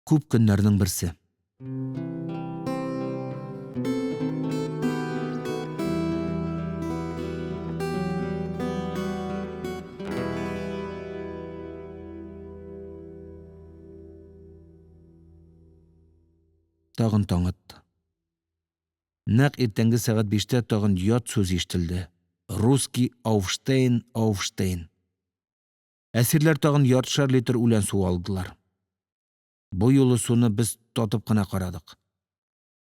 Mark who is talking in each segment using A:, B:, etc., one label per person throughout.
A: Күп көннәрнең берсе. Тагын таң атты. Нәкъ иртәнге сәгать биштә тагын ят сүз ишетелде: – Русски, ауфштейн, ауфштейн! Әсирләр тагын яртышар литр үлән суы алдылар. Бу юлы суны без татып кына карадык.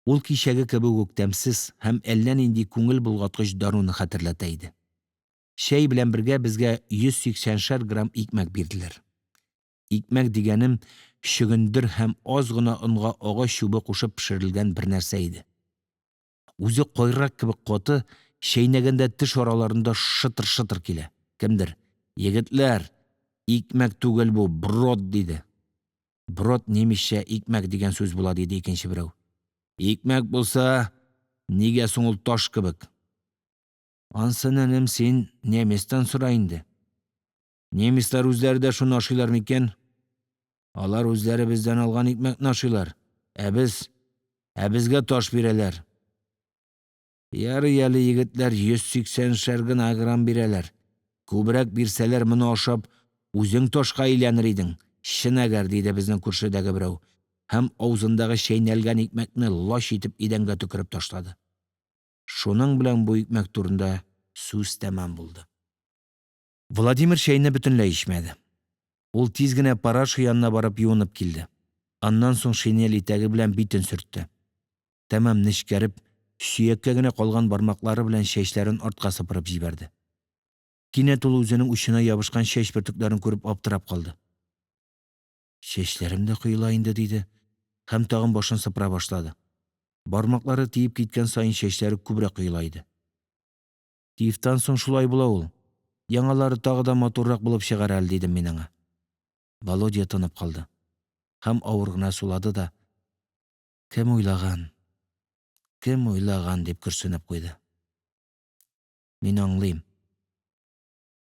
A: Ул кичәге кебек үк тәмсез һәм әллә нинди күңел болгаткыч даруны хәтерләтә иде. Чәй белән бергә безгә йөз сиксәнешәр грамм икмәк бирделәр. Икмәк дигәнем чөгендер һәм аз гына онга агач чүбе кушып пешерелгән бернәрсә иде. Үзе кайрак кебек каты, чәйнәгәндә теш араларында шытыр-шытыр килә. Кемдер: – Егетләр, икмәк түгел бу, брод, – диде. Брод немецча икмәк дигән сүз була, – диде икенче берәү. Икмәк булса, нигә соң ул таш кебек? Анысын, энем, син немецтан сора инде. Немецлар үзләре дә шуны ашыйлармы икән? Алар үзләре бездән алган икмәкне ашыйлар, ә безгә таш бирәләр. Ярый әле, егетләр, йөз сиксәнешәр генә грамм бирәләр, күбрәк бирсәләр, моны ашап, үзең ташка әйләнер идең, чын әгәр, – диде безнең күршедәге берәү һәм авызындагы чәйнәлгән икмәкне лач итеп идәнгә төкереп ташлады. Шуның белән бу икмәк турында сүз тәмам булды. Владимир чәйне бөтенләй эчмәде. Ул тиз генә параша янына барып юынып килде. Аннан соң шинель итәге белән битен сөртте. Тәмам нечкәреп, сөяккә генә калган бармаклары белән чәчләрен артка сыпырып җибәрде. Кинәт ул үзенең учына ябышкан чәч бөртекләрен күреп аптырап калды. «Чәчләрем дә коела инде», – диде һәм тагын башын сыпыра башлады. Бармаклары тиеп киткән саен, чәчләре күбрәк коела иде. Тифтан соң шулай була ул, яңалары тагын да матуррак булып чыгар әле, – дидем мин аңа. Володя тынып калды һәм авыр гына сулады да: – Кем уйлаган, кем уйлаган, – дип көрсенеп куйды. Мин аңлыйм: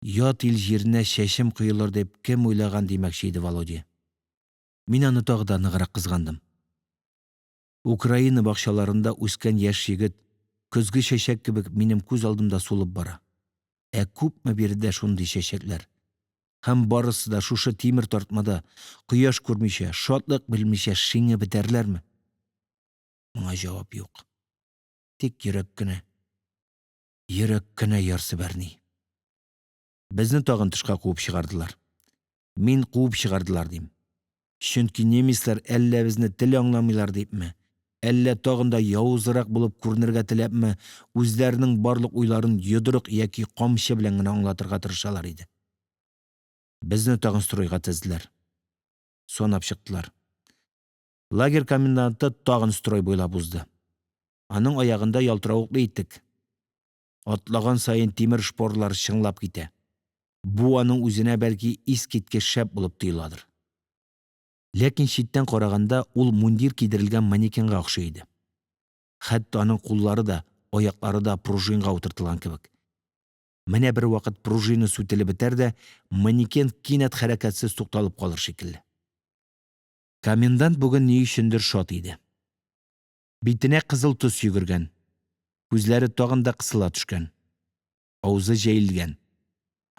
A: ят ил җиренә чәчем коелыр дип кем уйлаган, димәкче иде Володя. Мин аны тагын да ныграк кызгандым. Украина бакчаларында үскән яшь егет, көзге чәчәк кебек, минем күз алдымда сулып бара. Ә күпме биредә шундый чәчәкләр! Һәм барысы да шушы тимер тартмада, кояш күрмичә, шатлык белмичә шиңеп бетәрләрме? Моңа җавап юк. Тик йөрәк кенә, йөрәк кенә ярсып әрни. Безне тагын тышка куып чыгардылар. Мин куып чыгардылар дим, чөнки немецлар әллә безне тел аңламыйлар дипме, әллә тагын да явызрак булып күренергә теләпме, үзләренең барлык уйларын йодрык яки камчы белән генә аңлатырга тырышалар иде. Безне тагын стройга тезделәр. Санап чыктылар. Лагерь коменданты тагын строй буйлап узды. Аның аягында ялтыравыклы итек. Атлаган саен, тимер шпоралары чыңлап китә. Бу аның үзенә, бәлки, искиткеч шәп булып тоеладыр. Ләкин читтән караганда ул мундир кидерелгән манекенга охшый иде. Хәтта аның куллары да, аяклары да пружинага утыртылган кебек. Менә бервакыт пружина сүтелеп бетәр дә, манекен кинәт хәрәкәтсез тукталып калыр шикелле. Комендант бүген ни өчендер шат иде. Битенә кызыл төс йөгергән, күзләре тагын да кысыла төшкән, авызы җәелгән.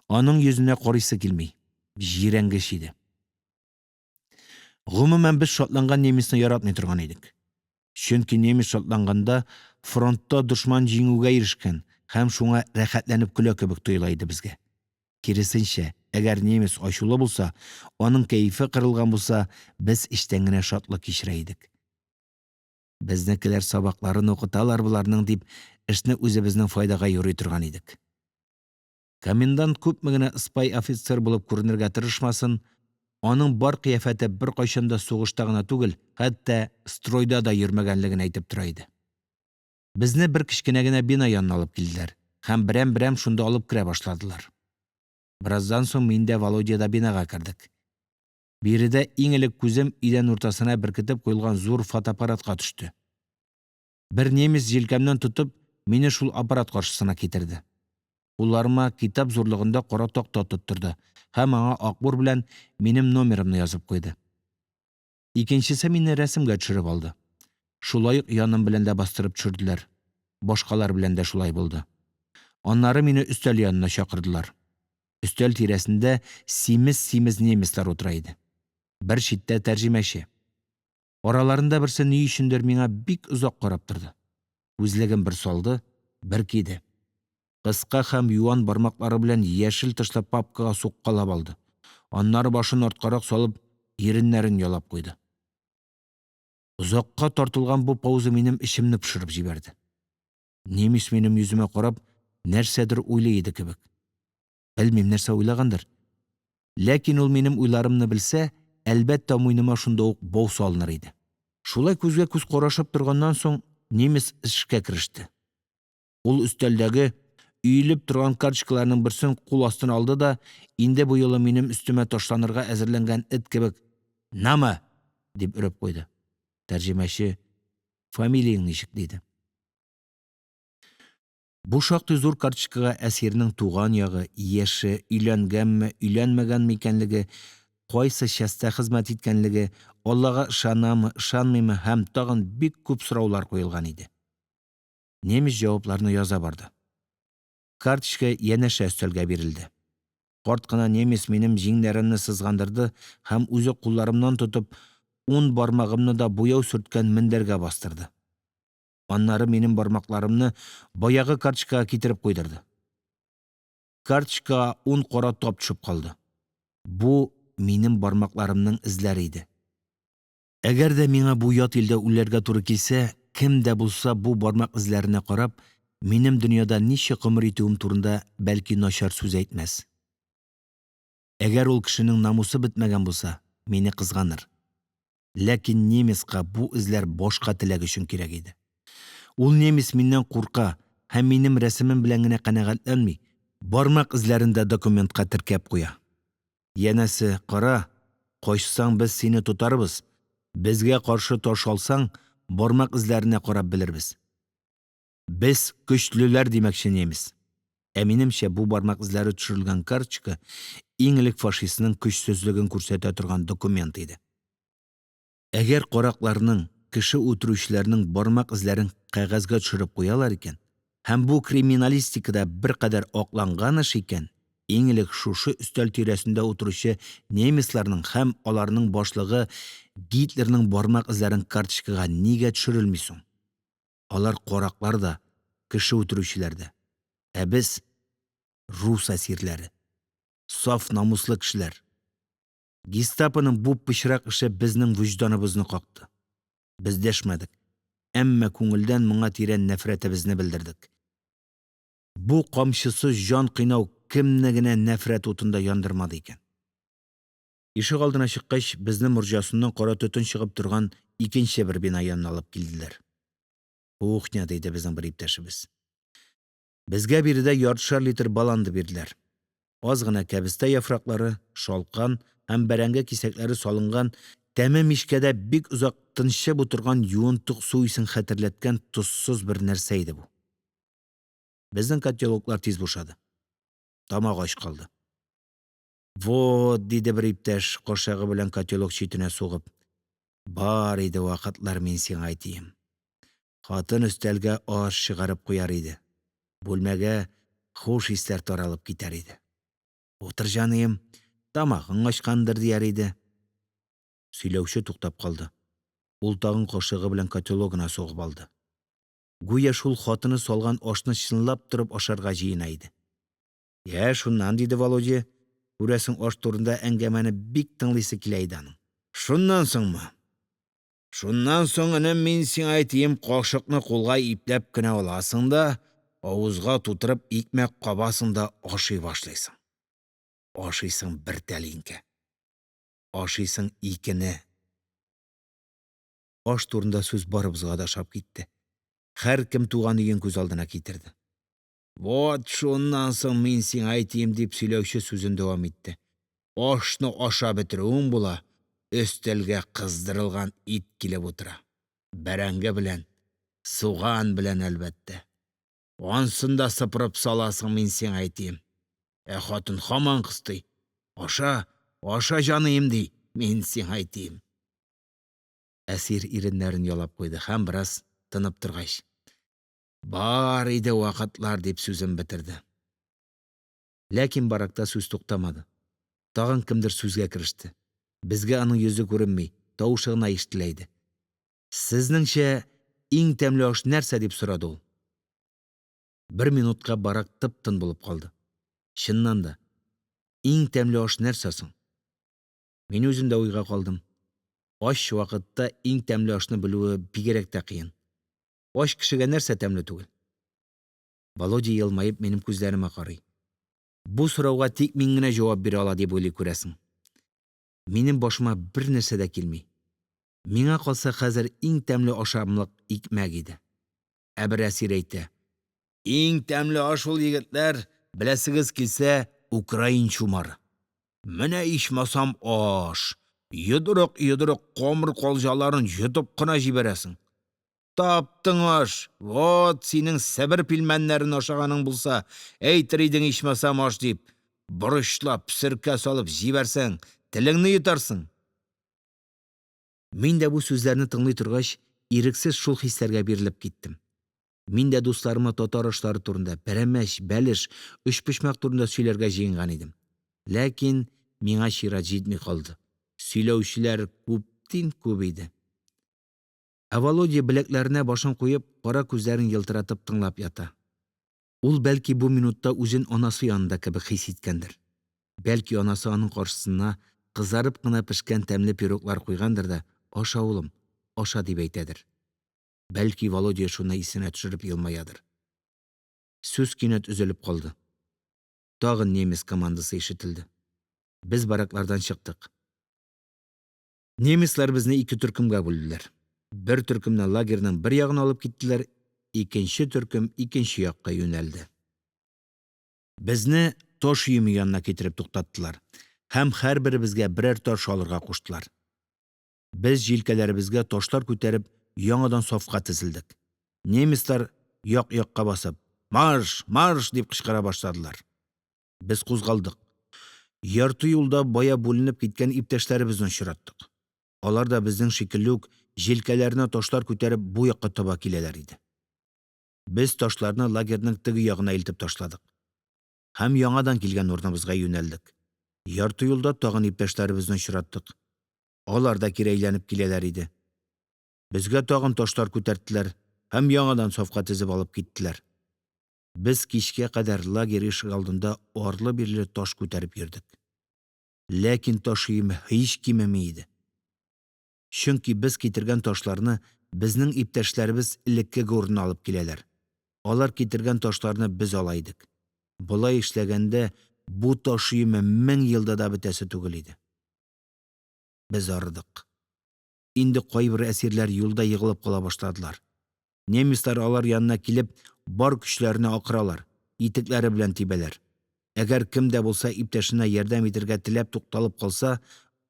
A: Аның йөзенә карыйсы килми, җирәнгеч иде. Гомумән, без шатланган немецны яратмый торган идек. Чөнки немец шатланганда, фронтта дошман җиңүгә ирешкән һәм шуңа рәхәтләнеп көлә кебек тоела иде безгә. Киресенчә, әгәр немец ачулы булса, аның кәефе кырылган булса, без эчтән генә шатлык кичерә идек. Безнекеләр сабакларын укыталар боларның, дип, эшне үзебезнең файдага юрый торган идек. Комендант күпме генә ыспай офицер булып күренергә тырышмасын, аның бар кыяфәте беркайчан да сугышта гына түгел, хәтта стройда да йөрмәгәнлеген әйтеп тора иде. Безне бер кечкенә генә бина янына алып килделәр һәм берәм-берәм шунда алып керә башладылар. Бераздан соң мин дә, Володя да бинага кердек. Биредә иң элек күзем идән уртасына беркетеп куелган зур фотоаппаратка төште. Бер немец, җилкәмнән тотып, мине шул аппарат каршысына китерде. Кулларыма китап зурлыгында кара такта тоттырды һәм аңа акбур белән минем номерымны язып куйды. Икенчесе мине рәсемгә төшереп алды, шулай ук яным белән дә бастырып төшерделәр, башкалар белән дә шулай булды. Аннары мине өстәл янына чакырдылар. Өстәл тирәсендә симез-симез немецлар утыра иде. Бер читтә тәрҗемәче. Араларында берсе ни өчендер миңа бик озак карап торды. Күзлеген бер салды, бер киде. Кыска һәм юан бармаклары белән яшел тышлы папкага суккалап алды, аннары, башын арткарак салып, иреннәрен ялап куйды. Озакка тартылган бу пауза минем эчемне пошырып җибәрде. Немец, минем йөземә карап, нәрсәдер уйлый иде кебек. Белмим, нәрсә уйлагандыр. Ләкин ул минем уйларымны белсә, әлбәттә, муеныма шунда ук бау салыныр иде. Шулай күзгә-күз карашып торганнан соң, немец эшкә кереште. Ул өстәлдәге өелеп торган карточкаларның берсен кул астына алды да, инде бу юлы минем өстемә ташланырга әзерләнгән эт кебек: – Наме? – дип өреп куйды. Тәрҗемәче: – Фамилияң ничек? – диде. Бу шактый зур карточкага әсирнең туган ягы, яше, өйләнгәнме, өйләнмәгәнме икәнлеге, кайсы частьта хезмәт иткәнлеге, Аллага ышанамы, ышанмыймы һәм тагын бик күп сораулар куелган иде. Немец җавапларны яза барды. Карточка янәшә өстәлгә бирелде. Карт кына немец минем җиңнәремне сызгандырды һәм үзе, кулларымнан тотып, ун бармагымны да буяу сөрткән мендәргә бастырды. Аннары минем бармакларымны баягы карточкага китереп куйдырды. Карточкага ун кара тап төшеп калды. Бу минем бармакларымның эзләре иде. Әгәр дә миңа бу ят илдә үләргә туры килсә, кем дә булса, бу бармак эзләренә карап, минем дөньяда ничек гомер итүем турында, бәлки, начар сүз әйтмәс. Әгәр ул кешенең намусы бетмәгән булса, мине кызганыр. Ләкин немецка бу эзләр башка теләк өчен кирәк иде. Ул немец миннән курка һәм минем рәсемем белән генә канәгатьләнми, бармак эзләрен дә документка теркәп куя. Янәсе, кара, качсаң, без сине тотарбыз, безгә каршы таш алсаң, бармак эзләренә карап белербез. Без көчлеләр, димәкче немец. Ә минемчә, бу бармак эзләре төшерелгән карточка иң элек фашистның көчсезлеген күрсәтә торган документ иде. Әгәр каракларның, кеше үтерүчеләрнең бармак эзләрен кәгазьгә төшереп куялар икән, һәм бу криминалистикада беркадәр акланган эш икән, иң элек шушы өстәл тирәсендә утыручы немецларның һәм аларның башлыгы Гитлерның бармак эзләре карточкага нигә төшерелми соң? Алар караклар да, кеше үтерүчеләр дә, ә без – рус әсирләре, саф намуслы кешеләр. Гестапоның бу пычрак эше безнең вөҗданыбызны какты. Без дәшмәдек, әмма күңелдән моңа тирән нәфрәтебезне белдердек. Бу камчысыз җан кыйнау кемне генә нәфрәт утында яндырмады икән? Ишегалдына чыккач, безне морҗасыннан кара төтен чыгып торган икенче бер бина янына алып килделәр. «Кухня», – диде безнең бер иптәшебез. Безгә биредә яртышар литр баланда бирделәр. Аз гына кәбестә яфраклары, шалкан һәм бәрәңге кисәкләре салынган, тәме мичкәдә бик озак тынчып утырган юынтык су исен хәтерләткән тозсыз бер нәрсә иде бу. Безнең котелоклар тиз бушады. Тамак ач калды. – Вот, – диде бер иптәш, кашыгы белән котелок читенә сугып, – бар иде вакытлар, мин сиңайтим. Хатын өстәлгә аш чыгарып куяр иде, бүлмәгә хуш исләр таралып китәр иде. Утыр, җаныем, тамагың ачкандыр, дияр иде. Сөйләүче туктап калды. Ул тагын кашыгы белән котелогына сугып алды. Гүя шул хатыны салган ашны чынлап торып ашарга җыена иде. – Йә, шуннан, – диде Володя, күрәсең, аш турындагы әңгәмәне бик тыңлыйсы килә иде аның. – Шуннан соңмы? Шуннан соң, энем, мин сиңайтим, кашыкны кулга ипләп кенә аласың да, авызга тутырып икмәк кабасың да ашый башлыйсың. Ашыйсың бер тәлинкә, ашыйсың икене. Аш турында сүз барыбызга да ошап китте. Һәркем туган өен күз алдына китерде. – Вот шуннан соң, мин сиңайтим, – дип, сөйләүче сүзен дәвам итте, – ашны ашап бетерүең була, өстәлгә кыздырылган ит килеп утыра. Бәрәңге белән, суган белән, әлбәттә. Анысын да сыпырып саласың, мин сиңайтим. Ә хатын һаман кыстый: аша, аша, җаныем, ди, мин сиңайтим. Әсир иреннәрен ялап куйды һәм, бераз тынып торгач: – Бар иде вакытлар, – дип сүзен бетерде. Ләкин баракта сүз туктамады, тагын кемдер сүзгә кереште. Безгә аның йөзе күренми, тавышы гына ишетелә иде. – Сезнеңчә, иң тәмле аш нәрсә? – дип сорады ул. Бер минутка барак тып-тын булып калды. Чыннан да, иң тәмле аш нәрсә соң? Мин үзем дә уйга калдым. Ач вакытта иң тәмле ашны белүе бигрәк тә кыен. Ач кешегә нәрсә тәмле түгел? Володя, елмаеп, минем күзләремә карый. Бу сорауга тик мин генә җавап бирә ала дип уйлый, күрәсең. Минем башыма бернәрсә дә килми. Миңа калса, хәзер иң тәмле ашамлык икмәк иде. Ә бер әсир әйтә: – Иң тәмле аш ул, егетләр, беләсегез килсә, украин чумары. Менә ичмасам аш! Йодрык-йодрык камыр калҗаларын йотып кына җибәрәсең. Таптың аш, вот синең Себер пилмәннәрен ашаганың булса, әйтер идең, ичмасам, аш дип. Борычлап, серкә салып җибәрсәң, телеңне йотарсың. Мин дә, бу сүзләрне тыңлый торгач, ирексез шул хисләргә бирелеп киттем. Мин дә дусларыма татар ашлары турында, пәрәмәч, бәлеш, өчпочмак турында сөйләргә җыенган идем. Ләкин миңа чират җитми калды, сөйләүчеләр күптин-күп иде. Ә Володя, беләкләренә башын куеп, кара күзләрен елтыратып тыңлап ята. Ул, бәлки, бу минутта үзен анасы янында кебек хис иткәндер. Бәлки, анасы аның каршысына кызарып кына пешкән тәмле пироглар куйгандыр да: «Аша, улым, аша», – дип әйтәдер. Бәлки, Володя шуны исенә төшереп елмаядыр. Сүз кинәт өзелеп калды. Тагын немец командасы ишетелде. Без бараклардан чыктык. Немецлар безне ике төркемгә бүлделәр. Бер төркемне лагерьның бер ягына алып киттеләр, икенче төркем икенче якка юнәлде. Безне таш өеме янына китереп туктаттылар һәм һәрберебезгә берәр таш алырга куштылар. Без, җилкәләребезгә ташлар күтәреп, яңадан сафка тезелдек. Немецлар, як-якка басып: – Марш, марш! – дип кычкыра башладылар. Без кузгалдык. Ярты юлда бая бүленеп киткән иптәшләребезне очраттык. Алар да, безнең шикелле үк, җилкәләренә ташлар күтәреп, бу якка таба киләләр иде. Без ташларны лагерьның теге ягына илтеп ташладык һәм яңадан килгән урыныбызга юнәлдек. Ярты юлда тагын иптәшләребезне очраттык. Алар да кире әйләнеп киләләр иде. Безгә тагын ташлар күтәрттеләр һәм яңадан сафка тезеп алып киттеләр. Без кичкә кадәр лагерь ишегалдында арлы-бирле таш күтәреп йөрдек. Ләкин таш өеме һич кимеми иде. Чөнки без китергән ташларны безнең иптәшләребез элеккеге урынына алып киләләр, алар китергән ташларны без ала идек. Болай эшләгәндә, бу таш өеме 1000 елда да бетәсе түгел иде. Без арыдык. Инде кайбер әсирләр юлда егылып кала башладылар. Немецлар, алар янына килеп, бар көчләренә акыралар, итекләре белән тибәләр. Әгәр кем дә булса иптәшенә ярдәм итәргә теләп тукталып калса,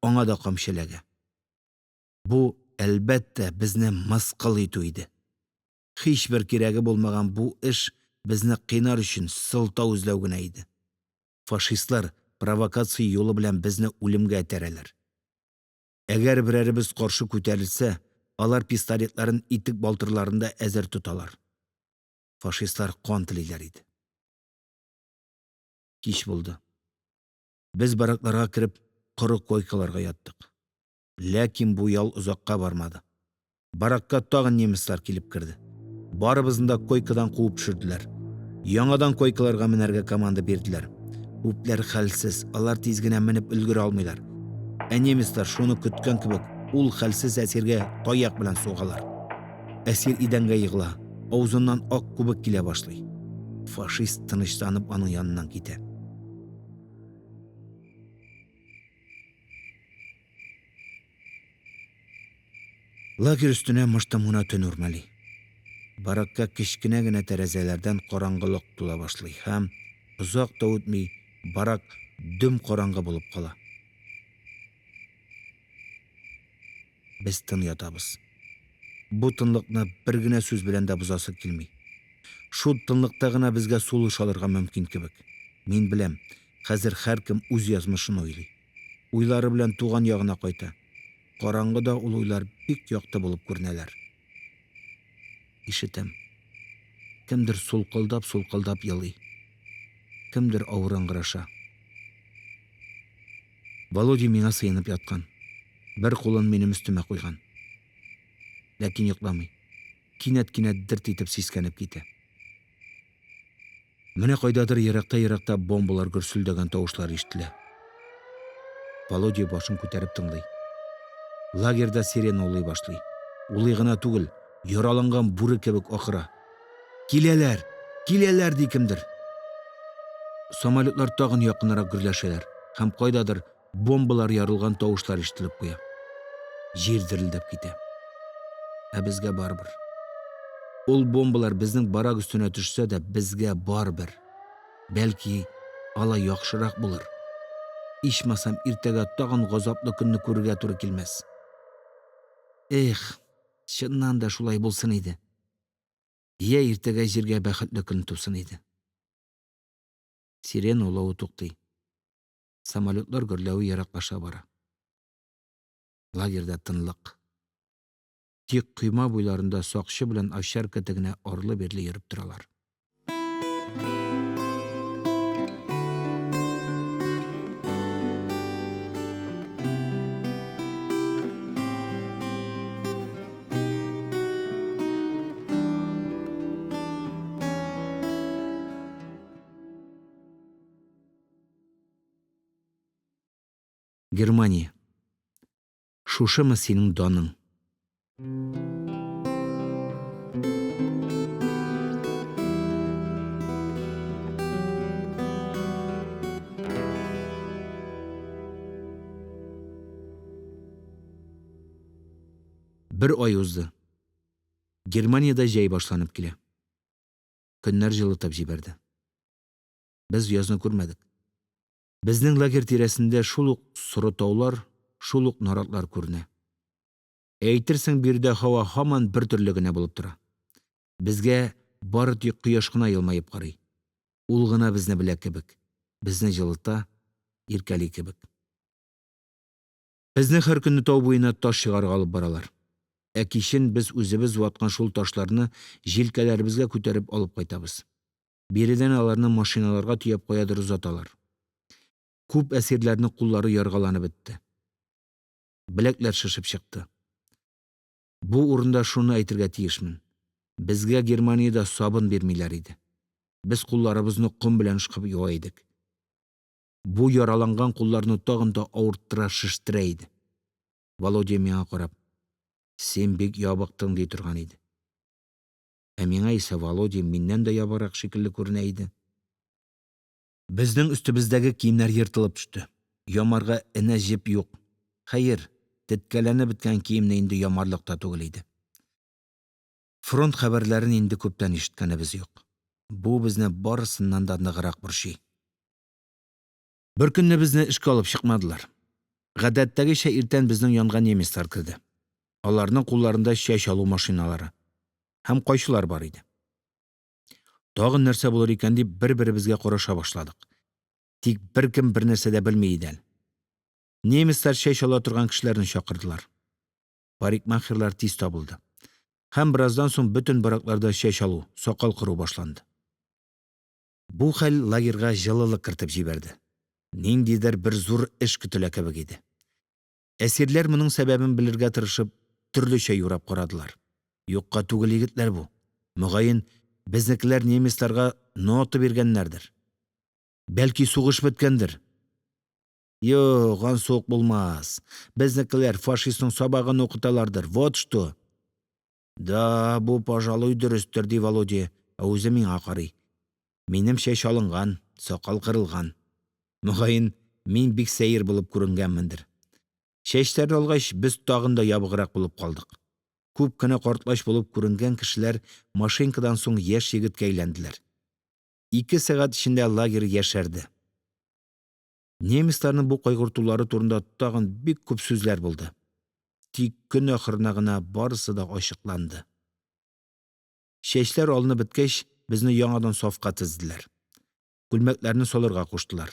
A: аңа да камчы эләгә. Бу, әлбәттә, безне мыскыл итү иде. Һичбер кирәге булмаган бу эш безне кыйнар өчен сылтау эзләү генә иде. Фашистлар провокация юлы белән безне үлемгә этәрәләр. Әгәр берәребез каршы күтәрелсә, алар пистолетларын итек балтырларында әзер тоталар. Фашистлар кан телиләр иде. Кич булды. Без, баракларга кереп, коры койкаларга яттык. Ләкин бу ял озакка бармады. Баракка тагын немецлар килеп керде. Барыбызны да койкадан куып төшерделәр. Яңадан койкаларга менәргә команда бирделәр. Күпләр хәлсез, алар тиз генә менеп өлгерә алмыйлар. Ә немецлар, шуны көткән кебек, ул хәлсез әсиргә таяк белән сугалар. Әсир идәнгә егыла, авызыннан ак күбек килә башлый. Фашист, тынычланып, аның яныннан китә. Лагерь өстенә мыштым гына төн үрмәли. Баракка кечкенә генә тәрәзәләрдән караңгылык тула башлый һәм, озак та үтми, барак дөм караңгы булып кала. Без тын ятабыз. Бу тынлыкны бер генә сүз белән дә бозасы килми. Шул тынлыкта гына безгә сулыш алырга мөмкин кебек. Мин беләм: хәзер һәркем үз язмышын уйлый. Уйлары белән туган ягына кайта. Караңгыда ул уйлар бик якты булып күренәләр. Ишетәм: кемдер сулкылдап-сулкылдап елый, кемдер авыр ыңгыраша. Володя миңа сыенып яткан, бер кулын минем өстемә куйган. Ләкин йокламый, кинәт-кинәт дерт итеп сискәнеп китә. Менә кайдадыр еракта-еракта бомбалар гөрселдәгән тавышлар ишетелә. Володя башын күтәреп тыңлый. Лагерьда сирена улый башлый, улый гына түгел, яраланган бүре кебек акыра. – Киләләр, киләләр! – ди кемдер. Самолётлар тагын якынрак гөрләшәләр, һәм кайдадыр бомбалар ярылган тавышлар ишетелеп куя. Җир дерелдәп китә. Ә безгә барыбер. Ул бомбалар безнең барак өстенә төшсә дә, безгә барыбер. Бәлки, алай яхшырак булыр. Ичмасам, иртәгә тагын газаплы көнне күрергә туры килмәс. Эх, чыннан да, шулай булсын иде. Йә, иртәгә җиргә бәхетле көн тусын иде. Сирена улавы туктый. Самолётлар гөрләве ераклаша бара. Лагерьда тынлык. Тик койма буйларында сакчы белән овчарка эте генә арлы-бирле йөреп торалар. Германия, шушымы синең даның? Бер ай узды. Германиядә җәй башланып килә. Көннәр җылытып җибәрде. Без язны күрмәдек. Безнең лагерь тирәсендә шул ук соры таулар, шул ук наратлар күренә. Әйтерсең биредә һава һаман бертөрле генә булып тора. Безгә бары тик кояш кына елмаеп карый. Ул гына безне белә кебек, безне җылыта, иркәли кебек. Безне һәр көнне тау буена таш чыгарырга алып баралар. Ә кичен без үзебез ваткан шул ташларны җилкәләребезгә күтәреп алып кайтабыз. Биредән аларны машиналарга төяп каядыр озаталар. Күп әсирләрнең куллары яргаланып бетте. Беләкләр шешеп чыкты. Бу урында шуны әйтергә тиешмен: безгә Германиядә сабын бирмиләр иде. Без кулларыбызны ком белән ышкып юа идек. Бу яраланган кулларны тагын да авырттыра, шештерә иде. Володя, миңа карап: – Син бик ябыктың, – ди торган иде. Ә миңа исә Володя миннән дә ябыграк шикелле күренә иде. Безнең өстебездәге киемнәр ертылып төште, ямарга энә-җеп юк. Хәер, теткәләнеп беткән киемне инде ямарлык та түгел иде. Фронт хәбәрләрен инде күптән ишеткәнебез юк. Бу безне барысыннан да ныграк борчый. Беркөнне безне эшкә алып чыкмадылар. Гадәттәгечә, иртән безнең янга немецлар керде. Аларның кулларында чәч алу машиналары һәм кайчылар бар иде. Тагын нәрсә булыр икән дип, бер-беребезгә караша башладык. Тик беркем бернәрсә дә белми иде әле. Немецлар чәч ала торган кешеләрне чакырдылар. Парикмахерлар тиз табылды, һәм бераздан соң бөтен баракларда чәч алу, сакал кыру башланды. Бу хәл лагерьга җылылык кертеп җибәрде. Ниндидер бер зур эш көтелә кебек иде. Әсирләр, моның сәбәбен белергә тырышып, төрлечә юрап карадылар. Юкка түгел, егетләр, бу. Мөгаен, безнекеләр немецларга нота биргәннәрдер. Бәлки, сугыш беткәндер. Юк, анысы ук булмас. Безнекеләр фашистның сабагын укыталардыр, вот что! Да, бу, пожалуй, дөрестер, ди Володя, ә үзе миңа карый. Минем чәч алынган, сакал кырылган. Мөгаен, мин бик сәер булып күренгәнмендер. Чәчләрне алгач, без тагын да ябыграк булып калдык. Күп кенә картлач булып күренгән кешеләр машинкадан соң яшь егеткә әйләнделәр. 2 сәгать эчендә лагерь яшәрде. Немецларның бу кайгыртулары турында тагын бик күп сүзләр булды. Тик көн ахырында гына барысы да ачыкланды. Чәчләр алынып беткәч, безне яңадан сафка тезделәр. Күлмәкләрне салырга куштылар.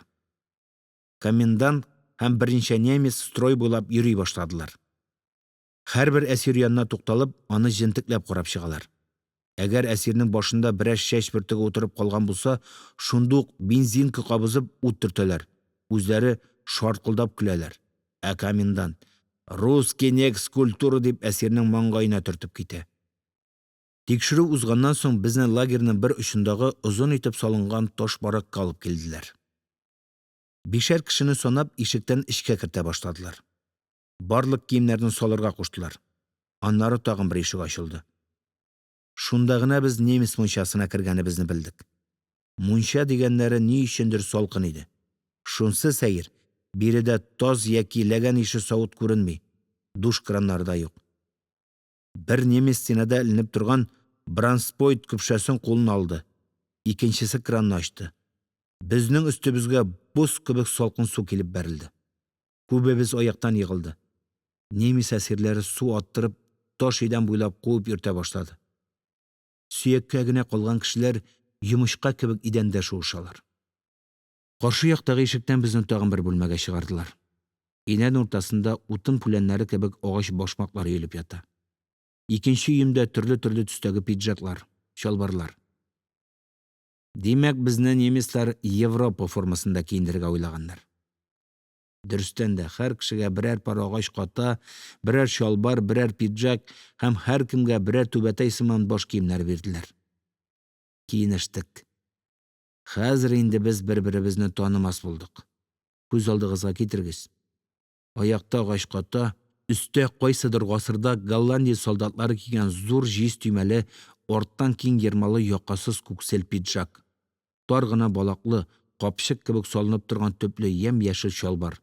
A: Комендант һәм берничә немец строй буйлап йөри башладылар. Һәрбер әсир янына тукталып, аны җентекләп карап чыгалар. Әгәр әсирнең башында берәр чәч бөртеге утырып калган булса, шунда ук бензинка кабызып ут төртәләр, үзләре шаркылдап көләләр, ә комендант: – Русски некс культура, – дип, әсирнең маңгаена төртеп китә. Тикшерү узганнан соң, безне лагерьның бер очындагы озын итеп салынган таш баракка алып килделәр. Бишәр кешене санап, ишектән эчкә кертә башладылар. Барлык киемнәрне салырга куштылар. Аннары тагын бер ишек ачылды. Шунда гына без немец мунчасына кергәнебезне белдек. Мунча дигәннәре ни өчендер салкын иде. Шунысы сәер: биредә таз яки ләгән ише савыт күренми, душ краннары да юк. Бер немец стенада эленеп торган брандспойт көпшәсен кулына алды, икенчесе кранны ачты. Безнең өстебезгә боз кебек салкын су килеп бәрелде. Күбебез аяктан егылды. Немец әсирләрне, су аттырып, таш идән буйлап куып йөртә башлады. Сөяккә генә калган кешеләр йомычка кебек идәндә шуышалар. Каршы яктагы ишектән безне тагын бер бүлмәгә чыгардылар. Идән уртасында утын пүләннәре кебек агач башмаклар өелеп ята. Икенче өемдә төрле-төрле төстәге пиджаклар, чалбарлар. Димәк, безне немецлар Европа формасында киендерергә уйлаганнар. Дөрестән дә, һәр кешегә берәр пар агач ката, берәр чалбар, берәр пиджак һәм һәркемгә берәр түбәтәй сыман баш киемнәре бирделәр. Киенештек. Хәзер инде без бер-беребезне танымас булдык. Күз алдыгызга китерегез: аякта агач ката, өстә кайсыдыр гасырда Голландия солдатлары кигән зур җиз төймәле, арттан киң ермалы якасыз күксел пиджак, тар гына балаклы, капчык кебек салынып торган төпле ямь-яшел чалбар,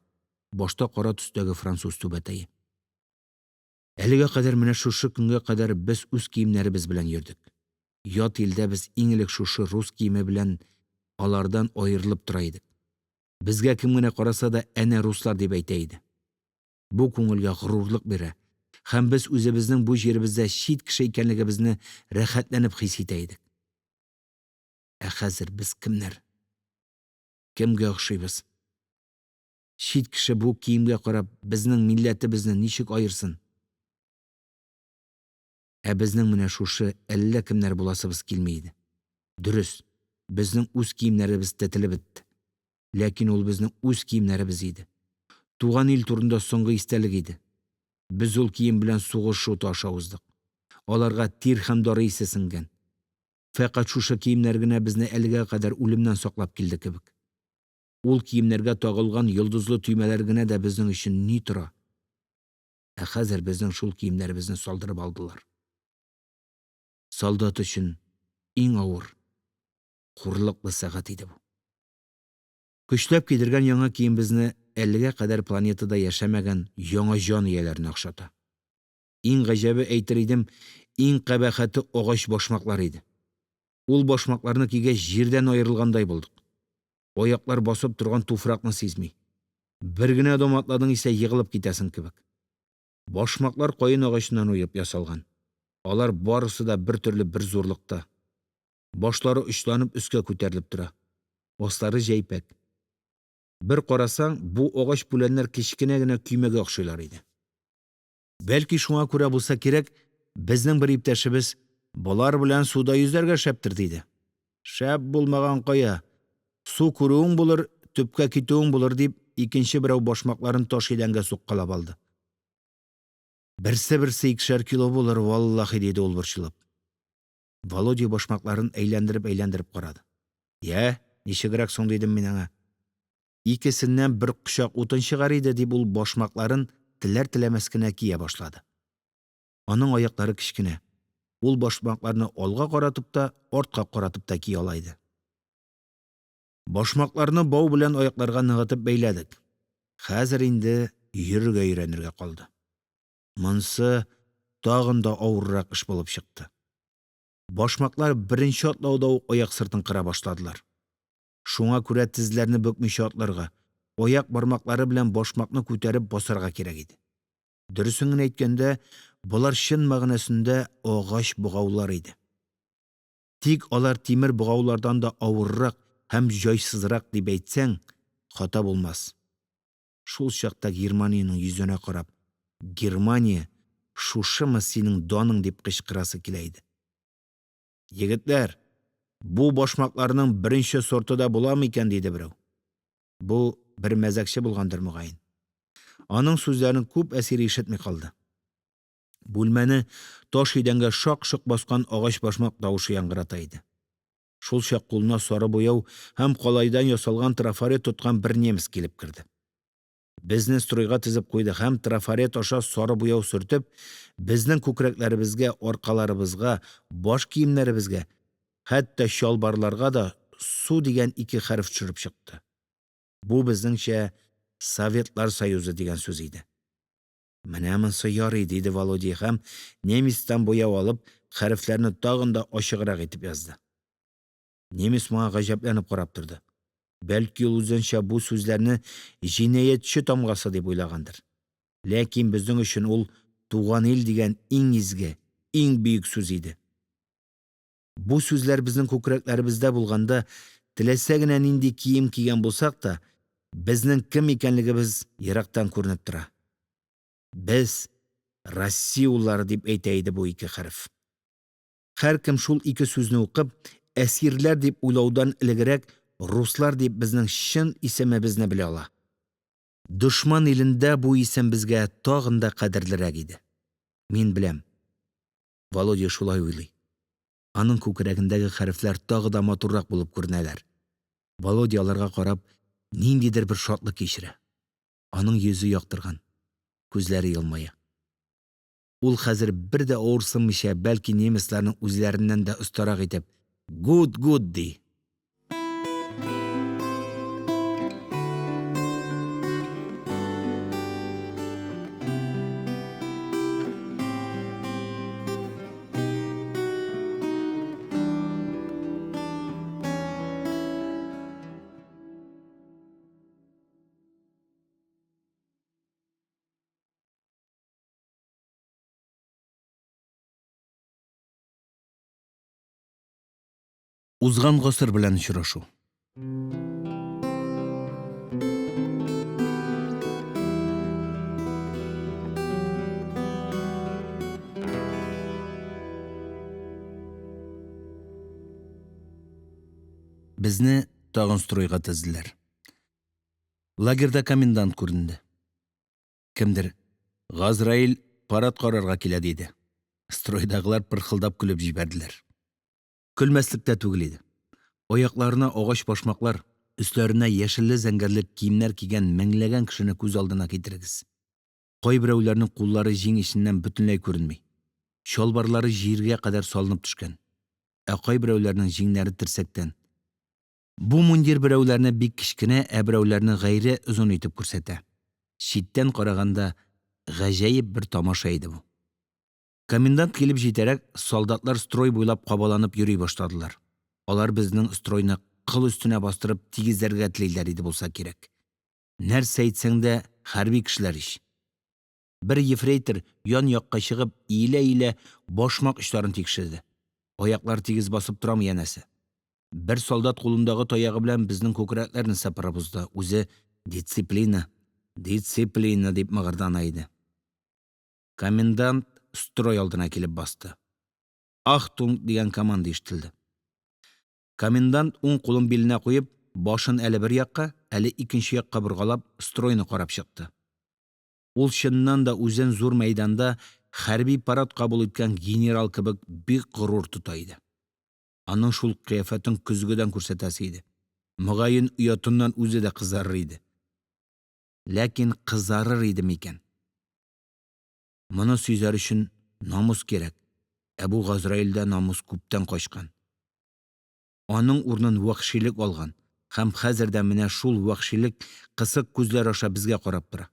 A: башта кара төстәге француз түбәтәе. Әлегә кадәр, менә шушы көнгә кадәр без үз киемнәребез белән йөрдек. Ят илдә без иң элек шушы рус киеме белән алардан аерылып тора идек. Безгә кем генә караса да, әнә руслар дип әйтә иде. Бу күңелгә горурлык бирә, һәм без үзебезнең бу җиребездә чит кеше икәнлегебезне рәхәтләнеп хис итә идек. Ә хәзер без кемнәр? Кемгә охшыйбыз? Чит кеше, бу киемгә карап, безнең милләтебезне ничек аерсын? Ә безнең менә шушы әллә кемнәр буласыбыз килми иде. Дөрес, безнең үз киемнәребез тетелеп бетте. Ләкин ул безнең үз киемнәребез иде. Туган ил турында соңгы истәлек иде. Без ул кием белән сугыш уты аша уздык. Аларга тир һәм дары исе сеңгән. Фәкать шушы киемнәр генә безне әлегә кадәр үлемнән саклап килде кебек. Ул киемнәргә тагылган йолдызлы төймәләр генә дә безнең өчен ни тора! Ә хәзер безнең шул киемнәребезне салдырып алдылар. Солдат өчен иң авыр, хурлыклы сәгать иде бу. Көчләп кидергән яңа кием безне әлегә кадәр планетада яшәмәгән яңа җан ияләренә охшата. Иң гаҗәбе, әйтер идем, иң кабахәте агач башмаклар иде. Ул башмакларны кигәч, җирдән аерылгандай булдык. Аяклар басып торган туфракны сизми. Бер генә адым атладың исә егылып китәсең кебек. Башмаклар каен агачыннан уеп ясалган. Алар барысы да бертөрле бер зурлыкта. Башлары очланып өскә күтәрелеп тора, аслары җәйпәк. Бер карасаң, бу агач пүләннәр кечкенә генә көймәгә охшыйлар иде. Бәлки, шуңа күрә булса кирәк, безнең бер иптәшебез: «Болар белән суда йөзәргә шәптер», – диде. Шәп булмаган кая, су күрүең булыр, төпкә китүең булыр, – дип, икенче берәү башмакларын таш идәнгә суккалап алды. Берсе-берсе икешәр кило булыр, валлаһи, – диде ул, борчылып. Володя башмакларын әйләндереп-әйләндереп карады. – Йә, ничегрәк соң? – дидем мин аңа. – Икесеннән бер кочак утын чыгар иде, – дип, ул башмакларын теләр-теләмәс кенә кия башлады. Аның аяклары кечкенә, ул башмакларны алга каратып та, артка каратып та кия ала иде. Башмакларны бау белән аякларга ныгытып бәйләдек. Хәзер инде йөрергә өйрәнергә калды. Монысы тагын да авыррак эш булып чыкты. Башмаклар беренче атлауда ук аяк сыртын кыра башладылар. Шуңа күрә тезләрне бөкмичә атларга, аяк бармаклары белән башмакны күтәреп басарга кирәк иде. Дөресен генә әйткәндә, болар чын мәгънәсендә агач богаулар иде. Тик алар тимер богаулардан да авыррак һәм җайсызрак дип әйтсәң, хата булмас. Шул чакта Германиянең йөзенә карап: – Германия! «Шушымы синең даның?» – дип кычкырасы килә иде. – Егетләр, бу башмакларның беренче сорты да буламы икән? – диде берәү. Бу бер мәзәкче булгандыр, мөгаен. Аның сүзләрен күп әсир ишетми калды. Бүлмәне таш идәнгә шак-шок баскан агач башмак тавышы яңгырата иде. Шулчак кулына сары буяу һәм калайдан ясалган трафарет тоткан бер немец килеп керде. Безне стройга тезеп куйды һәм, трафарет аша сары буяу сөртеп, безнең күкрәкләребезгә, аркаларыбызга, баш киемнәребезгә, хәтта чалбарларга да «СУ» дигән ике хәреф төшереп чыкты. Бу безнеңчә «Советлар Союзы» дигән сүз иде. – Менә монысы ярый, – диде Володя һәм, немецтан буяу алып, хәрефләрне тагын да ачыграк итеп язды. Немец моңа гаҗәпләнеп карап торды. Бәлки, ул үзенчә бу сүзләрне җинаятьче тамгасы дип уйлагандыр. Ләкин безнең өчен ул «туган ил» дигән иң изге, иң бөек сүз иде. Бу сүзләр безнең күкрәкләребездә булганда, теләсә генә нинди кием кигән булсак та, безнең кем икәнлегебез ерактан күренеп тора. Без – Россия уллары, дип әйтә иде бу ике хәреф. Һәркем, шул ике сүзне укып, әсирләр дип уйлаудан элегрәк, руслар дип, безнең чын исемебезне белә ала. Дошман илендә бу исем безгә тагын да кадерлерәк иде. Мин беләм: Володя шулай уйлый. Аның күкрәгендәге хәрефләр тагын да матуррак булып күренәләр. Володя, аларга карап, ниндидер бер шатлык кичерә. Аның йөзе яктырган, күзләре елмая. Ул хәзер, бер дә авырсынмыйча, бәлки, немецларның үзләреннән дә остарак итеп: – Гут, гут, – ди. Узган гасыр белән очрашу. Безне тагын стройга тезделәр. Лагерьда комендант күренде. Кемдер: – Газраил парад карарга килә, – диде. Стройдагылар пырхылдап көлеп җибәрделәр. Көлмәслек тә түгел иде. Аякларына агач башмаклар, өсләренә яшелле-зәңгәрле киемнәр кигән меңләгән кешене күз алдына китерегез. Кайберәүләрнең куллары җиң эченнән бөтенләй күренми, чалбарлары җиргә кадәр салынып төшкән, ә кайберәүләрнең җиңнәре терсәктән. Бу мундир берәүләрне бик кечкенә, ә берәүләрне гайре озын итеп күрсәтә. Читтән караганда гаҗәп бер тамаша иде бу. Комендант килеп җитәрәк, солдатлар строй буйлап кабаланып йөри башладылар. Алар безнең стройны кыл өстенә бастырып тигезләргә телиләр иде булса кирәк. Нәрсә әйтсәң дә, хәрби кешеләр ич. Бер ефрейтор, ян-якка чыгып, иелә-иелә, башмак очларын тикшерде: аяклар тигез басып торамы, янәсе. Бер солдат кулындагы таягы белән безнең күкрәкләрне сыпырып узды, үзе: – Дисциплина, дисциплина, – дип мыгырдана иде. Комендант строй алдына килеп басты. – Ахтунг! – дигән команда ишетелде. Комендант, уң кулын биленә куеп, башын әле бер якка, әле икенче якка боргалап, стройны карап чыкты. Ул, чыннан да, үзен зур мәйданда хәрби парад кабул иткән генерал кебек бик горур тота иде. Аның шул кыяфәтен көзгедән күрсәтәсе иде. Мөгаен, оятыннан үзе дә кызарыр иде. Ләкин кызарыр иде микән? Моны сизәр өчен намус кирәк, ә бу газраилдә намус күптән качкан. Аның урынын вәхшилек алган һәм хәзер дә менә шул вәхшилек кысык күзләр аша безгә карап тора.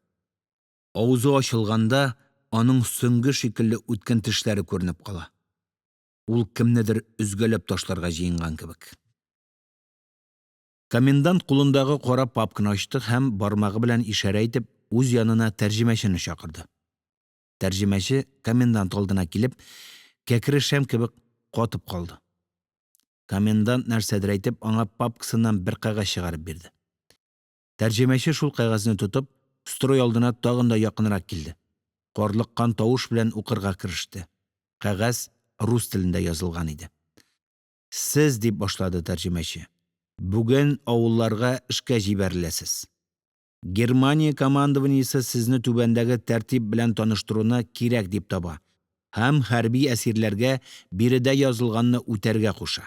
A: Авызы ачылганда, аның сөңге шикелле үткен тешләре күренеп кала. Ул кемнедер өзгәләп ташларга җыенган кебек. Комендант кулындагы кара папканы ачты һәм, бармагы белән ишарә итеп, үз янына тәрҗемәчене чакырды. Тәрҗемәче, комендант алдына килеп, кәкре шәм кебек катып калды. Комендант, нәрсәдер әйтеп, аңа папкасыннан бер кәгазь чыгарып бирде. Тәрҗемәче, шул кәгазьне тотып, строй алдына тагын да якынрак килде. Карлыккан тавыш белән укырга кереште. Кәгазь рус телендә язылган иде. – Сез, – дип башлады тәрҗемәче, – бүген авылларга эшкә җибәреләсез. Германия командованиесе сезне түбәндәге тәртип белән таныштыруны кирәк дип таба һәм хәрби әсирләргә биредә язылганны үтәргә куша.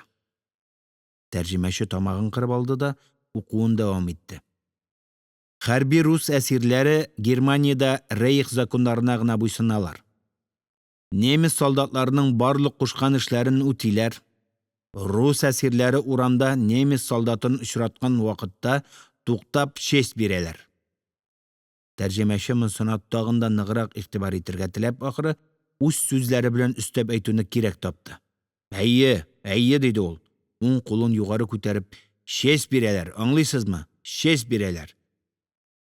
A: Тәрҗемәче тамагын кырып алды да укуын дәвам итте: – Хәрби рус әсирләре Германиядә рейх законнарына гына буйсыналар. Немец солдатларының барлык кушкан эшләрен үтиләр. Рус әсирләре урамда немец солдатын очраткан вакытта туктап честь бирәләр. Тәрҗемәче, монысына тагын да ныграк игътибар иттерергә теләп, ахры, үз сүзләре белән өстәп әйтүне кирәк тапты: – Әйе, әйе, – диде ул, уң кулын югары күтәреп, – честь бирәләр, аңлыйсызмы, честь бирәләр.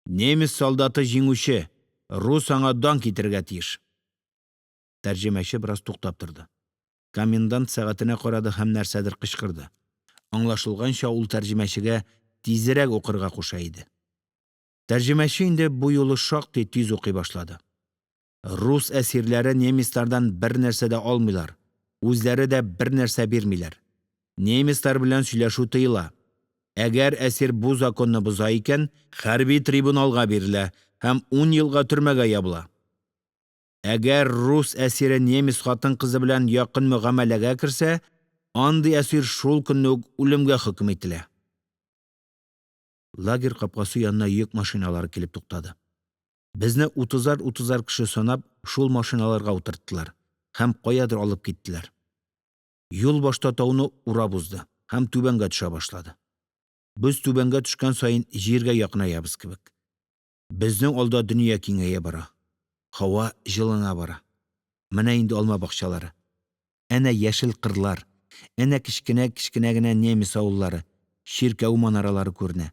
A: Немец солдаты – җиңүче, рус аңа дан китерергә тиеш. Тәрҗемәче бераз туктап торды. Комендант сәгатенә карады һәм нәрсәдер кычкырды. Аңлашылганча, ул тәрҗемәчегә тизрәк укырга куша иде. Тәрҗемәче инде бу юлы шактый тиз укый башлады: – Рус әсирләре немецлардан бернәрсә дә алмыйлар, үзләре дә бернәрсә бирмиләр. Немецлар белән сөйләшү тыела. Әгәр әсир бу законны боза икән, хәрби трибуналга бирелә һәм ун елга төрмәгә ябыла. Әгәр рус әсире немец хатын-кызы белән якын мөгамәләгә керсә, андый әсир шул көнне үк үлемгә хөкем ителә. Лагерь капкасы янына йөк машиналары килеп туктады. Безне, утызар-утызар кеше санап, шул машиналарга утырттылар һәм каядыр алып киттеләр. Юл башта тауны урап узды һәм түбәнгә төшә башлады. Без түбәнгә төшкән саен, җиргә якынаябыз кебек. Безнең алда дөнья киңәя бара, һава җылына бара. Менә инде алма бакчалары, әнә яшел кырлар, әнә кечкенә-кечкенә генә немец авыллары, чиркәү манаралары күренә.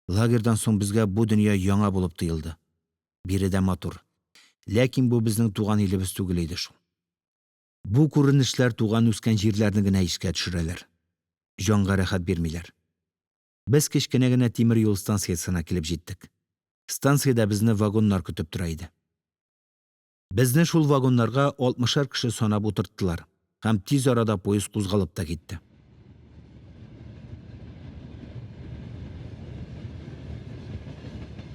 A: Лагерьдан соң безгә бу дөнья яңа булып тоелды. Биредә матур, ләкин бу безнең туган илебез түгел иде шул. Бу күренешләр туган-үскән җирләрне генә искә төшерәләр, җанга рәхәт бирмиләр. Без кечкенә генә тимер юл станциясенә килеп җиттек. Станциядә безне вагоннар көтеп тора иде. Безне шул вагоннарга алтмышар кеше санап утырттылар, һәм тиз арада поезд кузгалып та китте.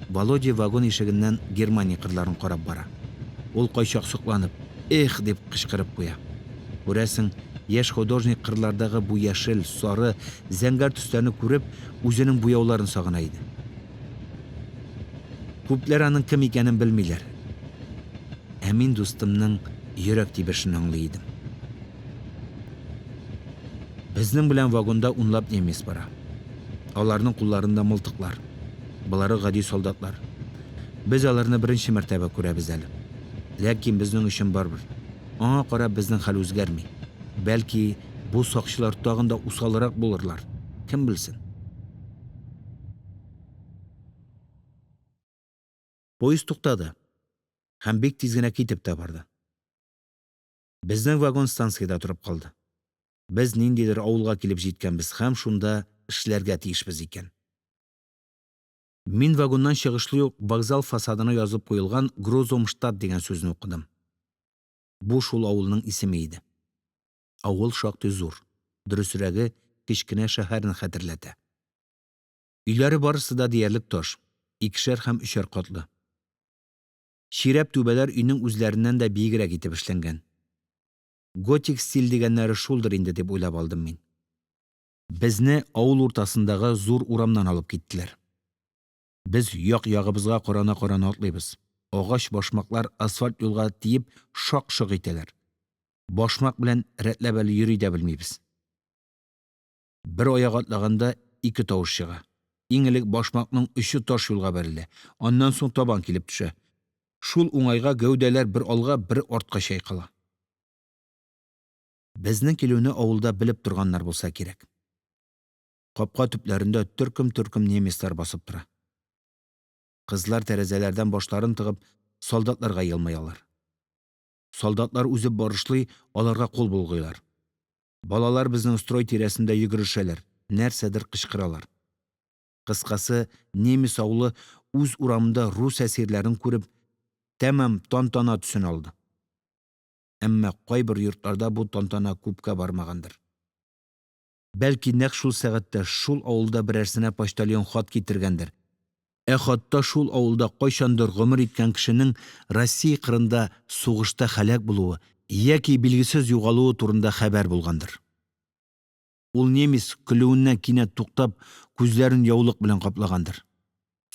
A: Володя вагон ишегеннән Германия кырларын карап бара. Ул кайчак сокланып: «Эх!» – дип кычкырып куя. Күрәсең, яшь художник, кырлардагы бу яшел, сары, зәңгәр төсләрне күреп, үзенең буяуларын сагына иде. Күпләр аның кем икәнен белмиләр. Ә мин дустымның йөрәк тибешен аңлый идем. Безнең белән вагонда унлап немец бара. Аларның кулларында мылтыклар. Болары гади солдатлар. Без аларны беренче мәртәбә күрәбез әле. Ләкин безнең өчен барыбер. Аңа карап безнең хәл үзгәрми. Бәлки, бу сакчылар тагын да усалрак булырлар, кем белсен. Поезд туктады һәм бик тиз генә китеп тә барды. Безнең вагон станциядә торып калды. Без ниндидер авылга килеп җиткәнбез һәм шунда эшләргә тиешбез икән. Мин вагоннан чыгышлый ук вокзал фасадына язып куелган «Грозумштат» дигән сүзне укыдым. Бу шул авылның исеме иде. Авыл шактый зур, дөресрәге, кечкенә шәһәрне хәтерләтә. Өйләре барысы да диярлек таш, икешәр һәм өчәр катлы. Чирәп түбәләр өйнең үзләреннән дә биегрәк итеп эшләнгән. Готик стиль дигәннәре шулдыр инде дип уйлап алдым мин. Безне авыл уртасындагы зур урамнан алып киттеләр. Без як-ягыбызга карана-карана атлыйбыз. Агач башмаклар асфальт юлга тиеп шак-шок итәләр. Башмак белән рәтләп әле йөри дә белмибез. Бер аяк атлаганда, ике тавыш чыга. Иң элек башмакның очы таш юлга бәрелә, аннан соң табан килеп төшә. Шул уңайга гәүдәләр бер алга, бер артка чайкала. Безнең килүне авылда белеп торганнар булса кирәк. Капка төпләрендә төркем-төркем немецлар басып тора. Кызлар, тәрәзәләрдән башларын тыгып, солдатларга елмаялар. Солдатлар узып барышлый, аларга кул болгыйлар. Балалар безнең строй тирәсендә йөгерешәләр, нәрсәдер кычкыралар. Кыскасы, немец авылы үз урамында рус әсирләрен күреп. Тәмам тантана төсен алды. Әмма кайбер йортларда бу тантана күпкә бармагандыр. Бәлки, нәкъ шул сәгатьтә шул авылда берәрсенә почтальон хат китергәндер, ә хатта шул авылда кайчандыр гомер иткән кешенең Россия кырында сугышта һәлак булуы яки билгесез югалуы турында хәбәр булгандыр. Ул немец, көлүеннән кинәт туктап, күзләрен яулык белән каплагандыр.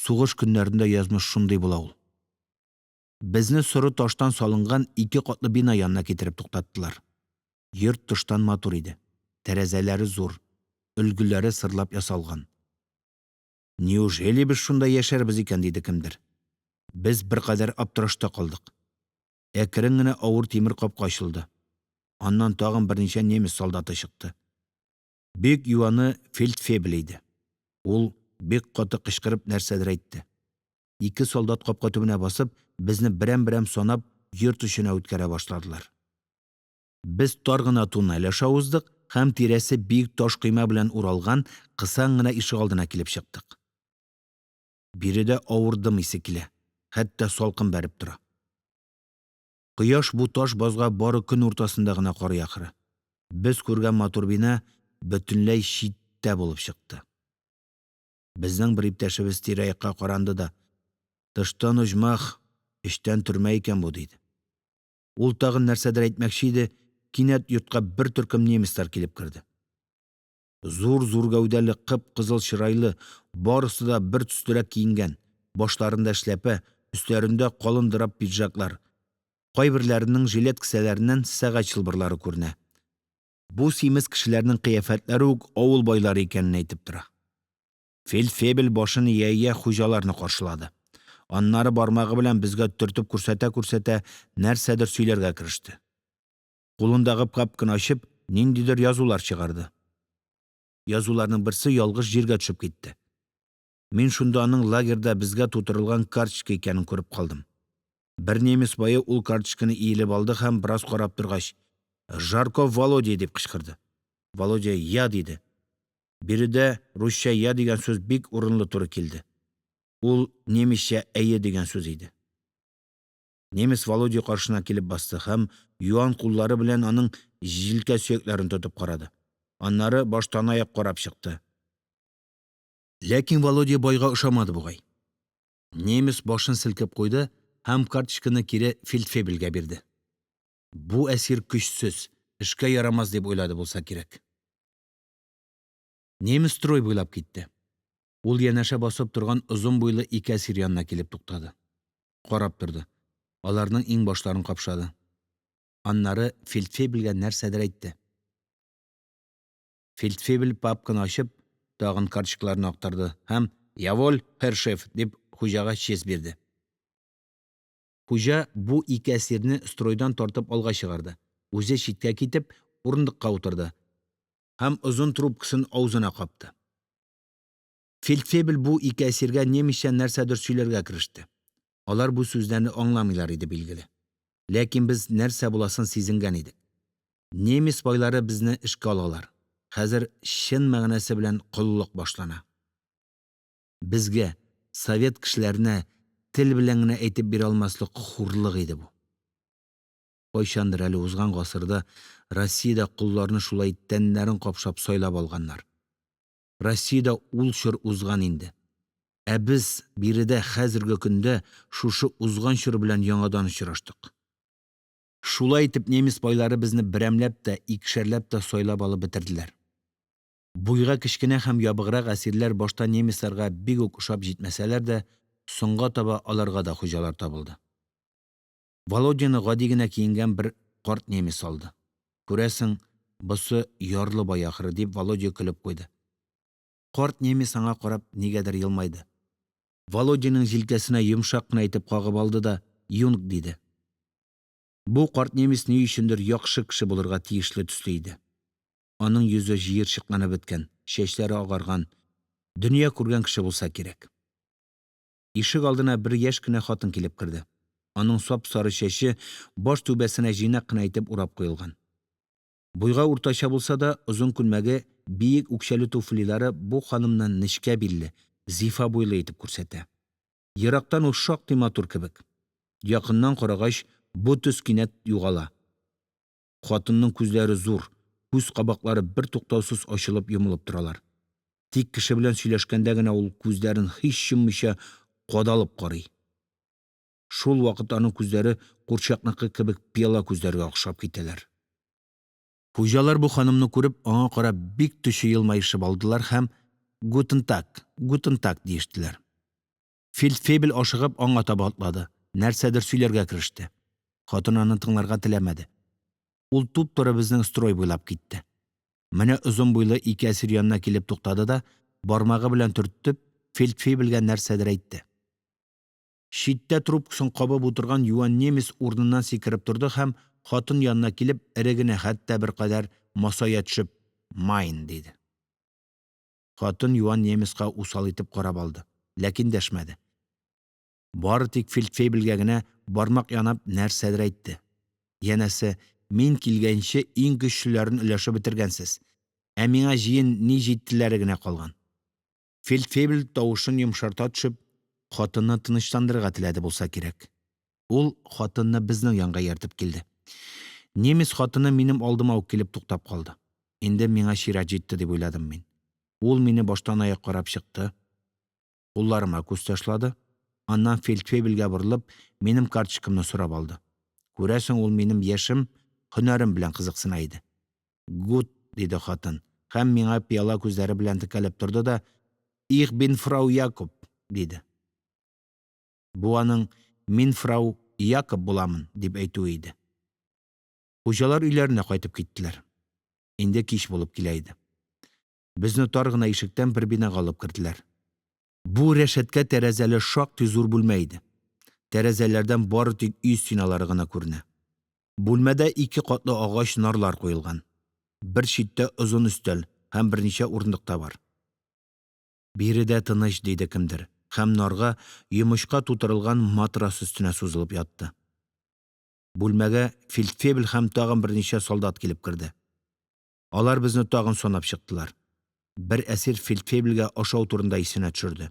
A: Сугыш көннәрендә язмыш шундый була ул. Безне соры таштан салынган ике катлы бина янына китереп туктаттылар. Йорт тыштан матур иде, тәрәзәләре зур, өлгеләре сырлап ясалган. «Неужели, без шунда яшәрбез икән?» – диде кемдер. Без беркадәр аптырашта калдык. Әкрен генә авыр тимер капка ачылды, аннан тагын берничә немец солдаты чыкты. Бик юаны фельдфебель иде. Ул, бик каты кычкырып, нәрсәдер әйтте. Ике солдат, капка төбенә басып, безне берәм-берәм санап, йорт эченә үткәрә башладылар. Без тар гына туннель аша уздык һәм тирәсе биек таш койма белән уралган кысан гына ишегалдына килеп чыктык. Биредә авыр дым исе килә, хәтта салкын бәреп тора. Кояш бу таш базга бары көн уртасында гына карый, ахры. Без күргән матур бина бөтенләй читтә булып чыкты. Безнең бер иптәшебез тирә-якка каранды да: – Тыштан оҗмах, эчтән төрмә икән бу, – диде. Ул тагын нәрсәдер әйтмәкче иде, кинәт йортка бер төркем немецлар килеп керде. Зур-зур гәүдәле, кып-кызыл чырайлы, барысы да бертөслерәк киенгән, башларында эшләпә, өсләрендә калын драп пиджаклар, кайберләренең жилет кесәләреннән сәгать чылбырлары күренә. Бу симез кешеләрнең кыяфәтләре үк авыл байлары икәнне әйтеп тора. Фельдфебель, башын ия-ия, хуҗаларны каршылады. Аннары бармагы белән безгә төртеп күрсәтә-күрсәтә, нәрсәдер сөйләргә кереште. Кулындагы папканы ачып, ниндидер язулар чыгарды. Язуларның берсе ялгыш җиргә төшеп китте. Мин шунда аның лагерьда безгә тутырылган карточка икәнен күреп калдым. Бер немец бае ул карточканы иелеп алды һәм, бераз карап торгач: – Жарков Володя! – дип кычкырды. Володя: «Я!» – диде. Биредә русча «я» дигән сүз бик урынлы туры килде. Ул немецча «әйе» дигән сүз иде. Немец Володя каршына килеп басты һәм юан куллары белән аның җилкә сөякләрен тотып карады, аннары баштанаяк карап чыкты. Ләкин Володя байга ошамады бугай. Немец башын селкеп куйды һәм карточканы кире фельдфебельгә бирде. Бу әсир көчсез, эшкә ярамас дип уйлады булса кирәк. Немец строй буйлап китте. Ул янәшә басып торган озын буйлы ике әсир янына килеп туктады. Карап торды, аларның иңбашларын капшады. Аннары фельдфебельгә нәрсәдер әйтте. Фельдфебель, папканы ачып, тагын карточкаларны актарды һәм: – Яволь, һер шеф, – дип, хуҗага честь бирде. Хуҗа бу ике әсирне стройдан тартып алга чыгарды, үзе, читкә китеп, урындыкка утырды һәм озын трубкасын авызына капты. Фельдфебель бу ике әсиргә немецча нәрсәдер сөйләргә кереште. Алар бу сүзләрне аңламыйлар иде, билгеле. Ләкин без нәрсә буласын сизенгән идек. Немец байлары безне эшкә алалар, хәзер чын мәгънәсе белән коллык башлана. Безгә, совет кешеләренә, тел белән генә әйтеп бирә алмаслык хурлык иде бу. Кайчандыр, әле узган гасырда, Россиядә колларны шулай тәннәрен капшап сайлап алганнар. Россиядә ул чор узган инде, ә без биредә хәзерге көндә шушы узган чор белән яңадан очраштык. Шулай итеп, немец байлары безне берәмләп тә, икешәрләп тә сайлап алып бетерделәр. Буйга кечкенә һәм ябыграк әсирләр башта немецларга бик үк ошап җитмәсәләр дә, соңга таба аларга да хуҗалар табылды. Володяны гади генә киенгән бер карт немец алды. Күрәсең, бусы ярлы бай, ахрысы, дип, Володя көлеп куйды. Карт немец аңа карап нигәдер елмайды. Володяның җилкәсенә йомшак кына итеп кагып алды да: – Юнг, – диде. Бу карт немец ни өчендер яхшы кеше булырга тиешле төсле иде. Аның йөзе җыерчыкланып беткән, чәчләре агарган, дөнья күргән кеше булса кирәк. Ишегалдына бер яшь кенә хатын килеп керде. Аның сап-сары чәче баш түбәсенә җыйнак кына итеп урап куелган. Буйга уртача булса да, озын күлмәге, биек үкчәле туфлиләре бу ханымны нечкә билле, зифа буйлы итеп күрсәтә. Ерактан ул шактый матур кебек. Якыннан карагач, бу төс кинәт югала. Хатынның күзләре зур, күз кабаклары бертуктаусыз ачылып йомылып торалар. Тик кеше белән сөйләшкәндә генә, ул, күзләрен һич йоммыйча, кадалып карый. Шулвакыт аның күзләре курчакныкы кебек пыяла күзләргә охшап китәләр. Хуҗалар, бу ханымны күреп, аңа карап бик төче елмаешып алдылар һәм: – Гутен таг, гутен таг, – диештеләр. Фельдфебель, ашыгып, аңа таба атлады, нәрсәдер сөйләргә кереште. Хатын аны тыңларга теләмәде. Ул туп-туры безнең строй буйлап китте. Менә озын буйлы ике әсир янына килеп туктады да, бармагы белән төртеп, фельдфебельгә нәрсәдер әйтте. Читтә трубкасын кабып утырган юан немец урыныннан сикереп торды һәм, хатын янына килеп, эре генә, хәтта беркадәр масая төшеп: – Майн, – диде. Хатын юан немецка усал итеп карап алды, ләкин дәшмәде. Бары тик фельдфебельгә генә, бармак янап, нәрсәдер әйтте. Янәсе, мин килгәнче, иң көчлеләрен өләшеп бетергәнсез, ә миңа җыен ни җиттеләре генә калган. Фельдфебель, тавышын йомшарта төшеп, хатынны тынычландырырга теләде булса кирәк. Ул хатынны безнең янга ияртеп килде. Немец хатыны минем алдыма ук килеп туктап калды. Инде миңа чират җитте дип уйладым мин. Ул мине баштанаяк карап чыкты, кулларыма күз ташлады, аннан фельдфебельгә борылып, минем карточкамны сорап алды. Күрәсең, ул минем яшем, һөнәрем белән кызыксына иде. – Гут, – диде хатын һәм миңа пыяла күзләре белән текәлеп торды да: – Их бин фрау Якоп, – диде. Бу аның: «Мин фрау Якоп буламын», – дип әйтүе иде. Хуҗалар өйләренә кайтып киттеләр. Инде кич булып килә иде. Безне тар гына ишектән бер бинага алып керделәр. Бу рәшәткә тәрәзәле шактый зур бүлмә иде. Тәрәзәләрдән бары тик өй стеналары гына күренә. Бүлмәдә ике катлы агач нарлар куелган. Бер читтә озын өстәл һәм берничә урындык та бар. Биредә тыныч, – диде кемдер һәм нарга, йомычка тутырылган матрас өстенә сузылып ятты. Бүлмәгә фельдфебель һәм тагын берничә солдат килеп керде. Алар безне тагын санап чыктылар. Бер әсир фельдфебельгә ашау турында исенә төшерде.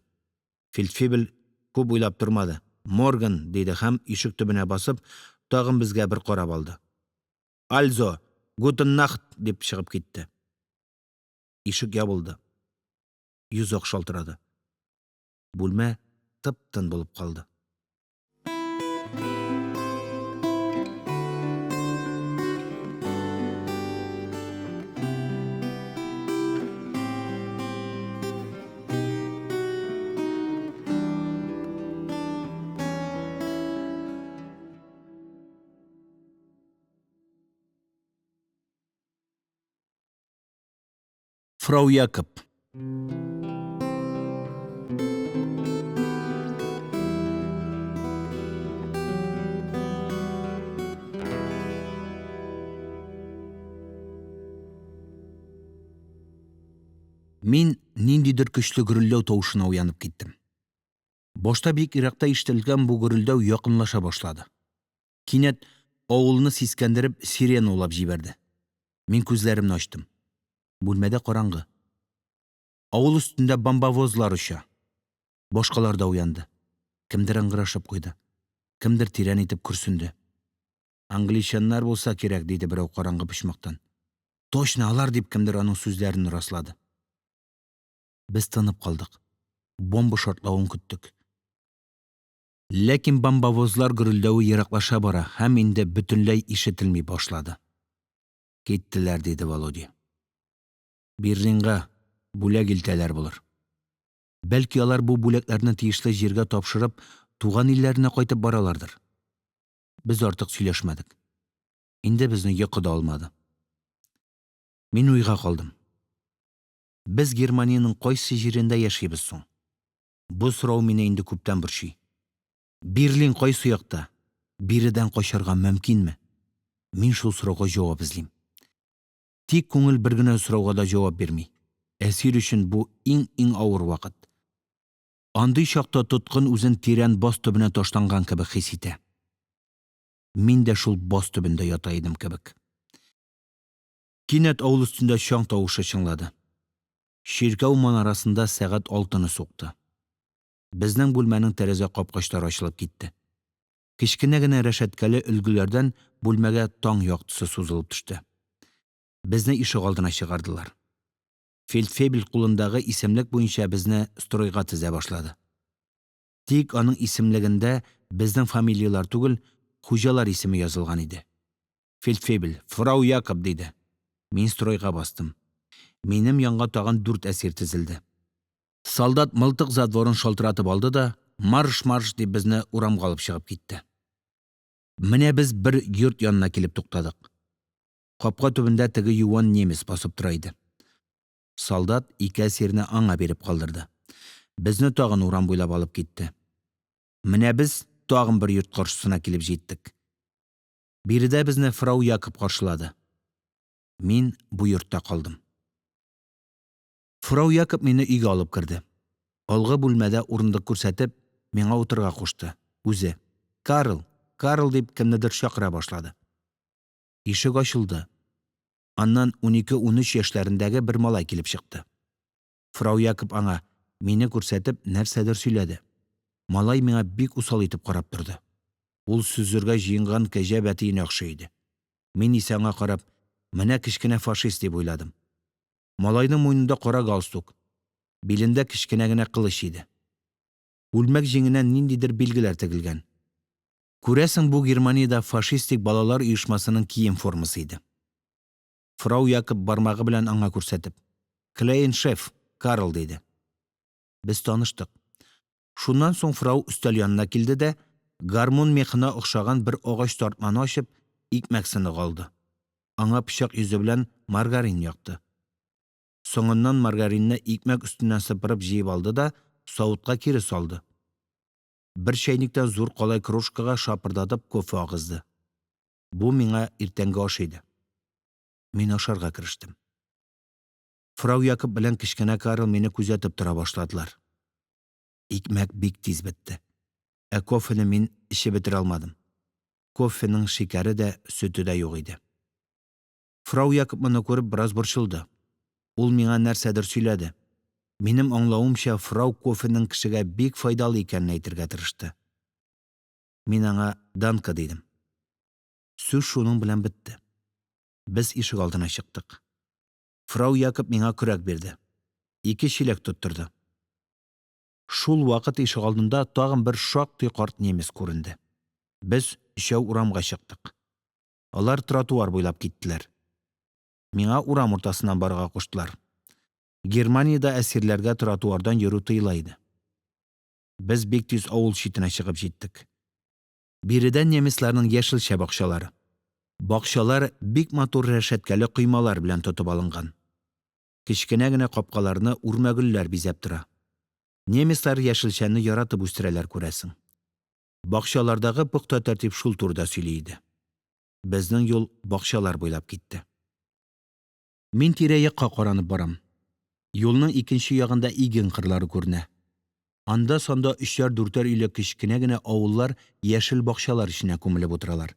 A: Фельдфебель күп уйлап тормады: – Морген, – диде һәм, ишек төбенә басып, тагын безгә бер карап алды. – Альзо, гутен нахт, – дип чыгып китте. Ишек ябылды. Йозак шалтырады. Бүлмә тып-тын булып калды. Фрау Якоп. Мин ниндидер көчле гөрелдәү тавышына уянып киттем. Башта бик еракта ишетелгән бу гөрелдәү якынлаша башлады. Кинәт, авылны сискәндереп, сирена улап җибәрде. Мин күзләремне ачтым. Бүлмәдә караңгы. Авыл өстендә бомбовозлар оча. Башкалар да уянды. Кемдер ыңгырашып куйды, кемдер тирән итеп көрсенде. Англичаннар булса кирәк, – диде берәү караңгы почмактан. Точно алар, – дип, кемдер аның сүзләрен раслады. Без тынып калдык, бомба шартлавын көттек. Ләкин бомбовозлар гөрелдәве ераклаша бара һәм инде бөтенләй ишетелми башлады. Киттеләр, – диде Володя. Берлинга бүләк илтәләр булыр. Бәлки, алар, бу бүләкләрне тиешле җиргә тапшырып, туган илләренә кайтып баралардыр. Без артык сөйләшмәдек. Инде безне йокы да алмады. Мин уйга калдым. Без Германиянең кайсы җирендә яшибез соң? Бу сорау мине инде күптән борчый. Берлин кайсы якта? Биредән качарга мөмкинме? Мин шул сорауга җавап эзлим. Тик күңел бер генә сорауга да җавап бирми. Әсир өчен бу иң-иң авыр вакыт. Андый чакта тоткын үзен тирән баз төбенә ташланган кебек хис итә. Мин дә шул баз төбендә ята идем кебек. Кинәт авыл өстендә чаң тавышы чыңлады. Чиркәү манарасында сәгать алтыны сукты. Безнең бүлмәнең тәрәзә капкачлары ачылып китте. Кечкенә генә рәшәткәле өлгеләрдән бүлмәгә таң яктысы сузылып төште. Безне ишегалдына чыгардылар. Фельдфебель кулындагы исемлек буенча безне стройга тезә башлады. Тик аның исемлегендә безнең фамилияләр түгел, хуҗалар исеме язылган иде. Фельдфебель: – Фрау Якоп, – диде. Мин стройга бастым. Минем янга тагын дүрт әсир тезелде. Солдат мылтык затворын шалтыратып алды да: – Марш, марш! – дип, безне урамга алып чыгып китте. Менә без бер йорт янына килеп туктадык. Капка төбендә теге юан немец басып тора иде. Солдат ике әсирне аңа биреп калдырды. Безне тагын урам буйлап алып китте. Менә без тагын бер йорт каршысына килеп җиттек. Биредә безне фрау Якоп каршылады. Мин бу йортта калдым. Фрау Якоп мине өйгә алып керде. Алгы бүлмәдә урындык күрсәтеп, миңа утырырга кушты, үзе: – Карл, Карл! – дип, кемнедер чакыра башлады. Ишек ачылды, аннан 12-13 яшьләрендәге бер малай килеп чыкты. Фрау Якоп аңа, мине күрсәтеп, нәрсәдер сөйләде. Малай миңа бик усал итеп карап торды. Ул сөзәргә җыенган кәҗә бәтиенә охшый иде. Мин исә, аңа карап: «Менә кечкенә фашист», – дип уйладым. Малайның муенында кара галстук, билендә кечкенә генә кылыч иде. Күлмәк җиңенә ниндидер билгеләр тегелгән. Күрәсең, бу Германиядә фашистик балалар оешмасының кием формасы иде. Фрау Якоп, бармагы белән аңа күрсәтеп: – Клейн шеф, Карл, – диде. Без таныштык. Шуннан соң фрау өстәл янына килде дә, гармун мехына охшаган бер агач тартманы ачып, икмәк сыныгы алды, аңа пычак йөзе белән маргарин якты. Соңыннан маргаринны икмәк өстеннән сыпырып җыеп алды да савытка кире салды. Бер чәйнектән зур калай кружкага шапырдатып кофе агызды. Бу миңа иртәнге аш иде. Мин ашарга керештем. Фрау Якоп белән кечкенә Карл мине күзәтеп тора башладылар. Икмәк бик тиз бетте. Ә кофены мин эчеп бетерә алмадым. Кофеның шикәре дә, сөте дә юк иде. Фрау Якоп моны күреп бераз борчылды. Ул миңа нәрсәдер сөйләде. Минем аңлавымча, фрау кофеның кешегә бик файдалы икәнен әйтергә тырышты. Мин аңа: «Данке», – дидем. Сүз шуның белән бетте. Без ишегалдына чыктык. Фрау Якоп миңа көрәк бирде, ике чиләк тоттырды. Шулвакыт ишегалдында тагын бер шактый карт немец күренде. Без өчәү урамга чыктык. Алар тротуар буйлап киттеләр. Миңа урам уртасыннан барырга куштылар. Германиядә әсирләргә тротуардан йөрү тыела иде. Без бик тиз авыл читенә чыгып җиттек. Биредә немецларның яшелчә бакчалары. Бакчалар бик матур рәшәткәле коймалар белән тотып алынган. Кечкенә генә капкаларны үрмәгөлләр бизәп тора. Немецлар яшелчәне яратып үстерәләр, күрәсең. Бакчалардагы пөхтә тәртип шул турыда сөйли иде. Безнең юл бакчалар буйлап китте. Мин тирә-якка каранып барам. Юлның икенче ягында иген кырлары күренә. Анда-санда өчәр-дүртәр өйле кечкенә генә авыллар яшел бакчалар эченә күмелеп утыралар.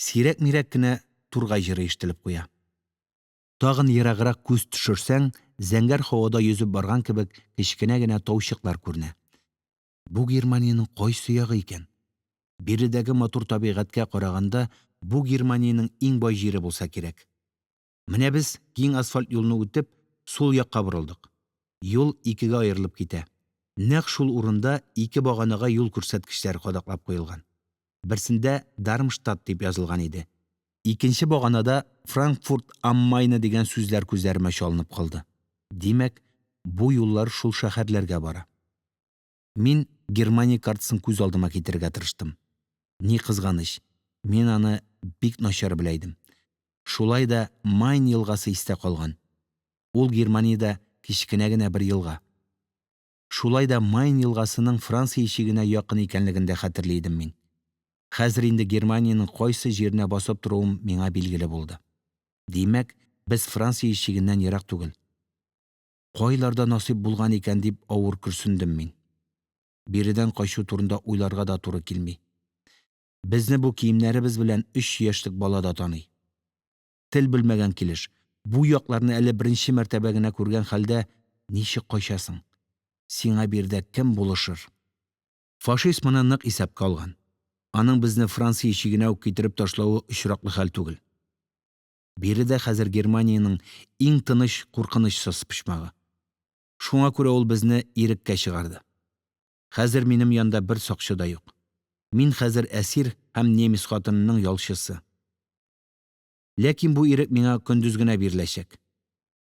A: Сирәк-мирәк кенә тургай җыры ишетелеп куя. Тагын ераграк күз төшерсәң, зәңгәр һавада йөзеп барган кебек, кечкенә генә таучыклар күренә. Бу Германиянең кайсы ягы икән? Биредәге матур табигатькә караганда, бу Германиянең иң бай җире булса кирәк. Менә без, киң асфальт юлны үтеп, сул якка борылдык. Юл икегә аерылып китә. Нәкъ шул урында ике баганага юл күрсәткечләр кадаклап куелган. Берсендә «Дармштадт» дип язылган иде. Икенче баганада «Франкфурт ам Майне» дигән сүзләр күзләремә чалынып калды. Димәк, бу юллар шул шәһәрләргә бара. Мин Германия картасын күз алдыма китерергә тырыштым. Ни кызганыч, мин аны бик начар белә идем. Шулай да Майн елгасы истә калган. Ул Германиядә кечкенә генә бер елга. Шулай да Майн елгасының Франция чигенә якын икәнлеген дә хәтерли идем мин. Хәзер инде Германиянең кайсы җиренә басып торуым миңа билгеле булды. Димәк, без Франция чигеннән ерак түгел. Кайларда насыйп булган икән, дип авыр көрсендем мин. Биредән качу турында уйларга да туры килми. Безне бу киемнәребез белән өч яшьлек бала да таный. Тел белмәгән килеш, бу якларны әле беренче мәртәбә генә күргән хәлдә ничек качасың? Сиңа биредә кем булышыр? Фашист моны нык исәпкә алган. Аның безне Франция чигенә үк китереп ташлавы очраклы хәл түгел. Биредә хәзер Германиянең иң тыныч, куркынычсыз почмагы. Шуңа күрә ул безне иреккә чыгарды. Хәзер минем янда бер сакчы да юк. Мин хәзер әсир һәм немец хатынының ялчысы. Ләкин бу ирек миңа көндез генә биреләчәк.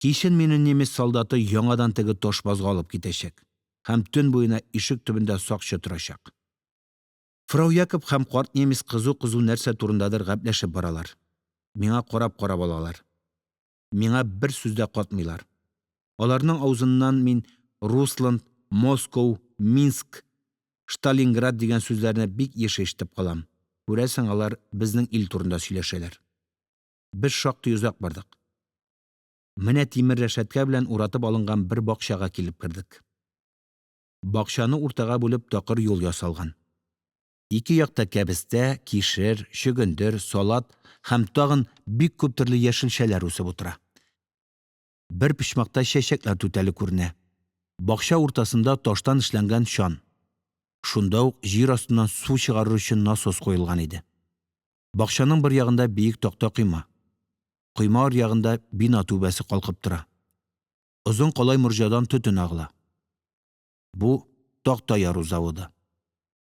A: Кичен мине немец солдаты яңадан теге таш базга алып китәчәк, һәм төн буена ишек төбендә сакчы торачак. Фрау Якоп һәм карт немец кызу-кызу нәрсә турындадыр гәпләшеп баралар, миңа карап-карап алалар. Миңа бер сүз дә катмыйлар. Аларның авызыннан мин Русланд, Москау, Минск, Шталинград дигән сүзләрне бик еш ишетеп калам. Күрәсең, алар безнең ил турында сөйләшәләр. Без шактый озак бардык. Менә тимер рәшәткә белән уратып алынган бер бакчага килеп кердек. Бакчаны уртага бүлеп, такыр юл ясалган. Ике якта кәбестә, кишер, чөгендер, салат һәм тагын бик күп төрле яшелчәләр үсеп утыра. Бер почмакта чәчәкләр түтәле күренә. Бакча уртасында таштан эшләнгән чан. Шунда ук җир астыннан су чыгарыр өчен насос куелган иде. Бакчаның бер ягында биек такта койма. Койма аръягында бина түбәсе калкып тора. Озын калай морҗадан төтен агыла. Бу такта яру заводы.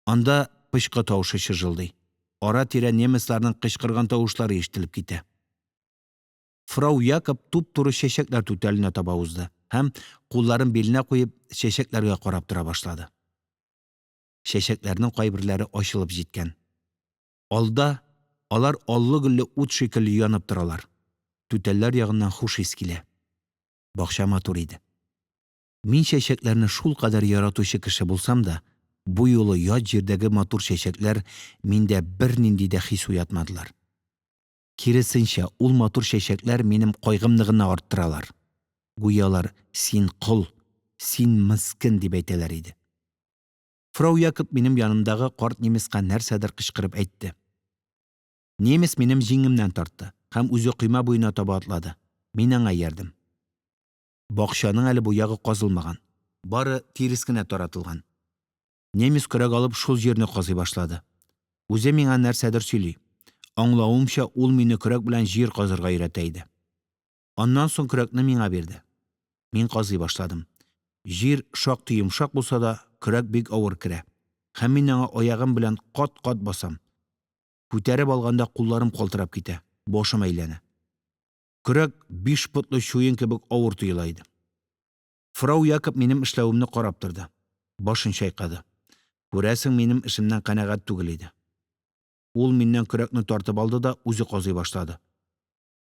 A: Анда пычкы тавышы чыжылдый. Ара-тирә немецларның кычкырган тавышлары ишетелеп китә. Фрау Якоп туп-туры чәчәкләр түтәленә таба узды һәм, кулларын биленә куеп, чәчәкләргә карап тора башлады. Чәчәкләрнең кайберләре ачылып җиткән. Алда алар аллы-гөлле ут шикелле янып торалар. Түтәлләр ягыннан хуш ис килә. Бакча матур иде. Мин чәчәкләрне шулкадәр яратучы кеше булсам да, бу юлы ят җирдәге матур чәчәкләр миндә бернинди дә хис уятмадылар. Киресенчә, ул матур чәчәкләр минем кайгымны гына арттыралар. Гүя алар: «Син кол, син мескен», – дип әйтәләр иде. Фрау Якоп минем янымдагы карт немецка нәрсәдер кычкырып әйтте. Немец минем җиңемнән тартты һәм үзе койма буена таба атлады. Мин аңа иярдем. Бакчаның әле бу ягы казылмаган, бары тирес кенә таратылган. Немец көрәк алып шул җирне казый башлады. Үзе миңа нәрсәдер сөйли. Аңлавымча, ул мине көрәк белән җир казырга өйрәтә иде. Аннан соң көрәкне миңа бирде. Мин казый башладым. Җир шактый йомшак булса да, көрәк бик авыр керә, һәм мин аңа аягым белән кат-кат басам. Күтәреп алганда, кулларым калтырап китә, башым әйләнә. Көрәк биш потлы чуен кебек авыр тоела иде. Фрау Якоп минем эшләвемне карап торды, башын чайкады. Күрәсең, минем эшемнән канәгать түгел иде. Ул миннән көрәкне тартып алды да үзе казый башлады.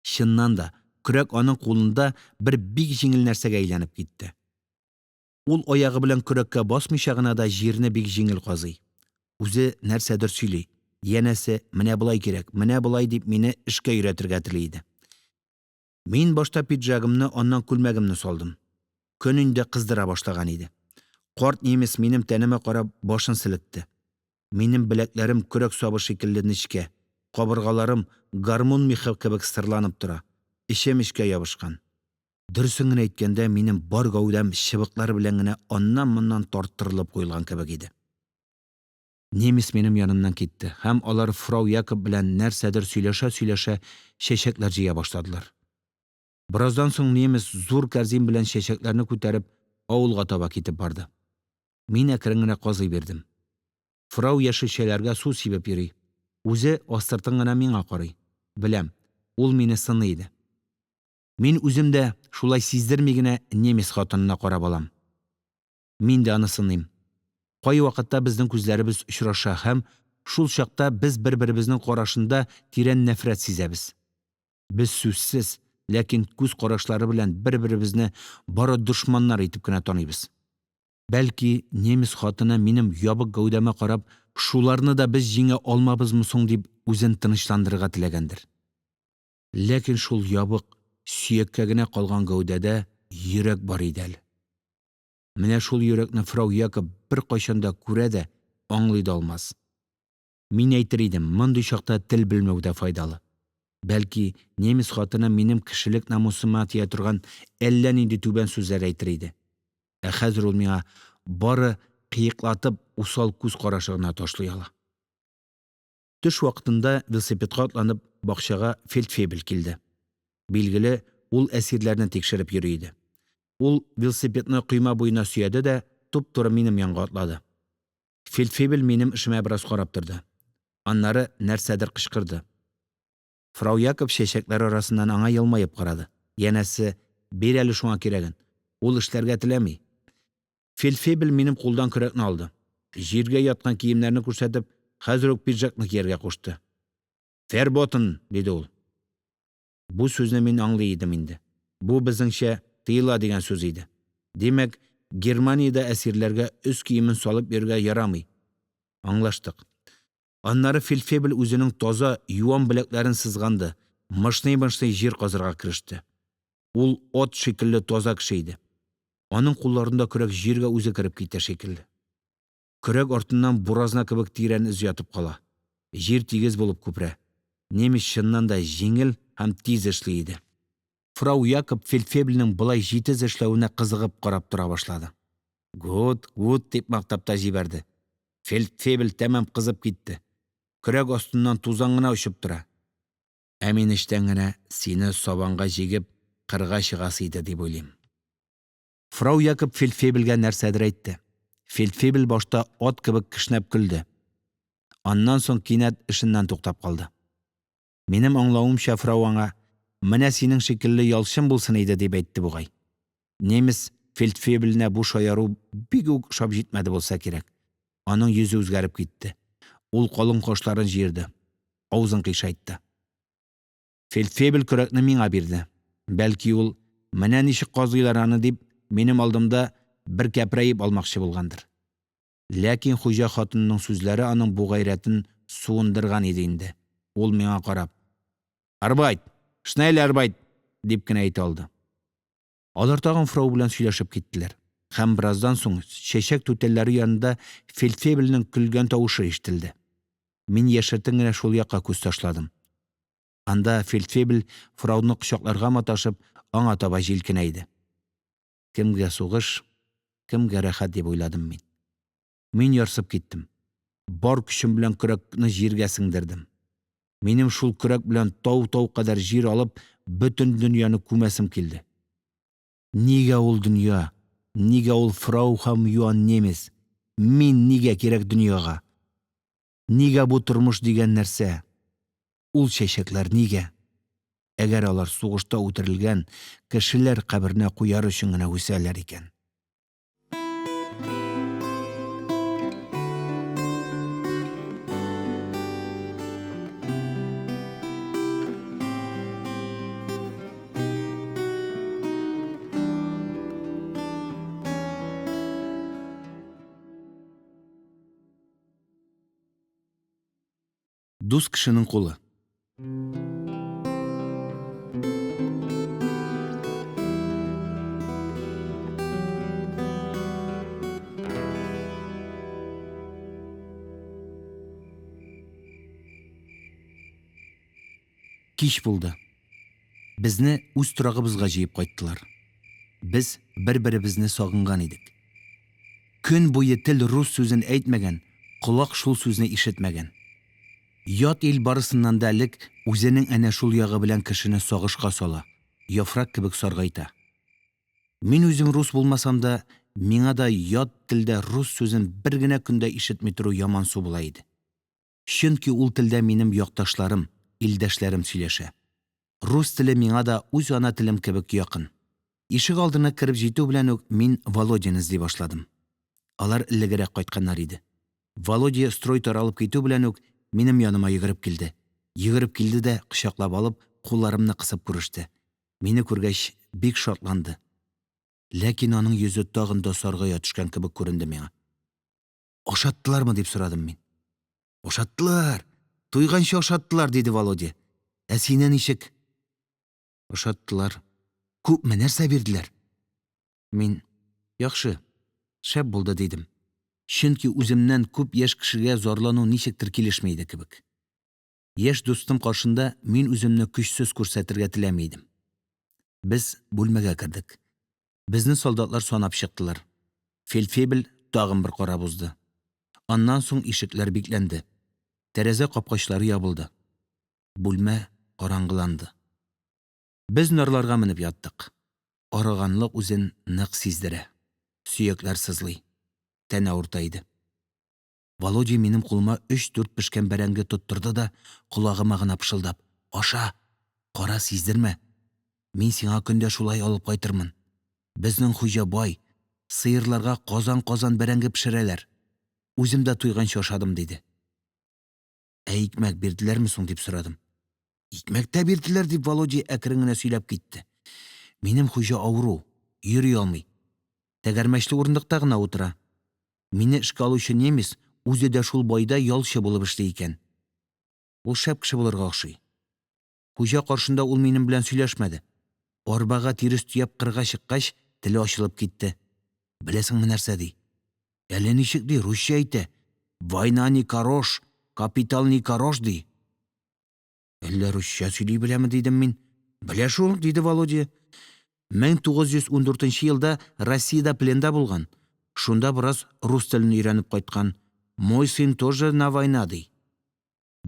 A: Чыннан да, көрәк аның кулында бер бик җиңел нәрсәгә әйләнеп китте. Ул аягы белән көрәккә басмыйча гына да җирне бик җиңел казый. Үзе нәрсәдер сөйли. Янәсе, менә болай кирәк, менә болай дип, мине эшкә өйрәтергә тели иде. Мин башта пиджагымны, аннан күлмәгемне салдым. Көн инде кыздыра башлаган иде. Карт немец, минем тәнемә карап, башын селекте. Минем беләкләрем көрәк сабы шикелле нечкә, кабыргаларым гармун мехы кебек сырланып тора, эчем эчкә ябышкан. Дөресен генә әйткәндә, минем бар гәүдәм чыбыклар белән генә аннан-моннан тарттырып куелган кебек иде. Немец минем янымнан китте, һәм алар фрау Якоп белән нәрсәдер сөйләшә-сөйләшә чәчәкләр җыя башладылар. Бераздан соң немец, зур кәрзин белән чәчәкләрне күтәреп, авылга таба китеп барды. Мин әкрен генә казый бирдем. Фрау яшелчәләргә су сибеп йөри, үзе астыртын гына миңа карый. Беләм: ул мине сыный иде. Мин үзем дә, шулай сиздерми генә, немец хатынына карап алам. Мин дә аны сыныйм. Кайвакытта безнең күзләребез очраша, һәм шул чакта без бер-беребезнең карашында тирән нәфрәт сизәбез. Без сүзсез, ләкин күз карашлары белән бер-беребезне бары дошманнар итеп кенә таныйбыз. Бәлки, немец хатыны, минем ябык гәүдәмә карап, шуларны да без җиңә алмабызмы соң дип, үзен тынычландырырга теләгәндер. Ләкин шул ябык, сөяккә генә калган гәүдәдә йөрәк бар иде әле. Менә шул йөрәкне фрау Якоп беркайчан да күрә дә, аңлый да алмас. Мин әйтер идем, мондый чакта тел белмәү дә файдалы. Бәлки, немец хатыны минем кешелек намусыма тия торган әллә нинди түбән сүзләр әйтер иде. Ә хәзер ул миңа бары кыеклатып усал күз карашы гына ташлый ала. Төш вакытында, велосипедка атланып, бакчага фельдфебель килде. Билгеле, ул әсирләрне тикшереп йөри иде. Ул велосипедны койма буена сөяде дә туп-туры минем янга атлады. Фельдфебель минем эшемә бераз карап торды, аннары нәрсәдер кычкырды. Фрау Якоп чәчәкләр арасыннан аңа елмаеп карады; янәсе, бир әле шуңа кирәген, ул эшләргә теләми. Фельдфебель минем кулдан көрәкне алды, җирдә яткан киемнәрне күрсәтеп, хәзер үк пиджакны кияргә кушты. – Ферботен! – диде ул. Бу сүзне мин аңлый идем инде. Бу, безнеңчә, тыела дигән сүз иде. Димәк, Германиядә әсирләргә өс киемен салып йөрергә ярамый. Аңлаштык. Аннары фельдфебель үзенең таза, юан беләкләрен сызганды, мышный-мышный җир казырга кереште. Ул ат шикелле таза кеше иде. Аның кулларында көрәк җиргә үзе кереп китә шикелле. Көрәк артыннан буразна кебек тирән эз ятып кала. Җир тигез булып күперә. Немец, чыннан да, җиңел һәм тиз эшли иде. Фрау Якоп фельдфебельнең болай җитез эшләвенә кызыгып карап тора башлады. – Гут, гут, – дип мактап та җибәрде. Фельдфебель тәмам кызып китте. Көрәк астыннан тузан гына очып тора. Ә мин эчтән генә, сине сабанга җигеп, кырга чыгасы иде, дип уйлыйм. Фрау Якоп фельдфебельгә нәрсәдер әйтте. Фельдфебель башта ат кебек кешнәп көлде, аннан соң кинәт эшеннән туктап калды. Минем аңлавымча, фрау аңа: «Менә синең шикелле ялчым булсын иде», – дип әйтте бугай. Немец фельдфебеленә бу шаяру бик үк ошап җитмәде булса кирәк, аның йөзе үзгәреп китте, ул калын кашларын җыерды, авызын кыйшайтты. Фельдфебель көрәкне миңа бирде. Бәлки, ул: «Менә ничек казыйлар аны», – дип, минем алдымда бер кәпрәеп алмакчы булгандыр. Ләкин хуҗа хатынының сүзләре аның бу гайрәтен суындырган иде инде. Ул, миңа карап: – Арбайт, шнель арбайт! – дип кенә әйтә алды. Алар тагын фрау белән сөйләшеп киттеләр, һәм бераздан соң чәчәк түтәлләре янында фельдфебельнең көлгән тавышы ишетелде. Мин яшертен генә шул якка күз ташладым. Анда фельдфебель, фрауны кочакларга маташып, аңа таба җилкенә иде. Кемгә сугыш, кемгә рәхәт, дип уйладым мин. Мин ярсып киттем, бар көчем белән көрәкне җиргә сеңдердем. Минем шул көрәк белән тау-тау кадәр җир алып, бөтен дөньяны күмәсем килде. Нигә ул дөнья, нигә ул фрау һәм юан немец, мин нигә кирәк дөньяга? Нигә бу тормыш дигән нәрсә? Ул чәчәкләр нигә? Әгәр алар сугышта үтерелгән кешеләр каберенә куяр өчен генә үсәләр икән. Дус кешенең кулы. Кич булды. Безне үз торагыбызга җыеп кайттылар. Без бер-беребезне сагынган идек. Көн буе тел рус сүзен әйтмәгән, колак шул сүзне ишетмәгән. Ят ил, барысыннан да элек, үзенең әнә шул ягы белән кешене сагышка сала, яфрак кебек саргайта. Мин үзем рус булмасам да, миңа да ят телдә рус сүзен бер генә көн дә ишетми тору ямансу була иде. Чөнки ул телдә минем якташларым, илдәшләрем сөйләшә. Рус теле миңа да үз ана телем кебек якын. Ишегалдына кереп җитү белән үк, мин Володяны эзли башладым. Алар элегрәк кайтканнар иде. Володя, строй таралып китү белән үк, минем яныма йөгереп килде. Йөгереп килде дә, кочаклап алып, кулларымны кысып күреште. Мине күргәч бик шатланды. Ләкин аның йөзе тагын да саргая төшкән кебек күренде миңа. – Ашаттылармы? – дип сорадым мин. – Ашаттылар, туйганчы ашаттылар, – диде Володя. – Ә сине ничек? – Ашаттылар. Күпме, нәрсә бирделәр? Мин: – Яхшы, шәп булды, – дидем, чөнки үземнән күп яшь кешегә зарлану ничектер килешми иде кебек. Яшь дустым каршында мин үземне көчсез күрсәтергә теләми идем. Без бүлмәгә кердек. Безне солдатлар санап чыктылар. Фельдфебель тагын бер карап узды. Аннан соң ишекләр бикләнде. Тәрәзә капкачлары ябылды. Бүлмә караңгыланды. Без нарларга менеп яттык. Арыганлык үзен нык сиздерә, сөякләр сызлый, тән авырта иде. Володя минем кулыма өч-дүрт пешкән бәрәңге тоттырды да, колагыма гына пышылдап: – Аша, кара, сиздермә, мин сиңа көн дә шулай алып кайтырмын, безнең хуҗа бай, сыерларга казан-казан бәрәңге пешерәләр, үзем дә туйганчы ашадым, – диде. Ә икмәк бирделәрме соң? – дип сорадым. Икмәк тә бирделәр, – дип, Володя әкрен генә сөйләп китте. – Минем хуҗа авыру, йөри алмый, тәгәрмәчле урындыкта гына утыра. Мине эшкә алучы немец үзе дә шул байда ялчы булып эшли икән. Ул шәп кеше булырга охшый. Хуҗа каршында ул минем белән сөйләшмәде. Арбага тирес төяп кырга чыккач, теле ачылып китте. Беләсеңме, нәрсә ди? Әле ничек ди, русча әйтә: «Война не карош, капитал не карош», – ди. Әллә русча сөйли беләме? – дидем мин. Белә шул, – диде Володя. 1914 елда Россиядә пленда булган, шунда бераз рус телен өйрәнеп кайткан, мой сын тоже на война, ди.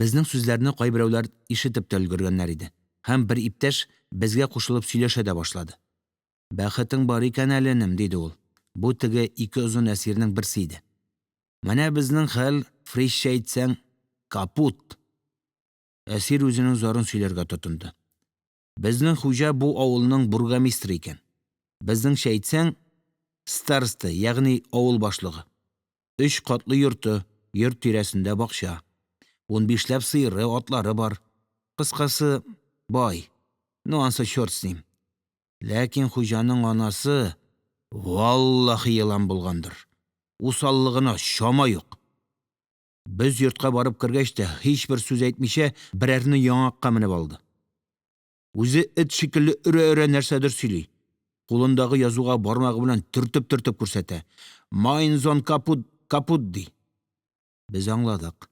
A: Безнең сүзләрне кайберәүләр ишетеп тә өлгергәннәр иде, һәм бер иптәш безгә кушылып сөйләшә дә башлады. – Бәхетең бар икән әле, энем, – диде ул. Бу теге ике озын әсирнең берсе иде. – Менә безнең хәл, фрицча әйтсәң, капут. Әсир үзенең зарын сөйләргә тотынды. Безнең хуҗа бу авылның бургомистры икән. Безнеңчә әйтсәң, староста, ягъни авыл башлыгы. Өч катлы йорты, йорт тирәсендә бакча. Унбишләп сыеры, атлары бар. Кыскасы, бай, ну, анысы чорт с ним. Ләкин хуҗаның анасы, валлаһи, елан булгандыр, усаллыгына чама юк. Без йортка барып кергәч тә, һичбер сүз әйтмичә, берәрне яңакка менеп алды. Үзе эт шикелле өрә-өрә нәрсәдер сөйли, кулындагы язуга бармагы белән төртеп-төртеп күрсәтә: «Майн зон капут, капут», – ди. Без аңладык: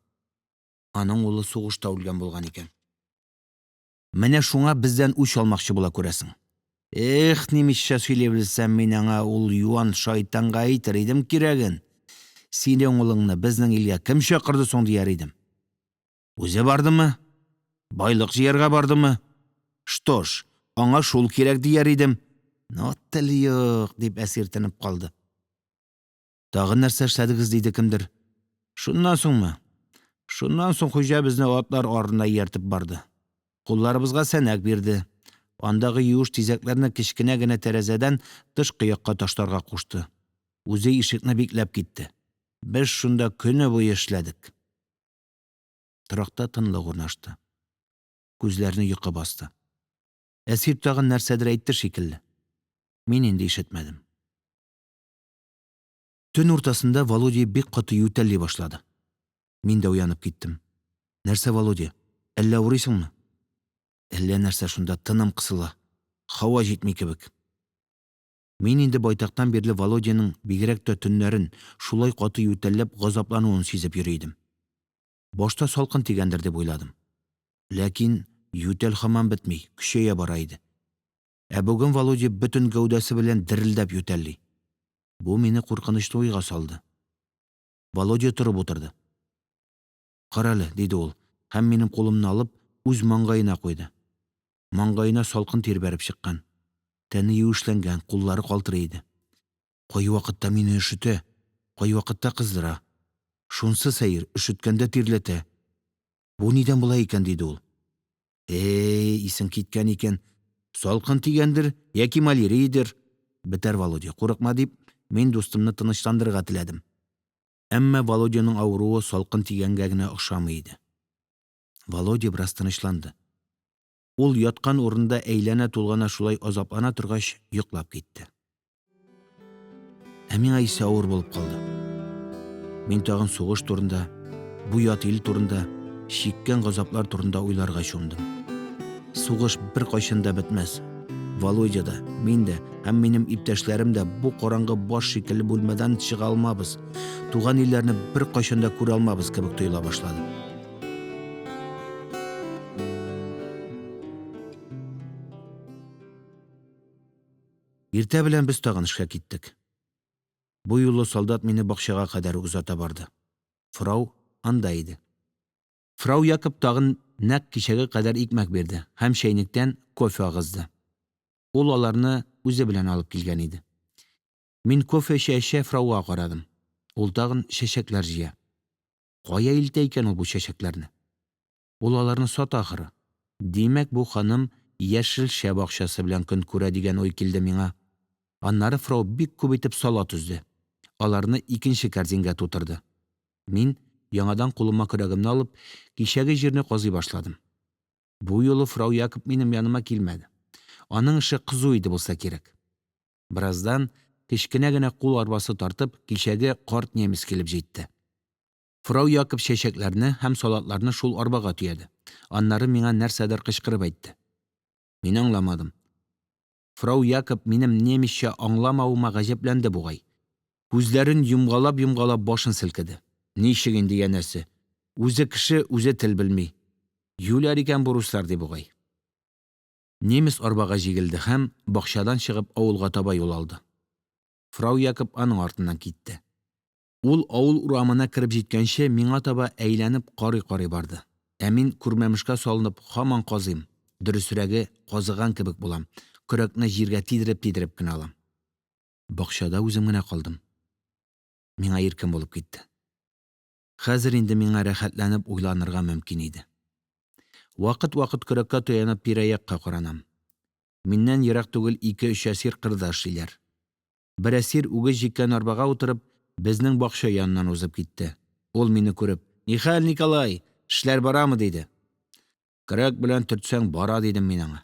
A: аның улы сугышта үлгән булган икән. Менә шуңа бездән үч алмакчы була, күрәсең. Их, немецча сөйли белсәм, мин аңа, ул юан шайтанга, әйтер идем кирәген. Синең улыңны безнең илгә кем чакырды соң, дияр идем. Үзе бардымы? Байлык җыярга бардымы? Что ж, аңа шул кирәк, дияр идем. Но тел юк, – дип, әсир тынып калды. Тагын нәрсә эшләдегез? – диде кемдер. Шуннан соңмы? Шуннан соң хуҗа безне атлар артыннан ияртеп барды. Кулларыбызга сәнәк бирде, андагы юеш тизәкләрне кечкенә генә тәрәзәдән тышкы якка ташларга кушты, үзе ишекне бикләп китте. Без шунда көн буе эшләдек. Торакта тынлык урнашты. Күзләрне йокы басты. Әсир тагын нәрсәдер әйтте шикелле. Мин инде ишетмәдем. Төн уртасында Володя бик каты ютәлли башлады. Мин дә уянып киттем. – Нәрсә, Володя, әллә авырыйсыңмы? – Әллә нәрсә шунда, тыным кысыла, һава җитми кебек. Мин инде байтактан бирле Володяның, бигрәк тә төннәрен, шулай каты ютәлләп газаплануын сизеп йөри идем. Башта салкын тигәндер дип уйладым. Ләкин ютәл һаман бетми, көчәя бара иде. Ә бүген Володя бөтен гәүдәсе белән дерелдәп ютәлли. Бу мине куркынычлы уйга салды. Володя торып утырды. – Кара әле, – диде ул һәм, минем кулымны алып, үз маңгаена куйды. Маңгаена салкын тир бәреп чыккан, тәне юешләнгән, куллары калтырый иде. – Кайвакытта мине өшетә, кайвакытта кыздыра. Шунысы сәер: өшеткәндә тирләтә. Бу нидән болай икән? – диде ул. – Һәй, исең киткән икән, салкын тигәндер яки маляриядер. Бетәр, Володя, курыкма, – дип, мин дустымны тынычландырырга теләдем. Әмма Володяның авыруы салкын тигәнгә генә охшамый иде. Володя бераз тынычланды. Ул яткан урынында әйләнә-тулгана шулай азаплана торгач йоклап китте. Ә миңа исә авыр булып калды. Мин тагын сугыш турында, бу ят ил турында, чиккән газаплар турында уйларга чумдым. Сугыш беркайчан да бетмәс. Володя да, мин дә һәм минем иптәшләрем дә бу караңгы баз шикелле бүлмәдән чыга алмабыз, туган илләрне беркайчан да күрә алмабыз кебек тоела башлады. Иртә белән без тагын эшкә киттек. Бу юлы солдат мине бакчага кадәр үк озата барды. Фрау анда иде. Фрау Якоп тагын нәкъ кичәге кадәр икмәк бирде һәм чәйнектән кофе агызды, ул аларны үзе белән алып килгән иде. Мин, кофе эчә-эчә, фрауга карадым, ул тагын чәчәкләр җыя. Кая илтә икән ул бу чәчәкләрне? Ул аларны сата, ахрысы. Димәк, бу ханым яшелчә бакчасы белән көн күрә, дигән уй килде миңа. Аннары фрау бик күп итеп салат өзде, аларны икенче кәрзингә тутырды. Мин, яңадан кулыма көрәгемне алып, кичәге җирне казый башладым. Бу юлы фрау Якоп минем яныма килмәде, аның эше кызу иде булса кирәк. Бераздан, кечкенә генә кул арбасы тартып, кичәге карт немец килеп җитте. Фрау Якоп чәчәкләрне һәм салатларны шул арбага төяде, аннары миңа нәрсәдер кычкырып әйтте. Мин аңламадым. Фрау Якоп минем немецча аңламавыма гаҗәпләнде бугай, күзләрен йомгалап-йомгалап башын селкеде. Ничек инде, янәсе, үзе кеше, үзе тел белми. Юләр икән бу руслар, ди бугай. Немец арбага җигелде һәм, бакчадан чыгып, авылга таба юл алды. Фрау Якоп аның артыннан китте. Ул авыл урамына кереп җиткәнче, миңа таба әйләнеп карый-карый барды. Ә мин, күрмәмешкә салынып, һаман казыйм, дөресрәге, казыган кебек булам, көрәкне җиргә тидереп-тидереп кенә алам. Бакчада үзем генә калдым. Миңа иркен булып китте. Хәзер инде миңа рәхәтләнеп уйланырга мөмкин иде. Вакыт-вакыт көрәккә таянып тирә-якка каранам. Миннән ерак түгел ике-өч әсир кырда эшлиләр. Бер әсир, үгез җиккән арбага утырып, безнең бакча яныннан узып китте. Ул, мине күреп: – Нихәл, Николай, эшләр барамы? – диде. Көрәк белән төртсәң бара, – дидем мин аңа.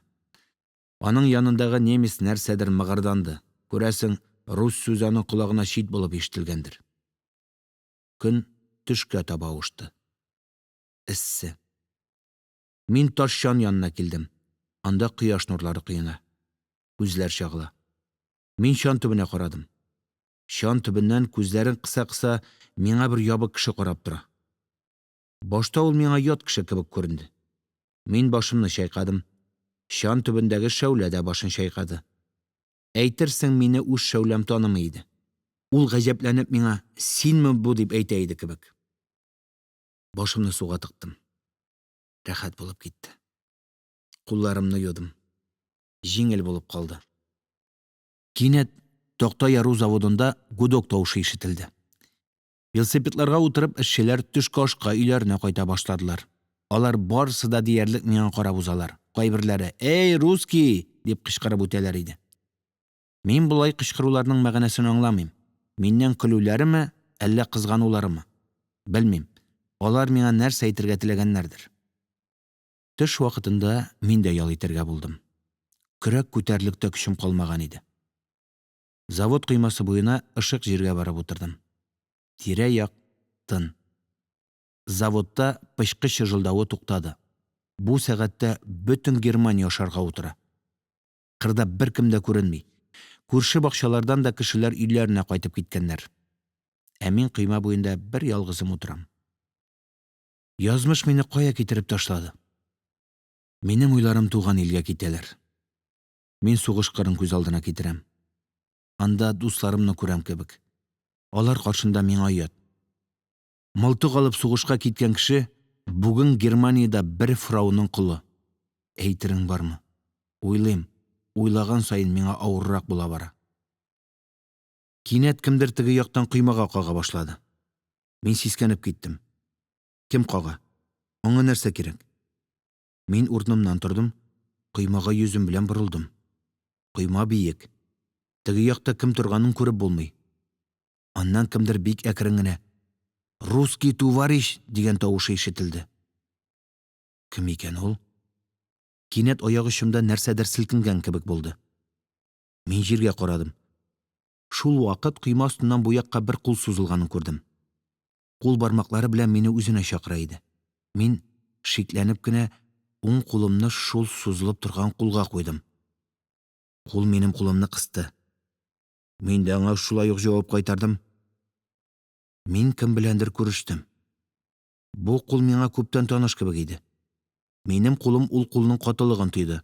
A: Аның янындагы немец нәрсәдер мыгырданды, күрәсең, рус сүзе аның колагына чит булып ишетелгәндер. Көн төшкә таба авышты. Эссе. Мин таш чан янына килдем, анда кояш нурлары коена, күзләр чагыла. Мин чан төбенә карадым. Чан төбеннән, күзләрен кыса-кыса, миңа бер ябык кеше карап тора. Башта ул миңа ят кеше кебек күренде. Мин башымны чайкадым. Чан төбендәге шәүлә дә башын чайкады. Әйтерсең мине үз шәүләм танымый иде. Ул, гаҗәпләнеп, миңа: «Синме бу?» – дип әйтә иде кебек. Башымны суга тыктым. Рәхәт булып китте. Кулларымны юдым. Җиңел булып калды. Кинәт такта яру заводында гудок тавышы ишетелде. Велосипедларга утырып, эшчеләр төшке ашка өйләренә кайта башладылар. Алар барысы да диярлек миңа карап узалар, кайберләре: – Әй, русски! – дип кычкырып үтәләр иде. Мин болай кычкыруларының мәгънәсен аңламыйм, миннән көлүләреме, әллә кызгануларымы? Белмим, алар миңа нәрсә әйтергә теләгәннәрдер. Төш вакытында мин дә ял итәргә булдым. Көрәк күтәрерлек тә көчем калмаган иде. Завод коймасы буена ышык җиргә барып утырдым. Тирә-як тын. Заводта пычкы чыжылдавы туктады. Бу сәгатьтә бөтен Германия ашарга утыра. Кырда беркем дә күренми. Күрше бакчалардан да кешеләр өйләренә кайтып киткәннәр. Ә мин койма буенда берьялгызым утырам. Язмыш мине кая китереп ташлады? Минем уйларым туган илгә китәләр. Мин сугыш кырын күз алдына китерәм. Анда дусларымны күрәм кебек. Алар каршында миңа оят. Мылтык алып сугышка киткән кеше бүген Германиядә бер фрауның колы. Әйтерең бармы? Уйлыйм, уйлаган саен, миңа авыррак була бара. Кинәт кемдер теге яктан коймага кага башлады. Мин сискәнеп киттем. Кем кага? Аңа нәрсә кирәк? Мин урынымнан тордым, коймага йөзем белән борылдым. Койма биек. Теге якта кем торганын күреп булмый. Аннан кемнеңдер бик әкрен генә: – Русски туварищ! – дигән тавышы ишетелде. Кем икән ул? Кинәт аяк очымда нәрсәдер селкенгән кебек булды. Мин җиргә карадым. Шулвакыт койма астыннан бу якка бер кул сузылганын күрдем. Кул бармаклары белән мине үзенә чакыра иде. Мин, шикләнеп кенә, уң кулымны шул сузылып торган кулга куйдым. Кул минем кулымны кысты. Мин дә аңа шулай ук җавап кайтардым. Мин кем беләндер күрештем. Бу кул миңа күптән таныш кебек иде. Минем кулым ул кулның катылыгын тойды.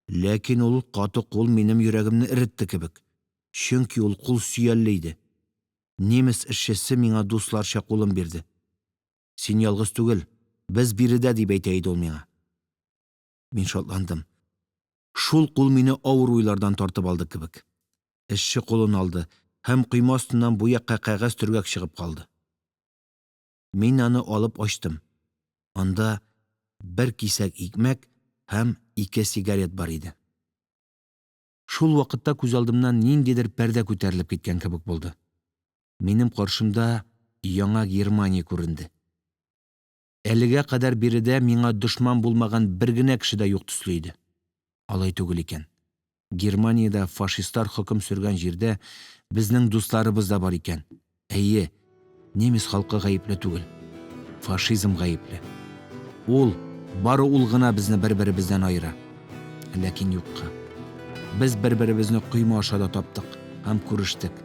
A: Ләкин ул каты кул минем йөрәгемне эретте кебек, чөнки ул кул сөялле иде. Немец эшчесе миңа дусларча кулын бирде. Син ялгыз түгел, Без биредә, дип әйтә иде ул миңа. Мин шатландым. Шул кул мине авыр уйлардан тартып алды кебек. Эшче кулын алды, һәм койма астыннан бу якка кәгазь төргәк чыгып калды. Мин аны алып ачтым, анда бер кисәк икмәк һәм ике сигарет бар иде. Шул вакытта күз алдымнан ниндидер пәрдә күтәрелеп киткән кебек булды. Минем каршымда яңа Германия күренде. Әлегә кадәр биредә миңа дошман булмаган бер генә кеше дә юк төсле иде. Алай түгел икән. Германиядә, фашистлар хөкем сөргән җирдә, безнең дусларыбыз да бар икән. Әйе, немец халкы гаепле түгел, фашизм гаепле. Ул, бары ул гына безне бер-беребездән аера. Ләкин юкка. Без бер-беребезне койма аша да таптык һәм күрештек.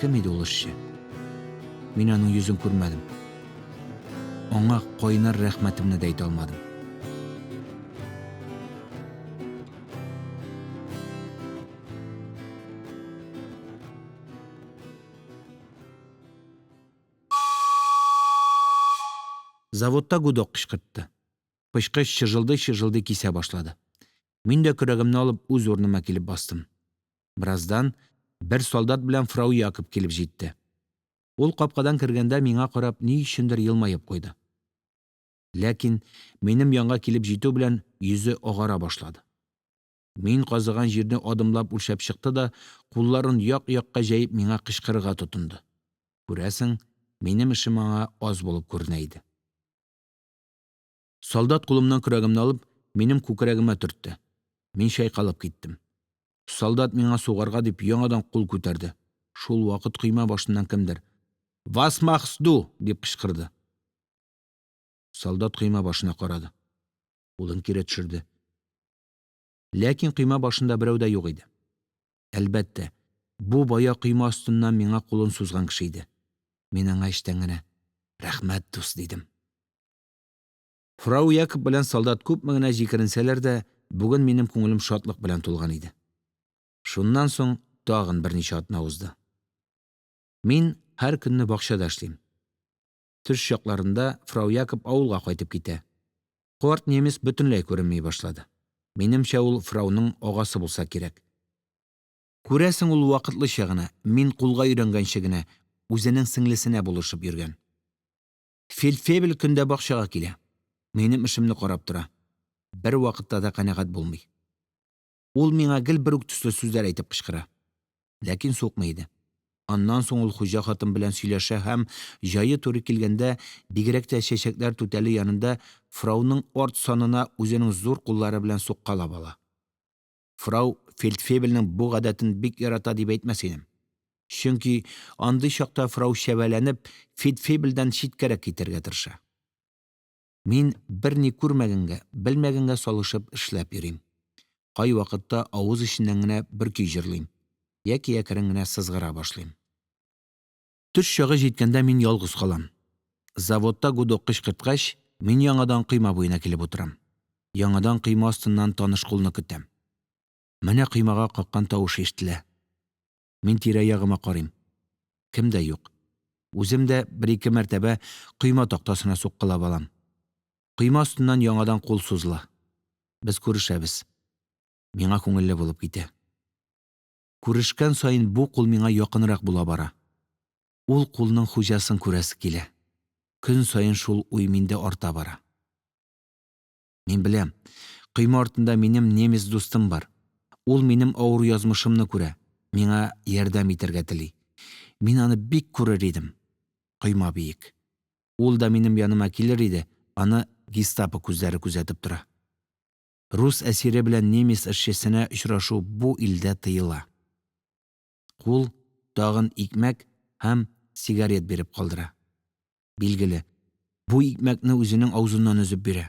A: Кем иде ул эшче? Мин аның йөзен күрмәдем. Аңа кайнар рәхмәтемне дә әйтә алмадым. Заводта гудок кычкыртты. Пычкы чыжылдый-чыжылдый кисә башлады. Мин дә, көрәгемне алып, үз урыныма килеп бастым. Бераздан бер солдат белән фрау Якоп килеп җитте. Ул, капкадан кергәндә, миңа карап, ни өчендер елмаеп куйды. Ләкин минем янга килеп җитү белән, йөзе агара башлады. Мин казыган җирне адымлап үлчәп чыкты да, кулларын як-якка җәеп, миңа кычкырырга тотынды. Күрәсең, минем эшем аңа аз булып күренә иде. Солдат, кулымнан көрәгемне алып, минем күкрәгемә төртте. Мин чайкалып киттем. Солдат, миңа сугарга дип, яңадан кул күтәрде. Шулвакыт койма башыннан кемдер: – Вас махст ду? – дип кычкырды. Солдат койма башына карады, кулын кире төшерде. Ләкин койма башында берәү дә юк иде. Әлбәттә, бу бая койма астыннан миңа кулын сузган кеше иде. Мин аңа эчтән генә: «Рәхмәт, дус», – дидем. Фрау Якоп белән солдат күпме генә җикеренсәләр дә, бүген минем күңелем шатлык белән тулган иде. Шуннан соң тагын берничә атна узды. Мин һәр көнне бакчада эшлим. Төш чакларында фрау Якоп авылга кайтып китә. Карт немец бөтенләй күренми башлады. Минемчә, ул фрауның агасы булса кирәк. Күрәсең, ул вакытлыча гына, мин кулга өйрәнгәнче генә, үзенең сеңлесенә булышып йөргән. Фельдфебель көн дә бакчага килә, минем эшемне карап тора, бервакытта да канәгать булмый. Ул миңа гел бер үк төсле сүзләр әйтеп кычкыра, ләкин сукмый иде. Аннан соң ул хуҗа хатын белән сөйләшә һәм, җае туры килгәндә, бигрәк тә чәчәкләр түтәле янында, фрауның арт санына үзенең зур куллары белән суккалап ала. Фрау фельдфебельнең бу гадәтен бик ярата дип әйтмәс идем. Чөнки андый чакта фрау, чәбәләнеп, фельдфебельдән читкәрәк китәргә тырыша. Мин, берни күрмәгәнгә, белмәгәнгә салышып эшләп йөрим. Кайвакытта авыз эченнән генә бер көй җырлыйм яки әкрен генә сызгыра башлыйм. Төш чагы җиткәндә, мин ялгыз калам. Заводта гудок кычкырткач, мин яңадан койма буена килеп утырам. Яңадан койма астыннан таныш кулны көтәм. Менә коймага каккан тавыш ишетелә. Мин тирә-ягыма карыйм. Кем дә юк. Үзем дә бер-ике мәртәбә койма тактасына суккалап алам. Койма астыннан яңадан кул сузыла. Без күрешәбез. Миңа күңелле булып китә. Күрешкән саен, бу кул миңа якынрак була бара. Ул кулның хуҗасын күрәсе килә. Көн саен шул уй миндә арта бара. Мин беләм: койма артында минем немец дустым бар. Ул минем авыр язмышымны күрә, миңа ярдәм итәргә тели. Мин аны бик күрер идем. Койма биек. Ул да минем яныма килер иде, аны гестапо күзләре күзәтеп тора. Рус әсире белән немец эшчесенә очрашу бу илдә тыела. Кул тагын икмәк һәм сигарет биреп калдыра. Билгеле, бу икмәкне үзенең авызыннан өзеп бирә,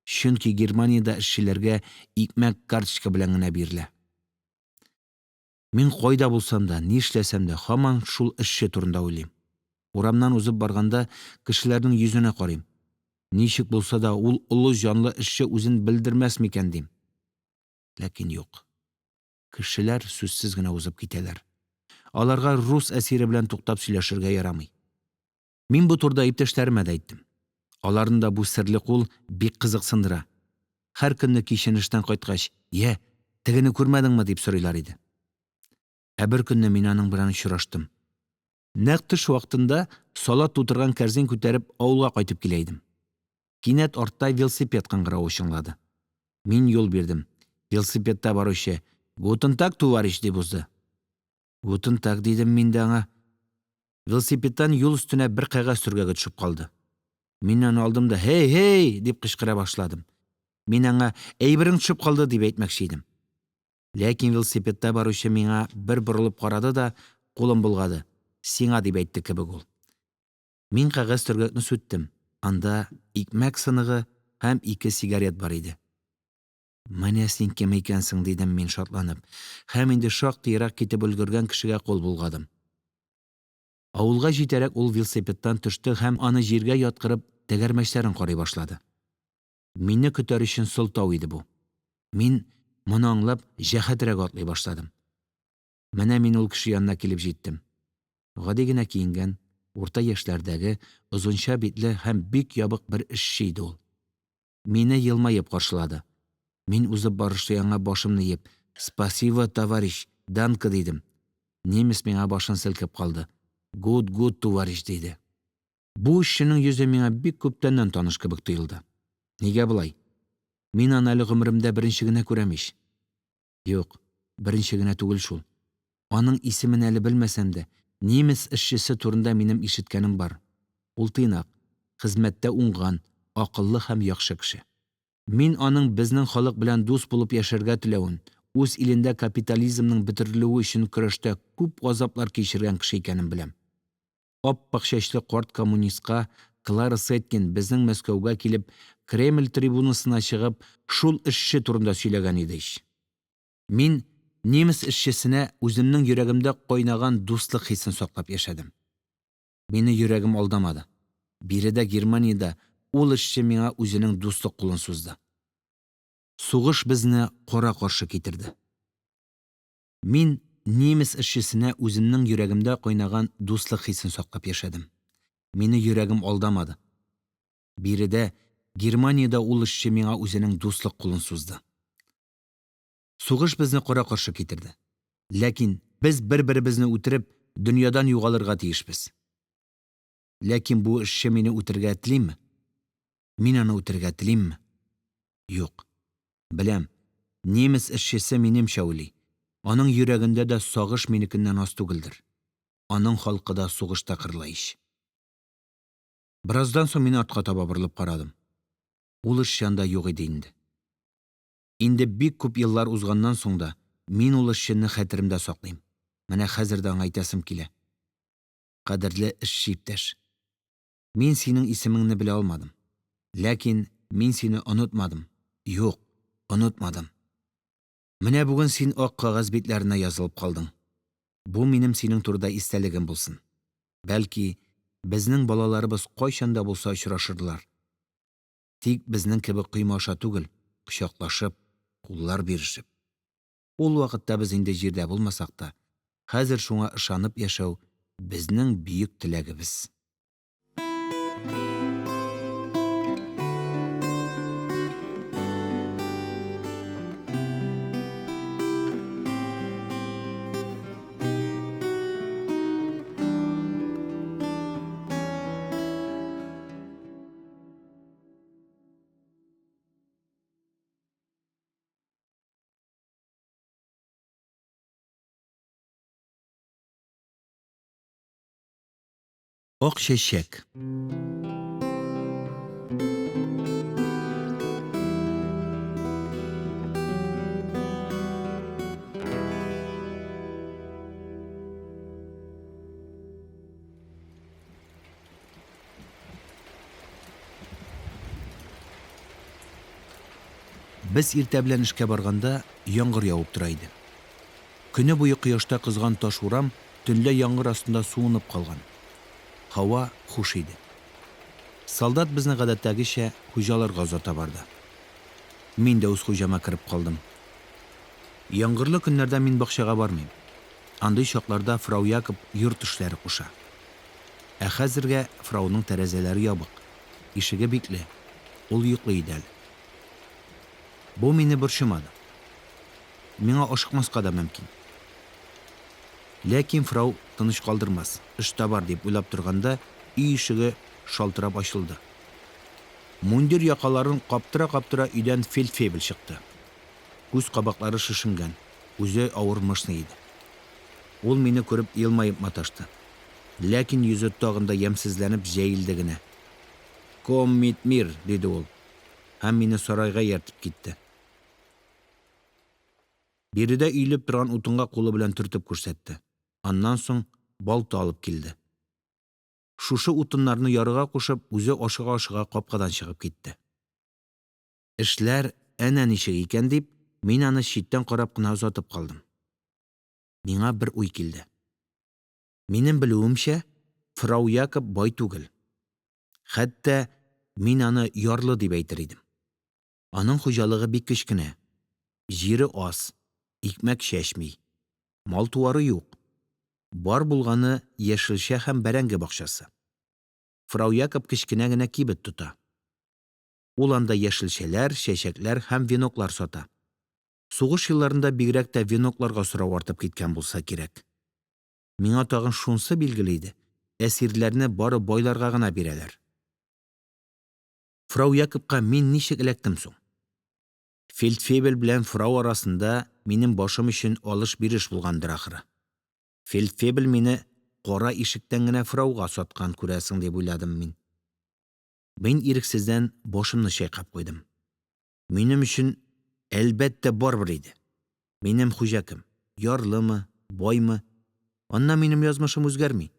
A: чөнки Германиядә эшчеләргә икмәк карточка белән генә бирелә. Мин кайда булсам да, нишләсәм дә, һаман шул эшче турында уйлыйм. Урамнан узып барганда, кешеләрнең йөзенә карыйм. Ничек булса да, ул олы җанлы эшче үзен белдермәс микән, дим. Ләкин юк. Кешеләр сүзсез генә узып китәләр. Аларга рус әсире белән туктап сөйләшергә ярамый. Мин бу турыда иптәшләремә дә әйттем. Аларны да бу серле кул бик кызыксындыра, һәр көнне кичен эштән кайткач: – Йә, тегене күрмәдеңме? – дип сорыйлар иде. Ә беркөнне мин аның белән очраштым. Нәкъ төш вакытында салат тутырган кәрзин күтәреп, авылга кайтып килә идем. Кинәт артта велосипед кыңгыравы чыңлады. Мин юл бирдем. Велосипедта баручы: – Гутен таг, туварищ, – дип узды. – Гутен таг, – дидем мин дә аңа. Велосипедтан юл өстенә бер кәгазь төргәге төшеп калды. Мин аны алдым да: – Һәй, һәй, – дип кычкыра башладым. Мин аңа: «Әйберең төшеп калды», – дип әйтмәкче идем. Ләкин велосипедта баручы миңа бер борылып карады да кулын болгады, сиңа дип әйтте кебек ул. Мин кәгазь төргәкне сүттем, анда икмәк сыныгы һәм ике сигарет бар иде. «Менә син кем икәнсең!» – дидем мин, шатланып, һәм инде шактый ерак китеп өлгергән кешегә кул болгадым. Авылга җитәрәк, ул велосипедтан төште һәм, аны җиргә яткырып, тәгәрмәчләрен карый башлады. Мине көтәр өчен сылтау иде бу. Мин, моны аңлап, җәһәтрәк атлый башладым. Менә мин ул кеше янына килеп җиттем. Гади генә киенгән, урта яшьләрдәге, озынча битле һәм бик ябык бер эшче иде ул. Мине елмаеп каршылады. Мин, узып барышлый, аңа, башымны иеп: – Спасибо, товарищ, данке, – дидем. Немец миңа башын селкеп калды: – Гут, гут, туварищ, – диде. Бу эшченең йөзе миңа бик күптәннән таныш кебек тоелды. Нигә болай? Мин аны әле гомеремдә беренче генә күрәм ич. Юк, беренче генә түгел шул. Аның исемен әле белмәсәм дә, немец эшчесе турында минем ишеткәнем бар. Ул тыйнак, хезмәттә уңган, акыллы һәм яхшы кеше. Мин аның безнең халык белән дус булып яшәргә теләвен, үз илендә капитализмның бетерелүе өчен көрәштә күп газаплар кичергән кеше икәнен беләм. Ап-ак чәчле карт коммунистка Клара Цеткин, безнең Мәскәүгә килеп, Кремль трибунасына чыгып, шул эшче турында сөйләгән иде ич. Мин немец эшчесенә үземнең йөрәгемдә кайнаган дуслык хисен саклап яшәдем. Мине йөрәгем алдамады, биредә, Германиядә, ул эшче миңа үзенең дуслык кулын сузды. Сугыш безне кара-каршы китерде. Мин немец эшчесенә үземнең йөрәгемдә кайнаган дуслык хисен саклап яшәдем. Мине йөрәгем алдамады. Биредә, Германиядә, ул эшче миңа үзенең дуслык кулын сузды. Сугыш безне кара-каршы китерде. Ләкин без, бер-беребезне үтереп, дөньядан югалырга тиешбез. Ләкин бу эшче мине үтерергә телиме? Мин аны үтерергә телимме? Юк. Беләм: немец эшчесе минемчә уйлый, аның йөрәгендә дә сагыш минекеннән аз түгелдер. Аның халкы да сугышта кырыла ич. Бераздан соң мин артка таба борылып карадым. Ул эшче анда юк иде инде. Инде бик күп еллар узганнан соң да, мин ул эшчене хәтеремдә саклыйм. Менә хәзер дә аңа әйтәсем килә: кадерле эшче иптәш! Мин синең исемеңне белә алмадым, ләкин мин сине онытмадым, юк, онытмадым. Менә бүген син ак кәгазь битләренә язылып калдың. Бу минем синең турыда истәлегем булсын. Бәлки, безнең балаларыбыз кайчан да булса очрашырлар. Тик безнең кебек койма аша түгел, кочаклашып, куллар бирешеп. Ул вакытта без инде җирдә булмасак та, хәзер шуңа ышанып яшәү – безнең бөек теләгебез. Ак чәчәк Без иртә белән эшкә барганда, яңгыр явып тора иде. Көне буе кояшта кызган таш урам төнлә яңгыр астында суынып калган. Һава хуш иде. Солдат безне, гадәттәгечә, хуҗаларга озата барды. Мин дә үз хуҗама кереп калдым. Яңгырлы көннәрдә мин бакчага бармыйм. Андый чакларда фрау Якоп йорт эшләре куша. Ә хәзергә фрауның тәрәзәләре ябык. Ишеге бикле, ул йоклый иде әле. Бу мине борчымады, миңа ашыкмаска да мөмкин. Ләкин фрау тыныч калдырмас, эш табар дип уйлап торганда, өй ишеге шалтырап ачылды. Мундир якаларын каптыра-каптыра, өйдән фельдфебель чыкты. Күз кабаклары шешенгән, үзе авыр мышный иде. Ул мине күреп елмаеп маташты. Ләкин йөзе тагын да ямьсезләнеп җәелде генә. – Ком мит мир, – диде ул һәм мине сарайга ияртеп китте. Биредә өелеп торган утынга кулы белән төртеп күрсәтте. Аннан соң балта алып килде. Шушы утыннарны ярырга кушып, үзе, ашыга-ашыга, капкадан чыгып китте. Эшләр әнә ничек икән дип, мин аны читтән карап кына озатып калдым. Миңа бер уй килде. Минем белүемчә, фрау Якоп бай түгел. Хәтта мин аны ярлы дип әйтер идем. Аның хуҗалыгы бик кечкенә, җире аз, икмәк чәчми, мал-туары юк. Бар булганы – яшелчә һәм бәрәңге бакчасы. Фрау Якоп кечкенә генә кибет тота. Ул анда яшелчәләр, чәчәкләр һәм веноклар сата. Сугыш елларында бигрәк тә венокларга сорау артып киткән булса кирәк. Миңа тагын шунысы билгеле иде: әсирләрне бары байларга гына бирәләр. Фрау Якопка мин ничек эләктем соң? Фельдфебель белән фрау арасында минем башым өчен алыш-биреш булгандыр, ахры. Фельдфебель мине кара ишектән генә фрауга саткан, күрәсең, дип уйладым мин. Мин ирексездән башымны чайкап куйдым. Минем өчен, әлбәттә, барыбер иде. Минем хуҗа кем? Ярлымы, баймы? Аннан минем язмышым үзгәрми.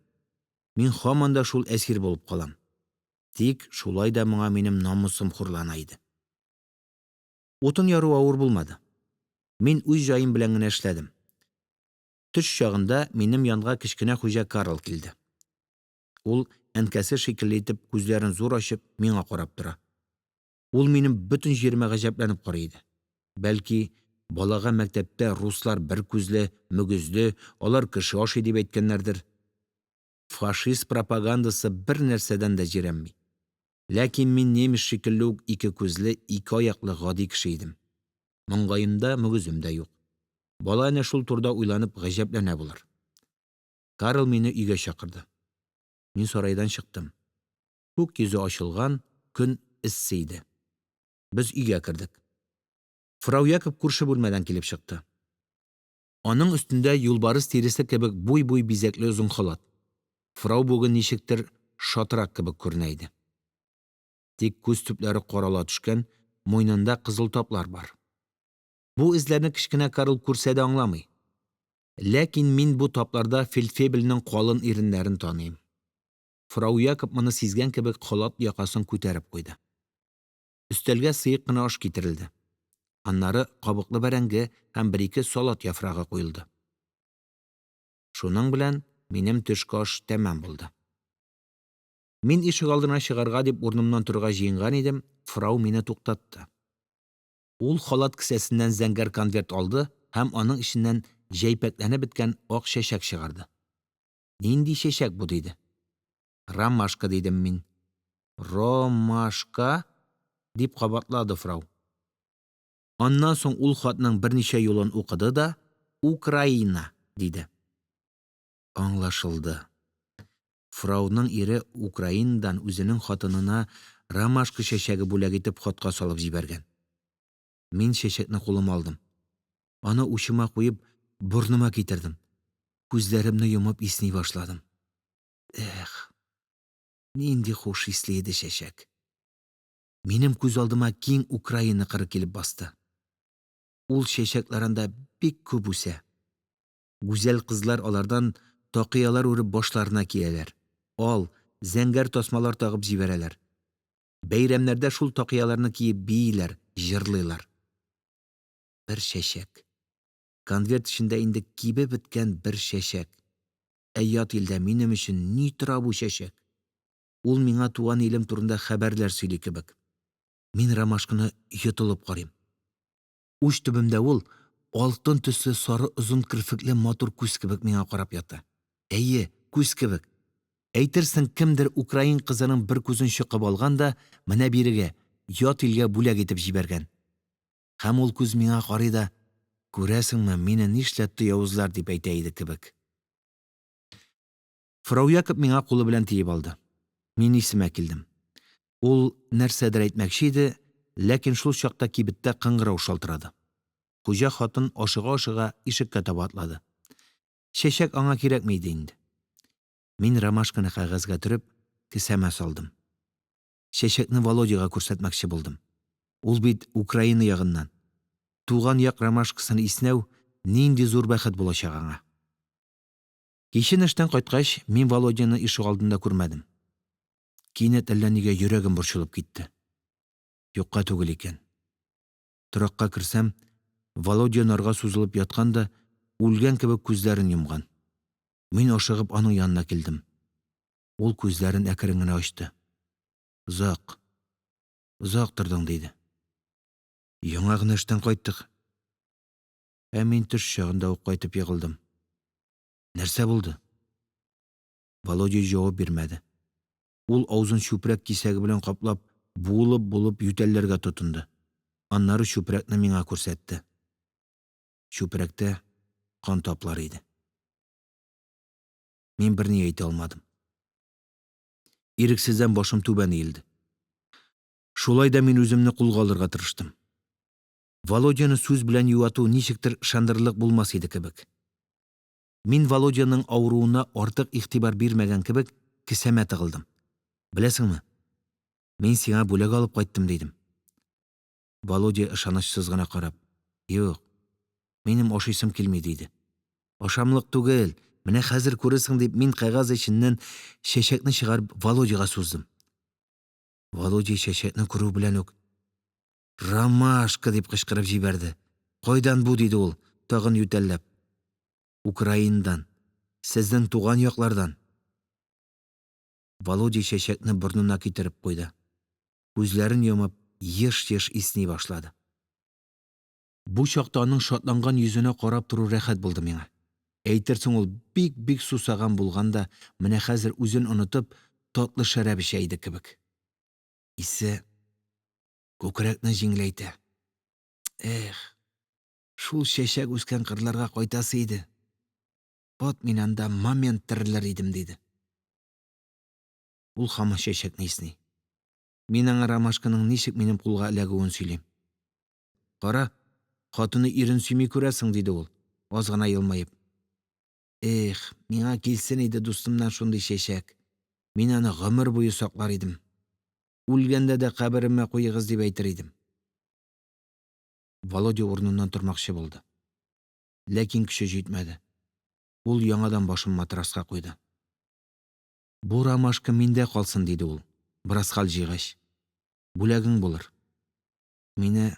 A: Мин һаман да шул әсир булып калам. Тик шулай да моңа минем намусым хурлана иде. Утын яру авыр булмады. Мин үз җаем белән генә эшләдем. Төш чагында минем янга кечкенә хуҗа Карл килде. Ул, әнкәсе шикелле итеп, күзләрен зур ачып, миңа карап тора. Ул минем бөтен җиремә гаҗәпләнеп карый иде. Бәлки, балага мәктәптә, руслар бер күзле, мөгезле, алар кеше ашый, дип әйткәннәрдер. Фашист пропагандасы бернәрсәдән дә җирәнми. Ләкин мин немец шикелле үк ике күзле, ике аяклы гади кеше идем. Маңгаемда мөгезем дә юк. Бала әнә шул турыда уйланып гаҗәпләнә булыр. Карл мине өйгә чакырды. Мин сарайдан чыктым. Күк йөзе ачылган, көн эссе иде. Без өйгә кердек. Фрау Якоп күрше бүлмәдән килеп чыкты. Аның өстендә юлбарыс тиресе кебек буй-буй бизәкле озын халат. Фрау бүген ничектер шатрак кебек күренә иде. Тик күз төпләре карала төшкән, муенында кызыл таплар бар. Бу эзләрне кечкенә Карл күрсә дә аңламый. Ләкин мин бу тапларда фельдфебельнең калын иреннәрен таныйм. Фрау Якоп моны сизгән кебек халат якасын күтәреп куйды. Өстәлгә сыек кына аш китерелде. Аннары кабыклы бәрәңге һәм бер-ике салат яфрагы куелды. Шуның белән минем төшке аш тәмам булды. Мин ишегалдына чыгарга дип урынымнан торырга җыенган идем, фрау мине туктатты. Ул халат кесәсеннән зәңгәр конверт алды һәм аның эченнән җәйпәкләнеп беткән ак чәчәк чыгарды. «Нинди чәчәк бу?» – диде. «Ромашка», – дидем мин. «Ро-маш-ка?» – дип кабатлады фрау. Аннан соң ул хатның берничә юлын укыды да: «Украина», – диде. Аңлашылды. Фрауның ире Украинадан үзенең хатынына ромашка чәчәге бүләк итеп хатка салып җибәргән. Мин чәчәкне кулыма алдым. Аны учыма куеп, борыныма китердем. Күзләремне йомып исни башладым. Эх, нинди хуш исле иде чәчәк! Минем күз алдыма киң Украина кыры килеп басты. Ул чәчәкләр анда бик күп үсә. Гүзәл кызлар алардан такыялар үреп башларына кияләр, ал, зәңгәр тасмалар тагып җибәрәләр. Бәйрәмнәрдә шул такыяларны киеп бииләр, җырлыйлар. Бер чәчәк. Конверт эчендә инде кибеп беткән бер чәчәк. Ә ят илдә минем өчен ни тора бу чәчәк? Ул миңа туган илем турында хәбәрләр сөйли кебек. Мин ромашканы йотылып карыйм. Уч төбемдә ул, алтын төсле сары озын керфекле матур күз кебек, миңа карап ята. Әйе, күз кебек. Әйтерсең кемдер украин кызының бер күзен чукып алган да менә бирегә, ят илгә бүләк итеп җибәргән, һәм ул күз миңа карый да: «Күрәсеңме, мине нишләтте явызлар», – дип әйтә иде кебек. Фрау Якоп миңа кулы белән тиеп алды. Мин исемә килдем. Ул нәрсәдер әйтмәкче иде, ләкин шул чакта кибеттә кыңгырау шалтырады. Хуҗа хатын, ашыга-ашыга, ишеккә таба атлады. Чәчәк аңа кирәкми иде инде. Мин ромашканы, кәгазьгә төреп, кесәмә салдым. Чәчәкне Володяга күрсәтмәкче булдым. Ул бит Украина ягыннан. Туган як ромашкасын иснәү нинди зур бәхет булачак аңа! Кичен эштән кайткач, мин Володяны ишегалдында күрмәдем. Кинәт әллә нигә йөрәгем борчылып китте. Юкка түгел икән. Торакка керсәм, Володя нарга сузылып яткан да үлгән кебек күзләрен йомган. Мин, ашыгып, аның янына килдем. Ул күзләрен әкрен генә ачты. – Озак, озак тордың, – диде. – Яңа гына эштән кайттык. Ә мин төш чагында ук кайтып егылдым. Нәрсә булды? Володя җавап бирмәде. Ул, авызын чүпрәк кисәге белән каплап, буылып-буылып ютәлләргә тотынды, аннары чүпрәкне миңа күрсәтте. Чүпрәктә кан таплары иде. Мин берни әйтә алмадым. Ирексездән башым түбән иелде. Шулай да мин үземне кулга алырга тырыштым. Володяны сүз белән юату ничектер ышандырырлык булмас иде кебек. Мин, Володяның авыруына артык игътибар бирмәгән кебек, кесәмә тыгылдым. – Беләсеңме, мин сиңа бүләк алып кайттым, – дидем. Володя, ышанычсыз гына карап: – Юк, минем ашыйсым килми, – диде. – Ашамлык түгел, менә хәзер күрерсең, – дип, мин кәгазь эченнән чәчәкне чыгарып Володяга суздым. Володя, чәчәкне күрү белән үк: – Ромашка! – дип кычкырып җибәрде. – Кайдан бу? – диде ул, тагын ютәлләп. – Украинадан, сезнең туган яклардан. Володя чәчәкне борынына китереп куйды, күзләрен йомып, еш-еш исни башлады. Бу чакта аның шатланган йөзенә карап торуы рәхәт булды миңа. Әйтерсең ул бик-бик сусаган булган да менә хәзер, үзен онытып, татлы шәраб эчә иде кебек. Исе күкрәкне җиңеләйтә. Эх, шул чәчәк үскән кырларга кайтасы иде. Вот мин анда момент терелер идем, – диде. Ул һаман чәчәкне исни. Мин аңа ромашканың ничек минем кулга эләгүен сөйлим. – Кара, хатыны ирен сөйми, күрәсең, – диде ул, аз гына елмаеп. Их, миңа килсен иде дустымнан шундый чәчәк, мин аны гомер буе саклар идем, үлгәндә дә каберемә куегыз дип әйтер идем. Володя урыныннан тормакчы булды, ләкин көче җитмәде, ул яңадан башын матраска куйды. – Бу ромашка миндә калсын, – диде ул, бераз хәл җыйгач. – Бүләгең булыр. Мине,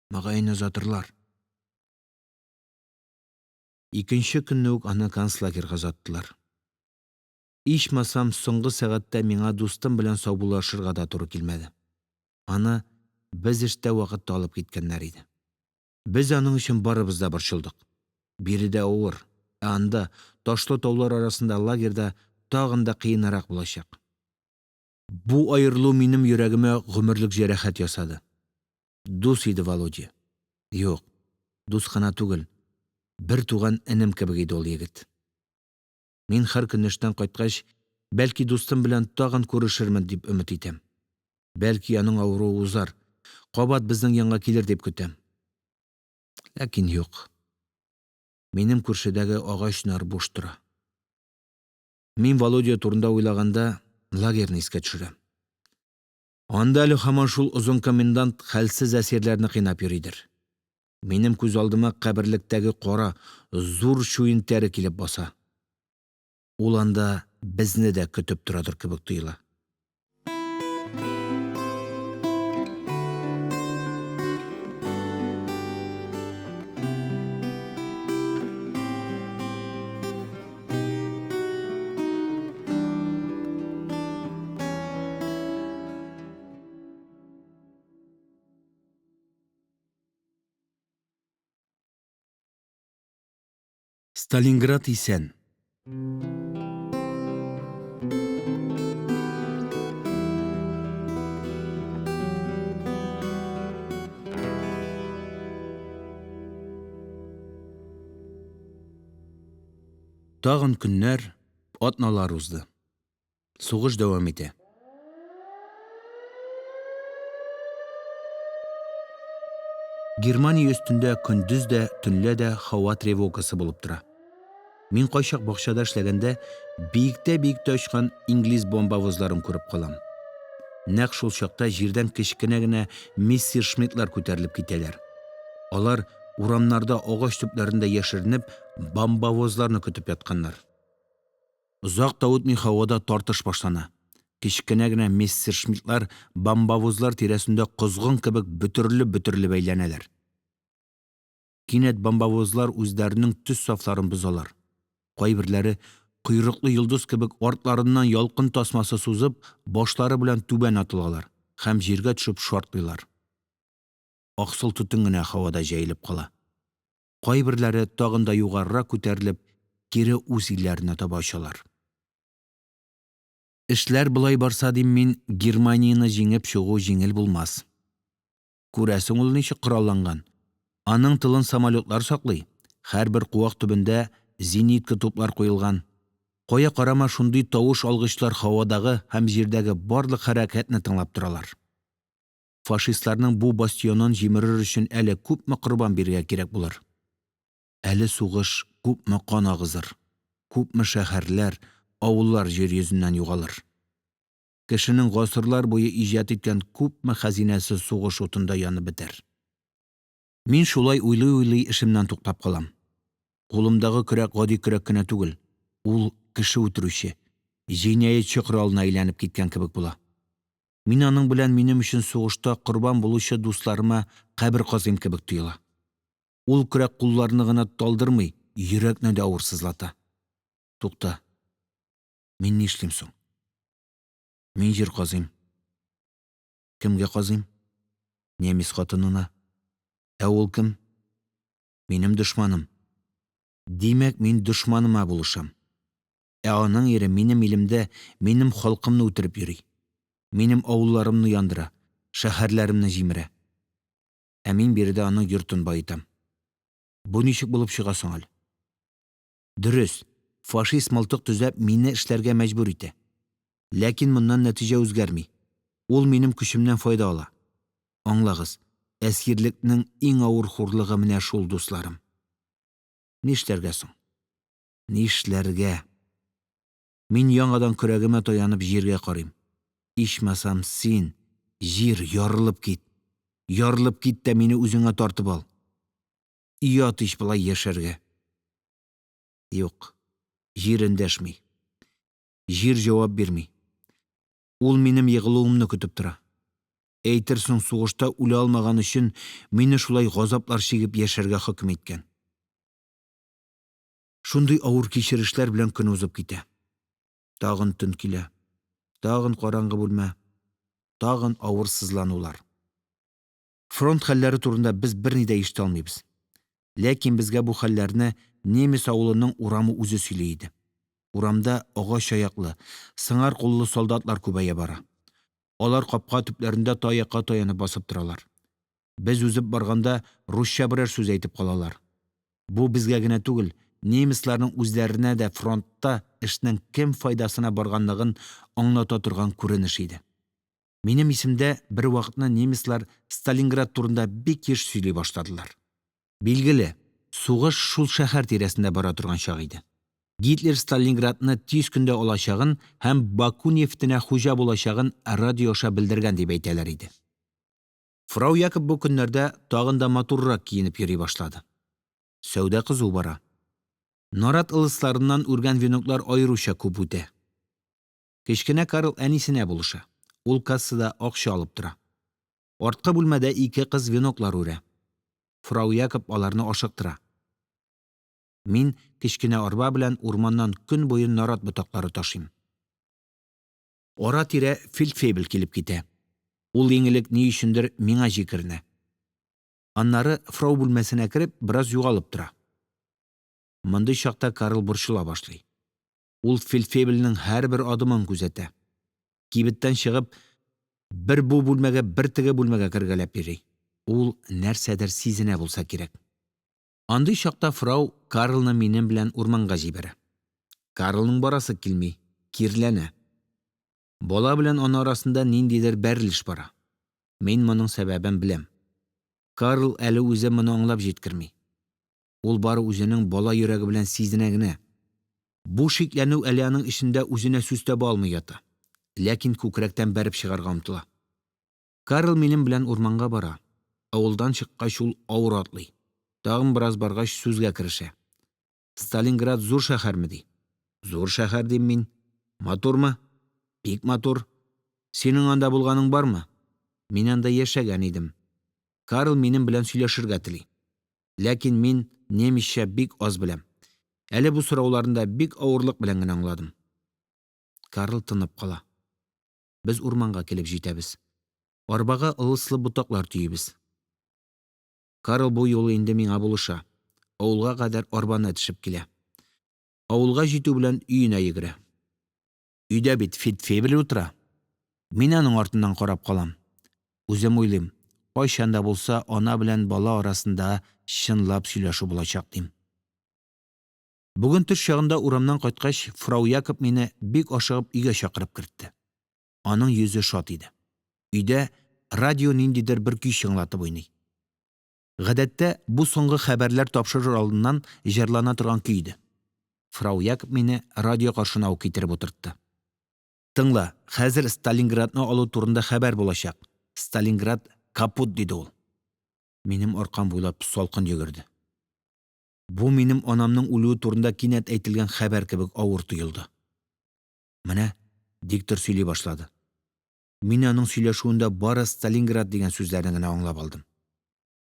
A: мөгаен, озатырлар. Икенче көнне үк аны концлагерьга озаттылар. Ичмасам, соңгы сәгатьтә миңа дустым белән саубуллашырга да туры килмәде. Аны без эштә вакытта алып киткәннәр иде. Без аның өчен барыбыз да борчылдык. Биредә авыр, ә анда, ташлы таулар арасындагы лагерьда, тагын да кыенрак булачак. Бу аерылу минем йөрәгемә гомерлек җәрәхәт ясады. Дус иде Володя. Юк, дус кына түгел, бертуган энем кебек иде ул егет. Мин һәр көнне эштән кайткач, бәлки, дустым белән тагын күрешермен дип өмет итәм. Бәлки, аның авыруы узар, кабат безнең янга килер дип көтәм. Ләкин юк. Минем күршедәге агач нар буш тора. Мин, Володя турында уйлаганда, лагерьны искә төшерәм. Анда әле һаман шул озын комендант хәлсез әсирләрне кыйнап йөридер. Минем күз алдыма каберлектәге кара, зур чуен тәре килеп баса. Ул анда безне дә көтеп торадыр кебек тоела. Сталинград исән! Тагын көннәр, атналар узды. Сугыш дәвам итә. Германия өстендә көндез дә, төнлә дә һава тревогасы булып тора. Мин кайчак, бакчада эшләгәндә, биектә-биектә очкан инглиз бомбовозларын күреп калам. Нәкъ шул чакта җирдән кечкенә генә «Мессершмитт» лар күтәрелеп китәләр. Алар, урамнарда агач төпләренә яшеренеп, бомбовозларны көтеп ятканнар. Озак та үтми, һавада тартыш башлана, кечкенә генә «Мессершмитт» лар бомбовозлар тирәсендә козгын кебек бөтерелеп-бөтерелеп әйләнәләр. Кинәт бомбовозлар үзләренең төз сафларын бозалар, кайберләре, койрыклы йолдыз кебек, артларыннан ялкын тасмасы сузып, башлары белән түбән атылалар һәм җиргә төшеп шартлыйлар. Аксыл төтен генә һавада җәелеп кала. Кайберләре, тагын да югарырак күтәрелеп, кире үз илләренә таба очалар. Эшләр болай барса, дим мин, Германияне җиңеп чыгу җиңел булмас. Күрәсең, ул ничек коралланган. Аның тылын самолётлар саклый, һәрбер куак төбендә зенитка туплар куелган. Кая карама, шундый тавыш алгычлар һавадагы һәм җирдәге барлык хәрәкәтне тыңлап торалар. Фашистларның бу бастионын җимерер өчен әле күпме корбан бирергә кирәк булыр. Әле сугыш күпме кан агызыр, күпме шәһәрләр, авыллар җир йөзеннән югалыр. Кешенең гасырлар буе иҗат иткән күпме хәзинәсе сугыш утында янып бетәр. Мин шулай уйлый-уйлый эшемнән туктап калам. Кулымдагы көрәк гади көрәк кенә түгел, ул кеше үтерүче, җинаятьче коралына әйләнеп киткән кебек була. Мин аның белән минем өчен сугышта корбан булучы дусларыма кабер казыйм кебек тоела. Ул көрәк кулларны гына талдырмый, йөрәкне дә авыр сызлата. Тукта, мин нишлим соң? Мин җир казыйм. Кемгә казыйм? Немец хатынына. Ә ул кем? Минем дошманым. Димәк, мин дошманыма булышам. Ә аның ире минем илемдә минем халкымны үтереп йөри, минем авылларымны яндыра, шәһәрләремне җимерә. Ә мин биредә аның йортын баетам. Бу ничек булып чыга соң әле? Дөрес, фашист, мылтык төзәп, мине эшләргә мәҗбүр итә. Ләкин моннан нәтиҗә үзгәрми. Ул минем көчемнән файда ала. Аңлагыз, әсирлекнең иң авыр хурлыгы менә шул, дусларым. Нишләргә соң? Нишләргә? Мин яңадан көрәгемә таянып җиргә карыйм. Ичмасам, син, җир, ярылып кит. Ярылып кит тә мине үзеңә тартып ал. Оят ич болай яшәргә. Юк, җир эндәшми. Җир җавап бирми. Ул минем егылуымны көтеп тора. Әйтерсең сугышта үлә алмаган өчен мине шулай газаплар чигеп яшәргә хөкем иткән. Шундый авыр кичерешләр белән көн узып китә. Тагын төн килә, тагын караңгы бүлмә, тагын авыр сызланулар. Фронт хәлләре турында без берни дә ишетә алмыйбыз. Ләкин безгә бу хәлләрне немец авылының урамы үзе сөйли иде. Урамда агач аяклы, сыңар куллы солдатлар күбәя бара. Алар капка төпләрендә таякка таянып басып торалар. Без узып барганда, русча берәр сүз әйтеп калалар. Бу безгә генә түгел, немецларның үзләренә дә фронтта эшнең кем файдасына барганлыгын аңлата торган күренеш иде. Минем исемдә, бервакытны немецлар Сталинград турында бик еш сөйли башладылар. Билгеле, сугыш шул шәһәр тирәсендә бара торган чак иде. Гитлер Сталинградны тиз көндә алачагын һәм Баку нефтенә хуҗа булачагын радио аша белдергән дип әйтәләр иде. Фрау Якоп бу көннәрдә тагын да матуррак киенеп йөри башлады. Сәүдә кызу бара. Нарат ылысларыннан үргән веноклар аеруча күп үтә. Кечкенә Карл әнисенә булыша. Ул кассада акча алып тора. Арткы бүлмәдә ике кыз веноклар үрә. Фрау Якоп аларны ашыктыра. Мин кечкенә арба белән урманнан көн буе нарат ботаклары ташыйм. Ара-тирә фельдфебель килеп китә. Ул иң элек ни өчендер миңа җикеренә. Аннары фрау бүлмәсенә кереп, бераз югалып тора. Мондый чакта Карл борчыла башлый. Ул фельдфебельнең һәрбер адымын күзәтә. Кибеттән чыгып, бер бу бүлмәгә, бер теге бүлмәгә кергәләп йөри. Ул нәрсәдер сизенә булса кирәк. Андый чакта фрау Карлны минем белән урманга җибәрә. Карлның барасы килми, киреләнә. Бала белән ана арасында ниндидер бәрелеш бара. Мин моның сәбәбен беләм. Карл әле үзе моны аңлап җиткерми. Ул бары үзенең бала йөрәге белән сизенә генә. Бу шикләнү әле аның эчендә үзенә сүз таба алмый ята, ләкин күкрәктән бәреп чыгарга омтыла. Карл минем белән урманга бара. Авылдан чыккач, ул авыр атлый, тагын бераз баргач, сүзгә керешә: – Сталинград зур шәһәрме? – ди. Зур шәһәр, – дим мин. – Матурмы? Бик матур. Синең анда булганың бармы? Мин анда яшәгән идем. Карл минем белән сөйләшергә тели. Ләкин мин немецча бик аз беләм, әле бу сорауларын да бик авырлык белән генә аңладым. Карл тынып кала. Без урманга килеп җитәбез. Арбага ылыслы ботаклар төйибез. Карл бу юлы инде миңа булыша, авылга кадәр арбаны этешеп килә. Авылга җитү белән, өенә йөгерә. Өйдә бит фельдфебель утыра. Мин аның артыннан карап калам. Үзем уйлыйм: кайчан да булса ана белән бала арасында чынлап сөйләшү булачак, дим. Бүген төш чагында урамнан кайткач, фрау Якоп мине, бик ашыгып, өйгә чакырып кертте. Аның йөзе шат иде. Өйдә радио ниндидер бер көй чыңлатып уйный. Гадәттә, бу соңгы хәбәрләр тапшырыр алдыннан җырлана торган көй иде. Фрау Якоп мине радио каршына ук китереп утыртты. – Тыңла, хәзер Сталинградны алу турында хәбәр булачак, Сталинград капут, – диде ул. Минем аркам буйлап салкын йөгерде. Бу минем анамның үлүе турында кинәт әйтелгән хәбәр кебек авыр тоелды. Менә диктор сөйли башлады. Мин аның сөйләшүендә бары Сталинград дигән сүзләрне генә аңлап алдым.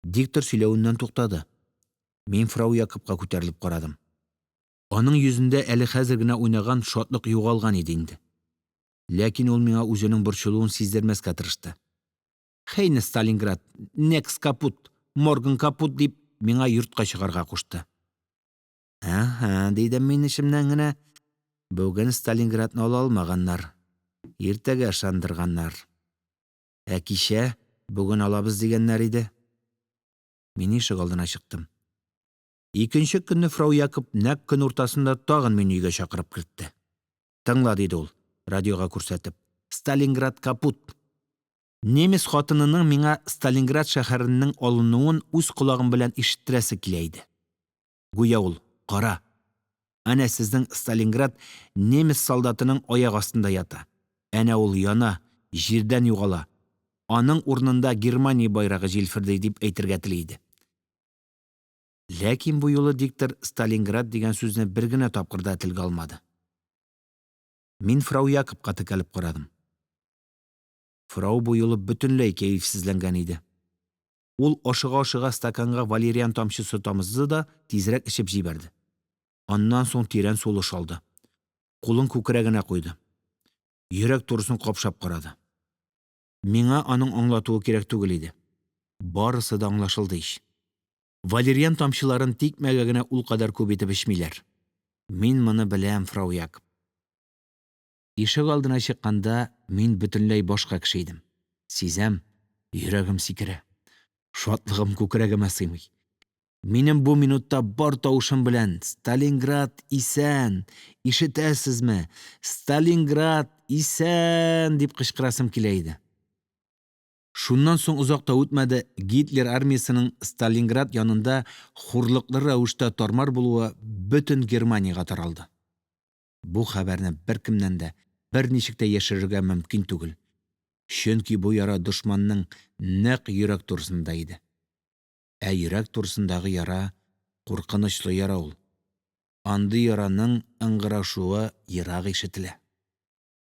A: Диктор сөйләвеннән туктады. Мин фрау Якопка күтәрелеп карадым. Аның йөзендә әле хәзер генә уйнаган шатлык югалган иде инде. Ләкин ул миңа үзенең борчылуын сиздермәскә тырышты. – Һейне, Сталинград, некс капут, морген капут, – дип, миңа йортка чыгарга кушты. Әһә, дидем мин эчемнән генә, бүген Сталинградны ала алмаганнар, иртәгә ышандырганнар. Ә кичә, бүген алабыз, дигәннәр иде. Мин ишегалдына чыктым. Икенче көнне фрау Якоп нәкъ көн уртасында тагын мине өйгә чакырып кертте. – Тыңла, – диде ул, радиога күрсәтеп, – Сталинград капут. Немец хатынының миңа Сталинград шәһәренең алынуын үз колагым белән ишеттерәсе килә иде. Гүя ул: «Кара, әнә сезнең Сталинград немец солдатының аяк астында ята, әнә ул яна, җирдән югала, аның урынында Германия байрагы җилферди», – дип әйтергә тели иде. Ләкин бу юлы диктор «Сталинград» дигән сүзне бер генә тапкыр да телгә алмады. Мин фрау Якопка текәлеп карадым. Фрау бу юлы бөтенләй кәефсезләнгән иде. Ул, ашыга-ашыга, стаканга валериан тамчысы тамызды да тизрәк эчеп җибәрде. Аннан соң тирән сулыш алды, кулын күкрәгенә куйды, йөрәк турысын капшап карады. Миңа аның аңлатуы кирәк түгел иде. Барысы да аңлашылды ич. Валериан тамчыларын тикмәгә генә ул кадәр күп итеп эчмиләр. Мин моны беләм, фрау Якоп. Ишегалдына чыкканда, мин бөтенләй башка кеше идем. Сизәм: йөрәгем сикерә, шатлыгым күкрәгемә сыймый. Минем бу минутта бар тавышым белән: – Сталинград исән! Ишетәсезме, Сталинград исән! – дип кычкырасым килә иде. Шуннан соң озак та үтмәде, Гитлер армиясенең Сталинград янында хурлыклы рәвештә тар-мар булуы бөтен Германиягә таралды. Бу хәбәрне беркемнән дә, берничек тә яшерергә мөмкин түгел, чөнки бу яра дошманның нәкъ йөрәк турысында иде. Ә йөрәк турысындагы яра – куркынычлы яра ул. Андый яраның ыңгырашуы ерак ишетелә.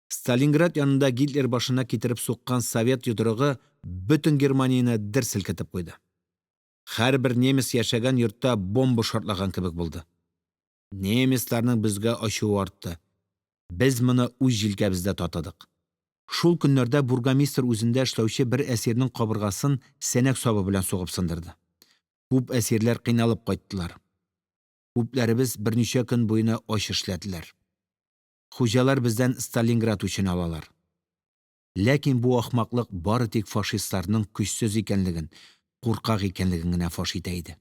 A: Сталинград янында Гитлер башына китереп суккан совет йодрыгы бөтен Германияне дер селкетеп куйды. Һәрбер немец яшәгән йортта бомба шартлаган кебек булды. Немецларның безгә ачуы артты, без моны үз җилкәбездә татыдык. Шул көннәрдә бургомистр үзендә эшләүче бер әсирнең кабыргасын сәнәк сабы белән сугып сындырды. Күп әсирләр кыйналып кайттылар. Күпләребез берничә көн буена ач эшләделәр. Хуҗалар бездән Сталинград үчен алалар. Ләкин бу ахмаклык бары тик фашистларның көчсез икәнлеген, куркак икәнлеген генә фаш итә иде.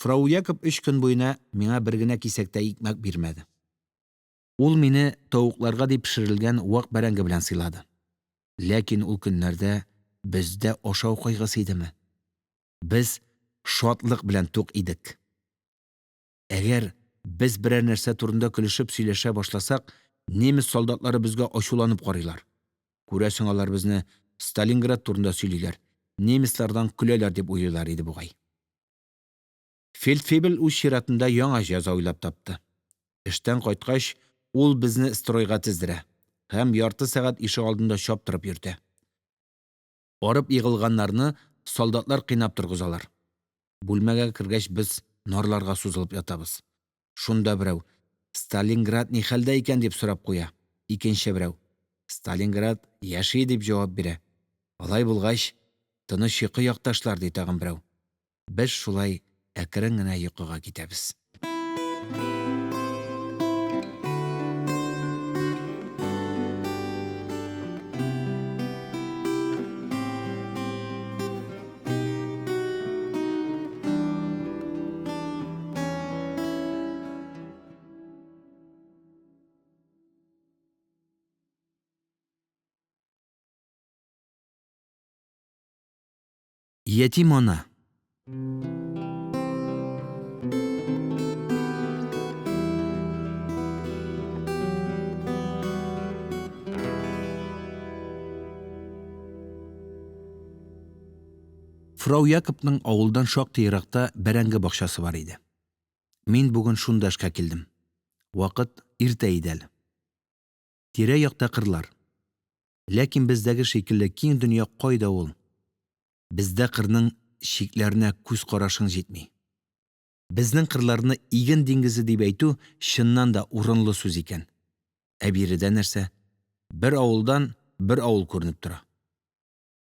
A: Фрау Якоп өч көн буена миңа бер генә кисәк тә икмәк бирмәде. Ул мине тавыкларга дип пешерелгән вак бәрәңге белән сыйлады. Ләкин ул көннәрдә бездә ашау кайгысы идеме? Без шатлык белән тук идек. Әгәр без берәр нәрсә турында көлешеп сөйләшә башласак, немец солдатлары безгә ачуланып карыйлар. Күрәсең, алар безне Сталинград турында сөйлиләр, немецлардан көләләр дип уйлыйлар иде бугай. Фельдфебель үз чиратында яңа җәза уйлап тапты. Эштән кайткач, ул безне стройга тездерә һәм ярты сәгать ишегалдында чаптырып йөртә. Арып егылганнарны солдатлар кыйнап торгызалар. Бүлмәгә кергәч, без нарларга сузылып ятабыз. Шунда берәү: – Сталинград нихәлдә икән? – дип сорап куя. Икенче берәү: – Сталинград яши, – дип җавап бирә. Алай булгач, тыныч йокы, якташлар, – ди тагын берәү. Без шулай әкрен генә йокыга китәбез. Ятим ана. Фрау Якопның авылдан шактый еракта бәрәңге бакчасы бар иде. Мин бүген шунда эшкә килдем. Вакыт иртә иде әле. Тирә-якта кырлар. Ләкин бездәге шикелле киң дөнья кайда ул! Бездә кырның чикләренә күз карашың җитми. Безнең кырларны иген диңгезе дип әйтү, чыннан да, урынлы сүз икән. Ә биредә нәрсә? Бер авылдан бер авыл күренеп тора.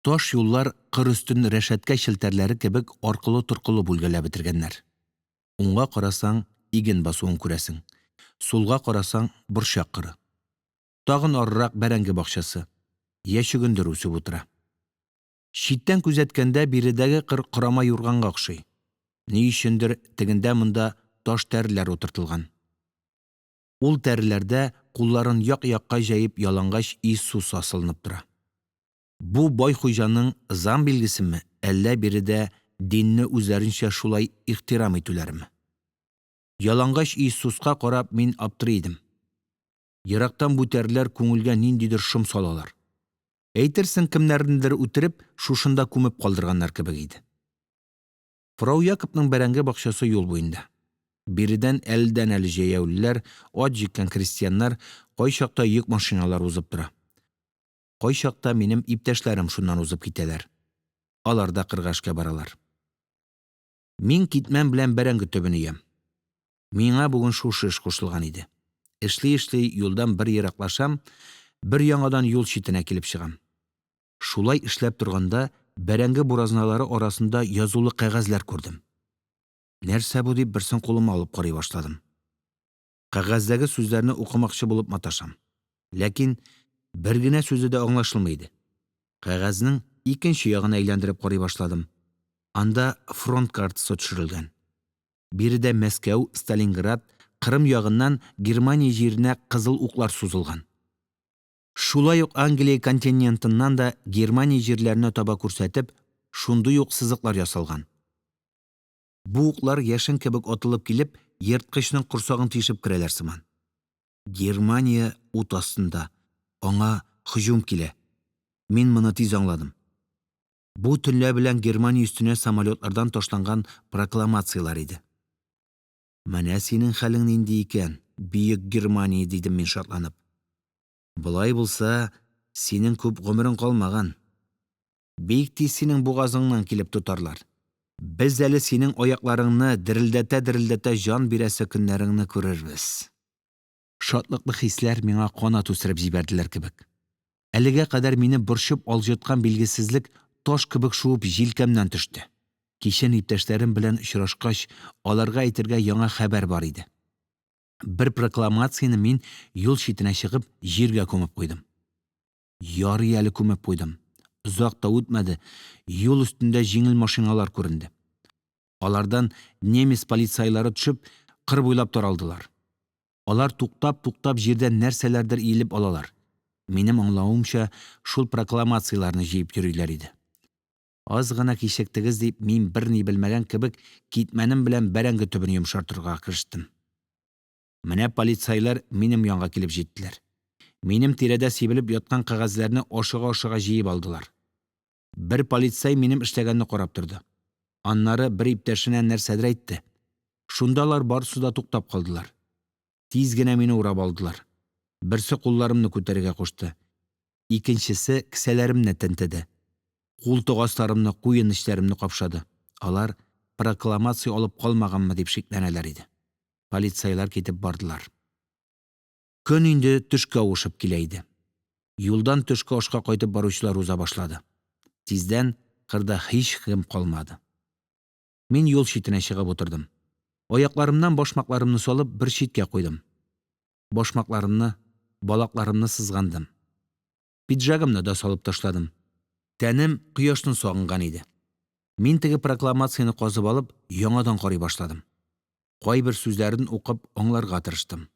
A: Таш юллар кыр өстен рәшәткә челтәрләре кебек аркылы-торкылы бүлгәләп бетергәннәр. Уңга карасаң, иген басуын күрәсең, сулга карасаң – борчак кыры. Тагын арырак бәрәңге бакчасы, йә чөгендер үсеп утыра. Читтән күзәткәндә, биредәге кыр корама юрганга охшый. Ни өчендер тегендә-монда таш тәреләр утыртылган. Ул тәреләрдә, кулларын як-якка җәеп, ялангач Иисус асылынып тора. Бу бай хуҗаның ызан билгесеме, әллә биредә динне үзләренчә шулай ихтирам итүләреме? Ялангач Иисуска карап, мин аптырый идем. Ерактан бу тәреләр күңелгә ниндидер шом салалар. Әйтерсең кемнәрнедер үтереп, шушында күмеп калдырганнар кебек иде. Фрау Якопның бәрәңге бакчасы юл буенда. Биредән әледән-әле җәяүлеләр, ат җиккән крестьяннар, кайчакта йөк машиналары узып тора. Кайчакта минем иптәшләрем шуннан узып китәләр. Алар да кырга эшкә баралар. Мин китмән белән бәрәңге төбен өям. Миңа бүген шушы эш кушылган иде. Эшли-эшли юлдан бер ераклашам, бер яңадан юл читенә килеп чыгам. Шулай эшләп торганда, бәрәңге буразналары арасында язулы кәгазьләр күрдем. Нәрсә бу дип, берсен кулыма алып карый башладым. Кәгазьдәге сүзләрне укымакчы булып маташам. Ләкин бер генә сүзе дә аңлашылмый иде. Кәгазьнең икенче ягын әйләндереп карый башладым. Анда фронт картасы төшерелгән. Биредә Мәскәү, Сталинград, Кырым ягыннан Германия җиренә кызыл уклар сузылган. Шулай ук Англия континентыннан да Германия җирләренә таба күрсәтеп, шундый ук сызыклар ясалган. Бу уклар, яшен кебек атылып килеп, ерткычның корсагын тишеп керәләр сыман. Германия ут астында, аңа һөҗүм килә. Мин моны тиз аңладым. Бу төнлә белән Германия өстенә самолётлардан ташланган прокламацияләр иде. Менә синең хәлең нинди икән, бөек Германия, дидем мин, шатланып. Болай булса, синең күп гомерең калмаган. Бик тиз синең бугазыңнан килеп тотарлар. Без әле синең аякларыңны дерелдәтә-дерелдәтә җан бирәсе көннәреңне күрербез. Шатлыклы хисләр миңа канат үстереп җибәрделәр кебек. Әлегә кадәр мине борчып алҗыткан билгесезлек таш кебек шуып җилкәмнән төште. Кичен иптәшләрем белән очрашкач, аларга әйтергә яңа хәбәр бар иде. Бер прокламацияне мин, юл читенә чыгып, җиргә күмеп куйдым. Ярый әле күмеп куйдым. Озак та үтмәде, юл өстендә җиңел машиналар күренде. Алардан немец полицайлары төшеп, кыр буйлап таралдылар. Алар, туктап-туктап, җирдән нәрсәләрдер иелеп алалар, минем аңлавымча, шул прокламацияләрне җыеп йөриләр иде. Аз гына кичектегез дип, мин, берни белмәгән кебек, китмәнем белән бәрәңге төбен йомшартырга керештем. Менә полицайлар минем янга килеп җиттеләр. Минем тирәдә сибелеп яткан кәгазьләрне ашыга-ашыга җыеп алдылар. Бер полицай минем эшләгәнне карап торды. Аннары бер иптәшенә нәрсәдер әйтте. Шунда алар барысы да туктап калдылар. Тиз генә мине урап алдылар. Берсе кулларымны күтәрергә кушты, икенчесе кесәләремне тентеде, култык асларымны, куен эчләремне капшады. Алар, прокламация алып калмаганмы, дип шикләнәләр иде. Полицайлар китеп бардылар. Көн инде төшкә авышып килә иде. Юлдан төшке ашка кайтып баручылар уза башлады. Тиздән кырда һичкем калмады. Мин юл читенә чыгып утырдым. Аякларымнан башмакларымны салып, бер читкә куйдым. Башмакларымны, балакларымны сызгандым. Пиджагымны да салып ташладым. Тәнем кояшны сагынган иде. Мин теге прокламацияне казып алып, яңадан карый башладым. Кайбер сүзләрен укып аңларга тырыштым.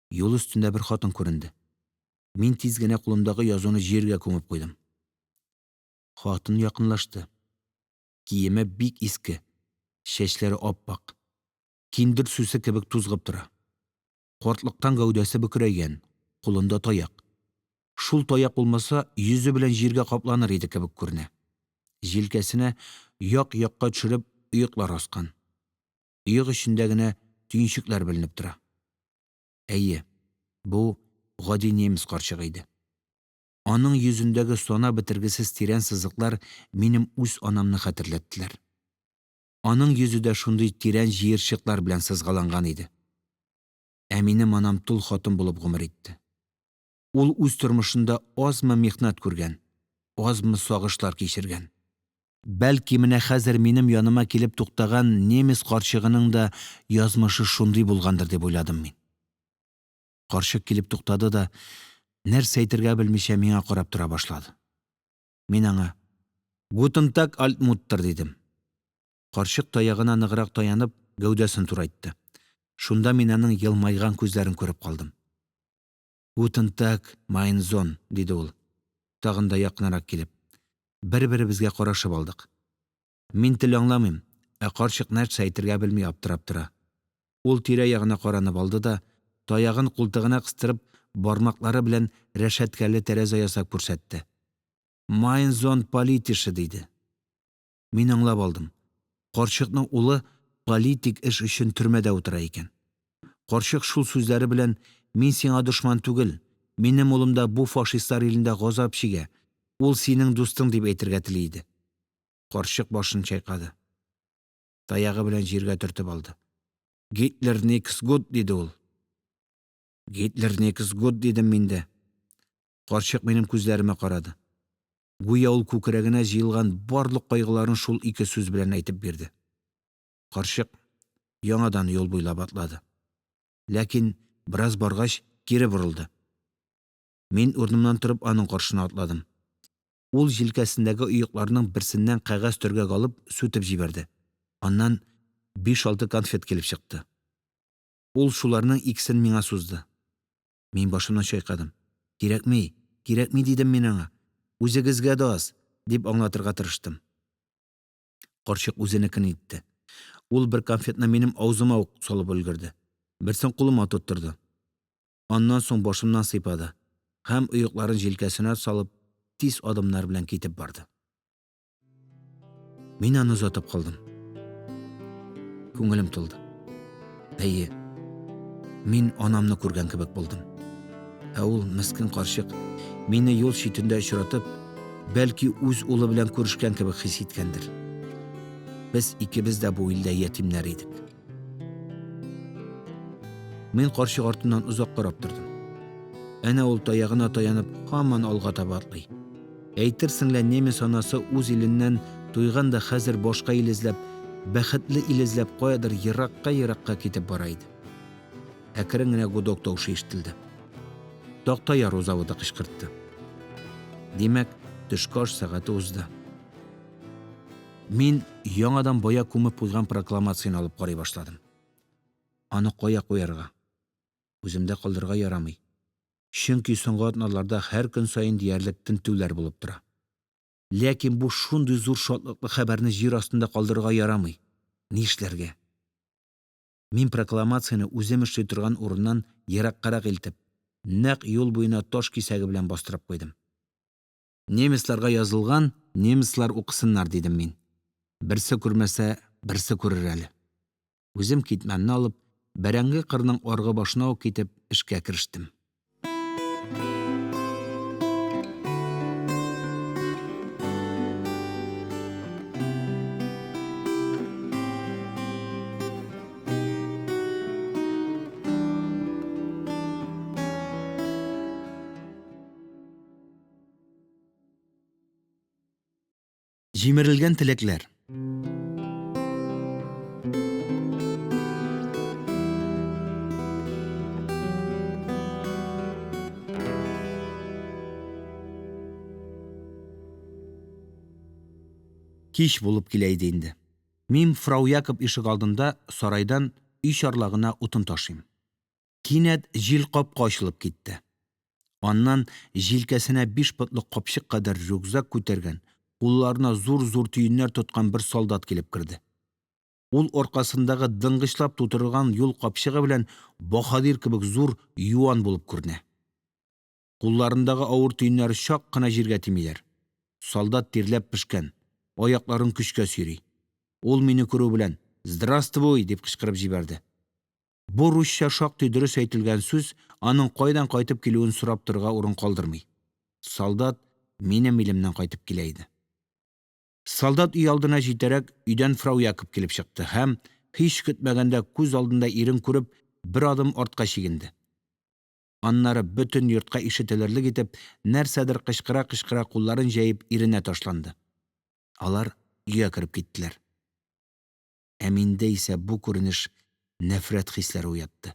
A: Юл өстендә бер хатын күренде. Мин тиз генә кулымдагы язуны җиргә күмеп куйдым. Хатын якынлашты. Киеме бик иске, чәчләре ап-ак, киндер сүсе кебек тузгып тора. Картлыктан гәүдәсе бөкрәйгән, кулында таяк. Шул таяк булмаса, йөзе белән җиргә капланыр иде кебек күренә. Җилкәсенә, як-якка төшереп, оеклар аскан. Оек эчендә генә төенчекләр беленеп тора. Әйе, бу гади немец карчыгы иде. Аның йөзендәге санап бетергесез тирән сызыклар минем үз анамны хәтерләттеләр. Аның йөзе дә шундый тирән җыерчыклар белән сызгаланган иде. Ә минем анам тол хатын булып гомер итте. Ул үз тормышында азмы михнәт күргән, азмы сагышлар кичергән. Бәлки, менә хәзер минем яныма килеп туктаган немец карчыгының да язмышы шундый булгандыр дип уйладым мин. Карчык килеп туктады да, нәрсә әйтергә белмичә, миңа карап тора башлады. Мин аңа: «Гутен таг, альт муттер», – дидем. Карчык, таягына ныграк таянып, гәүдәсен турайтты. Шунда мин аның елмайган күзләрен күреп калдым. «Гутен таг, майн зон, – диде ул, тагын да якынрак килеп. Бер-беребезгә карашып алдык. Мин тел аңламыйм, ә карчык нәрсә әйтергә белми аптырап тора. Ул тирә-ягына каранып алды да, таягын култыгына кыстырып, бармаклары белән рәшәткәле тәрәзә ясап күрсәтте: – Майн зон политише, – диде. Мин аңлап алдым: карчыкның улы политик эш өчен төрмәдә утыра икән. Карчык шул сүзләре белән: «Мин сиңа дошман түгел, минем улым да бу фашистлар илендә газап чигә, ул синең дустың», – дип әйтергә тели иде. Карчык башын чайкады, таягы белән җиргә төртеп алды. – Гитлер некс гут, – диде ул. – Гитлер некс гут, – дидем мин дә. Карчык минем күзләремә карады. Гүя ул күкрәгенә җыелган барлык кайгыларын шул ике сүз белән әйтеп бирде. Карчык яңадан юл буйлап атлады. Ләкин, бераз баргач, кире борылды. Мин, урынымнан торып, аның каршына атладым. Ул җилкәсендәге оекларының берсеннән кәгазь төргәк алып сүтеп җибәрде. Аннан биш-алты конфет килеп чыкты. Ул шуларның икесен миңа сузды. Мин башымны чайкадым. – Кирәкми, кирәкми, – дидем мин аңа, – үзегезгә дә аз, – дип аңлатырга тырыштым. Карчык үзенекен итте. Ул бер конфетны минем авызыма ук салып өлгерде, берсен кулыма тоттырды. Аннан соң башымнан сыйпады һәм, оекларын җилкәсенә салып, тиз адымнар белән китеп барды. Мин аны озатып калдым. Күңелем тулды. Әйе, мин анамны күргән кебек булдым. Ә ул, мескен карчык, мине юл читендә очратып, бәлки, үз улы белән күрешкән кебек хис иткәндер. Без икебез дә бу илдә ятимнәр идек. Мин карчык артыннан озак карап тордым. Әнә ул таягына таянып һаман алга таба атлый. Әйтерсең лә немец анасы үз иленнән туйган да хәзер башка ил эзләп, бәхетле ил эзләп, каядыр еракка-еракка китеп бара иде. Әкрен генә гудок тавышы ишетелде. Такта яру заводы кычкыртты. Димәк, төшке аш сәгате узды. Мин яңадан бая күмеп куйган прокламацияне алып карый башладым. Аны кая куярга? Үземдә калдырырга ярамый, чөнки соңгы атналарда һәр көн саен диярлек тентүләр булып тора. Ләкин бу шундый зур шатлыклы хәбәрне җир астында калдырырга ярамый. Нишләргә? Мин прокламацияне, үзем эшли торган урыннан ераккарак илтеп, нәкъ юл буена таш кисәге белән бастырып куйдым. Немецларга язылган, немецлар укысыннар, дидем мин. Берсе күрмәсә, берсе күрер әле. Үзем китмәнне алып, бәрәңге кырының аргы башына ук китеп, эшкә керештем. Җимерелгән теләкләр. Кич булып килә иде инде. Мин фрау Якоп ишегалдында сарайдан өй чарлагына утын ташыйм. Кинәт җил капка ачылып китте. Аннан җилкәсенә биш потлы капчык кадәр рюкзак күтәргән, кулларына зур-зур төеннәр тоткан бер солдат килеп керде. Ул аркасындагы дыңгычлап тутырылган юл капчыгы белән баһадир кебек зур, юан булып күренә. Кулларындагы авыр төеннәре чак кына җиргә тимиләр. Солдат тирләп пешкән, аякларын көчкә сөйри. Ул, мине күрү белән: – Здравствуй! – дип кычкырып җибәрде. Бу русча шактый дөрес әйтелгән сүз аның кайдан кайтып килүен сорап торырга урын калдырмый. Солдат минем илемнән кайтып килә иде. Солдат өйалдына җитәрәк, өйдән фрау Якоп килеп чыкты һәм, һич көтмәгәндә күз алдында ирен күреп, бер адым артка чигенде. Аннары, бөтен йортка ишетелерлек итеп, нәрсәдер кычкыра-кычкыра, кулларын җәеп, иренә ташланды. Алар өйгә кереп киттеләр. Ә миндә исә бу күренеш нәфрәт хисләре уятты.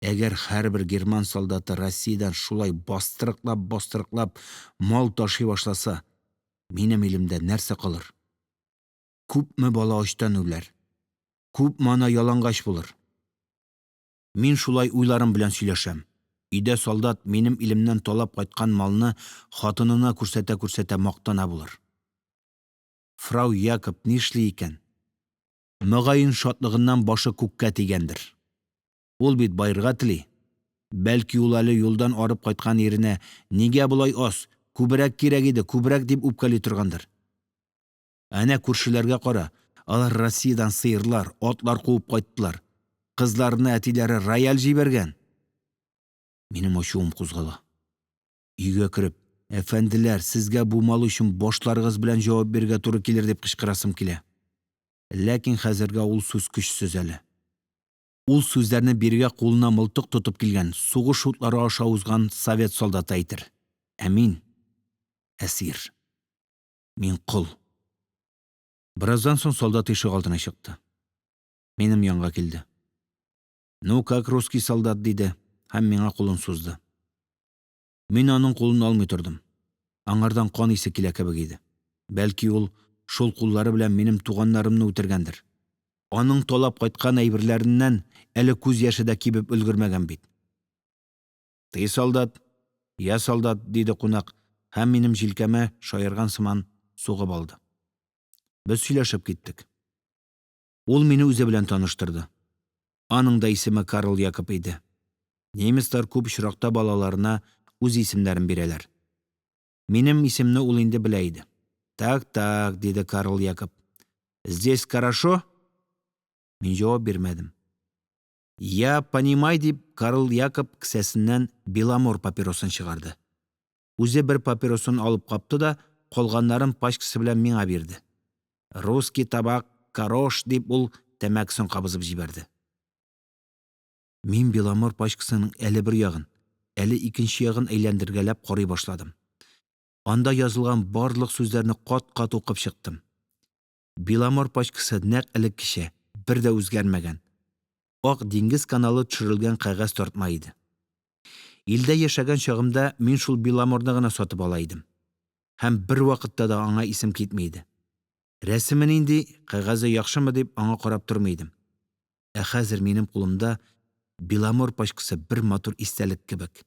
A: Әгәр һәрбер герман солдаты Россиядән шулай бастырыклап-бастырыклап мал ташый башласа, минем илемдә нәрсә калыр? Күпме бала ачтан үләр, күпме ана ялангач булыр? Мин шулай уйларым белән сөйләшәм, өйдә солдат минем илемнән талап кайткан малны хатынына күрсәтә-күрсәтә мактана булыр. Фрау Якоп нишли икән? Мөгаен, шатлыгыннан башы күккә тигәндер. Ул бит баерга тели. Бәлки, ул әле юлдан арып кайткан иренә: «Нигә болай аз, күбрәк кирәк иде, күбрәк», – дип үпкәли торгандыр. Әнә күршеләргә кара, алар Россиядән сыерлар, атлар куып кайттылар. Кызларына әтиләре рояль җибәргән. Минем ачуым кузгала. Өйгә кереп: – Әфәнделәр, сезгә бу мал өчен башларыгыз белән җавап бирергә туры килер, – дип кычкырасым килә. Ләкин хәзергә ул сүз көчсез әле. Ул сүзләрне бирегә кулына мылтык тотып килгән, сугыш утлары аша узган совет солдаты әйтер. Ә мин – әсир, мин – кол. Бераздан соң солдат ишегалдына чыкты. Минем янга килде. – Ну, как русский солдат? – диде һәм миңа кулын сузды. Мин аның кулын алмый тордым. Аңардан кан исе килә кебек иде. Бәлки, ул шул куллары белән минем туганнарымны үтергәндер. Аның талап кайткан әйберләреннән әле күз яше дә кибеп өлгермәгән бит. – Ты солдат, я солдат, – диде кунак һәм минем җилкәмә шаярган сыман сугып алды. Без сөйләшеп киттек. Ул мине үзе белән таныштырды. Аның да исеме Карл Якоп иде. Немецлар күп очракта балаларына үз исемнәрен бирәләр. Минем исемне ул инде белә иде. – Так, так, – диде Карл Якоп, – здесь карашо? Мин җавап бирмәдем. – Я понимай, – дип, Карл Якоп кесәсеннән «Беломор» папиросын чыгарды. Үзе бер папиросын алып капты да калганнарын пачкасы белән миңа бирде. – Русски табак карош, – дип, ул тәмәкесен кабызып җибәрде. Мин «Беломор» пачкасының әле бер ягын, әле икенче ягын әйләндергәләп карый башладым. Анда язылган барлык сүзләрне кат-кат укып чыктым. «Беломор» пачкасы нәкъ элеккечә, бер дә үзгәрмәгән. Ак диңгез каналы төшерелгән кәгазь тартма иде. Илдә яшәгән чагымда мин шул «Беломор» ны гына сатып ала идем. Һәм бервакытта да аңа исем китми иде. Рәсеме нинди, кәгазе яхшымы дип, аңа карап тормый идем. Ә хәзер минем кулымда «Беломор» пачкасы бер матур истәлек кебек.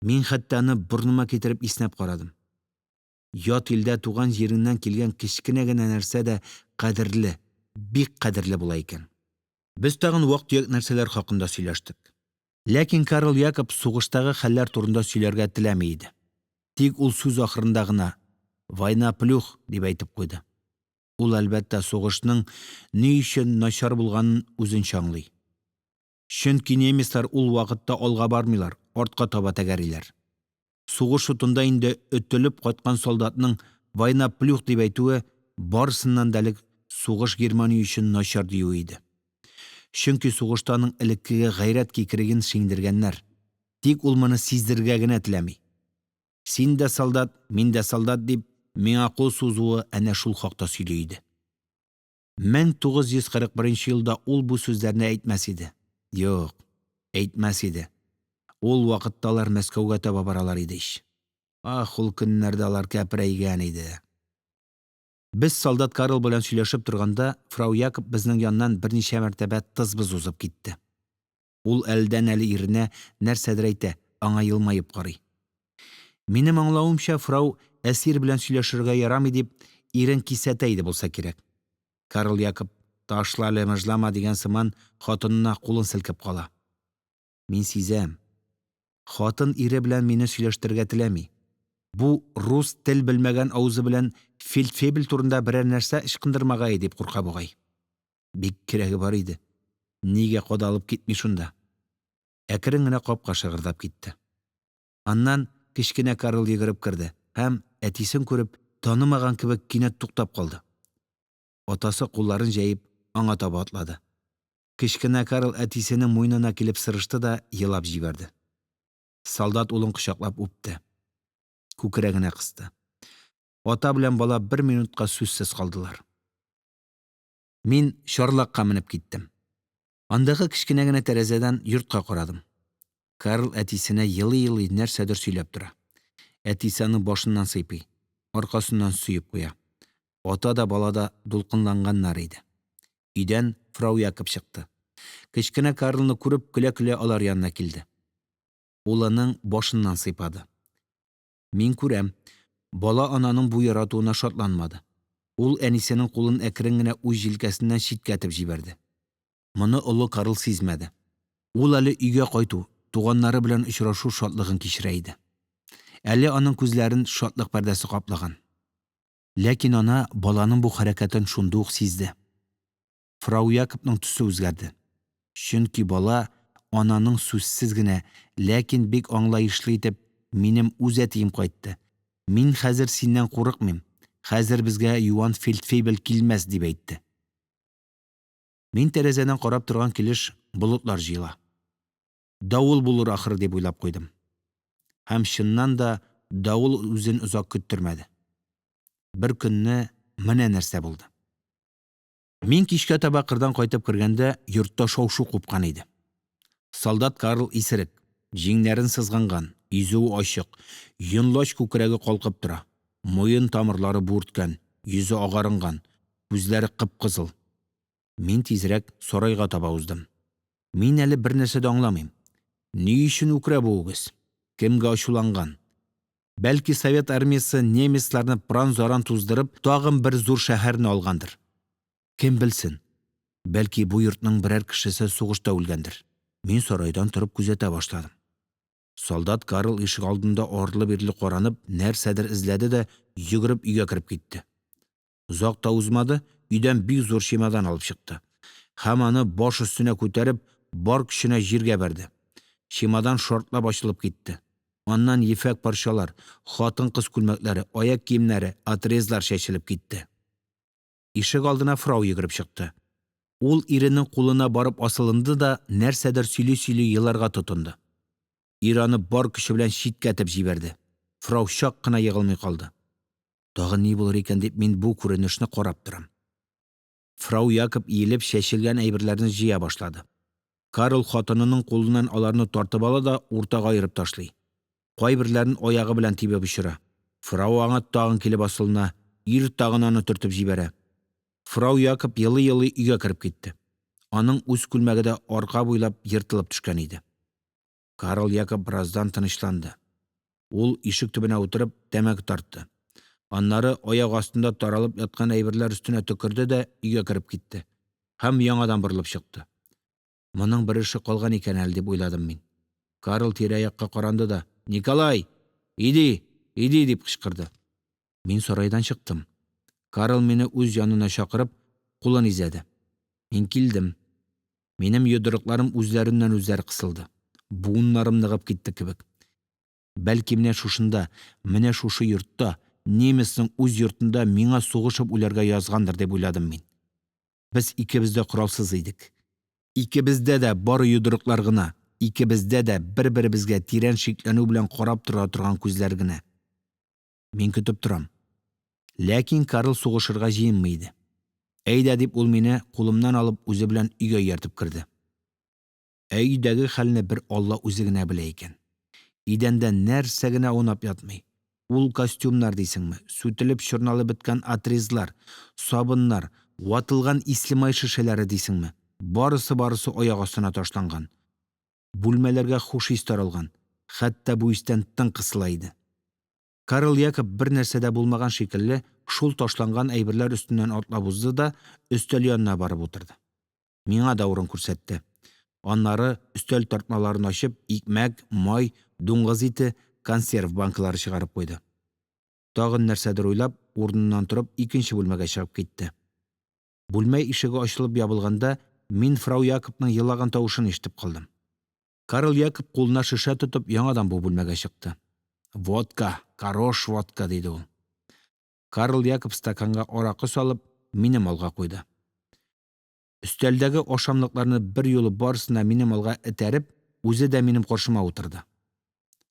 A: Мин хәтта аны борыныма китереп иснәп карадым. Ят илдә туган җиреңнән килгән кечкенә генә нәрсә дә кадерле, бик кадерле була икән. Без тагын вак-төяк нәрсәләр хакында сөйләштек. Ләкин Карл Якоп сугыштагы хәлләр турында сөйләргә теләми иде. Тик ул сүз ахырында гына: «Война плюх», – дип әйтеп куйды. Ул, әлбәттә, сугышның ни өчен начар булганын үзенчә аңлый. Чөнки немецлар ул вакытта алга бармыйлар, артка таба тәгәриләр. Сугыш утында инде өтелеп кайткан солдатның: «Война плюх», – дип әйтүе, барысыннан да элек, сугыш Германия өчен начар диюе иде. Чөнки сугышта аның элеккеге гайрәт кикриген шиңдергәннәр, тик ул моны сиздерергә генә теләми. «Син дә солдат, мин дә солдат», – дип, миңа кул сузуы әнә шул хакта сөйли иде. 1941 елда ул бу сүзләрне әйтмәс иде, юк, әйтмәс иде, ул вакытта алар Мәскәүгә таба баралар иде ич. Ах, ул көннәрдә алар кәпрәйгән иде! Без солдат Карл белән сөйләшеп торганда, фрау Якоп безнең яннан берничә мәртәбә тыз-быз узып китте. Ул әледән-әле иренә нәрсәдер әйтә, аңа елмаеп карый. Минем аңлавымча, фрау, әсир белән сөйләшергә ярамый дип, ирен кисәтә иде булса кирәк. Карл Якоп: «Ташла әле, мыжлама», – дигән сыман, хатынына кулын селкеп кала. Мин сизәм: хатын ире белән мине сөйләштерергә теләми, бу рус тел белмәгән авызы белән фельдфебель турында берәр нәрсә ычкындырмагае дип курка бугай. Бик кирәге бар иде, нигә кадалып китми шунда. Әкрен генә капка шыгырдап китте. Аннан кечкенә Карл йөгереп керде һәм, әтисен күреп, танымаган кебек, кинәт туктап калды. Атасы, кулларын җәеп, аңа таба атлады. Кечкенә Карл әтисенең муенына килеп сырышты да елап җибәрде. Солдат улын кочаклап үпте, күкрәгенә кысты. Ата белән бала бер минутка сүзсез калдылар. Мин чарлакка менеп киттем. Андагы кечкенә генә тәрәзәдән йортка карадым. Карл әтисенә, елый-елый, нәрсәдер сөйләп тора. Әтисе аның башыннан сыйпый, аркасыннан сөеп куя. Ата да, бала да дулкынланганнар иде. Өйдән фрау Якоп чыкты. Кечкенә Карлны күреп, көлә-көлә, алар янына килде. Улының башыннан сыйпады. Мин күрәм: бала ананың бу яратуына шатланмады. Ул әнисенең кулын әкрен генә үз җилкәсеннән читкә этеп җибәрде. Моны олы Карл сизмәде. Ул әле өйгә кайту, туганнары белән очрашу шатлыгын кичерә иде. Әле аның күзләрен шатлык пәрдәсе каплаган. Ләкин ана баланың бу хәрәкәтен шундук сизде. Фрау Якопның төсе үзгәрде. Чөнки бала ананың сүзсез генә, ләкин бик аңлаешлы итеп: «Минем үз әтием кайтты, мин хәзер синнән курыкмыйм, хәзер безгә юан фельдфебель килмәс», – дип әйтте. Мин тәрәзәдән карап торган килеш, болытлар җыела, давыл булыр, ахры, дип уйлап куйдым. Һәм, чыннан да, давыл үзен озак көттермәде. Беркөнне менә нәрсә булды. Мин кичкә таба кырдан кайтып кергәндә, йортта шау-шу купкан иде. Солдат Карл исерек, җиңнәрен сызганган, изүе ачык, йонлач күкрәге калкып тора, муен тамырлары бүрткән, йөзе агарынган, күзләре кып-кызыл. Мин тизрәк сарайга таба уздым. Мин әле бернәрсә дә аңламыйм. Ни өчен үкерә бу үгез? Кемгә ачуланган? Бәлки, Совет Армиясе, немецларны пыран-заран туздырып, тагын бер зур шәһәрне алгандыр. Кем белсен, бәлки, бу йортның берәр кешесе сугышта үлгәндер. Мин сарайдан торып күзәтә башладым. Солдат Карл ишегалдында арлы-бирле каранып, нәрсәдер эзләде дә йөгереп өйгә кереп китте. Озак та узмады, өйдән бик зур чемодан алып чыкты һәм аны, баш өстенә күтәреп, бар көченә җиргә бәрде. Чемодан шартлап ачылып китте. Аннан ефәк парчалар, хатын-кыз күлмәкләре, аяк киемнәре, отрезлар чәчелеп китте. Ишегалдына фрау йөгереп чыкты. Ул иренең кулына барып асылынды да нәрсәдер сөйли-сөйли еларга тотынды. Ир аны бар көче белән читкә этеп җибәрде. Фрау чак кына егылмый калды. Тагын ни булыр икән дип, мин бу күренешне карап торам. Фрау Якоп, иелеп, чәчелгән әйберләрне җыя башлады. Карл хатынының кулыннан аларны тартып ала да уртага аерып ташлый. Кайберләрен аягы белән тибеп очыра. Фрау аңа тагын килеп асылына. Ир тагын аны төртеп җибәрә. Фрау Якоп, елый-елый, өйгә кереп китте. Аның үз күлмәге дә арка буйлап ертылып төшкән иде. Карл Якоп бераздан тынычланды. Ул, ишек төбенә утырып, тәмәке тартты. Аннары аяк астында таралып яткан әйберләр өстенә төкерде дә өйгә кереп китте һәм яңадан борылып чыкты. Моның бер эше калган икән әле, дип уйладым мин. Карл тирә-якка каранды да: – Николай, иди, иди, – дип кычкырды. Мин сарайдан чыктым. Карл, мине үз янына чакырып, кулын изәде. Мин килдем. Минем йодрыкларым үзләреннән-үзләре кысылды, буыннарым ныгып китте кебек. Бәлки, менә шушында, менә шушы йортта, немецның үз йортында миңа сугышып үләргә язгандыр, дип уйладым мин. Без икебез дә коралсыз идек. Икебездә дә бары йодрыклар гына, икебездә дә бер-беребезгә тирән шикләнү белән карап тора торган күзләр генә. Мин көтеп торам. Ләкин Карл сугышырга җыенмый иде. «Әйдә», – дип, ул мине, кулымнан алып, үзе белән өйгә ияртеп керде. Ә өйдәге хәлне бер Алла үзе генә белә икән. Идәндә нәрсә генә аунап ятмый. Ул костюмнар дисеңме, сүтелеп чорналып беткән отрезлар, сабыннар, ватылган ислемай шешәләре дисеңме – барысы-барысы аяк астына ташланган. Бүлмәләргә хуш ис таралган, хәтта бу истән тын кысыла иде. Карл Якоп, бернәрсә дә булмаган шикелле, шул ташланган әйберләр өстеннән атлап узды да өстәл янына барып утырды. Миңа да урын күрсәтте. Аннары, өстәл тартмаларын ачып, икмәк, май, дуңгыз ите, консерв банкалары чыгарып куйды. Тагын нәрсәдер уйлап, урыныннан торып, икенче бүлмәгә чыгып китте. Бүлмә ишеге ачылып ябылганда, мин фрау Якопның елаган тавышын ишетеп калдым. Карл Якоп, кулына шешә тотып, яңадан бу бүлмәгә чыкты. «Водка, карош водка», – диде ул. Карл Якоп, стаканга аракы салып, минем алга куйды. Өстәлдәге ашамлыкларны берьюлы барысын да минем алга этәреп, үзе дә минем каршыма утырды.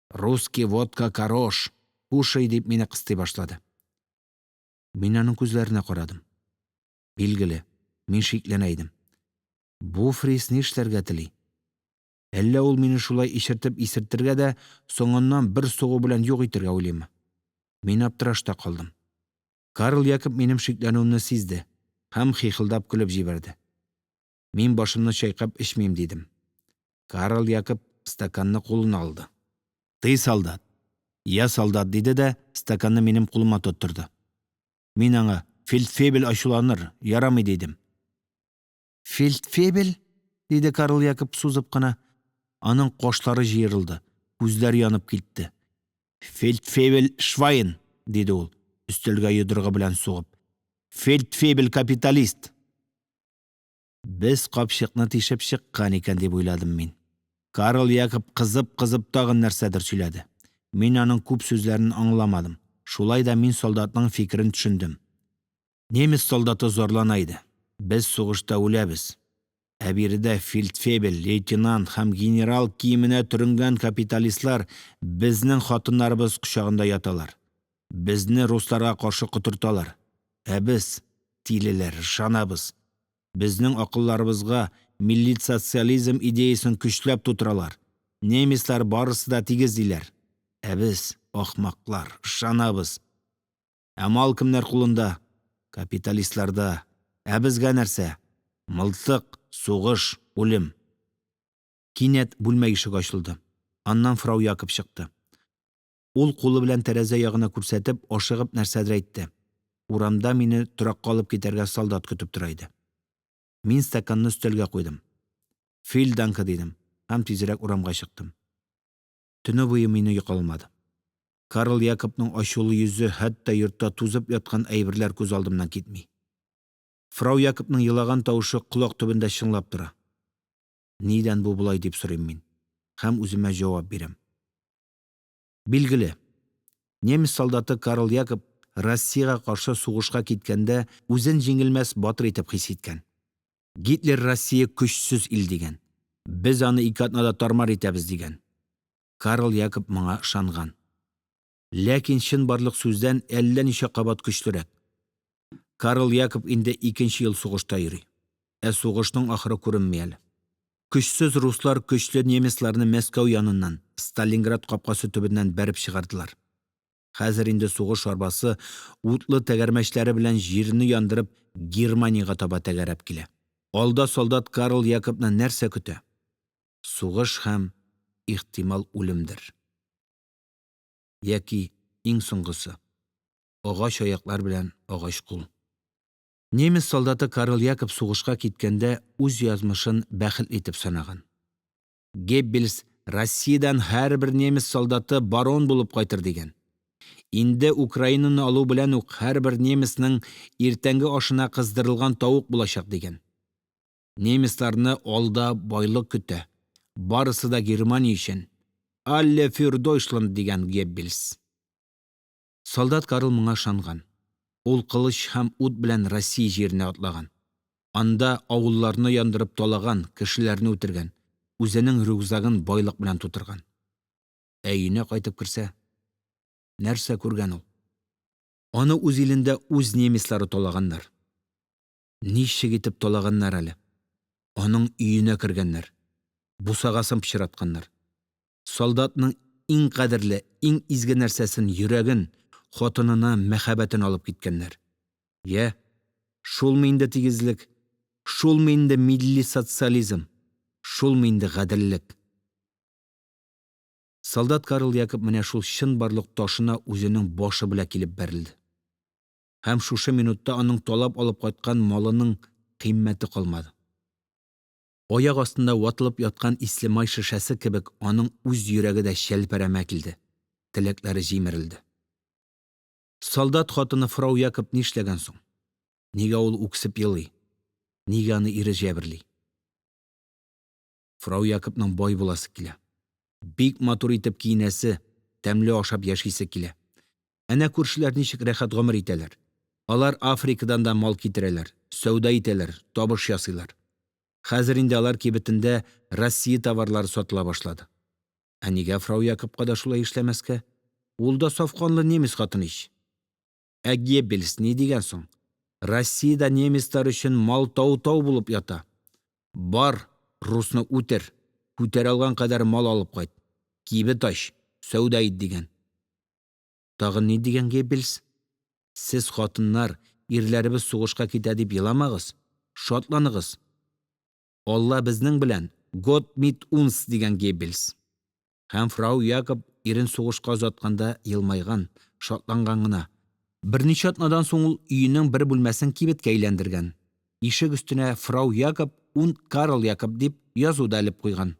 A: «Русски водка карош, кушай», – дип, мине кыстый башлады. Мин аның күзләренә карадым. Билгеле, мин шикләнә идем. Бу фриц нишләргә тели? Әллә ул мине шулай эчертеп исертергә дә соңыннан бер сугу белән юк итәргә уйлыймы? Мин аптырашта калдым. Карл Якоп минем шикләнүемне сизде һәм хахылдап көлеп җибәрде. Мин, башымны чайкап, эчмим, дидем. Карл Якоп стаканны кулына алды. «Ты солдат, я солдат», – диде дә стаканны минем кулыма тоттырды. Мин аңа: «Фельдфебель ачуланыр, ярамый», – дидем. «Фельдфебель?» – диде Карл Якоп, сузып кына. Аның кашлары җыерылды, күзләре янып китте. «Фельдфебель швайн!» – диде ул, өстәлгә йодрыгы белән сугып. «Фельдфебель капиталист!» Без капчыкны тишеп чыккан икән, дип уйладым мин. Карл Якоп, кызып-кызып, тагын нәрсәдер сөйләде. Мин аның күп сүзләрен аңламадым, шулай да мин солдатның фикерен төшендем. Немец солдаты зарлана иде: без сугышта үләбез, ә биредә фельдфебель, лейтенант һәм генерал киеменә төренгән капиталистлар безнең хатыннарыбыз кочагында яталар, безне русларга каршы котырталар, ә без, тилеләр, ышанабыз. Безнең акылларыбызга милли социализм идеясен көчләп тутыралар, немецлар барысы да тигез, диләр. Ә без, ахмаклар, ышанабыз. Ә мал кемнәр кулында? Капиталистларда. Ә безгә нәрсә? Мылтык, сугыш, үлем. Кинәт бүлмә ишеге ачылды, аннан фрау Якоп чыкты. Ул, кулы белән тәрәзә ягына күрсәтеп, ашыгып нәрсәдер әйтте. Урамда мине торакка алып китәргә солдат көтеп тора иде. Мин стаканны өстәлгә куйдым. «Фил данке», – дидем һәм тизрәк урамга чыктым. Төн буе мине йокы алмады. Карл Якопның ачулы йөзе, хәтта йортта тузып яткан әйберләр күз алдымнан китми. Фрау Якопның елаган тавышы колак төбендә чыңлап тора. Нидән бу болай дип сорыйм мин һәм үземә җавап бирәм. Билгеле, немец солдаты Карл Якоп Россиягә каршы сугышка киткәндә үзен җиңелмәс батыр итеп хис иткән. Гитлер Россия көчсез ил дигән, без аны ике атнада тар-мар итәбез дигән. Карл Якоп моңа ышанган. Ләкин чынбарлык сүздән әллә ничә кабат көчлерәк. Карл Якоп инде икенче ел сугышта йөри, ә сугышның ахыры күренми әле. Көчсез руслар көчле немецларны Мәскәү яныннан, Сталинград капкасы төбеннән бәреп чыгардылар. Хәзер инде сугыш арбасы, утлы тәгәрмәчләре белән җирне яндырып, Германиягә таба тәгәрәп килә. Алда солдат Карл Якопны нәрсә көтә? Сугыш һәм, ихтимал, үлемдер. Яки иң соңгысы – агач аяклар белән агач кул. Немец солдаты Карл Якоп, сугышка киткәндә, үз язмышын бәхетле итеп санаган. Геббельс, Россиядән һәрбер немец солдаты барон булып кайтыр, дигән. Инде Украинаны алу белән үк, һәрбер немецның иртәнге ашына кыздырылган тавык булачак, дигән. Немецларны алда байлык көтә, барысы да Германия өчен, алле фюр Доешланд, дигән Геббельс. Солдат Карл моңа ышанган. Ул кылыч һәм ут белән Россия җиренә атлаган. Анда авылларны яндырып талаган, кешеләрне үтергән, үзенең рюкзагын байлык белән тутырган. Ә өенә кайтып керсә, нәрсә күргән ул? Аны үз илендә үз немецлары талаганнар. Ничек итеп талаганнар әле! Аның өенә кергәннәр, бусагасын пычратканнар. Солдатның иң кадерле, иң изге нәрсәсен – йөрәген, хатынына мәхәббәтен алып киткәннәр. Йә, шулмы инде тигезлек, шулмы инде милли социализм, шулмы инде гаделлек? Солдат Карл Якоп менә шул чынбарлык ташына үзенең башы белән килеп бәрелде. Һәм шушы минутта аның талап алып кайткан малының кыйммәте калмады. Аяк астында ватылып яткан ислемай шешәсе кебек, аның үз йөрәге дә челпәрәмә килде, теләкләре җимерелде. Солдат хатыны фрау Якоп нишләгән соң? Нигә ул үксеп елый? Нигә аны ире җәберли? Фрау Якопның бай буласы килә. Бик матур итеп киенәсе, тәмле ашап яшисе килә. Әнә күршеләр ничек рәхәт гомер итәләр. Алар Африкадан да мал китерәләр, сәүдә итәләр, табыш ясыйлар. Хәзер инде алар кибетендә Россия товарлары сатыла башлады. Ә нигә фрау Якопка да шулай эшләмәскә? Ул да саф канлы немец хатыны ич. Ә Геббельс ни дигән соң? Россиядә немецлар өчен мал тау-тау булып ята. Бар, русны үтер, күтәрә алган кадәр мал алып кайт, кибет ач, сәүдә ит, дигән. Тагын ни дигән Геббельс? Сез, хатыннар, ирләребез сугышка китә дип еламагыз, шатланыгыз. Алла безнең белән, Гот мит унс, дигән Геббельс. Һәм фрау Якоп ирен сугышка озатканда елмайган, шатланган гына. Берничә атнадан соң ул өенең бер бүлмәсен кибеткә әйләндергән. Ишек өстенә «Фрау Якоп унд Карл Якоп» дип язу да элеп куйган.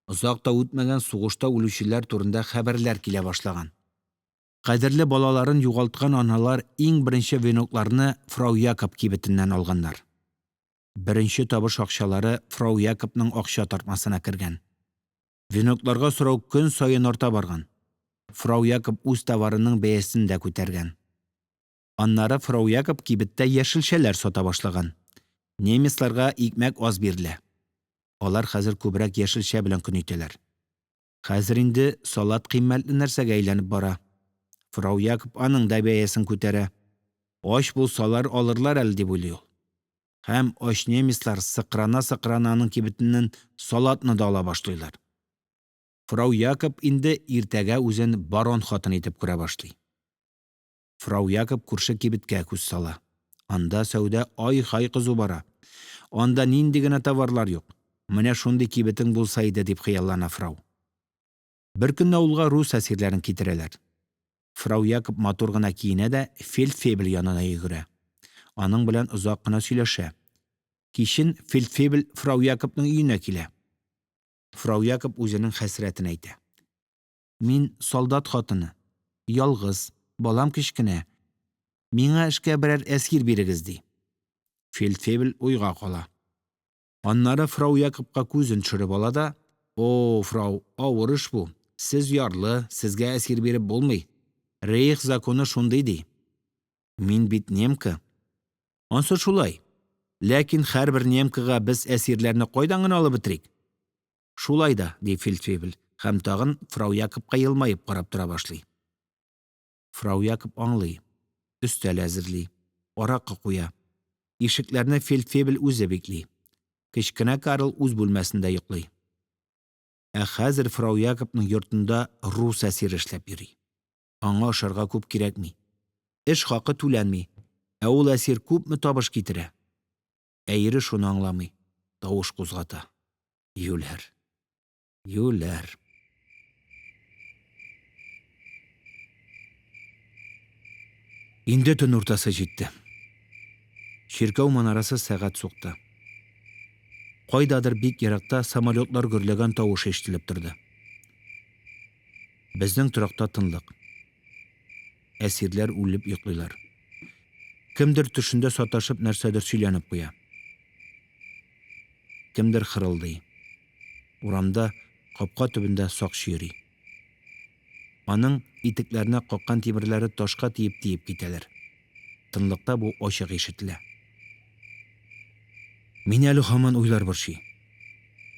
A: Озак та үтмәгән, сугышта үлүчеләр турында хәбәрләр килә башлаган. Кадерле балаларын югалткан аналар иң беренче венокларны фрау Якоп кибетеннән алганнар. Беренче табыш акчалары фрау Якопның акча тартмасына кергән. Венокларга сорау көн саен арта барган. Фрау Якоп үз товарының бәясен дә күтәргән. Аннары фрау Якоп кибеттә яшелчәләр сата башлаган. Немецларга икмәк аз бирелә. Алар хәзер күбрәк яшелчә белән көн итәләр. Хәзер инде салат кыйммәтле нәрсәгә әйләнеп бара. Фрау Якоп аның да бәясен күтәрә. Ач булсалар алырлар әле, дип уйлый ул. Һәм ач немецлар, сыкрана-сыкрана, аның кибетеннән салатны да ала башлыйлар. Фрау Якоп инде иртәгә үзен барон хатыны итеп күрә башлый. Фрау Якоп күрше кибеткә күз сала. Анда сәүдә ай-һай кызу бара. Анда нинди генә товарлар юк. Менә шундый кибетең булса иде, дип хыяллана фрау. Беркөнне авылга рус әсирләрен китерәләр. Фрау Якоп матур гына киенә дә фельдфебель янына йөгерә. Аның белән озак кына сөйләшә. Кичен фельдфебель фрау Якопның өенә килә. Фрау Якоп үзенең хәсрәтен әйтә. «Мин солдат хатыны, ялгыз, балам кечкенә. Миңа эшкә берәр әсир бирегез», – ди. Фельдфебель уйга кала. Аннары фрау Якопка күзен төшереп ала да: – О, фрау, авыр эш бу, сез ярлы, сезгә әсир биреп булмый, рейх законы шундый, – ди. Мин бит немка. Анысы шулай, ләкин һәрбер немкага без әсирләрне кайдан гына алып бетерик? Шулай да, ди фельдфебель һәм тагын фрау Якопка елмаеп карап тора башлый. Фрау Якоп аңлый, өстәл әзерли, аракы куя. Ишекләрне фельдфебель үзе бикли. Кечкенә Карл үз бүлмәсендә йоклый. Ә хәзер фрау Якопның йортында рус әсире эшләп йөри. Аңа ашарга күп кирәкми. Эш хакы түләнми, ә ул әсир күпме табыш китерә. Ә ире шуны аңламый, тавыш кузгата. Юләр, юләр! Инде төн уртасы җитте. Чиркәү манарасы сәгать сукты. Кайдадыр бик еракта самолётлар гөрләгән тавыш ишетелеп торды. Безнең торакта тынлык. Әсирләр үлеп йоклыйлар. Кемдер төшендә саташып нәрсәдер сөйләнеп куя. Кемдер хырылдый. Урамда, капка төбендә, сакчы йөри. Аның итекләренә каккан тимерләре ташка тиеп-тиеп китәләр. Тынлыкта бу ачык ишетелә. Мине әле һаман уйлар борчый.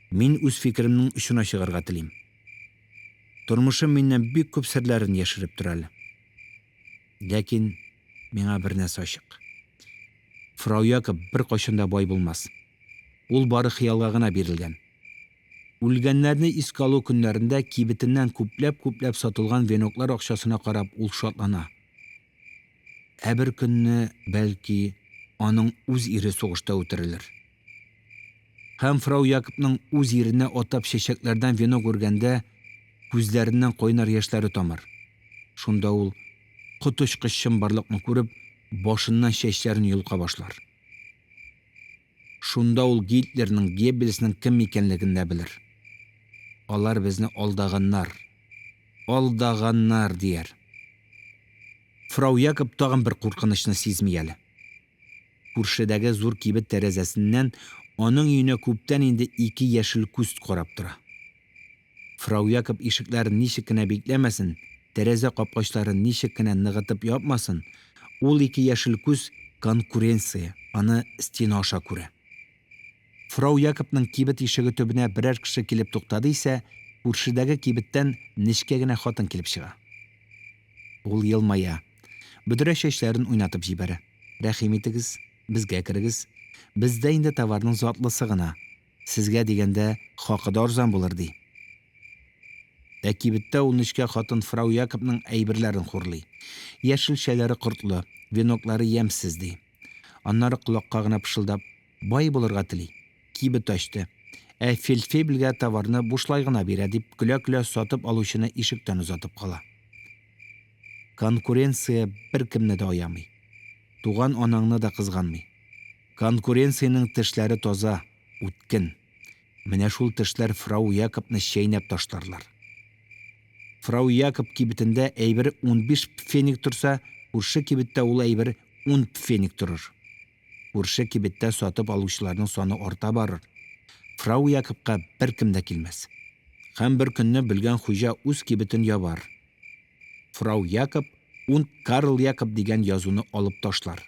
A: Мин үз фикеремнең очына чыгарга телим. Тормышым миннән бик күп серләрен яшереп тора әле. Ләкин миңа бер нәрсә ачык: фрау Якоп беркайчан да бай булмас. Ул бары хыялга гына бирелгән. Үлгәннәрне искә алу көннәрендә кибетеннән күпләп-күпләп сатылган веноклар акчасына карап ул шатлана. Ә беркөнне, бәлки, аның үз ире сугышта үтерелер. Һәм фрау Якопның үз иренә атап чәчәкләрдән венок үргәндә, күзләреннән кайнар яшьләре тамар. Шунда ул, коточкыч чынбарлыкны күреп, башыннан чәчләрен йолка башлар. Шунда ул Гитлерның, Геббельсның кем икәнлеген дә белер. Алар безне алдаганнар, алдаганнар, дияр. Фрау Якоп тагын бер куркынычны сизми әле. Күршедәге зур кибет тәрәзәсеннән аның өенә күптән инде ике яшел күз карап тора. Фрау Якоп ишекләрен ничек кенә бикләмәсен, тәрәзә капкачларын ничек кенә ныгытып япмасын, ул ике яшел күз – конкуренция – аны стена аша күрә. Фрау Якопның кибет ишеге төбенә берәр кеше килеп туктады исә, күршедәге кибеттән нечкә генә хатын килеп чыга. Ул елмая, бөдрә чәчләрен уйнатып җибәрә. «Рәхим итегез, безгә керегез, бездә инде товарның затлысы гына, сезгә дигәндә, хакы да арзан булыр», – ди. Ә кибеттә ул нечкә хатын фрау Якопның әйберләрен хурлый: яшелчәләре кортлы, веноклары ямьсез, ди. Аннары, колакка гына пышылдап: «Бай булырга тели, кибет ачты, ә фельдфебельгә товарны бушлай гына бирә», – дип көлә-көлә, сатып алучыны ишектән озатып кала. Конкуренция беркемне дә аямый, туган анаңны да кызганмый. Конкуренциянең тешләре таза, үткен. Менә шул тешләр фрау Якопны чәйнәп ташларлар. Фрау Якоп кибетендә әйбер 15 пфенниг торса, күрше кибеттә ул әйбер 10 пфенниг торыр. Күрше кибеттә сатып алучыларның саны арта барыр. Фрау Якопка беркем дә килмәс. Һәм беркөнне бөлгән хуҗа үз кибетен ябар. Фрау Якоп und Карл Якоп дигән язуны алып ташлар.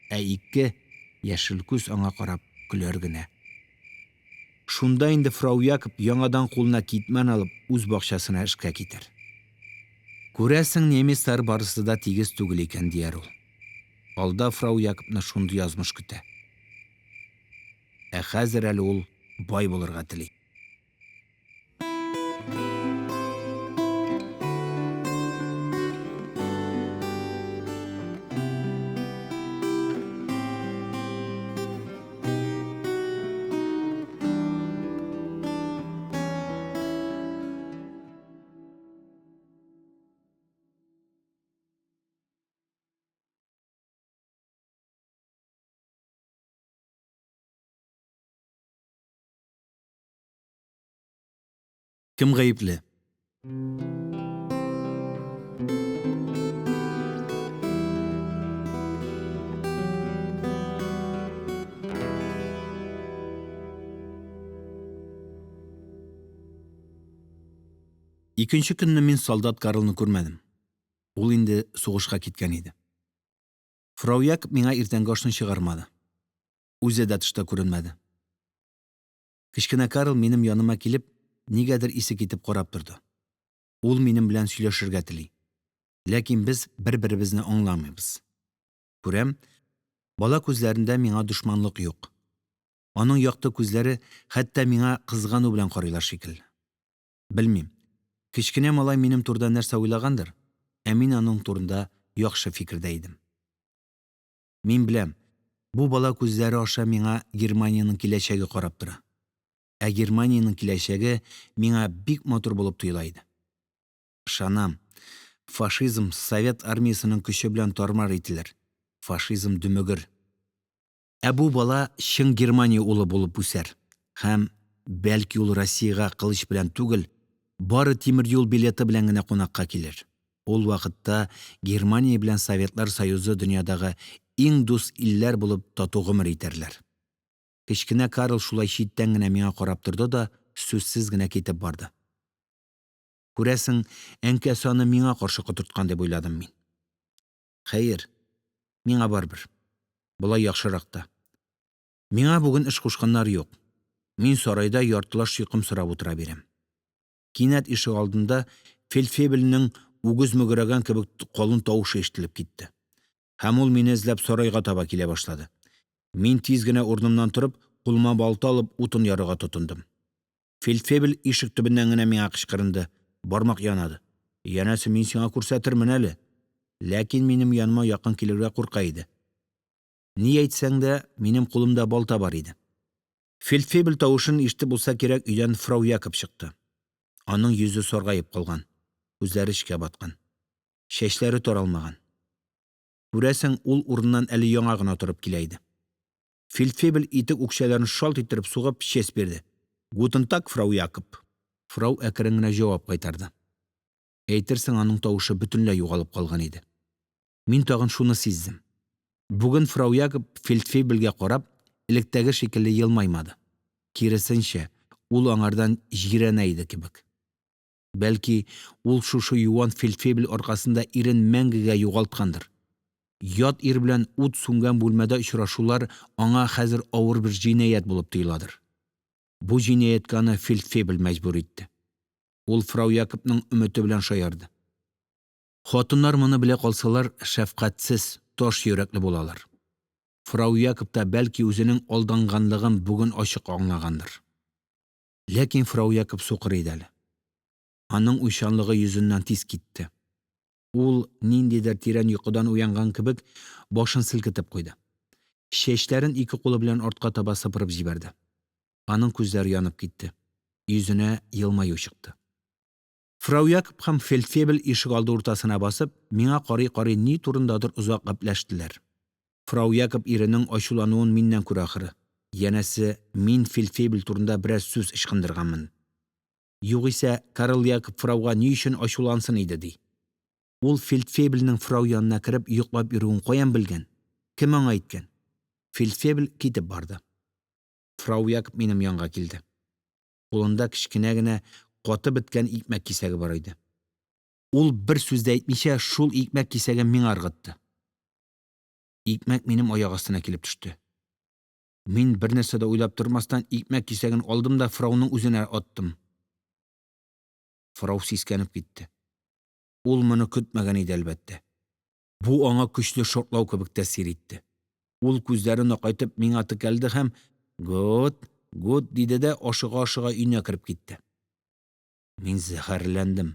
A: Ә ике яшел күз аңа карап көләр генә. Шунда инде фрау Якоп, яңадан кулына китмән алып, үз бакчасына эшкә китәр. Күрәсең, немецлар барысы да тигез түгел икән, дияр ул. Алда фрау Якопны шундый язмыш көтә. Ә хәзер әле ул бай булырга тели. Кем гаепле? Икенче көнне мин солдат Карлны күрмәдем. Ул инде сугышка киткән иде. Фрау Якоп миңа иртәнге ашны чыгармады. Үзе дә тышта күренмәде. Кечкенә Карл, минем яныма килеп, нигәдер исе китеп карап торды. Ул минем белән сөйләшергә тели. Ләкин без бер-беребезне аңламыйбыз. Күрәм: бала күзләрендә миңа дошманлык юк. Аның якты күзләре хәтта миңа кызгану белән карыйлар шикелле. Белмим, кечкенә малай минем турыда нәрсә уйлагандыр. Ә мин аның турында яхшы фикердә идем. Мин беләм: бу бала күзләре аша миңа Германиянең киләчәге карап тора. Ә Германиянең киләчәге миңа бик матур булып тоела иде. Ышанам: фашизм Совет Армиясенең көче белән тар-мар ителер, фашизм дөмегер. Ә бу бала чын Германия улы булып үсәр һәм, бәлки, ул Россиягә кылыч белән түгел, бары тимер юл билеты белән генә кунакка килер. Ул вакытта Германия белән Советлар Союзы дөньядагы иң дус илләр булып тату гомер итәрләр. Кечкенә Карл шулай читтән генә миңа карап торды да сүзсез генә китеп барды. Күрәсең, әнкәсе аны миңа каршы котырткан, дип уйладым мин. Хәер, миңа барыбер, болай яхшырак та. Миңа бүген эш кушканнары юк, мин сарайда яртылаш йокымсырап утыра бирәм. Кинәт ишегалдында фельдфебельнең үгез мөгрәгән кебек калын тавышы ишетелеп китте, һәм ул мине эзләп сарайга таба килә башлады. Мин, тиз генә урынымнан торып, кулыма балта алып, утын ярырга тотындым. Фельдфебель ишек төбеннән генә миңа кычкырынды, бармак янады: янәсе, мин сиңа күрсәтермен әле. Ләкин минем яныма якын килергә курка иде. Ни әйтсәң дә, минем кулымда балта бар иде. Фельдфебель тавышын ишетеп булса кирәк, өйдән фрау Якоп чыкты. Аның йөзе саргаеп калган, күзләре эчкә баткан, чәчләре таралмаган. Күрәсең, ул урыныннан әле яңа гына торып килә иде. Фельдфебель, итек үкчәләрен шалт иттереп сугып, честь бирде: – Гутен таг, фрау Якоп! Фрау әкрен генә җавап кайтарды. Әйтерсең аның тавышы бөтенләй югалып калган иде. Мин тагын шуны сиздем: бүген фрау Якоп, фельдфебельгә карап, электәге шикелле елмаймады, киресенчә, ул аңардан җирәнә иде кебек. Бәлки, ул шушы юан фельдфебель аркасында ирен мәңгегә югалткандыр. Ят ир белән ут сүнгән бүлмәдә очрашулар аңа хәзер авыр бер җинаять булып тоеладыр. Бу җинаятькә аны фельдфебель мәҗбүр итте. Ул фрау Якопның өмете белән шаярды. Хатыннар моны белә калсалар, шәфкатьсез, таш йөрәкле булалар. Фрау Якоп та, бәлки, үзенең алданганлыгын бүген ачык аңлагандыр. Ләкин фрау Якоп сукыр иде әле. Аның уйчанлыгы йөзеннән тиз китте. Ул, ниндидер тирән йокыдан уянган кебек, башын селкетеп куйды, чәчләрен ике кулы белән артка таба сыпырып җибәрде. Аның күзләре янып китте, йөзенә елмаю чыкты. Фрау Якоп һәм фельдфебель, ишегалды уртасына басып, миңа карый-карый, ни турындадыр озак гәпләштеләр. Фрау Якоп иренең ачулануын миннән күрә, ахры. Янәсе, мин фельдфебель турында берәр сүз ычкындырганмын. Югыйсә Карл Якоп фрауга ни өчен ачулансын иде, ди. Ул фельдфебельнең фрау янына кереп йоклап йөрүен каян белгән? Кем аңа әйткән? Фельдфебель китеп барды. Фрау Якоп минем янга килде. Кулында кечкенә генә, катып беткән икмәк кисәге бар иде. Ул, бер сүз дә әйтмичә, шул икмәк кисәген миңа ыргытты. Икмәк минем аяк астына килеп төште. Мин, бернәрсә дә уйлап тормастан, икмәк кисәген алдым да фрауның үзенә аттым. Фрау сискәнеп китте. Ул моны көтмәгән иде, әлбәттә. Бу аңа көчле шартлау кебек тәэсир итте. Ул, күзләрен акайтып, миңа текәлде һәм: – Гут, гут, – диде дә, ашыга-ашыга, өенә кереп китте. Мин зәһәрләндем,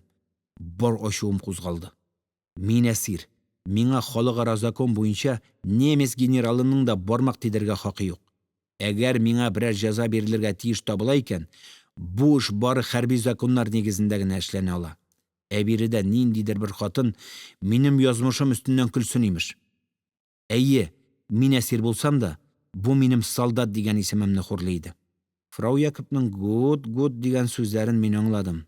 A: бар ачуым кузгалды. Мин әсир, миңа, халыкара закон буенча, немец генералының да бармак тидерергә хакы юк. Әгәр миңа берәр җәза бирелергә тиеш табыла икән, бу эш бары хәрби законнар нигезендә генә эшләнә ала. Ә биредә ниндидер бер хатын минем язмышым өстеннән көлсен, имеш. Әйе, мин әсир булсам да, бу минем солдат дигән исемемне хурлый иде. Фрау Якопның «гут, гут» дигән сүзләрен мин аңладым.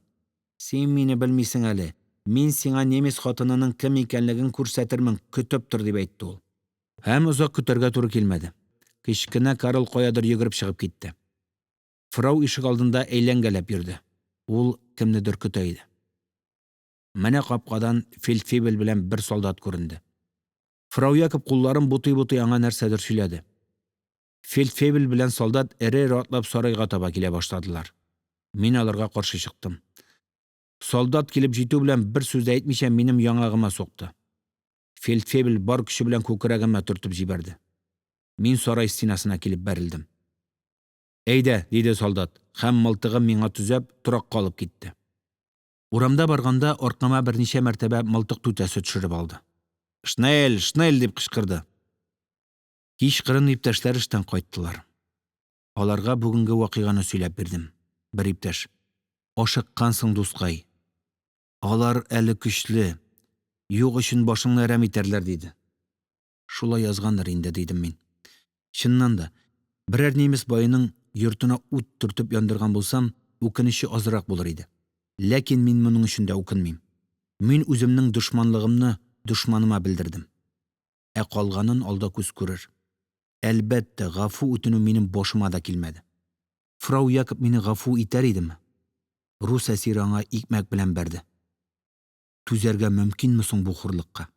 A: Син мине белмисең әле, мин сиңа немец хатынының кем икәнлеген күрсәтермен, көтеп тор, дип әйтте ул. Һәм озак көтәргә туры килмәде. Кечкенә Карл каядыр йөгереп чыгып китте. Фрау ишегалдында әйләнгәләп йөрде. Ул кемнедер көтә иде. Менә капкадан фельдфебель белән бер солдат күренде. Фрау Якоп, кулларын бутый-бутый, аңа нәрсәдер сөйләде. Фельдфебель белән солдат эре-эре атлап сарайга таба килә башладылар. Мин аларга каршы чыктым. Солдат, килеп җитү белән, бер сүз дә әйтмичә, минем яңагыма сукты. Фельдфебель бар көче белән күкрәгемә төртеп җибәрде. Мин сарай стенасына килеп бәрелдем. – Әйдә, – диде солдат һәм, мылтыгын миңа төзәп, торакка алып китте. Урамда барганда, аркама берничә мәртәбә мылтык түтәсе төшереп алды. – Шнель, шнель! – дип кычкырды. Кичкырын иптәшләр эштән кайттылар. Аларга бүгенге вакыйганы сөйләп бирдем. Бер иптәш: – Ашыккансың, дускай, алар әле көчле, юк өчен башыңны әрәм итәрләр, – диде. Шулай язгандыр инде, дидем мин. Чыннан да, берәр немец баеның йортына ут төртеп яндырган булсам, үкенече азрак булыр иде. Ләкин мин моның өчен дә үкенмим. Мин үземнең дошманлыгымны дошманыма белдердем. Ә калганын алда күз күрер. Әлбәттә, гафу үтенү минем башыма да килмәде. Фрау Якоп мине гафу итәр идеме? Рус әсире аңа икмәк белән бәрде. Түзәргә мөмкинме соң бу хурлыкка?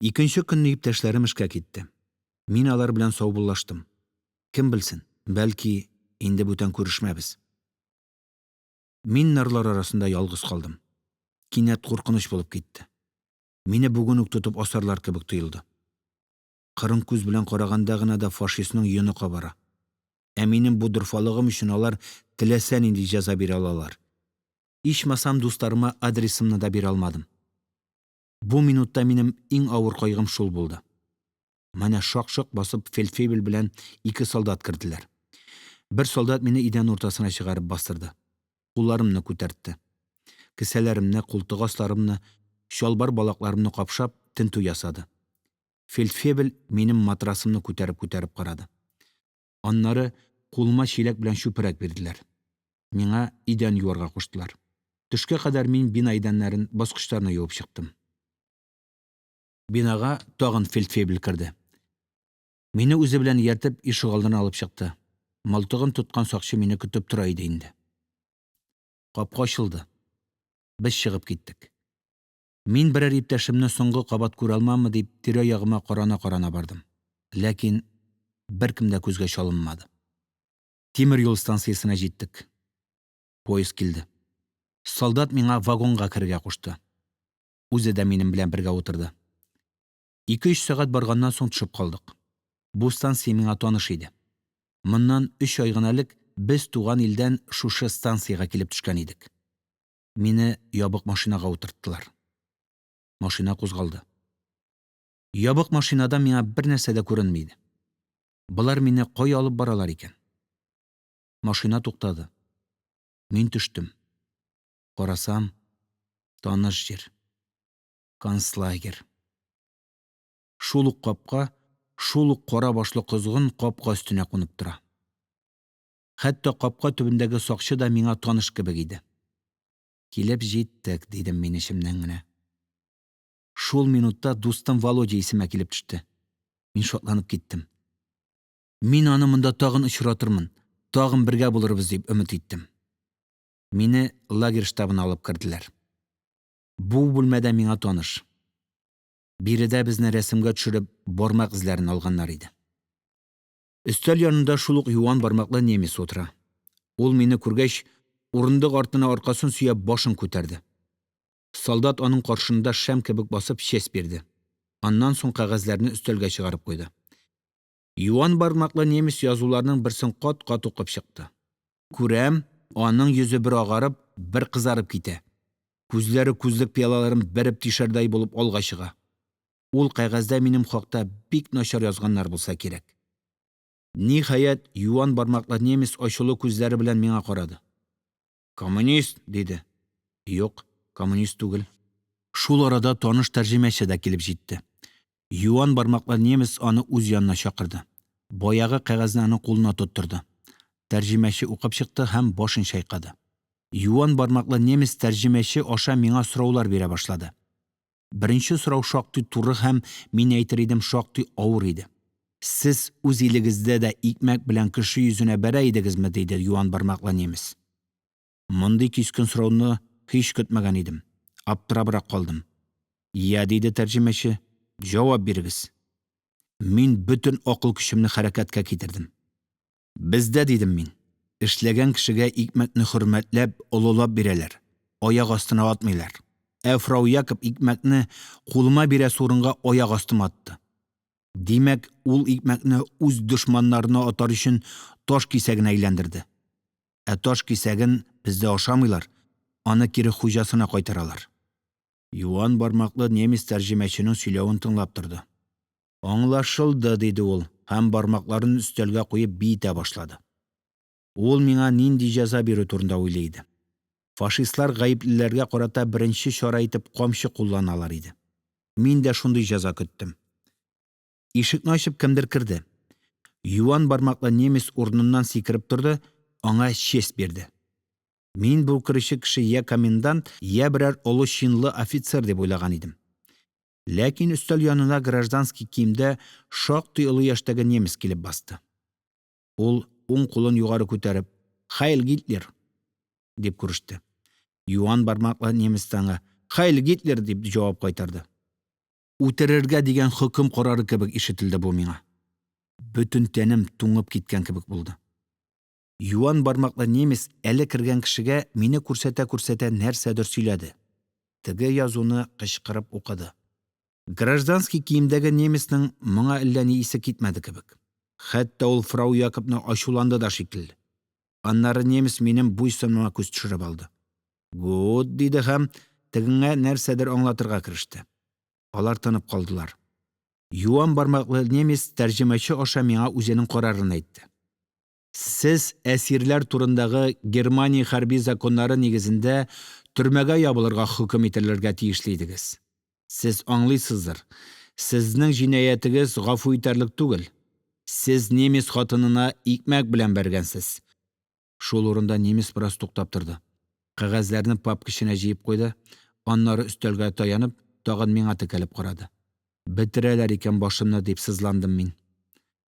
A: Икенче көнне иптәшләрем эшкә китте. Мин алар белән саубуллаштым. Кем белсен, бәлки, инде бүтән күрешмәбез. Мин нарлар арасында ялгыз калдым. Кинәт куркыныч булып китте. Мине бүген үк тотып асарлар кебек тоелды. Кырын күз белән караганда гына да фашистның йоны кабара. Ә минем бу дорфалыгым өчен алар теләсә нинди җәза бирә алалар. Ичмасам, дусларыма адресымны да бирә алмадым. Бу минутта минем иң авыр кайгым шул булды. Менә шак-шок басып фельдфебель белән ике солдат керделәр. Бер солдат мине идән уртасына чыгарып бастырды, кулларымны күтәртте. Кесәләремне, култык асларымны, чалбар балакларымны капшап, тентү ясады. Фельдфебель минем матрацымны күтәреп-күтәреп карады. Аннары кулыма чиләк белән чүпрәк бирделәр. Миңа идән юарга куштылар. Төшкә кадәр мин бина идәннәрен, баскычларны юып чыктым. Бинага тагын фельдфебель керде. Мине үзе белән ияртеп, ишегалдына алып чыкты. Мылтыгын тоткан сакчы мине көтеп тора иде инде. Капка ачылды. Без чыгып киттек. Мин, берәр иптәшемне соңгы кабат күрә алмаммы дип, тирә-ягыма карана-карана бардым. Ләкин беркем дә күзгә чалынмады. Тимер юл станциясенә җиттек. Поезд килде. Солдат миңа вагонга керергә кушты. Үзе дә минем белән бергә утырды. 2-3 сәгать барганнан соң төшеп калдык. Бу станция миңа таныш иде. Моннан 3 ай гына элек без туган илдән шушы станциягә килеп төшкән идек. Мине ябык машинага утырттылар. Машина кузгалды. Ябык машинада миңа бернәрсә дә күренми иде. Болар мине кая алып баралар икән? Машина туктады. Мин төштем. Карасам, таныш җир. Концлагерь. Шул ук капка, шул ук кара башлы козгын капка өстенә кунып тора. Хәтта капка төбендәге сакчы да миңа таныш кебек иде. Килеп җиттек, дидем мин эчемнән генә. Шул минутта дустым Володя исемә килеп төште. Мин шатланып киттем. Мин аны монда тагын очратырмын, тагын бергә булырбыз дип өмет иттем. Мине лагерь штабына алып керделәр. Бу бүлмә дә миңа таныш. Биредә безне рәсемгә төшереп, бармак эзләрен алганнар иде. Өстәл янында шул ук юан бармаклы немец утыра. Ул, мине күргәч, урындык артына аркасын сөяп, башын күтәрде. Солдат аның каршында шәм кебек басып честь бирде. Аннан соң кәгазьләрне өстәлгә чыгарып куйды. Юан бармаклы немец язуларның берсен кат-кат укып чыкты. Күрәм: аның йөзе бер агарып, бер кызарып китә, күзләре күзлек пыялаларын бәреп тишәрдәй булып алга чыга. Ул кәгазьдә минем хакта бик начар язганнар булса кирәк. Ниһаять, юан бармаклы немец ачулы күзләре белән миңа карады. – Коммунист, – диде. – Юк, коммунист түгел. Шул арада таныш тәрҗемәче дә килеп җитте. Юан бармаклы немец аны үз янына чакырды, баягы кәгазьне аның кулына тоттырды. Тәрҗемәче укып чыкты һәм башын чайкады. Юан бармаклы немец тәрҗемәче аша миңа сораулар бирә башлады. Беренче сорау шактый туры һәм, мин әйтер идем, шактый авыр иде. – Сез үз илегездә дә икмәк белән кеше йөзенә бәрә идегезме? – диде юан бармаклы немец. Мондый кискен сорауны һич көтмәгән идем, аптырабрак калдым. – Йә, – диде тәрҗемәче, – җавап бирегез. Мин бөтен акыл көчемне хәрәкәткә китердем. – Бездә, – дидем мин, – эшләгән кешегә икмәкне хөрмәтләп, олылап бирәләр, аяк астына атмыйлар. Ә фрау Якоп икмәкне, кулыма бирәсе урынга, аяк астыма атты. Димәк, ул икмәкне үз дошманнарына атар өчен таш кисәгенә әйләндерде. Ә таш кисәген бездә ашамыйлар. Аны кире хуҗасына кайтаралар. Юан бармаклы немец тәрҗемәченең сөйләвен тыңлап торды. «Аңлашылды», – диде ул һәм бармакларын өстәлгә куеп биетә башлады. Ул миңа нинди җәза бирү турында уйлый иде. Фашистлар гаеплеләргә карата беренче чара итеп камчы кулланалар иде. Мин дә шундый җәза көттем. Ишекне ачып, кемдер керде. Юан бармаклы немец урыныннан сикереп торды, аңа честь бирде. Мин бу керүче кеше йә комендант, йә берәр олы чинлы офицер дип уйлаган идем. Ләкин өстәл янына гражданский киемдә шактый олы яшьтәге немец килеп басты. Ул, уң кулын югары күтәреп: – Һайль Гитлер! – дип күреште. Юан бармаклы немец та аңа: – Һайль Гитлер! – дип җавап кайтарды. «Үтерергә!» дигән хөкем карары кебек ишетелде бу миңа. Бөтен тәнем туңып киткән кебек булды. Юан бармаклы немец әле кергән кешегә, мине күрсәтә-күрсәтә, нәрсәдер сөйләде. Теге язуны кычкырып укыды. Гражданский киемдәге немецның моңа әллә ни исе китмәде кебек. Хәтта ул фрау Якопны ачуланды да шикелле. Аннары немец минем буй-сыныма күз төшереп алды. – Гут, – диде һәм тегеңә нәрсәдер аңлатырга кереште. Алар тынып калдылар. Юан бармаклы немец тәрҗемәче аша миңа үзенең карарын әйтте: – Сез әсирләр турындагы Германия хәрби законнары нигезендә төрмәгә ябылырга хөкем ителергә тиешле идегез. Сез аңлыйсыздыр, сезнең җинаятегез гафу ителерлек түгел, сез немец хатынына икмәк белән бәргәнсез. Шул урында немец бераз туктап торды, кәгазьләрне папка эченә җыеп куйды, аннары, өстәлгә таянып, тагын миңа текәлеп карады. Бетерәләр икән башымны, дип сызландым мин.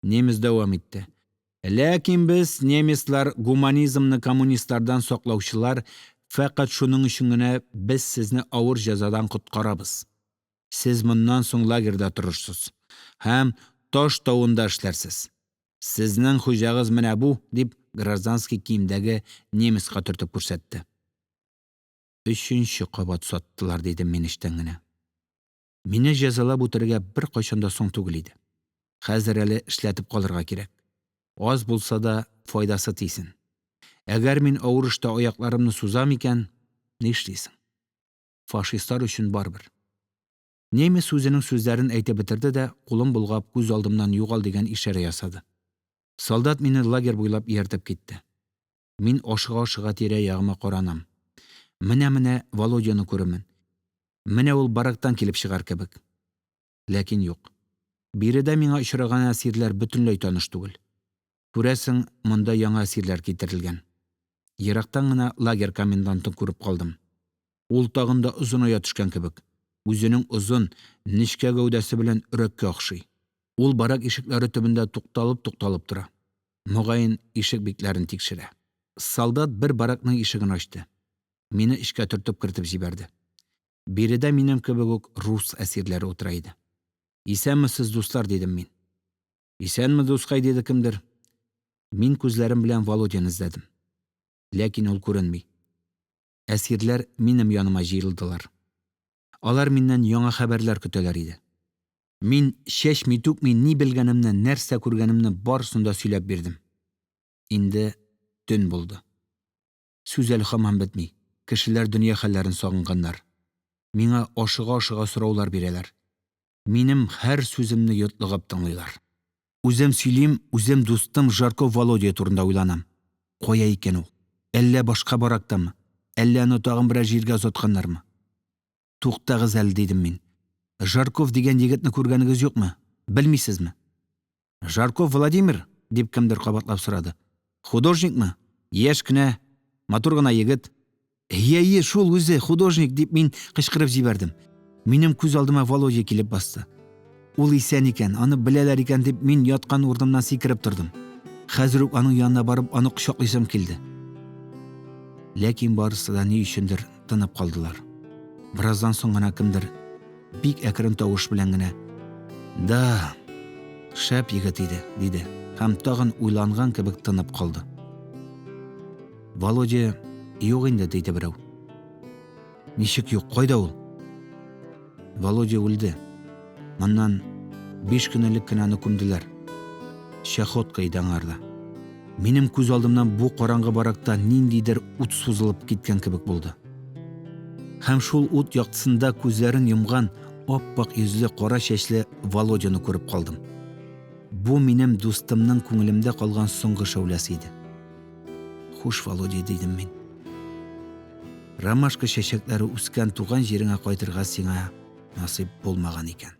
A: Немец дәвам итте: – Ләкин без, немецлар, гуманизмны коммунистлардан саклаучылар, фәкать шуның өчен генә без сезне авыр җәзадан коткарабыз. Сез моннан соң лагерьда торырсыз һәм таш тавында эшләрсез. Сезнең хуҗагыз менә бу, – дип, гражданский киемдәге немецка төртеп күрсәтте. Өченче кабат саттылар, дидем мин эчтән генә. Мине җәзалап үтерергә беркайчан да соң түгел иде. Хәзер әле эшләтеп калырга кирәк. Аз булса да файдасы тисен. Әгәр мин авыр эштә аякларымны сузам икән, нишлисең, фашистлар өчен барыбер. Немец үзенең сүзләрен әйтеп бетерде дә, кулын болгап, күз алдымнан югал дигән ишарә ясады. Солдат мине лагерь буйлап ияртеп китте. Мин, ашыга-ашыга, тирә-ягыма каранам. Менә-менә Володяны күрермен. Менә ул барактан килеп чыгар кебек. Ләкин юк. Биредә миңа очраган әсирләр бөтенләй таныш түгел. Күрәсең, монда яңа әсирләр китерелгән. Ерактан гына лагерь комендантын күреп калдым. Ул тагын да озыная төшкән кебек, үзенең озын, нечкә гәүдәсе белән өрәккә охшый. Ул барак ишекләре төбендә тукталып-тукталып тора. Мөгаен, ишек бикләрен тикшерә. Солдат бер баракның ишеген ачты, мине эчкә төртеп кертеп җибәрде. Биредә минем кебек үк рус әсирләре утыра иде. – Исәнмесез, дуслар, – дидем мин. – Исәнме, дускай, – диде кемдер. Мин күзләрем белән Володяны эзләдем. Ләкин ул күренми. Әсирләр минем яныма җыелдылар. Алар миннән яңа хәбәрләр көтәләр иде. Мин, чәчми-түкми, ни белгәнемне, нәрсә күргәнемне барысын да сөйләп бирдем. Инде төн булды. Сүз әле һаман бетми, кешеләр дөнья хәлләрен сагынганнар. Миңа, ашыга-ашыга, сораулар бирәләр. Минем һәр сүземне йотлыгып тыңлыйлар. Үзем сөйлим, үзем дустым Жарков Володя турында уйланам. Кая икән ул? Әллә башка барактамы? Әллә аны тагын берәр җиргә озатканнармы? Туктагыз әле, дидем мин. Жарков дигән егетне күргәнегез юкмы, белмисезме? Жарков Владимир? – дип, кемдер кабатлап сорады. Художникмы? Яшь кенә, матур гына егет. Әйе, әйе, шул үзе, художник, дип, мин кычкырып җибәрдем. Минем күз алдыма Володя килеп басты. Ул исән икән, аны беләләр икән дип, мин яткан урынымнан сикереп тордым. Хәзер үк аның янына барып, аны кочаклыйсым килде. Ләкин барысы да ни өчендер тынып калдылар. Бераздан соң гына кемдер бик әкрен тавыш белән генә: – Да, шәп егет иде, – диде һәм тагын уйланган кебек тынып калды. Володя юк инде, – диде берәү. Ничек юк, кайда ул? Володя үлде. Моннан 5 көн элек кенә аны күмделәр. Чахотка иде аңарда. Минем күз алдымнан бу караңгы баракта ниндидер ут сузылып киткән кебек булды. Һәм шул ут яктысында күзләрен йомган, ап-ак йөзле, кара чәчле Володяны күреп калдым. Бу минем дустымның күңелемдә калган соңгы шәүләсе иде. «Хуш, Володя», – дидем мин. – Ромашка чәчәкләре үскән туган җиреңә кайтырга сиңа насыйп булмаган икән.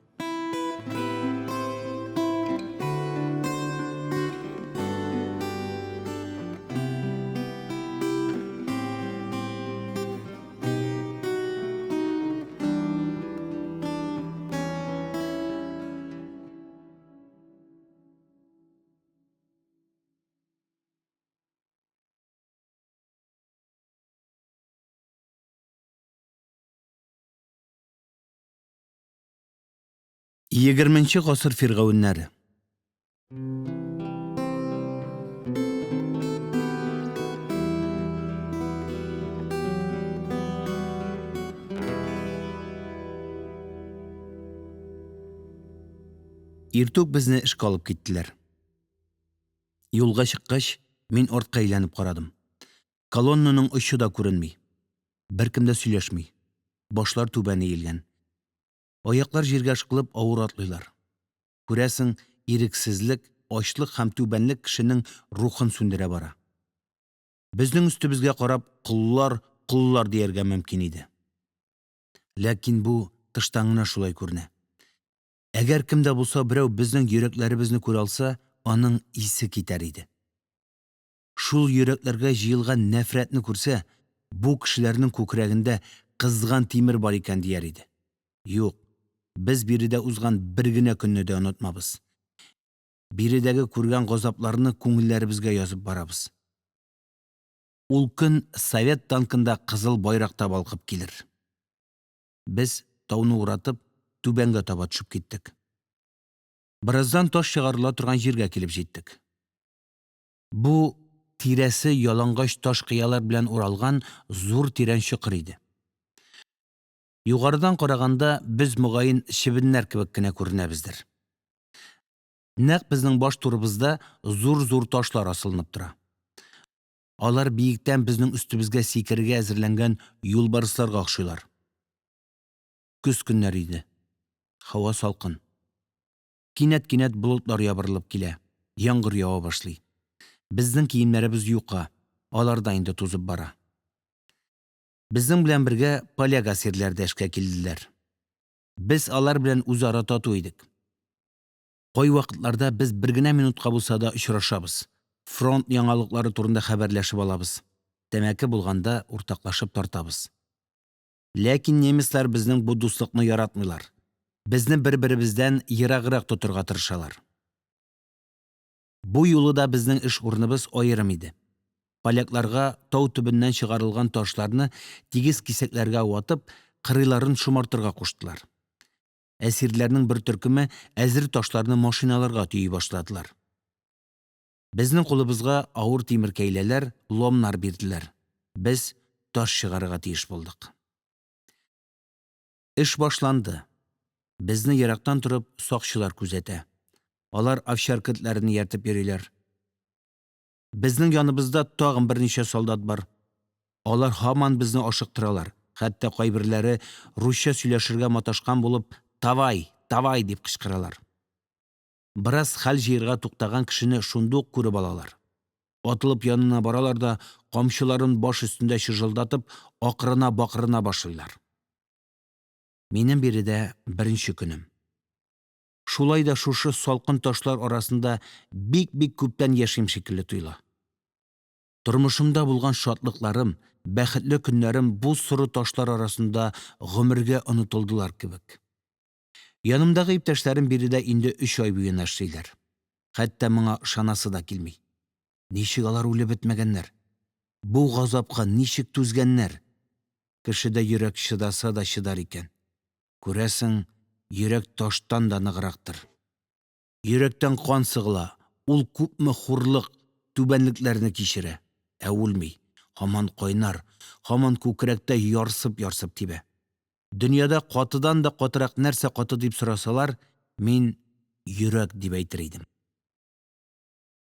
A: Егерменче гасыр фиргавеннәре Иртүк безне эшкә алып киттеләр. Юлга чыккач, мин артка әйләнеп карадым: колоннаның очы да күренми. Беркем дә сөйләшми, башлар түбән иелгән. Аяклар җиргә ышкылып, авыр атлыйлар. Күрәсең, ирексезлек, ачлык һәм түбәнлек кешенең рухын сүндерә бара. Безнең өстебезгә карап, коллар, коллар, дияргә мөмкин иде. Ләкин бу тыштан гына шулай күренә. Әгәр кем дә булса берәү безнең йөрәкләребезне күрә алса, аның исе китәр иде. Шул йөрәкләргә җыелган нәфрәтне күрсә, бу кешеләрнең күкрәгендә кызган тимер бар икән, дияр иде. Юк, без биредә узган бер генә көнне дә онытмабыз. Биредә күргән газапларны күңелләребезгә язып барабыз. Ул көн совет танкында кызыл байрак та балкып килер. Без, тауны уратып, түбәнгә таба төшеп киттек. Бераздан таш чыгарыла торган җиргә килеп җиттек. Бу тирәсе ялангач таш кыялар белән уралган зур тирән чокыр иде. Югарыдан караганда, без, мөгаен, чебеннәр кебек кенә күренәбездер. Нәкъ безнең баш турыбызда зур-зур ташлар асылынып тора. Алар биектән безнең өстебезгә сикерергә әзерләнгән юлбарысларга охшыйлар. Көз көннәре иде. Һава салкын. Кинәт-кинәт болытлар ябырылып килә, яңгыр ява башлый. Безнең киемнәребез юка, алар да инде тузып бара. Безнең белән бергә поляк әсирләре дә эшкә килделәр. Без алар белән үзара тату идек. Кайвакытларда без бер генә минутка булса да очрашабыз, фронт яңалыклары турында хәбәрләшеп алабыз, тәмәке булганда, уртаклашып тартабыз. Ләкин немецлар безнең бу дуслыкны яратмыйлар, безне бер-беребездән ераграк тотарга тырышалар. Бу юлы да безнең эш урыныбыз аерым иде. Полякларга тау төбеннән чыгарылган ташларны тигез кисәкләргә ватып, кырыйларын шомартырга куштылар. Әсирләрнең бер төркеме әзер ташларны машиналарга төйи башладылар. Безнең кулыбызга авыр тимер кәйләләр, ломнар бирделәр. Без таш чыгарырга тиеш булдык. Эш башланды. Безне ерактан торып сакчылар күзәтә. Алар овчарка этләрен ияртеп йөриләр. Безнең яныбызда тагын берничә солдат бар. Алар һаман безне ашыктыралар, хәтта кайберләре, русча сөйләшергә маташкан булып, «Тавай, тавай!» дип кычкыралар. Бераз хәл җыярга туктаган кешене шунда ук күреп алалар. Атылып янына баралар да, камчыларын баш өстендә чыжылдатып, акырына-бакырына башлыйлар. Минем биредә беренче көнем. Шулай да шушы салкын ташлар арасында бик-бик күптән яшим шикелле тоела. Тормышымда булган шатлыкларым, бәхетле көннәрем бу соры ташлар арасында гомергә онытылдылар кебек. Янымдагы иптәшләрем биредә инде өч ай буена эшлиләр. Хәтта моңа ышанасы да килми. Ничек алар үлеп бетмәгәннәр? Бу газапка ничек түзгәннәр? Кешедә йөрәк чыдаса да чыдар икән. Күрәсең, йөрәк таштан да ныграктыр. Йөрәктән кан сыгыла, ул күпме хурлык, түбәнлекләрне кичерә, ә үлми, һаман кайнар, һаман күкрәктә ярсып-ярсып тибә. Дөньяда катыдан да катырак нәрсә каты дип сорасалар, мин йөрәк дип әйтер идем.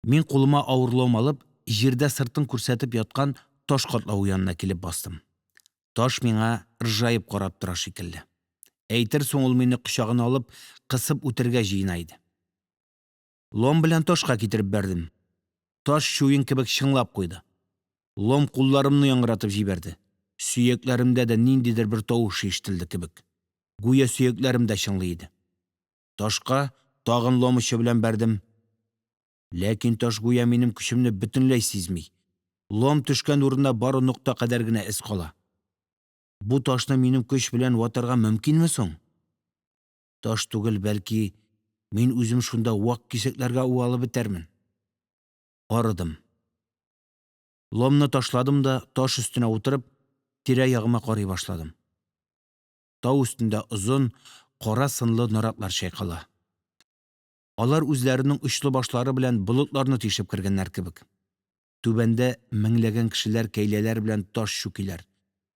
A: Мин, кулыма авыр лом алып, җирдә сыртын күрсәтеп яткан таш катлавы янына килеп бастым. Таш миңа ыржаеп карап тора шикелле, әйтерсең ул мине кочагына алып, кысып үтерергә җыена иде. Лом белән ташка китереп бәрдем, таш чуен кебек чыңлап куйды. Лом кулларымны яңгыратып җибәрде, сөякләремдә дә ниндидер бер тавыш ишетелде кебек, гүя сөякләрем дә чыңлый иде. Ташка тагын лом очы белән бәрдем. Ләкин таш гүя минем көчемне бөтенләй сизми, лом төшкән урында бары нокта кадәр генә эз кала. Бу ташны минем көч белән ватарга мөмкинме соң? Таш түгел, бәлки, мин үзем шунда вак кисәкләргә уалып бетәрмен. Арыдым. Ломны ташладым да, таш өстенә утырып, тирә-ягыма карый башладым. Тау өстендә озын, кара сынлы наратлар чайкала. Алар үзләренең очлы башлары белән болытларны тишеп кергәннәр кебек. Түбәндә меңләгән кешеләр кәйләләр белән таш чүкиләр,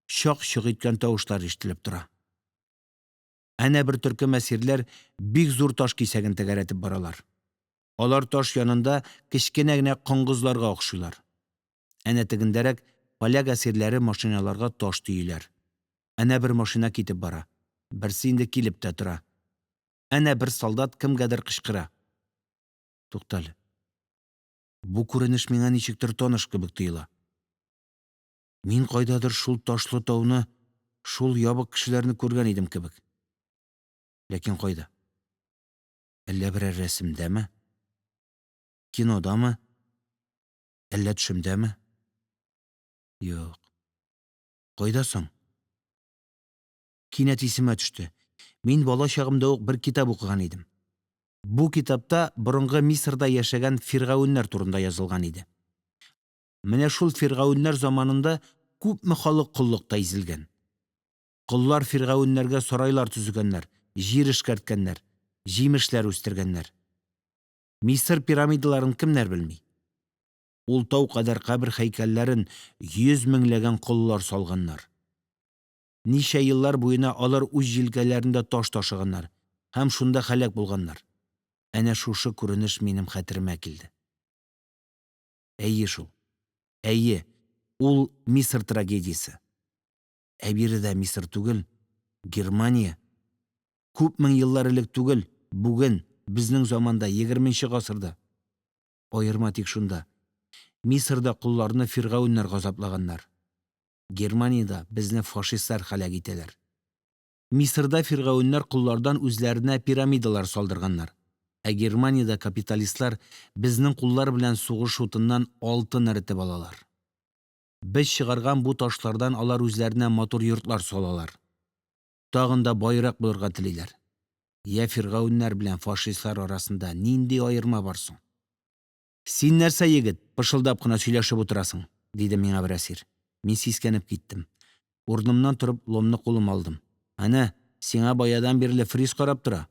A: чак-чок иткән тавышлар ишетелеп тора. Әнә бер төркем әсирләр бик зур таш кисәген тәгәрәтеп баралар. Алар таш янында кечкенә генә коңгызларга охшыйлар. Әнә тегендәрәк поляк әсирләре машиналарга таш төйиләр. Әнә бер машина китеп бара, берсе инде килеп тә тора. Әнә бер солдат кемгәдер кычкыра. Туктале, бу күренеш миңа ничектер таныш кебек тоела. Мин кайдадыр шул ташлы тауны, шул ябык кешеләрне күргән идем кебек. Ләкин кайда? Әллә берәр рәсемдәме? Кинодамы? Әллә төшемдәме? Юк, кайда соң? Кинәт исемә төште: мин бала чагымда ук бер китап укыган идем. Бу китапта борынгы Мисырда яшәгән фиргавеннәр турында язылган иде. Менә шул фиргавеннәр заманында күпме халык коллыкта изелгән. Коллар фиргавеннәргә сарайлар төзегәннәр, җир эшкәрткәннәр, җимешләр үстергәннәр. Мисыр пирамидаларын кемнәр белми? Ул тау кадәр кабер һәйкәлләрен йөз меңләгән коллар салганнар. Ничә еллар буена алар үз җилкәләрендә таш ташыганнар һәм шунда һәлак булганнар. Әнә шушы күренеш минем хәтеремә килде. Әйе шул, әйе, ул Мисыр трагедиясе. Ә биредә Мисыр түгел, Германия. Күп мең еллар элек түгел, бүген, безнең заманда, егерменче гасырда. Аерма тик шунда: Мисырда колларны фиргавеннәр газаплаганнар, Германиядә безне фашистлар һәлак итәләр. Мисырда фиргавеннәр коллардан үзләренә пирамидалар салдырганнар, ә Германиядә капиталистлар безнең куллар белән сугыш утыннан алтын эретеп алалар. Без чыгарган бу ташлардан алар үзләренә матур йортлар салалар. Тагын да баерак булырга телиләр. Йә, фиргавеннәр белән фашистлар арасында нинди аерма бар соң? – Син нәрсә, егет, пышылдап кына сөйләшеп утырасың? – диде миңа бер әсир. Мин сискәнеп киттем. Урынымнан торып, ломны кулыма алдым. – Әнә сиңа баядан бирле фриц карап тора.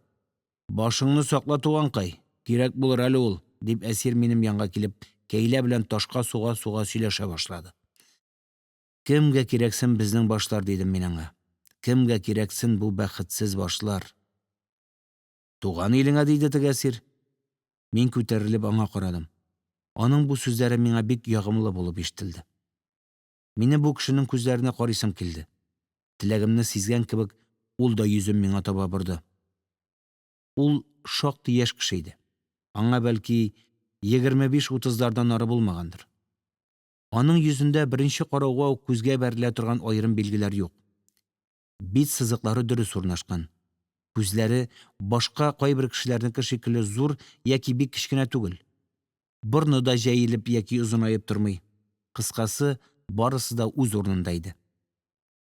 A: Башыңны сакла, туганкай, кирәк булыр әле ул, – дип, әсир, минем янга килеп, кәйлә белән ташка суга-суга сөйләшә башлады. Кемгә кирәксен безнең башлар, дидем мин аңа, кемгә кирәксен бу бәхетсез башлар? Туган илеңә, диде теге әсир. Мин, күтәрелеп, аңа карадым. Аның бу сүзләре миңа бик ягымлы булып ишетелде. Минем бу кешенең күзләренә карыйсым килде. Теләгемне сизгән кебек, ул да йөзен миңа таба борды. Ул шактый яшь кеше иде. Аңа, бәлки, 25-утызлардан ары булмагандыр. Аның йөзендә беренче карауга ук күзгә бәрелә торган аерым билгеләр юк. Бит сызыклары дөрес урнашкан. Күзләре башка кайбер кешеләрнеке шикелле зур яки бик кечкенә түгел. Борыны да җәелеп яки озынаеп тормый. Кыскасы, барысы да үз урынында иде.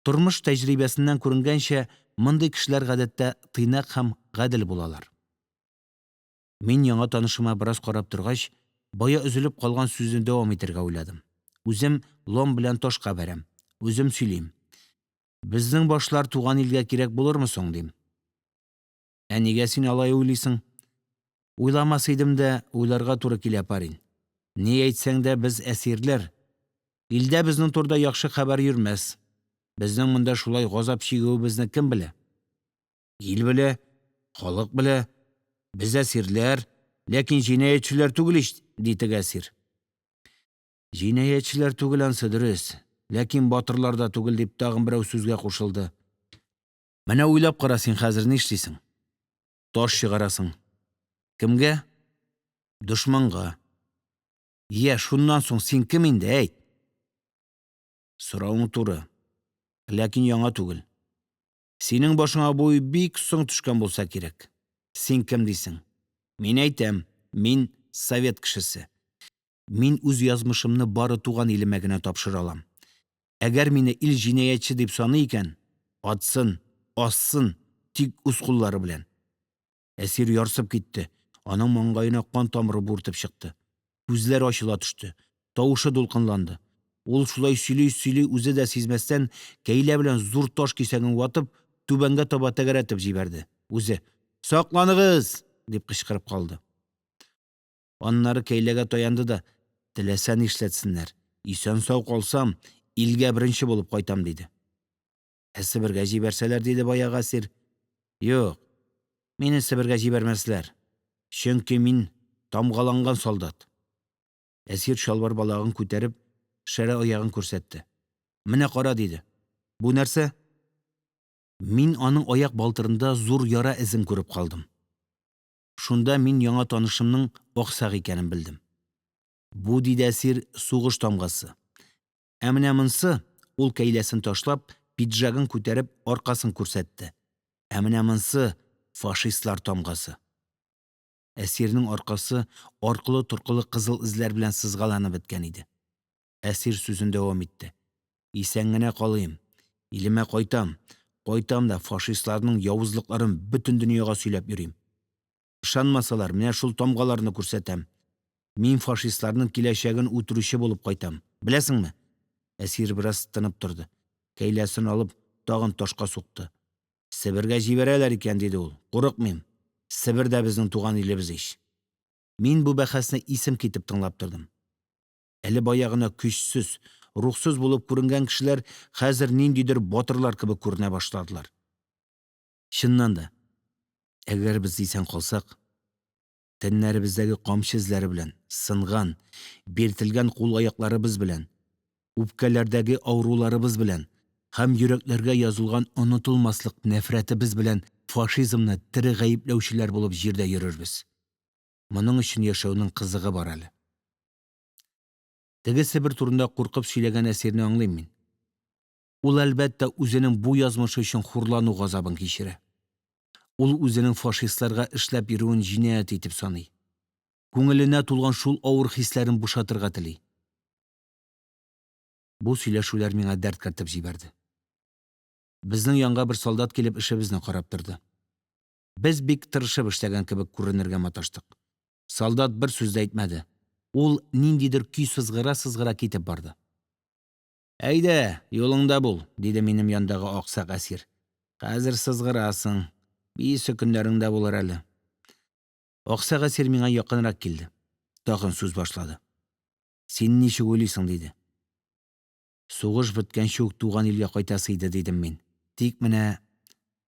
A: Тормыш тәҗрибәсеннән күренгәнчә, мондый кешеләр, гадәттә, тыйнак һәм гадел булалар. Мин, яңа танышыма бераз карап торгач, бая өзелеп калган сүзне дәвам итәргә уйладым. Үзем лом белән ташка бәрәм, үзем сөйлим. Безнең башлар туган илгә кирәк булырмы соң, дим. Ә нигә син алай уйлыйсың? Уйламас идем дә, уйларга туры килә, парень. Ни әйтсәң дә, без әсирләр. Илдә безнең турыда яхшы хәбәр йөрмәс. Безнең монда шулай газап чигүебезне кем белә? Ил белә, халык белә. Без әсирләр, ләкин җинаятьчеләр түгел ич, ди теге әсир. Җинаятьчеләр түгел, анысы дөрес. ләкин батырлар да түгел, – дип, тагын берәү сүзгә кушылды. Менә уйлап кара, син хәзер нишлисең? Таш чыгарасың. Кемгә? Дошманга. Йә, шуннан соң син кем инде, әйт? Соравың туры, ләкин яңа түгел. Синең башыңа бу уй бик соң төшкән булса кирәк. Син кем дисең? Мин әйтәм: мин – совет кешесе. Мин үз язмышымны бары туган илемә генә тапшыра алам. Әгәр мине ил җинаятьче дип саный икән, атсын, ассын, тик үз куллары белән. Әсир ярсып китте, аның маңгаена кан тамыры бүртеп чыкты, күзләре ачыла төште, тавышы дулкынланды. Ул, шулай сөйли-сөйли, үзе дә сизмәстән, кәйлә белән зур таш кисәген ватып, түбәнгә таба тәгәрәтеп җибәрде, үзе: – Сакланыгыз! – дип кычкырып калды. Аннары кәйләгә таянды да: – Теләсә нишләтсеннәр, исән-сау калсам, илгә беренче булып кайтам, – диде. Ә Себергә җибәрсәләр? – диде баягы әсир. Юк, мине Себергә җибәрмәсләр, чөнки мин тамгаланган солдат. Әсир, чалбар балагын күтәреп, шәрә аягын күрсәтте. Менә кара, диде, бу нәрсә? Мин аның аяк балтырында зур яра эзен күреп калдым. Шунда мин яңа танышымның аксак икәнен белдем. Бу, диде әсир, сугыш тамгасы. Ә менә монысы, ул, кәйләсен ташлап, пиджагын күтәреп, аркасын күрсәтте, ә менә монысы фашистлар тамгасы. Әсирнең аркасы аркылы-торкылы кызыл эзләр белән сызгаланып беткән иде. Әсир сүзен дәвам итте: – Исән генә калыйм, илемә кайтам, кайтам да фашистларның явызлыкларын бөтен дөньяга сөйләп йөрим. Ышанмасалар, менә шул тамгаларны күрсәтәм. Мин фашистларның киләчәген үтерүче булып кайтам, беләсеңме? Әсир бераз тынып торды, кәйләсен алып, тагын ташка сукты. Себергә җибәрәләр икән, диде ул, курыкмыйм, Себер дә безнең туган илебез ич. Мин бу бәхәсне исем китеп тыңлап тордым. Әле бая гына көчсез, рухсыз булып күренгән кешеләр хәзер ниндидер батырлар кебек күренә башладылар. Чыннан да, әгәр без исән калсак, тәннәребездәге камчы эзләре белән, сынган, биртелгән кул-аякларыбыз белән, үпкәләрдәге авыруларыбыз белән һәм йөрәкләргә язылган онытылмаслык нәфрәтебез белән фашизмны тере гаепләүчеләр булып җирдә йөрербез. Моның өчен яшәүнең кызыгы бар әле. Теге Себер турында куркып сөйләгән әсирне аңлыйм мин. Ул, әлбәттә, үзенең бу язмышы өчен хурлану газабын кичерә. Ул үзенең фашистларга эшләп йөрүен җинаять итеп саный. Күңеленә тулган шул авыр хисләрен бушатырга тели. Бу сөйләшүләр миңа дәрт кертеп җибәрде. Безнең янга бер солдат килеп эшебезне карап торды. Без бик тырышып эшләгән кебек күренергә маташтык. Солдат бер сүз дә әйтмәде. Ул ниндидер көй сызгыра-сызгыра китеп барды. – Әйдә, юлыңда бул, – диде минем яндагы аксак әсир. – Хәзер сызгырасың, биисе көннәрең дә булыр әле. Аксак әсир миңа якынрак килде, тагын сүз башлады. – Син ничек уйлыйсың? – диде. Сугыш беткәнче үк туган илгә кайтасы иде, дидем мин, тик менә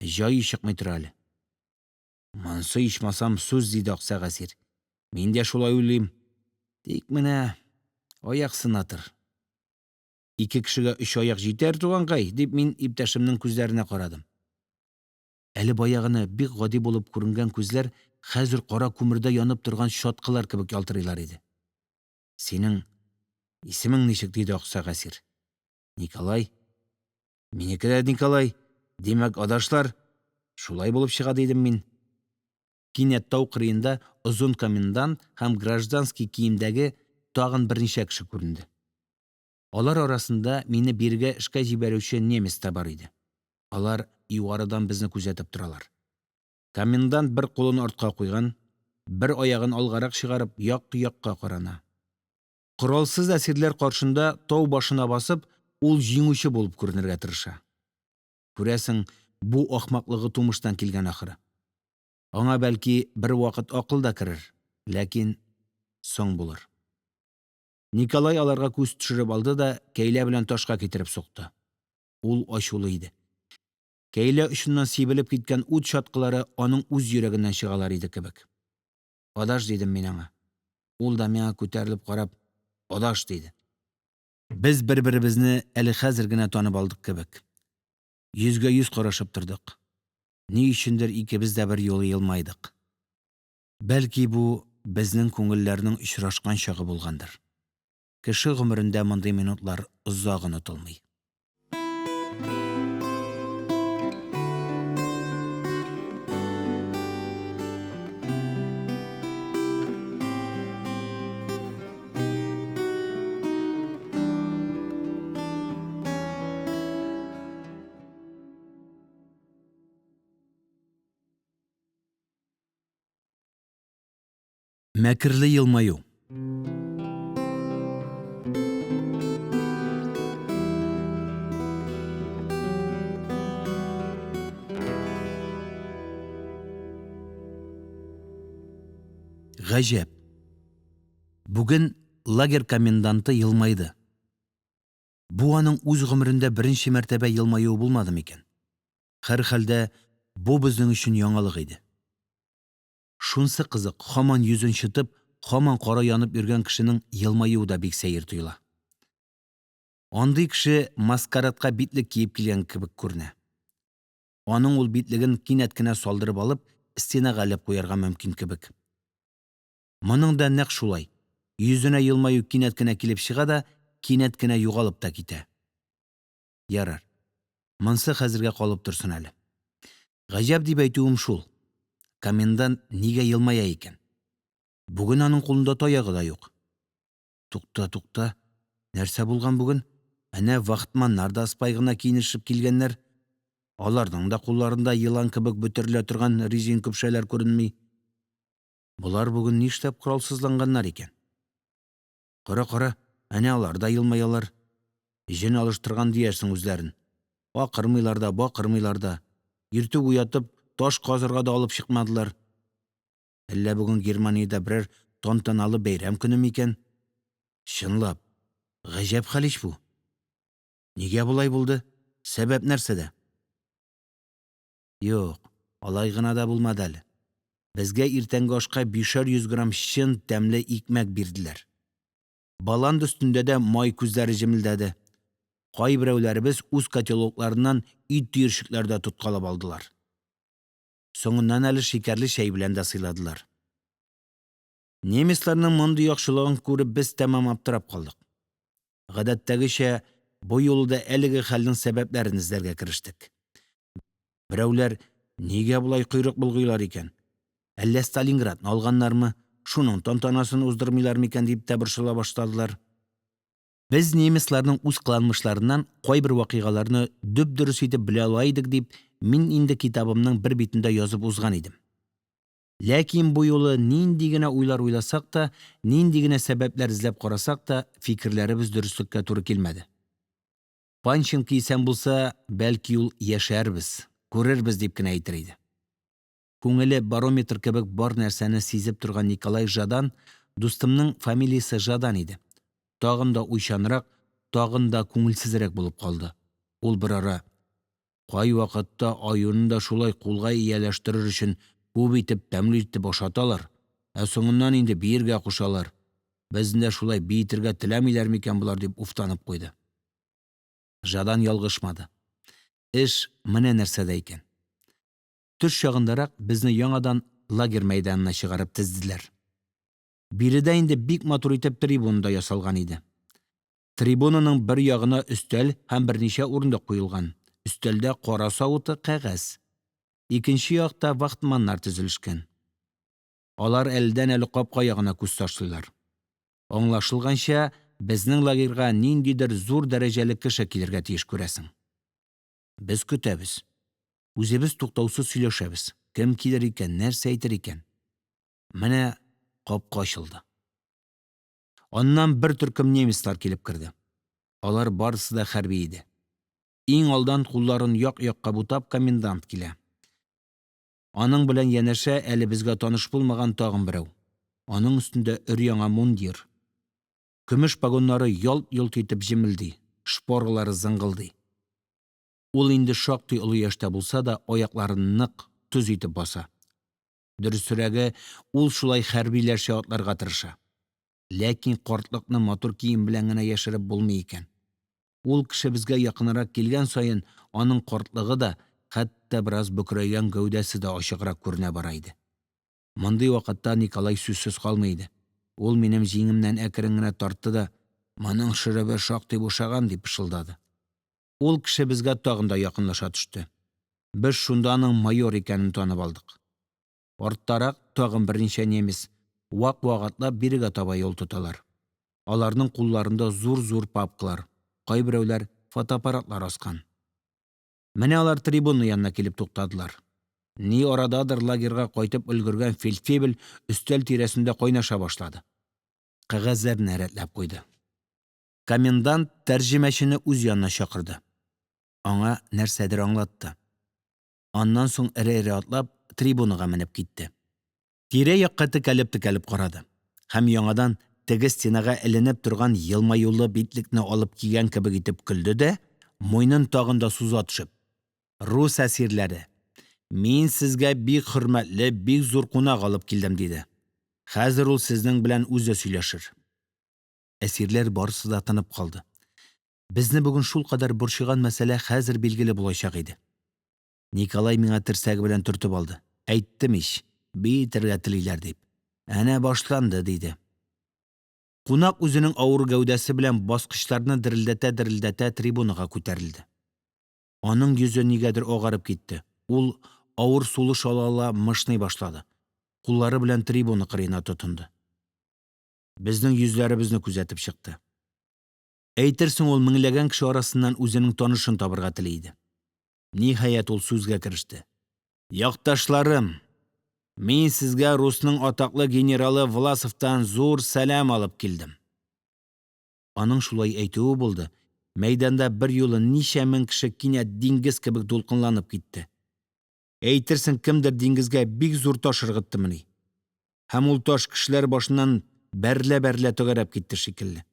A: җае чыкмый тора әле. Монысы, ичмасам, сүз, диде аксак әсир. Мин дә шулай уйлыйм. Тик менә аяк сынатыр. Ике кешегә өч аяк җитәр, туганкай, дип, мин иптәшемнең күзләренә карадым. Әле бая гына бик гади булып күренгән күзләр хәзер кара күмердә янып торган чаткылар кебек ялтырыйлар иде. Синең исемең ничек? – диде аксак әсир. Николай. Минеке дә Николай. Димәк, адашлар. Шулай булып чыга, дидем мин. Кинәт тау кырыенда озын комендант һәм гражданский киемдәге тагын берничә кеше күренде. Алар арасында мине бирегә эшкә җибәрүче немец та бар иде. Алар югарыдан безне күзәтеп торалар. Комендант бер кулын артка куйган, бер аягын алгарак чыгарып, як-якка карана. Коралсыз әсирләр каршында тау башына басып, ул җиңүче булып күренергә тырыша. Күрәсең, бу ахмаклыгы тумыштан килгән, ахры. Аңа, бәлки, бервакыт акыл да керер, ләкин соң булыр. Николай аларга күз төшереп алды да кәйлә белән ташка китереп сукты. Ул ачулы иде. Кәйлә очыннан сибелеп киткән ут чаткылары аның үз йөрәгеннән чыгалар иде кебек. «Адаш», – дидем мин аңа. Ул да, миңа күтәрелеп карап: «Адаш», – диде. Без бер-беребезне әле хәзер генә танып алдык кебек, йөзгә-йөз карашып тордык, ни өчендер, икебез дә берьюлы елмайдык. Бәлки, бу безнең күңелләрнең очрашкан чагы булгандыр. Кеше гомерендә мондый минутлар озак онытылмый. Мәкерле елмаю. Гаҗәп, бүген лагерь коменданты елмайды. Бу аның үз гомерендә беренче мәртәбә елмаюы булмадымы икән? Һәрхәлдә, бу безнең өчен яңалык иде. Шунысы кызык: һаман йөзен чытып, һаман кара янып йөргән кешенең елмаюы да бик сәер тоела. Андый кеше маскарадка битлек киеп килгән кебек күренә. Аның ул битлеген кинәт кенә салдырып алып, стенага элеп куярга мөмкин кебек. Моның да нәкъ шулай: йөзенә елмаю кинәт кенә килеп чыга да кинәт кенә югалып та китә. Ярар, монысы хәзергә калып торсын әле. Гаҗәп дип әйтүем шул: комендант нигә елмая икән? Бүген аның кулында таягы да юк. Тукта, тукта, нәрсә булган бүген? Әнә вахтманнар да ыспай гына киенешеп килгәннәр. Аларның да кулларында елан кебек бөтерелә торган резин көпшәләр күренми. Болар бүген нишләп коралсызланганнар икән? Кара, кара, әнә алар да елмаялар. Җен алыштырган диярсең үзләрен. Акырмыйлар да, бакырмыйлар да. Иртүк уятып, таш казырга да алып чыкмадылар. Әллә бүген Германиядә берәр тантаналы бәйрәм көнеме икән? Чынлап, гаҗәп хәл ич бу. Нигә болай булды, сәбәп нәрсәдә? Юк, алай гына да булмады әле, безгә иртәнге ашка бишәр йөз грамм чын, тәмле икмәк бирделәр. Баланда өстендә дә май күзләре җемелдәде. Кайберәүләребез үз котелокларыннан ит төерчекләре дә тоткалап алдылар. Соңыннан әле шикәрле чәй белән дә сыйладылар. Немецларның мондый яхшылыгын күреп, без тәмам аптырап калдык. Гадәттәгечә, бу юлы да әлеге хәлнең сәбәпләрен эзләргә керештек. Берәүләр: «Нигә болай койрык болгыйлар икән, әллә Сталинградны алганнармы, шуның тантанасын уздырмыйлармы икән?» – дип тә борчыла башладылар. Без немецларның үз кыланышларыннан кайбер вакыйгаларны дөп-дөрес итеп белә ала идек дип, мин инде китабымның бер битендә язып узган идем. Ләкин бу юлы нинди генә уйлар уйласак та, нинди генә сәбәпләр эзләп карасак та, фикерләребез дөреслеккә туры килмәде. Панченко исән булса, бәлки, ул: «Яшәрбез, күрербез», – дип кенә әйтер иде. Күңеле барометр кебек бар нәрсәне сизеп торган Николай Жадан (дустымның фамилиясе Жадан иде) тагын да уйчанрак, тагын да күңелсезрәк булып калды. Ул берара: – Кайвакытта аюны да шулай кулга ияләштерер өчен күп итеп, тәмле итеп ашаталар, ә соңыннан инде биергә кушалар. Безне дә шулай биетергә теләмиләрме икән болар? – дип уфтанып куйды. Жадан ялгышмады, эш менә нәрсәдә икән. Төш чагындарак безне яңадан лагерь мәйданына чыгарып тезделәр. Биредә инде бик матур итеп трибуна да ясалган иде. Трибунаның бер ягына өстәл һәм берничә урындык куелган, өстәлдә кара савыты, кәгазь. Икенче якта вахтманнар тезелешкән. Алар әледән-әле капка ягына күз ташлыйлар. Аңлашылганча, безнең лагерьга ниндидер зур дәрәҗәле кеше килергә тиеш, күрәсең. Без көтәбез. Үзебез туктаусыз сөйләшәбез: кем килер икән, нәрсә әйтер икән? Менә капка ачылды. Аннан бер төркем немецлар килеп керде. Алар барысы да хәрби иде. Иң алдан, кулларын як-якка бутап, комендант килә. Аның белән янәшә әле безгә таныш булмаган тагын берәү. Аның өстендә өр-яңа мундир. Көмеш погоннары ялт-йолт итеп җемелди, шпоралары зыңгылдый. Ул инде шактый олы яшьтә булса да, аякларын нык, төз итеп баса. Дөресрәге, ул шулай хәрбиләрчә атларга тырыша. Ләкин картлыкны матур кием белән генә яшереп булмый икән. Ул кеше безгә якынрак килгән саен, аның картлыгы да, хәтта бераз бөкрәйгән гәүдәсе дә ачыграк күренә бара иде. Мондый вакытта Николай сүзсез калмый иде. Ул минем җиңемнән әкрен генә тартты да: – Моның шөребе шактый бушаган, – дип пышылдады. Ул кеше безгә тагын да якынлаша төште. Без шунда аның майор икәнен танып алдык. Арттарак тагын берничә немец, вак-вак атлап, бирегә таба юл тоталар. Аларның кулларында зур-зур папкалар, кайберәүләре фотоаппаратлар аскан. Менә алар трибуна янына килеп туктадылар. Ни арададыр лагерьга кайтып өлгергән фельдфебель өстәл тирәсендә кайнаша башлады, кәгазьләрне рәтләп куйды. Комендант тәрҗемәчене үз янына чакырды, аңа нәрсәдер аңлатты. Аннан соң, эре-эре атлап, трибунага менеп китте. Тирә-якка текәлеп-текәлеп карады һәм яңадан теге стенага эленеп торган елмаюлы битлекне алып кигән кебек итеп көлде дә, муенын тагын да суза төшеп: – Рус әсирләре, мин сезгә бик хөрмәтле, бик зур кунак алып килдем, – диде. – Хәзер ул сезнең белән үзе сөйләшер. Әсирләр барысы да тынып калды. Безне бүген шулкадәр борчыган мәсьәлә хәзер билгеле булачак иде. Николай миңа терсәге белән төртеп алды: – Әйттем ич, биетергә телиләр дип, әнә башланды, – диде. Кунак үзенең авыр гәүдәсе белән баскычларны дерелдәтә-дерелдәтә трибунага күтәрелде. Аның йөзе нигәдер агарып китте, ул, авыр сулыш ала-ала, мышный башлады, куллары белән трибуна кырыена тотынды. Безнең йөзләребезне күзәтеп чыкты. Әйтерсең ул меңләгән кеше арасыннан үзенең танышын табарга тели иде. Ниһаять, ул сүзгә кереште. – Якташларым, мин сезгә русның атаклы генералы Власовтан зур сәлам алып килдем. Аның шулай әйтүе булды, мәйданда берьюлы ничә мең кеше кинәт диңгез кебек дулкынланып китте. Әйтерсең кемдер диңгезгә бик зур таш ыргыттымыни, һәм ул таш кешеләр башыннан бәрелә-бәрелә тәгәрәп китте шикелле.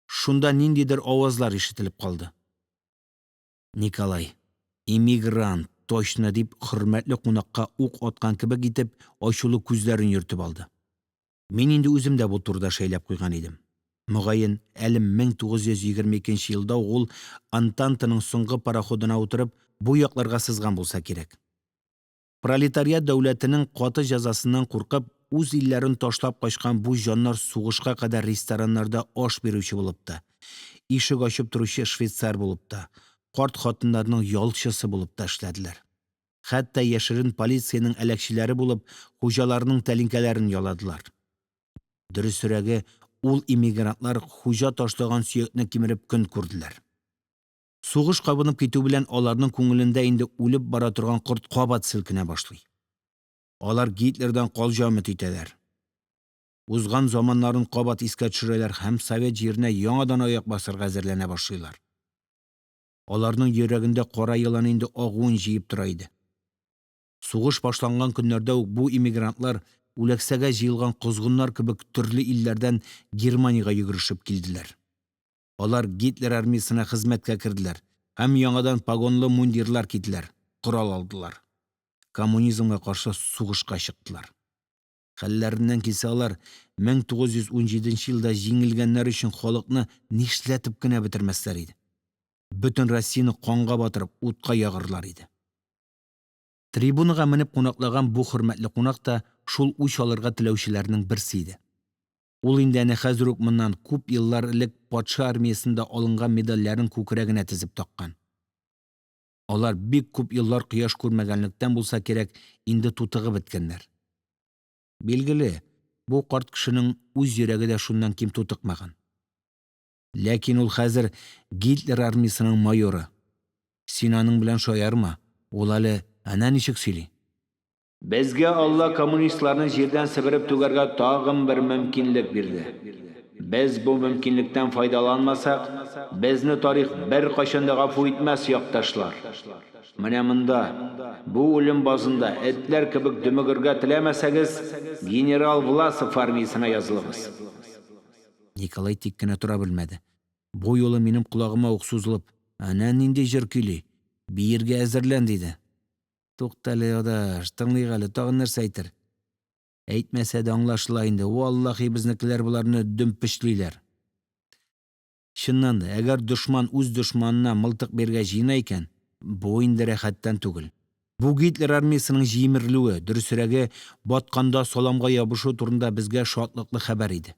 A: Шунда ниндидер авазлар ишетелеп калды. Николай: – Эмигрант, точно! – дип, хөрмәтле кунакка ук аткан кебек итеп, ачулы күзләрен йөртеп алды. Мин инде үзем дә бу турыда шәйләп куйган идем. Мөгаен, әле 1922 елда ук ул, Антантаның соңгы пароходына утырып, бу якларга сызган булса кирәк. Пролетариат дәүләтенең каты җәзасыннан куркып, үз илләрен ташлап качкан бу җаннар сугышка кадәр рестораннарда аш бирүче булып та, ишек ачып торучы швейцар булып та, карт хатыннарның ялчысы булып та эшләделәр. Хәтта яшерен полициянең әләкчеләре булып, хуҗаларының тәлинкәләрен яладылар. Дөресрәге, ул эмигрантлар хуҗа ташлаган сөякне кимереп көн күрделәр. Сугыш кабынып китү белән, аларның күңелендә инде үлеп бара торган корт кабат селкенә башлый. Алар Гитлердан калҗа өмет итәләр. Узган заманнарын кабат искә төшерәләр һәм совет җиренә яңадан аяк басарга әзерләнә башлыйлар. Аларның йөрәгендә кара елан инде агуын җыеп тора иде. Сугыш башланган көннәрдә үк бу эмигрантлар, үләксәгә җыелган козгыннар кебек, төрле илләрдән Германиягә йөгерешеп килделәр. Алар Гитлер армиясенә хезмәткә керделәр һәм яңадан погонлы мундирлар киделәр, корал алдылар. Коммунизмга каршы сугышка чыктылар. Хәлләреннән килсә, алар 1917 елда җиңелгәннәре өчен халыкны нишләтеп кенә бетермәсләр иде. Бөтен Россияне канга батырып, утка ягарлар иде. Трибунага менеп кунаклаган бу хөрмәтле кунак та шул үч алырга теләүчеләрнең берсе иде. Ул инде әнә хәзер үк моннан күп еллар элек патша армиясендә алынган медальләрен күкрәгенә тезеп таккан. Алар бик күп еллар кояш күрмәгәнлектән булса кирәк, инде тутыгып беткәннәр. Билгеле, бу карт кешенең үз йөрәге дә шуннан ким тутыкмаган. Ләкин ул хәзер Гитлер армиясенең майоры. Син аның белән шаярма, ул әле әнә ничек сөйли. Безгә Алла коммунистларны җирдән себереп түгәргә тагын бер мөмкинлек бирде. Без бу мөмкинлектән файдаланмасак, безне тарих беркайчан да гафу итмәс, якташлар. Менә монда, бу үлем базында, этләр кебек дөмегергә теләмәсәгез, генерал Власов армиясенә язылыгыз. Николай тик кенә тора белмәде. Бу юлы минем колагыма ук сузылып: – Әнә нинди җыр көйли, биергә әзерлән, – диде. Туктале, адаш, тыңлыйк әле, тагын нәрсә әйтер. Әйтмәсә дә аңлашыла инде, валлаһи, безнекеләр боларны дөмпечлиләр. Чыннан да, әгәр дошман үз дошманына мылтык бирергә җыена икән, бу инде рәхәттән түгел. Бу Гитлер армиясенең җимерелүе, дөресрәге, батканда саламга ябышуы турында безгә шатлыклы хәбәр иде.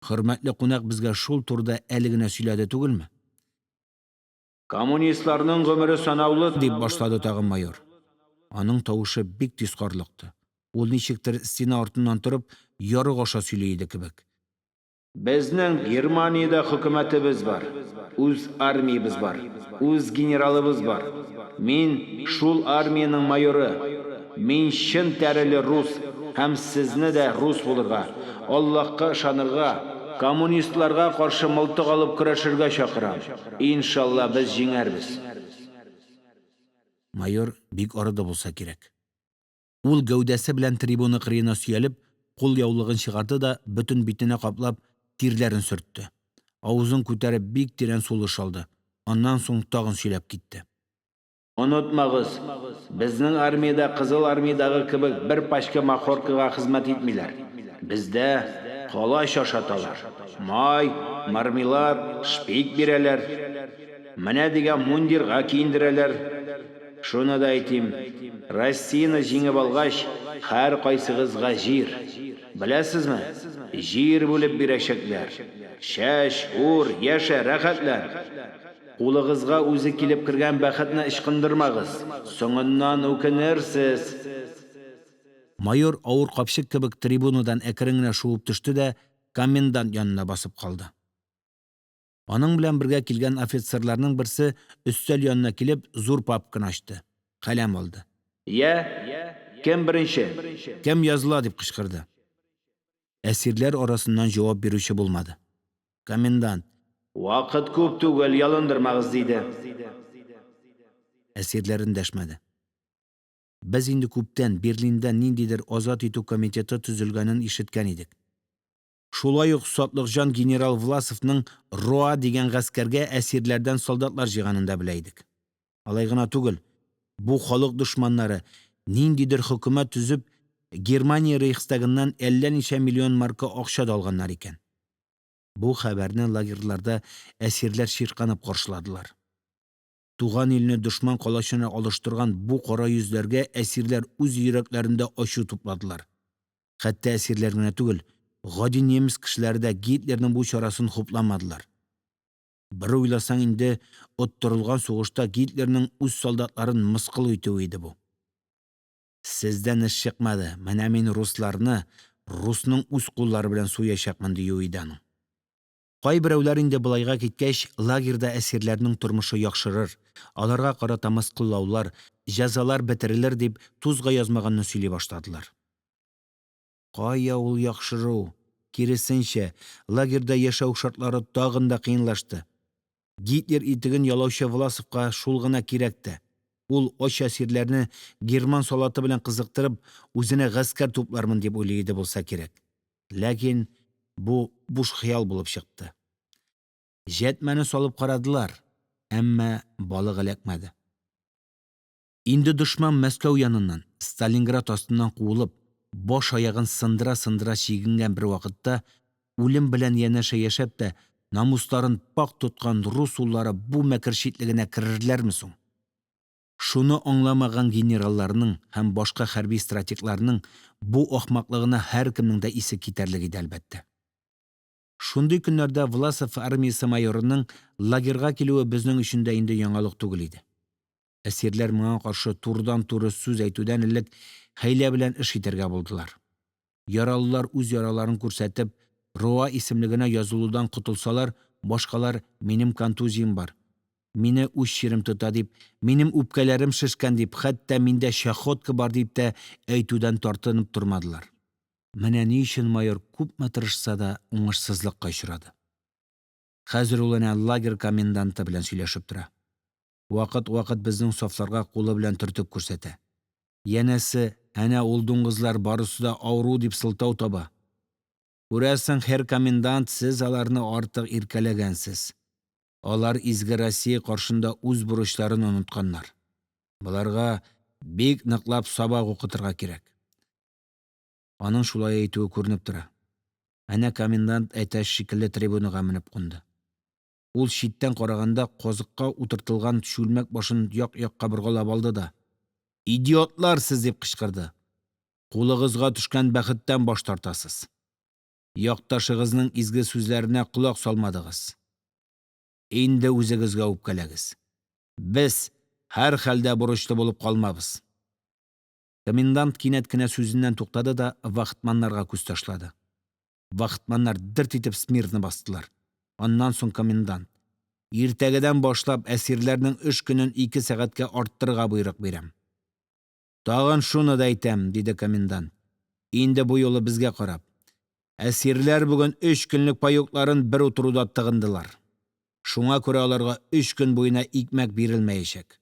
A: Хөрмәтле кунак безгә шул турыда әле генә сөйләде түгелме? – Коммунистларның гомере санаулы, – дип башлады тагын майор. Аның тавышы бик тиз карлыкты, ул, ничектер, стена артыннан торып, ярык аша сөйли иде кебек. – Безнең Германиядә хөкүмәтебез бар, үз армиябез бар, үз генералыбыз бар. Мин – шул армиянең майоры, мин чын тәреле рус һәм сезне дә рус булырга, Аллага ышанырга, коммунистларга каршы мылтык алып көрәшергә чакырам. Иншалла, без җиңәрбез! Майор бик арыды булса кирәк. Ул, гәүдәсе белән трибуна кырыена сөялеп, кулъяулыгын чыгарды да, бөтен битенә каплап, тирләрен сөртте, авызын күтәреп, бик тирән сулыш алды, аннан соң тагын сөйләп китте. – Онытмагыз, безнең армиядә Кызыл Армиядәге кебек бер пачка махоркага хезмәт итмиләр, бездә калач ашаталар, май, мармелад, шпик бирәләр, менә дигән мундирга киендерәләр. Шуны да әйтим: Россияне җиңеп алгач, һәркайсыгызга җир, беләсезме, җир бүлеп бирәчәкләр, чәч, ур, яшә, рәхәтлән. Кулыгызга үзе килеп кергән бәхетне ычкындырмагыз, соңыннан үкенерсез. Майор, авыр капчык кебек, трибунадан әкрен генә шуып төште дә комендант янына басып калды. Аның белән бергә килгән офицерларның берсе, өстәл янына килеп, зур папканы ачты, каләм алды. – Йә, кем беренче, кем языла? – дип кычкырды. Әсирләр арасыннан җавап бирүче булмады. Комендант: – Вакыт күп түгел, ялындырмагыз, – диде. Әсирләр эндәшмәде. Без инде күптән Берлинда ниндидер «Азат итү комитеты» төзелгәнен ишеткән идек. Шулай ук сатлык җан генерал Власовның «РОА» дигән гаскәргә әсирләрдән солдатлар җыйганын да белә идек. Алай гына түгел, бу халык дошманнары, ниндидер хөкүмәт төзеп, Германия рейхстагыннан әллә ничә миллион марка акча да алганнар икән. Бу хәбәрне лагерьларда әсирләр чирканып каршыладылар. Туган илне дошман калачына алыштырган бу кара йөзләргә әсирләр үз йөрәкләрендә ачу тупладылар. Хәтта әсирләр генә түгел, гади немец кешеләре дә Гитлерның бу чарасын хупламадылар. Бер уйласаң, инде оттырылган сугышта Гитлерның үз солдатларын мыскыл итүе иде бу. Сездән эш чыкмады, менә мин русларны русның үз куллары белән суячакмын, диюе иде аның. Кайберәүләр инде, болайга киткәч, лагерьда әсирләрнең тормышы яхшырыр, аларга карата мыскыллаулар, җәзалар бетерелер дип, тузга язмаганны сөйли башладылар. Кая ул яхшыру, киресенчә, лагерьда яшәү шартлары тагын да кыенлашты. Гитлер итеген ялаучы Власовка шул гына кирәк тә. Ул, ач әсирләрне герман салаты белән кызыктырып, үзенә гаскәр туплармын дип уйлый иде булса кирәк. Ләкин бу буш хыял булып чыкты. Җәтмәне салып карадылар, әмма балык эләкмәде. Инде дошман Мәскәү яныннан, Сталинград астыннан куылып, баш-аягын сындыра-сындыра чигенгән бер вакытта, үлем белән янәшә яшәп тә, намусларын пакь тоткан рус уллары бу мәкер читлегенә керерләрме соң? Шуны аңламаган генералларның һәм башка хәрби стратегларның бу ахмаклыгына һәркемнең дә исе китәрлек иде, әлбәттә. Шундый көннәрдә Власов армиясе майорының лагерьга килүе безнең өчен дә инде яңалык түгел иде. Әсирләр моңа каршы турыдан-туры сүз әйтүдән элек хәйлә белән эш итәргә булдылар. Яралылар үз яраларын күрсәтеп, РОА исемлегенә язылудан котылсалар, башкалар, минем контузиям бар, мине үз чирем тота дип, минем үпкәләрем шешкән дип, хәтта миндә чахотка бар дип тә әйтүдән тартынып тормадылар. Менә ни өчен майор, күпме тырышса да, уңышсызлыкка очрады. Хәзер ул әнә лагерь коменданты белән сөйләшеп тора. Вакыт-вакыт безнең сафларга кулы белән төртеп күрсәтә. Янәсе, әнә ул дуңгызлар барысы да авыру дип сылтау таба. Күрәсең, һер комендант, сез аларны артык иркәләгәнсез. Алар изге Россия каршында үз бурычларын онытканнар. Боларга бик ныклап сабак укытырга кирәк. Аның шулай әйтүе күренеп тора. Әнә комендант әтәч шикелле трибунага менеп кунды. Ул, читтән караганда, казыкка утыртылган чүлмәк башын як-якка боргалап алды да: – Идиотлар сез! – дип кычкырды. – Кулыгызга төшкән бәхеттән баш тартасыз. Якташыгызның изге сүзләренә колак салмадыгыз. Инде үзегезгә үпкәләгез. Без, һәрхәлдә, бурычлы булып калмабыз. Комендант кинәт кенә сүзеннән туктады да вахтманнарга күз ташлады. Вахтманнар дерт итеп смирно бастылар. Аннан соң комендант: – Иртәгәдән башлап әсирләрнең эш көнен ике сәгатькә арттырырга боерык бирәм. Тагын шуны да әйтәм, – диде комендант, инде бу юлы безгә карап, – әсирләр бүген өч көнлек паёкларын бер утыруда тыгындылар. Шуңа күрә аларга өч көн буена икмәк бирелмәячәк.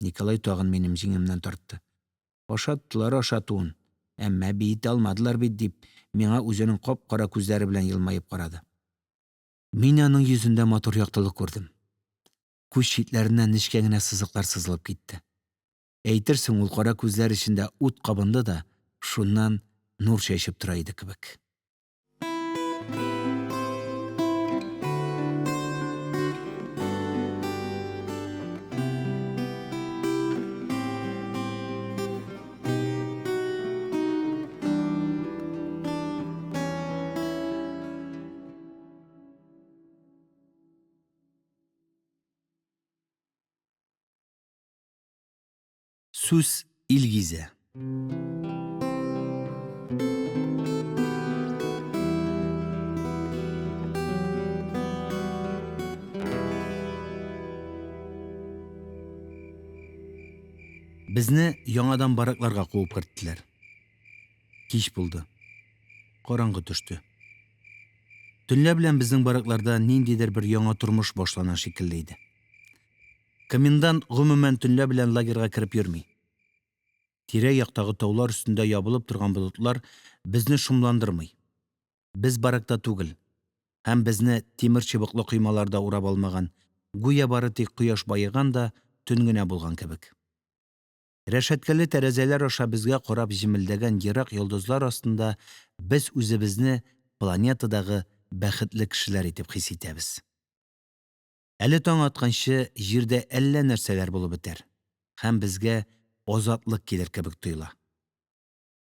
A: Николай тагын минем җиңемнән тартты. – Ашаттылар ашатуын, әмма биетә алмадылар бит, – дип, миңа үзенең кап-кара күзләре белән елмаеп карады. Мин аның йөзендә матур яктылык күрдем. Күз читләреннән нечкә генә сызыклар сызылып китте. Әйтерсең ул кара күзләр эчендә ут кабынды да шуннан нур чәчеп тора иде кебек. Сүз ил гизә. Безне яңадан баракларга куып керттеләр. Кич булды, караңгы төште. Төнлә белән безнең баракларда ниндидер бер яңа тормыш башлана шикелле иде. Комендант, гомумән, төнлә белән лагерьга кереп йөрми. Тирә-яктагы таулар өстендә ябылып торган болытлар безне шомландырмый. Без баракта түгел, һәм безне тимерчыбыклы коймалар да урап алмаган, гүя бары тик кояш баеган да, төн генә булган кебек. Рәшәткәле тәрәзәләр аша безгә карап җемелдәгән ерак йолдызлар астында без үзебезне планетадагы бәхетле кешеләр итеп хис итәбез. Әле таң атканчы, җирдә әллә нәрсәләр булып бетәр, һәм безгә азатлык килер кебек тоела.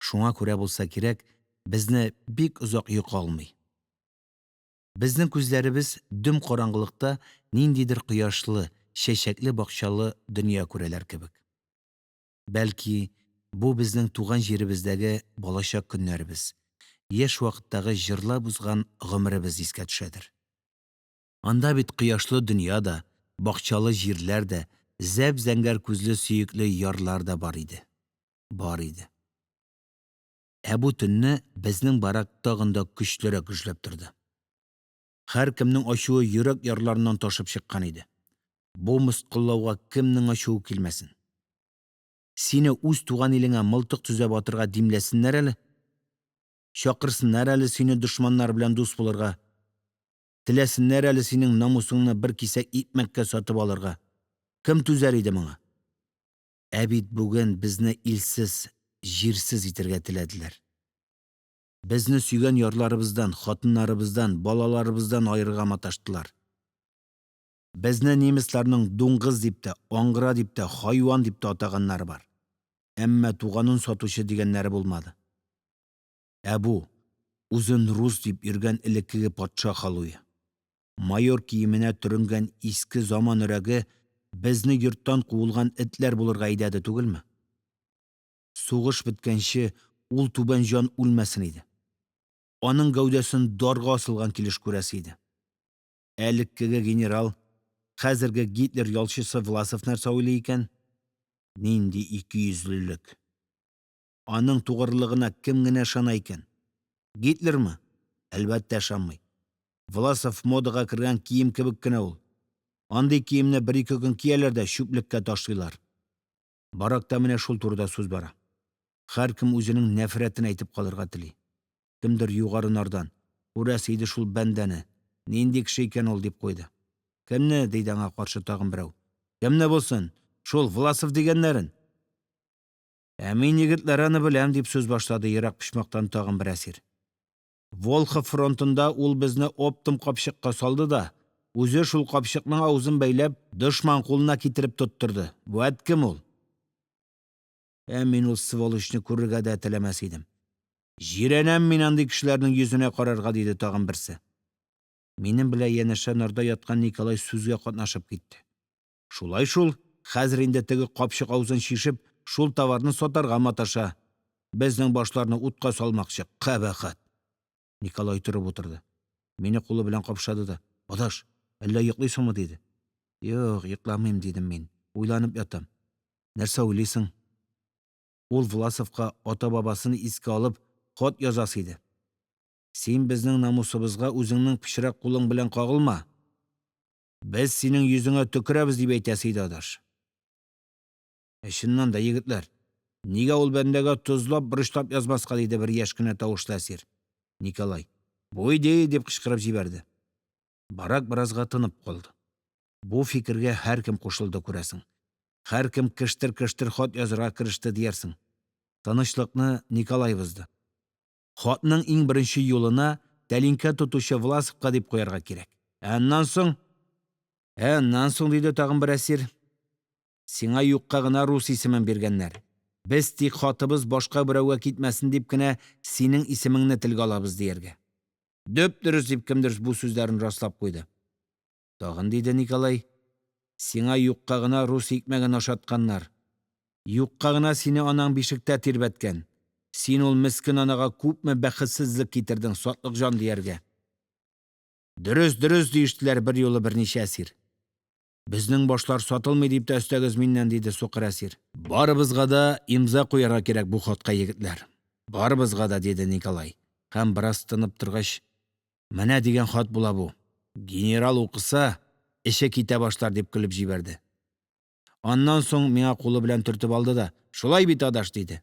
A: Шуңа күрә булса кирәк, безне бик озак йокы алмый. Безнең күзләребез дөм караңгылыкта ниндидер кояшлы, чәчәкле бакчалы дөнья күрәләр кебек. Бәлки, бу безнең туган җиребездәге балачак көннәребез, яшь вакыттагы җырлап узган гомеребез искә төшәдер. Анда бит кояшлы дөнья да, бакчалы җирләр дә, зәп-зәңгәр күзле сөекле ярлар да бар иде, бар иде. Ә бу төнне безнең барак тагын да көчлерәк гөжләп торды. Һәркемнең ачуы йөрәк ярларыннан ташып чыккан иде. Бу мыскыллауга кемнең ачуы килмәсен? Сине үз туган илеңә мылтык төзәп атарга димләсеннәр әле. Чакырсыннар әле сине дошманнар белән дус булырга. Теләсеннәр әле синең намусыңны бер кисәк икмәккә сатып алырга. Кем түзәр иде моңа? Ә бит бүген безне илсез, җирсез итәргә теләделәр. Безне сөйгән ярларыбыздан, хатыннарыбыздан, балаларыбыздан аерырга маташтылар. Безне немецларның дуңгыз дип тә, аңгыра дип тә, хайван дип тә атаганнары бар. Әмма туганын сатучы дигәннәре булмады. Ә бу үзен рус дип йөргән элеккеге патша холуе, майор киеменә төренгән иске заман өрәге безне йорттан куылган этләр булырга әйдәде түгелме? Сугыш беткәнче, ул түбән җан үлмәсен иде. Аның гәүдәсен дарга асылган килеш күрәсе иде. Ә элеккеге генерал, хәзерге Гитлер ялчысы Власов нәрсә уйлый икән? Нинди икейөзлелек! Аның тугрылыгына кем генә ышана икән? Гитлермы? Әлбәттә, ышанмый. Власов модага кергән кием кебек кенә ул. Андый киемне бер-ике көн кияләр дә чүплеккә ташлыйлар. Баракта менә шул турыда сүз бара. Һәркем үзенең нәфрәтен әйтеп калырга тели. Кемдер югары нардан: – Күрәсе иде шул бәндәне, нинди кеше икән ул, – дип куйды. – Кемне? – диде аңа каршы тагын берәү. – Кемне булсын, шул Власов дигәннәрен. Ә мин, егетләр, аны беләм, – дип сүз башлады ерак почмактан тагын бер әсир. Волхов фронтында ул безне оптом капчыкка салды да үзе, шул капчыкның авызын бәйләп, дошман кулына китереп тоттырды, вәт кем ул! Ә мин ул сволочьны күрергә дә теләмәс идем, җирәнәм мин андый кешеләрнең йөзенә карарга, – диде тагын берсе. Минем белән янәшә нарда яткан Николай сүзгә катнашып китте: – Шулай шул, хәзер инде теге капчык авызын чишеп, шул товарны сатарга маташа, безнең башларны утка салмакчы, кабахәт! Николай торып утырды, мине кулы белән капшады да: – Адаш, әллә йоклыйсыңмы? – диде. Юк, йокламыйм, – дидем мин, – уйланып ятам. Нәрсә уйлыйсың? Ул Власовка, ата-бабасын искә алып, хат язасы иде. Син безнең намусыбызга үзеңнең пычрак кулың белән кагылма, без синең йөзеңә төкерәбез, дип әйтәсе иде, адаш. Ә чыннан да, егетләр, нигә ул бәндәгә тозлап-борычлап язмаска, диде бер яшь кенә тавышлы әсир. Николай: – Бу идея! – дип кычкырып җибәрде. Барак беразга тынып калды. Бу фикергә һәркем кушылды, күрәсең. Һәркем кештер-кештер хат язарга кереште диярсең. Тынычлыкны Николай бозды: – Хатның иң беренче юлына «Тәлинкә тотучы Власовка» дип куярга кирәк. Ә аннан соң… – Ә аннан соң, – диде тагын бер әсир, – сиңа юкка гына рус исемен биргәннәр, без тик хатыбыз башка берәүгә китмәсен дип кенә синең исемеңне телгә алабыз, дияргә. Дөп-дөрес, – дип, кемдер бу сүзләрне раслап куйды. Тагын, – диде Николай, – сиңа юкка гына рус икмәген ашатканнар, юкка гына сине анаң бишектә тирбәткән, син ул мескен анага күпме бәхетсезлек китердең, сатлык җан, дияргә. Дөрес, дөрес, диештеләр берьюлы берничә әсир. Безнең башлар сатылмый, дип тә өстәгез миннән, диде сукыр әсир. Барыбызга да имза куярга кирәк бу хатка, егетләр, барыбызга да, диде Николай һәм, бераз тынып торгач, менә дигән хат була бу, генерал укыса, эче китә башлар, дип көлеп җибәрде. Аннан соң миңа кулы белән төртеп алды да: – Шулай бит, адаш, – диде.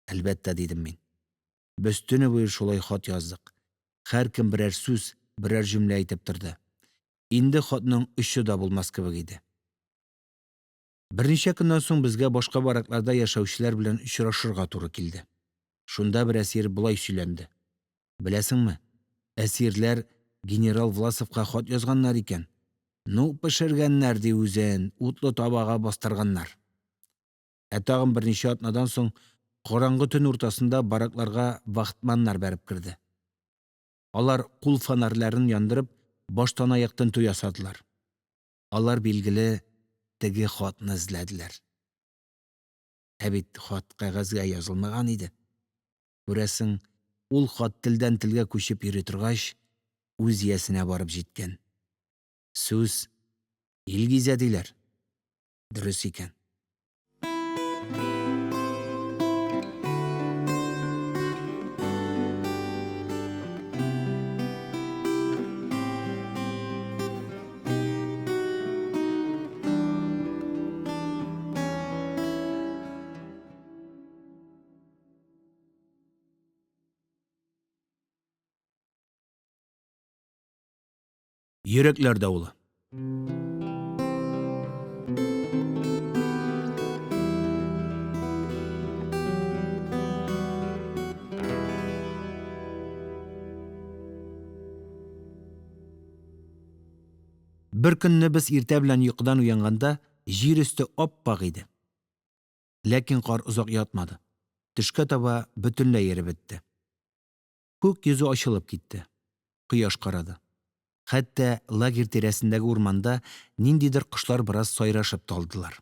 A: Әлбәттә, дидем мин. Без төне буе шулай хат яздык. Һәркем берәр сүз, берәр җөмлә әйтеп торды. Инде хатның очы да булмас кебек иде. Берничә көннән соң безгә башка баракларда яшәүчеләр белән очрашырга туры килде. Шунда бер әсир болай сөйләнде: – Беләсеңме, әсирләр генерал Власовка хат язганнар икән. Ну, пешергәннәр ди үзен, утлы табага бастырганнар. Ә тагын берничә атнадан соң караңгы төн уртасында баракларга вахтманнар бәреп керде. Алар, кул фонарьларын яндырып, баштанаяк тентү ясадылар. Алар, билгеле, теге хатны эзләделәр. Ә бит хат кәгазьгә язылмаган иде. Күрәсең, ул хат, телдән-телгә күчеп йөри торгач, үз иясенә барып җиткән. Сүз ил гизә, диләр. Дөрес икән. Йөрәкләр давылы. Беркөнне без иртә белән йокыдан уянганда, җир өсте ап-ак иде. Ләкин кар озак ятмады, төшкә таба бөтенләй эреп бетте. Күк йөзе ачылып китте, кояш карады. Хәтта лагерь тирәсендәге урманда ниндидер кошлар бераз сайрашып та алдылар.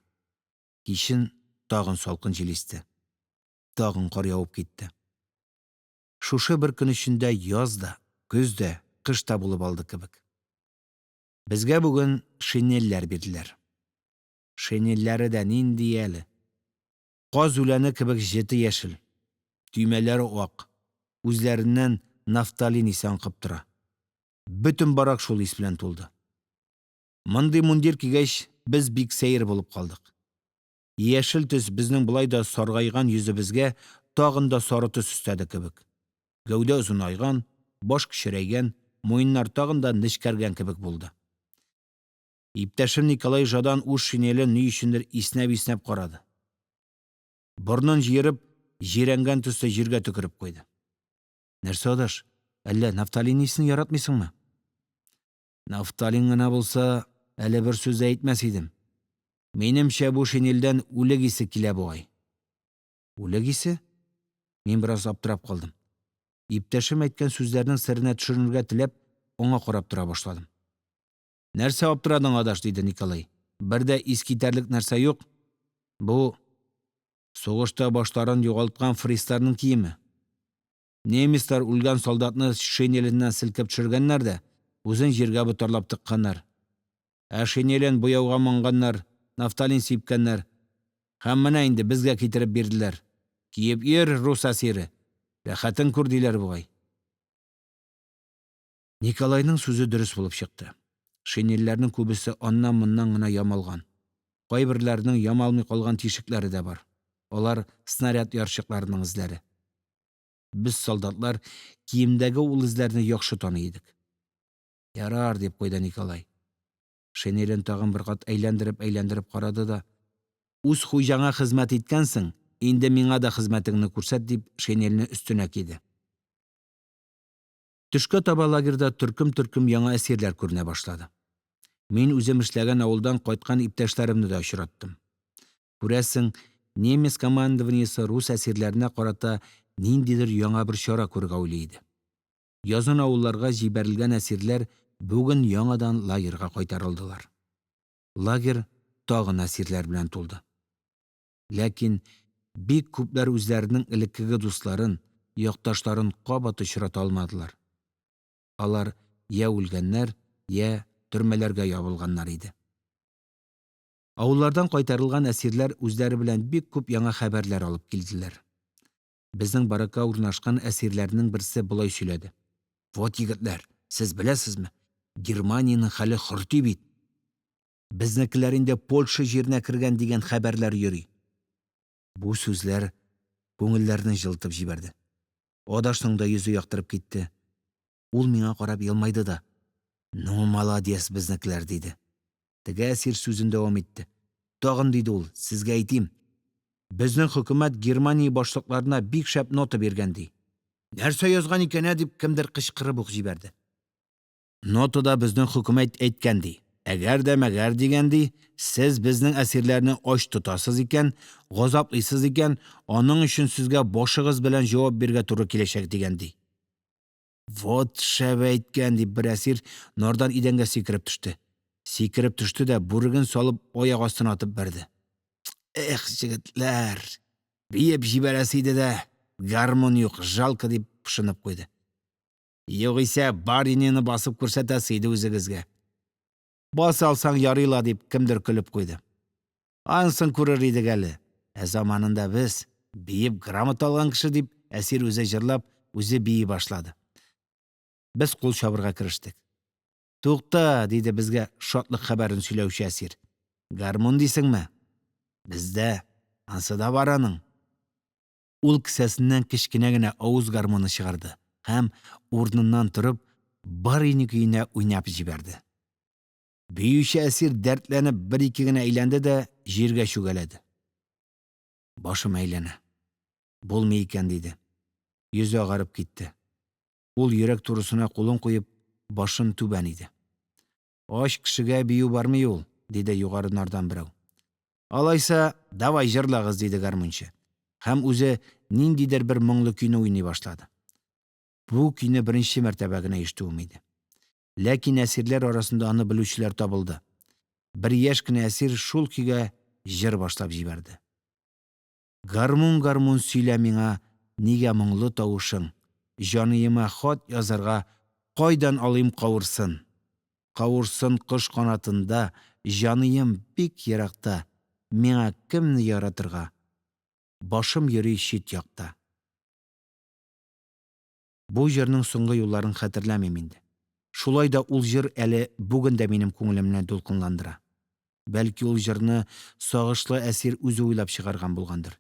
A: Кичен тагын салкын җил исте, тагын кар явып китте. Шушы бер көн эчендә яз да, көз дә, кыш та булып алды кебек. Безгә бүген шинельләр бирделәр. Шинельләре дә нинди әле! Каз үләне кебек җете яшел, төймәләре ак, үзләреннән нафталин исе аңкып тора. Бөтен барак шул ис белән тулды. Мондый мундир кигәч, без бик сәер булып калдык. Яшел төс безнең болай да саргайган йөзебезгә тагын да сары төс өстәде кебек. Гәүдә озынайган, баш кечерәйгән, муеннар тагын да нечкәргән кебек булды. Иптәшем Николай Жадан үз шинелен ни өчендер иснәп-иснәп карады. Борынын җыерып, җирәнгән төсле җиргә төкереп куйды. – Нәрсә, адаш, әллә нафталин исен яратмыйсыңмы? Нафталин гына булса, әле бер сүз дә әйтмәс идем, минемчә, бу шинельдән үлек исе килә бугай. Үлек исе? Мин бераз аптырап калдым. Иптәшем әйткән сүзләрнең серенә төшенергә теләп, аңа карап тора башладым. – Нәрсә аптырадың, адаш? – диде Николай. – Бер дә искитәрлек нәрсә юк. Бу – сугышта башларын югалткан фрицларның киеме. Немецлар үлгән солдатны шинеленнән селкеп төшергәннәр дә үзен җиргә ботарлап тыкканнар, ә шинелен буяуга манганнар, нафталин сипкәннәр һәм менә инде безгә китереп бирделәр. Киеп йөр, рус әсире, рәхәтен күр, диләр бугай. Николайның сүзе дөрес булып чыкты. Шинельләрнең күбесе аннан-моннан гына ямалган, кайберләренең ямалмый калган тишекләре дә бар. Алар снаряд ярчыкларының эзләре. Без, солдатлар, киемдәге ул эзләрне яхшы таный идек. – Ярар, – дип куйды Николай. Шинелен тагын бер кат әйләндереп-әйләндереп карады да: – Үз хуҗаңа хезмәт иткәнсең, инде миңа да хезмәтеңне күрсәт, – дип, шинельне өстенә киде. Төшкә таба лагерьда төркем-төркем яңа әсирләр күренә башлады. Мин үзем эшләгән авылдан кайткан иптәшләремне дә очраттым. Күрәсең, немец командованиесе рус әсирләренә карата ниндидер яңа бер чара күрергә уйлый иде. Язын авылларга җибәрелгән әсирләр бүген яңадан лагерьга кайтарылдылар. Лагерь тагын әсирләр белән тулды. Ләкин бик күпләр үзләренең элеккеге дусларын, якташларын кабат очрата алмадылар. Алар йә үлгәннәр, йә төрмәләргә ябылганнар иде. Авыллардан кайтарылган әсирләр үзләре белән бик күп яңа хәбәрләр алып килделәр. Безнең баракка урнашкан әсирләрнең берсе болай сөйләде: – Вот, егетләр, сез беләсезме, Германиянең хәле хөрти бит. Безнекеләр инде Польша җиренә кергән дигән хәбәрләр йөри. Бу сүзләр күңелләрне җылытып җибәрде. Адашның да йөзе яктырып китте. Ул миңа карап елмайды да: – Ну, молодец, безнекеләр, – диде. Теге әсир сүзен дәвам итте: – Тагын, – диде ул, – сезгә әйтим. Безнең хөкүмәт Германия башлыкларына бик шәп нота биргән, ди. – Нәрсә язган икән, ә? – дип, кемдер кычкырып ук җибәрде. – Нотада безнең хөкүмәт әйткән, ди, әгәр дә мәгәр, дигән, ди, сез безнең әсирләрне ач тотасыз икән, газаплыйсыз икән, аның өчен сезгә башыгыз белән җавап бирергә туры киләчәк, дигән, ди. – Вот шәп әйткән! – дип, бер әсир нардан идәнгә сикереп төште. Сикереп төште дә бүреген салып аяк астына атып бәрде. – Эх, егетләр, биеп җибәрәсе иде дә, гармун юк, жалко, – дип пошынып куйды. – Югыйсә «Барыня» ны басып күрсәтәсе иде үзегезгә. Баса алсаң ярый ла, – дип, кемдер көлеп куйды. Анысын күрер идек әле. Ә заманында без, биеп грамота алган кеше, – дип, әсир үзе җырлап, үзе бии башлады. Без кул чабарга керештек. – Тукта, – диде безгә шатлык хәбәрен сөйләүче әсир. – Гармун дисеңме? Бездә анысы да бар аның. Ул кесәсеннән кечкенә генә авыз гармуны чыгарды һәм, урыныннан торып, «Барыня» көенә уйнап җибәрде. Биюче әсир дәртләнеп бер-ике генә әйләнде дә җиргә чүгәләде. – Башым әйләнә, булмый икән, – диде. Йөзе агарып китте. Ул, йөрәк турысына кулын куеп, башын түбән иде. – Ач кешегә бию бармый ул, – диде югары нардан берәү. – Алайса, давай җырлагыз, – диде гармунчы һәм үзе ниндидер бер моңлы көйне уйный башлады. Бу көйне беренче мәртәбә генә ишетүем иде. Ләкин әсирләр арасында аны белүчеләр табылды. Бер яшь кенә әсир шул көйгә җыр башлап җибәрде. Гармун, гармун, сөйлә миңа, нигә моңлы тавышың? Җаныема хат язарга кайдан алыйм кавырсын? Кавырсын кош канатында, җаныем бик еракта, миңа кемне яратырга? Башым йөри чит якта. Бу җырның соңгы юлларын хәтерләмим инде. Шулай да ул җыр әле бүген дә минем күңелемне дулкынландыра. Бәлки, ул җырны сагышлы әсир үзе уйлап чыгарган булгандыр.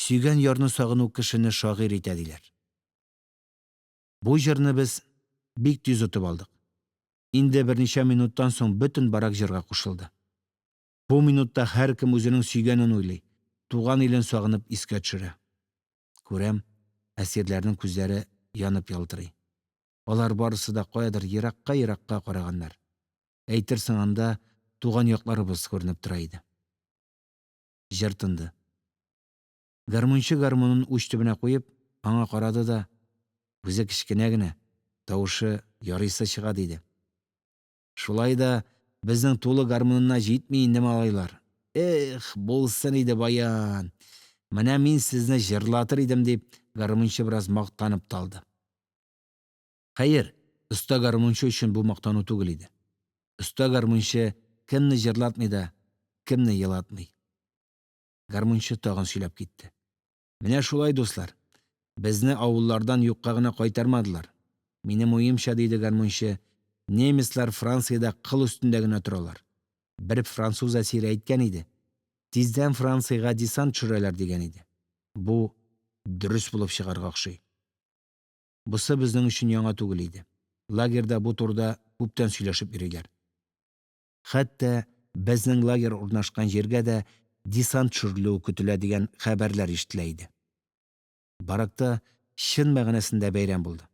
A: Сөйгән ярны сагыну кешене шагыйрь итә, диләр. Бу җырны без бик тиз отып алдык. Инде берничә минуттан соң бөтен барак җырга кушылды. Бу минутта һәркем үзенең сөйгәнен уйлый, Туган илен сагынып искә төшерә. Күрәм: әсирләрнең күзләре янып ялтырый. Алар барысы да каядыр еракка-еракка караганнар. Әйтерсең анда туган якларыбыз күренеп тора иде. Җыр тынды. Гармунчы, гармунын уч төбенә куеп, аңа карады да: – Үзе кечкенә генә, тавышы ярыйсы чыга, – диде. Шулай да безнең Тула гармунына җитми инде, малайлар, их, булсын иде баян, менә мин сезне җырлатыр идем, – дип, гармунчы бераз мактанып та алды. Хәер, оста гармунчы өчен бу мактану түгел иде. Оста гармунчы кемне җырлатмый да кемне елатмый. Гармунчы тагын сөйләп китте: – Менә шулай, дуслар, безне авыллардан юкка гына кайтармадылар. Минем уемча, – диде гармунчы, – немецлар Франциядә кыл өстендә генә торалар. Бер француз әсире әйткән иде, тиздән Франциягә десант төшерәләр, дигән иде. Бу дөрес булып чыгарга охшый. Бусы безнең өчен яңа түгел иде. Лагерьда бу турыда күптән сөйләшеп йөриләр. Хәтта безнең лагерь урнашкан җиргә дә десант төшерелүе көтелә дигән хәбәрләр ишетелә иде. Баракта чын мәгънәсендә бәйрәм булды.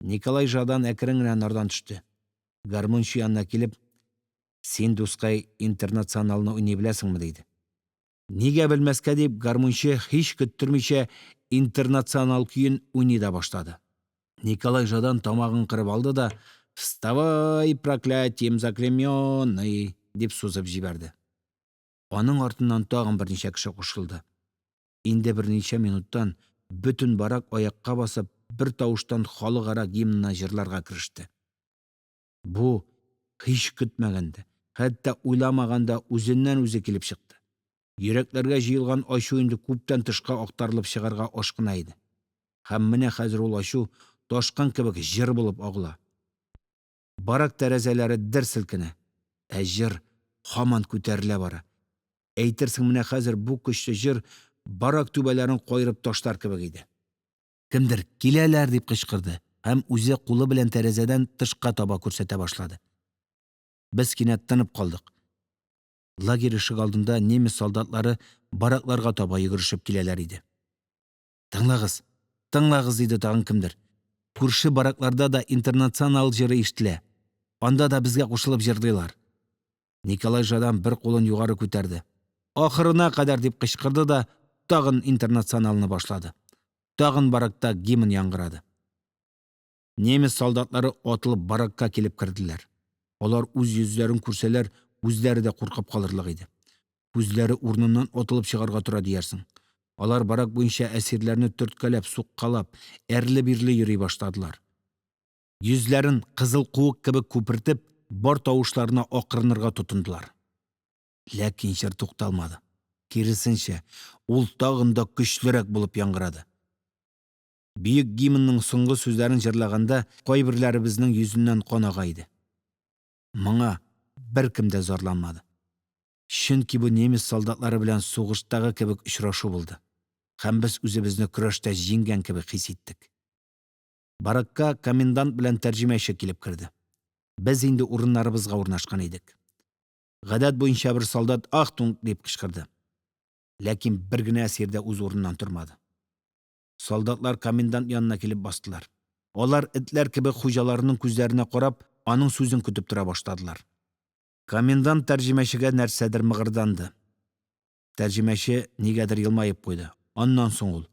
A: Николай Жадан әкрен генә нардан төште. Гармунчы янына килеп: – Син, дускай, «Интернационал» ны уйный беләсеңме? – диде. Нигә белмәскә дип, гармунчы, һич көттермичә, «Интернационал» көен уйный да башлады. Николай Жадан тамагын кырып алды да: – Вставай, проклятьем заклеймённый, – дип сузып җибәрде. Аның артыннан тагын берничә кеше кушылды. Инде берничә минуттан бөтен барак, аякка басып, бертавыштан халыкара гимнны җырларга кереште. Бу һич көтмәгәндә, хәтта уйламаганда үзеннән-үзе килеп чыкты. Йөрәкләргә җыелган ачу инде күптән тышка актарылып чыгарга ашкына иде. Һәм менә хәзер ул ачу, ташкын кебек, җыр булып агыла. Барак тәрәзәләре дер селкенә, ә җыр һаман күтәрелә бара. Әйтерсең менә хәзер бу көчле җыр барак түбәләрен каерып ташлар кебек иде. Кемдер: «Киләләр!» – дип кычкырды һәм үзе кулы белән тәрәзәдән тышка таба күрсәтә башлады. Без кинәт тынып калдык. Лагерь ишегалдында немец солдатлары баракларга таба йөгерешеп киләләр иде. – Тыңлагыз, тыңлагыз! – диде тагын кемдер. – Күрше баракларда да «Интернационал» җыры ишетелә, анда да безгә кушылып җырлыйлар. Николай Жадан бер кулын югары күтәрде: – Ахырына кадәр! – дип кычкырды да тагын «Интернационал» ны башлады. Тагын баракта гимн яңгырады. Немец солдатлары атылып баракка килеп керделәр. Алар үз йөзләрен күрсәләр, үзләре дә куркып калырлык иде. Күзләре урыныннан атылып чыгарга тора диярсең. Алар барак буенча әсирләрне төрткәләп, суккалап, әрле-бирле йөри башладылар. Йөзләрен кызыл куык кебек күпертеп, бар тавышларына акырынырга тотындылар. Ләкин җыр тукталмады, киресенчә, ул тагын да көчлерәк булып яңгырады. Бөек гимнның соңгы сүзләрен җырлаганда, кайберләребезнең йөзеннән кан ага иде. Моңа беркем дә зарланмады. Чөнки бу немец солдатлары белән сугыштагы кебек очрашу булды, һәм без үзебезне көрәштә җиңгән кебек хис иттек. Баракка комендант белән тәрҗемәче килеп керде. Без инде урыннарыбызга урнашкан идек. Гадәт буенча бер солдат: «Ахтунг!» – дип кычкырды. Ләкин бер генә әсир дә үз урыныннан тормады. Солдатлар комендант янына килеп бастылар. Алар, этләр кебек, хуҗаларының күзләренә карап, аның сүзен көтеп тора башладылар. Комендант тәрҗемәчегә нәрсәдер мыгырданды. Тәрҗемәче нигәдер елмаеп куйды. Аннан соң ул: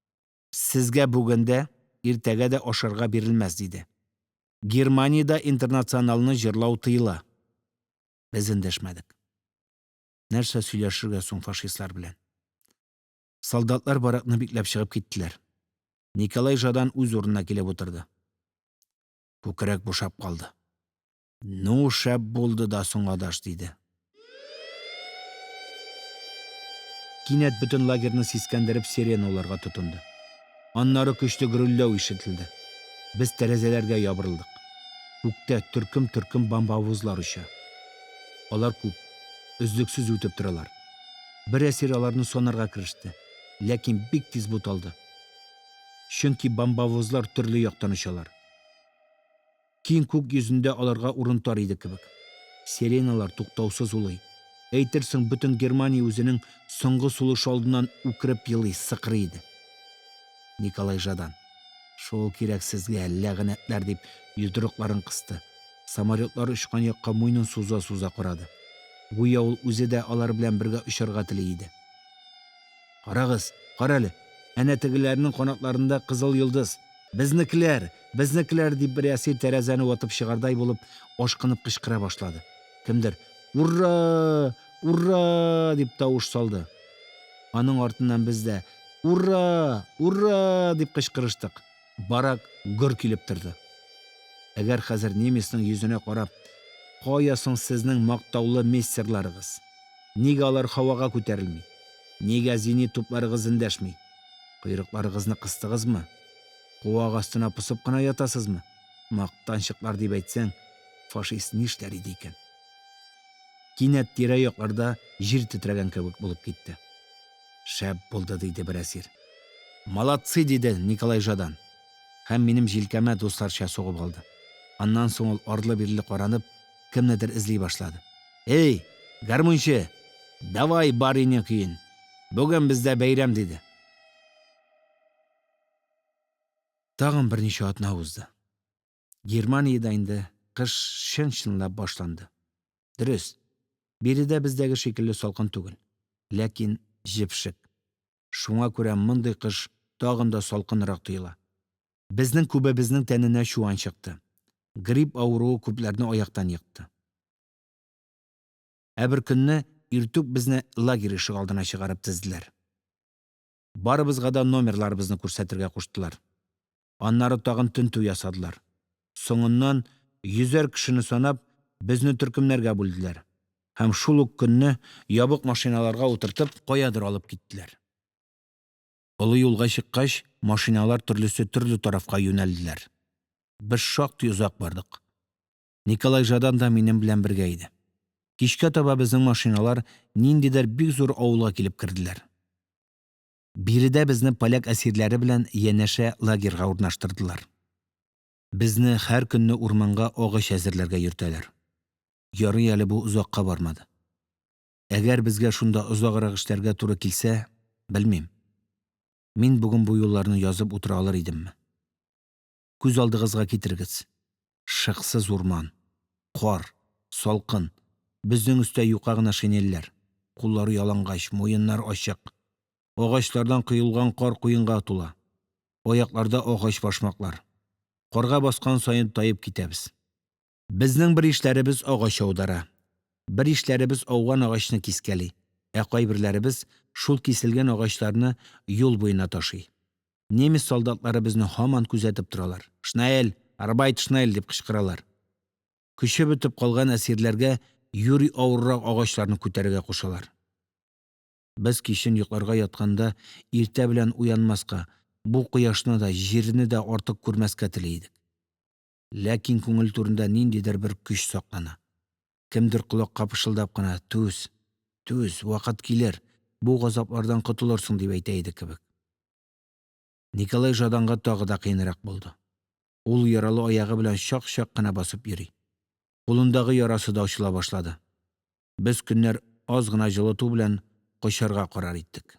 A: – Сезгә бүген дә, иртәгә дә ашарга бирелмәс, – диде. – Германиядә «Интернационал» ны җырлау тыела. Без эндәшмәдек. Нәрсә сөйләшергә соң фашистлар белән? Солдатлар баракны бикләп чыгып киттеләр. Николай Жадан үз урынына килеп утырды. Күкрәк бушап калды. – Ну, шәп булды да соң, адаш, – диде. Кинәт бөтен лагерьны сискәндереп сирена уларга тотынды. Аннары көчле гөрелдәү ишетелде. Без тәрәзәләргә ябырылдык. Күктә төркем-төркем бомбовозлар оча. Алар күп, өзлексез үтеп торалар. Бер әсир аларны санарга кереште, ләкин бик тиз буталды, чөнки бомбовозлар төрле яктан очалар. Киң күк йөзендә аларга урын тар иде кебек. Сиреналар туктаусыз улый. Әйтерсең бөтен Германия үзенең соңгы сулышы алдыннан үкереп елый, сыкрый иде. Николай Жадан: – Шул кирәк сезгә, ләгънәтләр! – дип, йодрыкларын кысты, самолётлар очкан якка муенын суза-суза карады. Гүя ул үзе дә алар белән бергә очарга тели иде. Карагыз, кара әле, әнә тегеләрнең канатларында кызыл йолдыз, безнекеләр, безнекеләр! – дип, бер әсир, тәрәзәне ватып чыгардай булып, ашкынып кычкыра башлады. Кемдер: – Ура, ура! – дип тавыш салды. Аның артыннан без дә: – Ура, ура! – дип кычкырыштык. Барак гөр килеп торды. Әгәр хәзер немецның йөзенә карап: «Кая соң сезнең мактаулы мессерларыгыз, нигә алар һавага күтәрелми, нигә зенит тупларыгыз эндәшми, койрыкларыгызны кыстыгызмы, куак астына посып кына ятасызмы, мактанчыклар!» – дип әйтсәң, фашист нишләр иде икән? Кинәт тирә-якларда җир тетрәгән кебек булып китте. – Шәп булды, – диде бер әсир. – Молодцы! – диде Николай Жадан һәм минем җилкәмә дусларча сугып алды. Аннан соң ул, арлы-бирле каранып, кемнедер эзли башлады. – Әй, гармунчы, давай «Барыня» көен, бүген бездә бәйрәм, – диде. Тагын берничә атна узды. Германиядә инде кыш чын-чынлап башланды. Дөрес, биредә бездәге шикелле салкын түгел, ләкин җепшек. Шуңа күрә мондый кыш тагын да салкынрак тоела. Безнең күбебезнең тәненә чуан чыкты, грипп авыруы күпләрне аяктан екты. Ә беркөнне иртүк безне лагерь ишегалдына чыгарып тезделәр. Барыбызга да номерларыбызны күрсәтергә куштылар. Аннары тагын тентү ясадылар. Соңыннан, йөзәр кешене санап, безне төркемнәргә бүлделәр һәм шул ук көнне, ябык машиналарга утыртып, каядыр алып киттеләр. Олы юлга чыккач, машиналар төрлесе төрле тарафка юнәлделәр. Без шактый озак бардык. Николай Жадан да минем белән бергә иде. Кичкә таба безнең машиналар ниндидер бик зур авылга килеп керделәр. Биредә безне поляк әсирләре белән янәшә лагерьга урнаштырдылар. Безне һәр көнне урманга агач әзерләргә йөртәләр. Ярый әле бу озакка бармады. Әгәр безгә шунда озаграк эшләргә туры килсә, белмим, мин бүген бу юлларны язып утыра алыр идемме? Күз алдыгызга китерегез: шыксыз урман, кар, салкын, безнең өстә юка гына шинельләр, куллар ялангач, муеннар ачык. Агачлардан коелган кар куенга тула, аякларда агач башмаклар. Карга баскан саен таеп китәбез. Безнең бер ишләребез агач аудара, бер ишләребез ауган агачны кискәли, ә кайберләребез шул киселгән агачларны юл буена ташый. Немец солдатлары безне һаман күзәтеп торалар. – Шнель, арбайт шнель! – дип кычкыралар. Көче бетеп калган әсирләргә юри авыррак агачларны күтәрергә кушалар. Без кичен йокларга ятканда, иртә белән уянмаска, бу кояшны да, җирне дә артык күрмәскә тели идек. Ләкин күңел түрендә ниндидер бер көч саклана. Кемдер, колакка пышылдап кына: «Түз, түз, вакыт килер, бу газаплардан котылырсың», – дип әйтә иде кебек. Николай Жаданга тагын да кыенрак булды. Ул яралы аягы белән чак-чак кына басып йөри. Кулындагы ярасы да ачыла башлады. Без, көннәр аз гына җылыту белән, качарга карар иттек.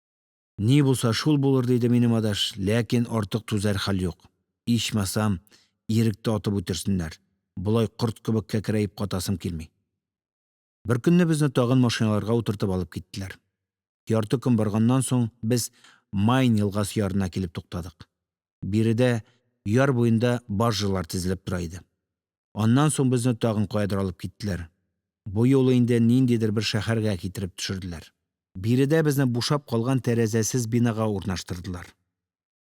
A: – Ни булса шул булыр, – диде минем адаш, – ләкин артык түзәр хәл юк, ичмасам, иректә атып үтерсеннәр, болай корт кебек кәкрәеп катасым килми. Беркөнне безне тагын машиналарга утыртып алып киттеләр. Ярты көн барганнан соң, без Майн елгасы ярына килеп туктадык. Биредә яр буенда баржалар тезелеп тора иде. Аннан соң безне тагын каядыр алып киттеләр. Бу юлы инде ниндидер бер шәһәргә китереп төшерделәр. Биредә безне бушап калган тәрәзәсез бинага урнаштырдылар.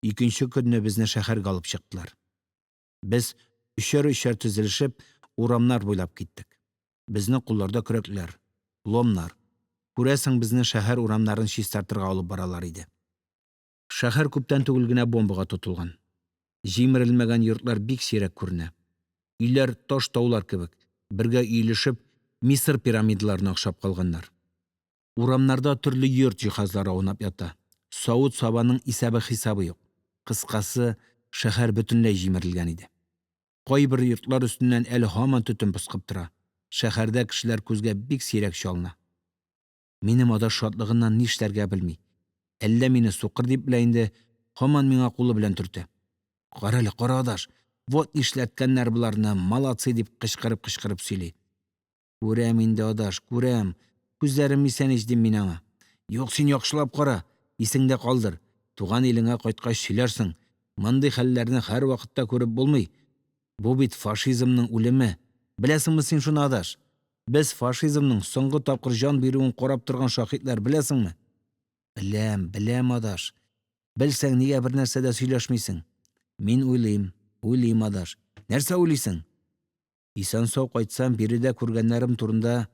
A: Икенче көнне безне шәһәргә алып чыктылар. Без, өчәр-өчәр тезелешеп, урамнар буйлап киттек. Безнең кулларда көрәкләр, ломнар. Күрәсең, безне шәһәр урамнарын чистартырга алып баралар иде. Шәһәр күптән түгел генә бомбага тотылган. Җимерелмәгән йортлар бик сирәк күренә. Өйләр, таш таулар кебек, бергә өелешеп, Мисыр пирамидаларына охшап калганнар. Урамнарда төрле йорт җиһазлары аунап ята, савыт-сабаның исәбе-хисабы юк. Кыскасы, шәһәр бөтенләй җимерелгән иде. Кайбер йортлар өстеннән әле һаман төтен пыскып тора. Шәһәрдә кешеләр күзгә бик сирәк чалына. Минем адаш шатлыгыннан нишләргә белми, әллә мине сукыр дип белә инде, һаман миңа кулы белән төртә: – Кара әле, кара, адаш, вот нишләткәннәр боларны, молодцы! – дип кычкырып-кычкырып сөйли. Күрәм инде, адаш, күрәм, күзләрем исән ич, дим мин аңа. Юк, син яхшылап кара, исеңдә калдыр, туган илеңә кайткач сөйләрсең, мондый хәлләрне һәрвакытта күреп булмый, бу бит фашизмның үлеме, беләсеңме син шуны, адаш, без фашизмның соңгы тапкыр җан бирүен карап торган шаһитлар, беләсеңме? Беләм, беләм, адаш, белсәң, нигә бернәрсә дә сөйләшмисең? Мин уйлыйм, уйлыйм, адаш. Нәрсә уйлыйсың? Исән-сау кайтсам, биредә күргәннәрем турында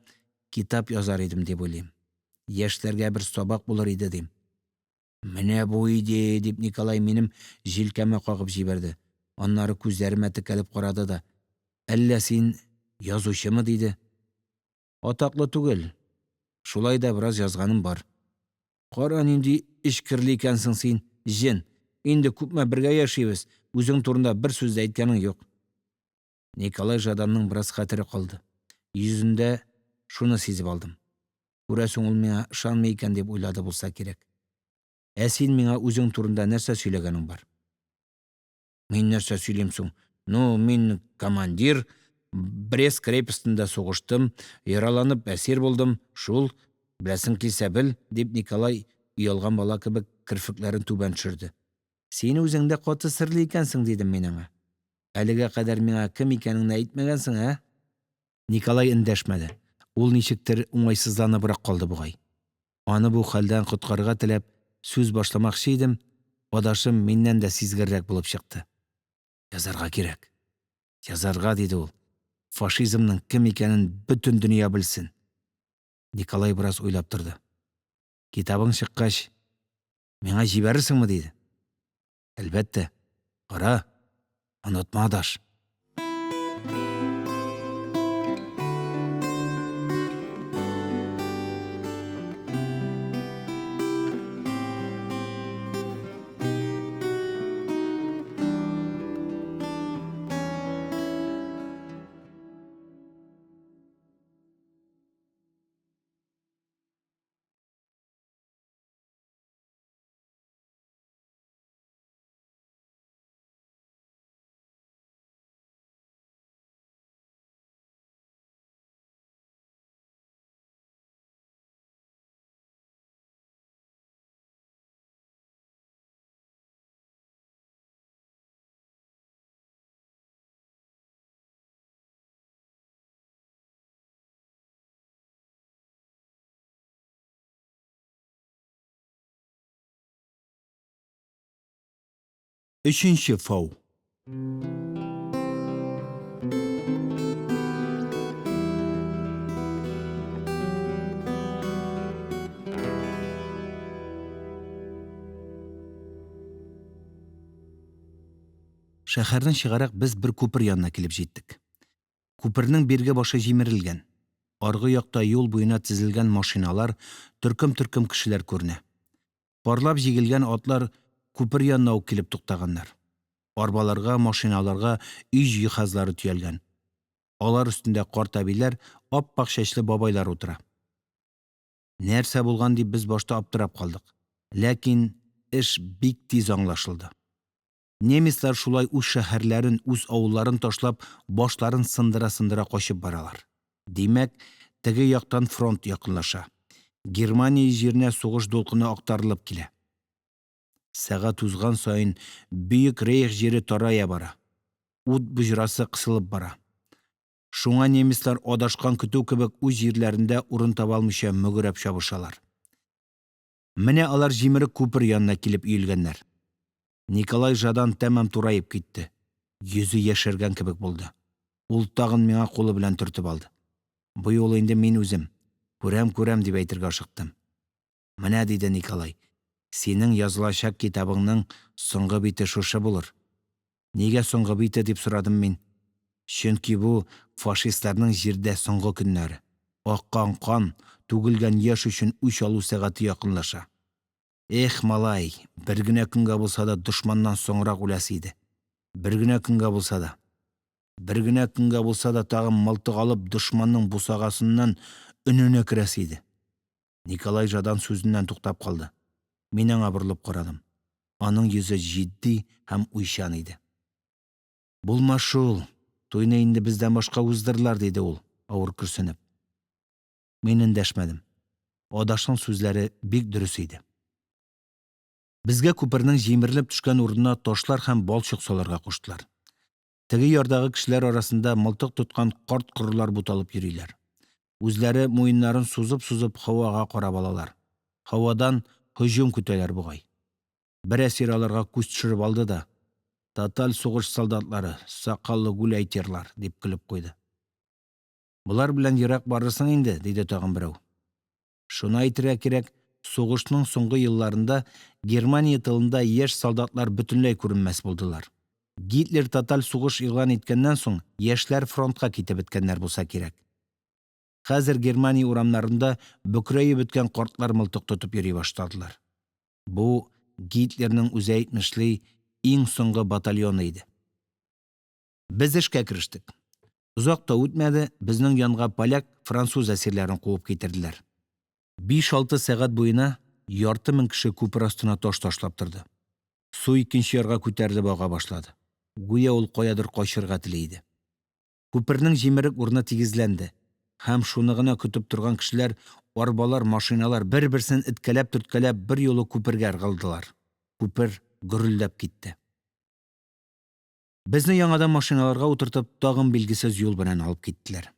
A: китап язар идем дип уйлыйм, яшьләргә бер сабак булыр иде дим. Менә бу идея, – дип, Николай минем җилкәмә кагып җибәрде, аннары күзләремә текәлеп карады да: – Әллә син язучымы? – диде. Атаклы түгел, шулай да бераз язганым бар. Кара, нинди эчкерле икәнсең син, җен, инде күпме бергә яшибез, үзең турында бер сүз дә әйткәнең юк. Николай Жаданның бераз хәтере калды, йөзендә шуны сизеп алдым. Күрәсең, ул миңа ышанмый икән дип уйлады булса кирәк. Ә син миңа үзең турында нәрсә сөйләгәнең бар? Мин нәрсә сөйлим соң? Ну, мин командир, Брест крепостенда сугыштым, яраланып әсир булдым, шул, беләсең килсә бел, – дип, Николай, оялган бала кебек, керфекләрен түбән төшерде. Син үзең дә каты серле икәнсең, – дидем мин аңа. Әлегә кадәр миңа кем икәнеңне әйтмәгәнсең, ә? Николай эндәшмәде, ул ничектер уңайсызланыбрак калды бугай. Аны бу хәлдән коткарырга теләп, сүз башламакчы идем, адашым миннән дә сизгеррәк булып чыкты. Язарга кирәк, язарга, диде ул. Фашизмның кем икәнен бөтен дөнья белсен. Николай бераз уйлап торды. Китабың чыккач, миңа җибәрерсеңме? Диде. Әлбәттә, кара, онытма, адаш. Өченче фау. Шәһәрне чыгарак, без бер күпер янына килеп җиттек. Күпернең бирге башы җимерелгән. Аргы якта юл буена тезелгән машиналар, төркем-төркем кешеләр күренә. Парлап җигелгән атлар күпер янына ук килеп туктаганнар. Арбаларга, машиналарга өй җиһазлары төялгән. Алар өстендә карт әбиләр, ап-ак чәчле бабайлар утыра. Нәрсә булган дип, без башта аптырап калдык. Ләкин эш бик тиз аңлашылды. Немецлар шулай үз шәһәрләрен, үз авылларын ташлап, башларын сындыра-сындыра качып баралар. Димәк, теге яктан фронт якынлаша, Германия җиренә сугыш дулкыны актарылып килә. Сәгать узган саен, бөек рейх җире тарая бара, ут боҗрасы кысыла бара. Шуңа немецлар, адашкан көтү кебек, үз җирләрендә урын таба алмыйча мөгрәп чабышалар. Менә алар җимерек күпер янына килеп өелгәннәр. Николай Жадан тәмам тураеп китте, йөзе яшәргән кебек булды. Ул тагын миңа кулы белән төртеп алды. Бу юлы инде мин үзем: – Күрәм, күрәм, – дип әйтергә ашыктым. Менә, – диде Николай, – синең язылачак китабыңның соңгы бите шушы булыр. Нигә соңгы бите? – дип сорадым мин. Чөнки бу – фашистларның җирдә соңгы көннәре. Аккан кан, түгелгән яшь өчен үч алу сәгате якынлаша. Их, малай, бер генә көнгә булса да дошманнан соңрак үләсе иде. Бер генә көнгә булса да. Бер генә көнгә булса да тагын мылтык алып, дошманның бусагасыннан өненә керәсе иде. Николай Жадан сүзеннән туктап калды. Мин аңа борылып карадым. Аның йөзе җитди һәм уйчан иде. – Булмас шул, туйны инде бездән башка уздырырлар, – диде ул, авыр көрсенеп. Мин эндәшмәдем, адашның сүзләре бик дөрес иде. Безгә күпернең җимерелеп төшкән урынына ташлар һәм балчык салырга куштылар. Теге ярдагы кешеләр арасында мылтык тоткан карт-корылар буталып йөриләр. Үзләре, муеннарын сузып-сузып, һавага карап алалар, һавадан һөҗүм көтәләр бугай. Бер әсир аларга күз төшереп алды да: – Тоталь сугыш солдатлары, сакаллы гуляйтерлар, – дип көлеп куйды. Болар белән ерак барырсың инде, – диде тагын берәү. Шуны әйтергә кирәк, сугышның соңгы елларында Германия тылында яшь солдатлар бөтенләй күренмәс булдылар. Гитлер тоталь сугыш игълан иткәннән соң, яшьләр фронтка китеп беткәннәр булса кирәк. Хәзер Германия урамнарында бөкрәеп беткән картлар мылтык тотып йөри башладылар. Бу – Гитлерның, үзе әйтмешли, иң соңгы батальоны иде. Без эшкә керештек. Озак та үтмәде, безнең янга поляк, француз әсирләрен куып китерделәр. 5-6 сәгать буена ярты мең кеше күпер астына таш ташлап торды. Су икенче ярга күтәрелеп ага башлады, гүя ул каядыр качарга тели иде. Күпернең җимерек урыны тигезләнде, һәм шуны гына көтеп торган кешеләр, арбалар, машиналар, бер-берсен эткәләп-төрткәләп, берьюлы күпергә ыргылдылар. Күпер гөрелдәп китте. Безне яңадан машиналарга утыртып, тагын билгесез юл белән алып киттеләр.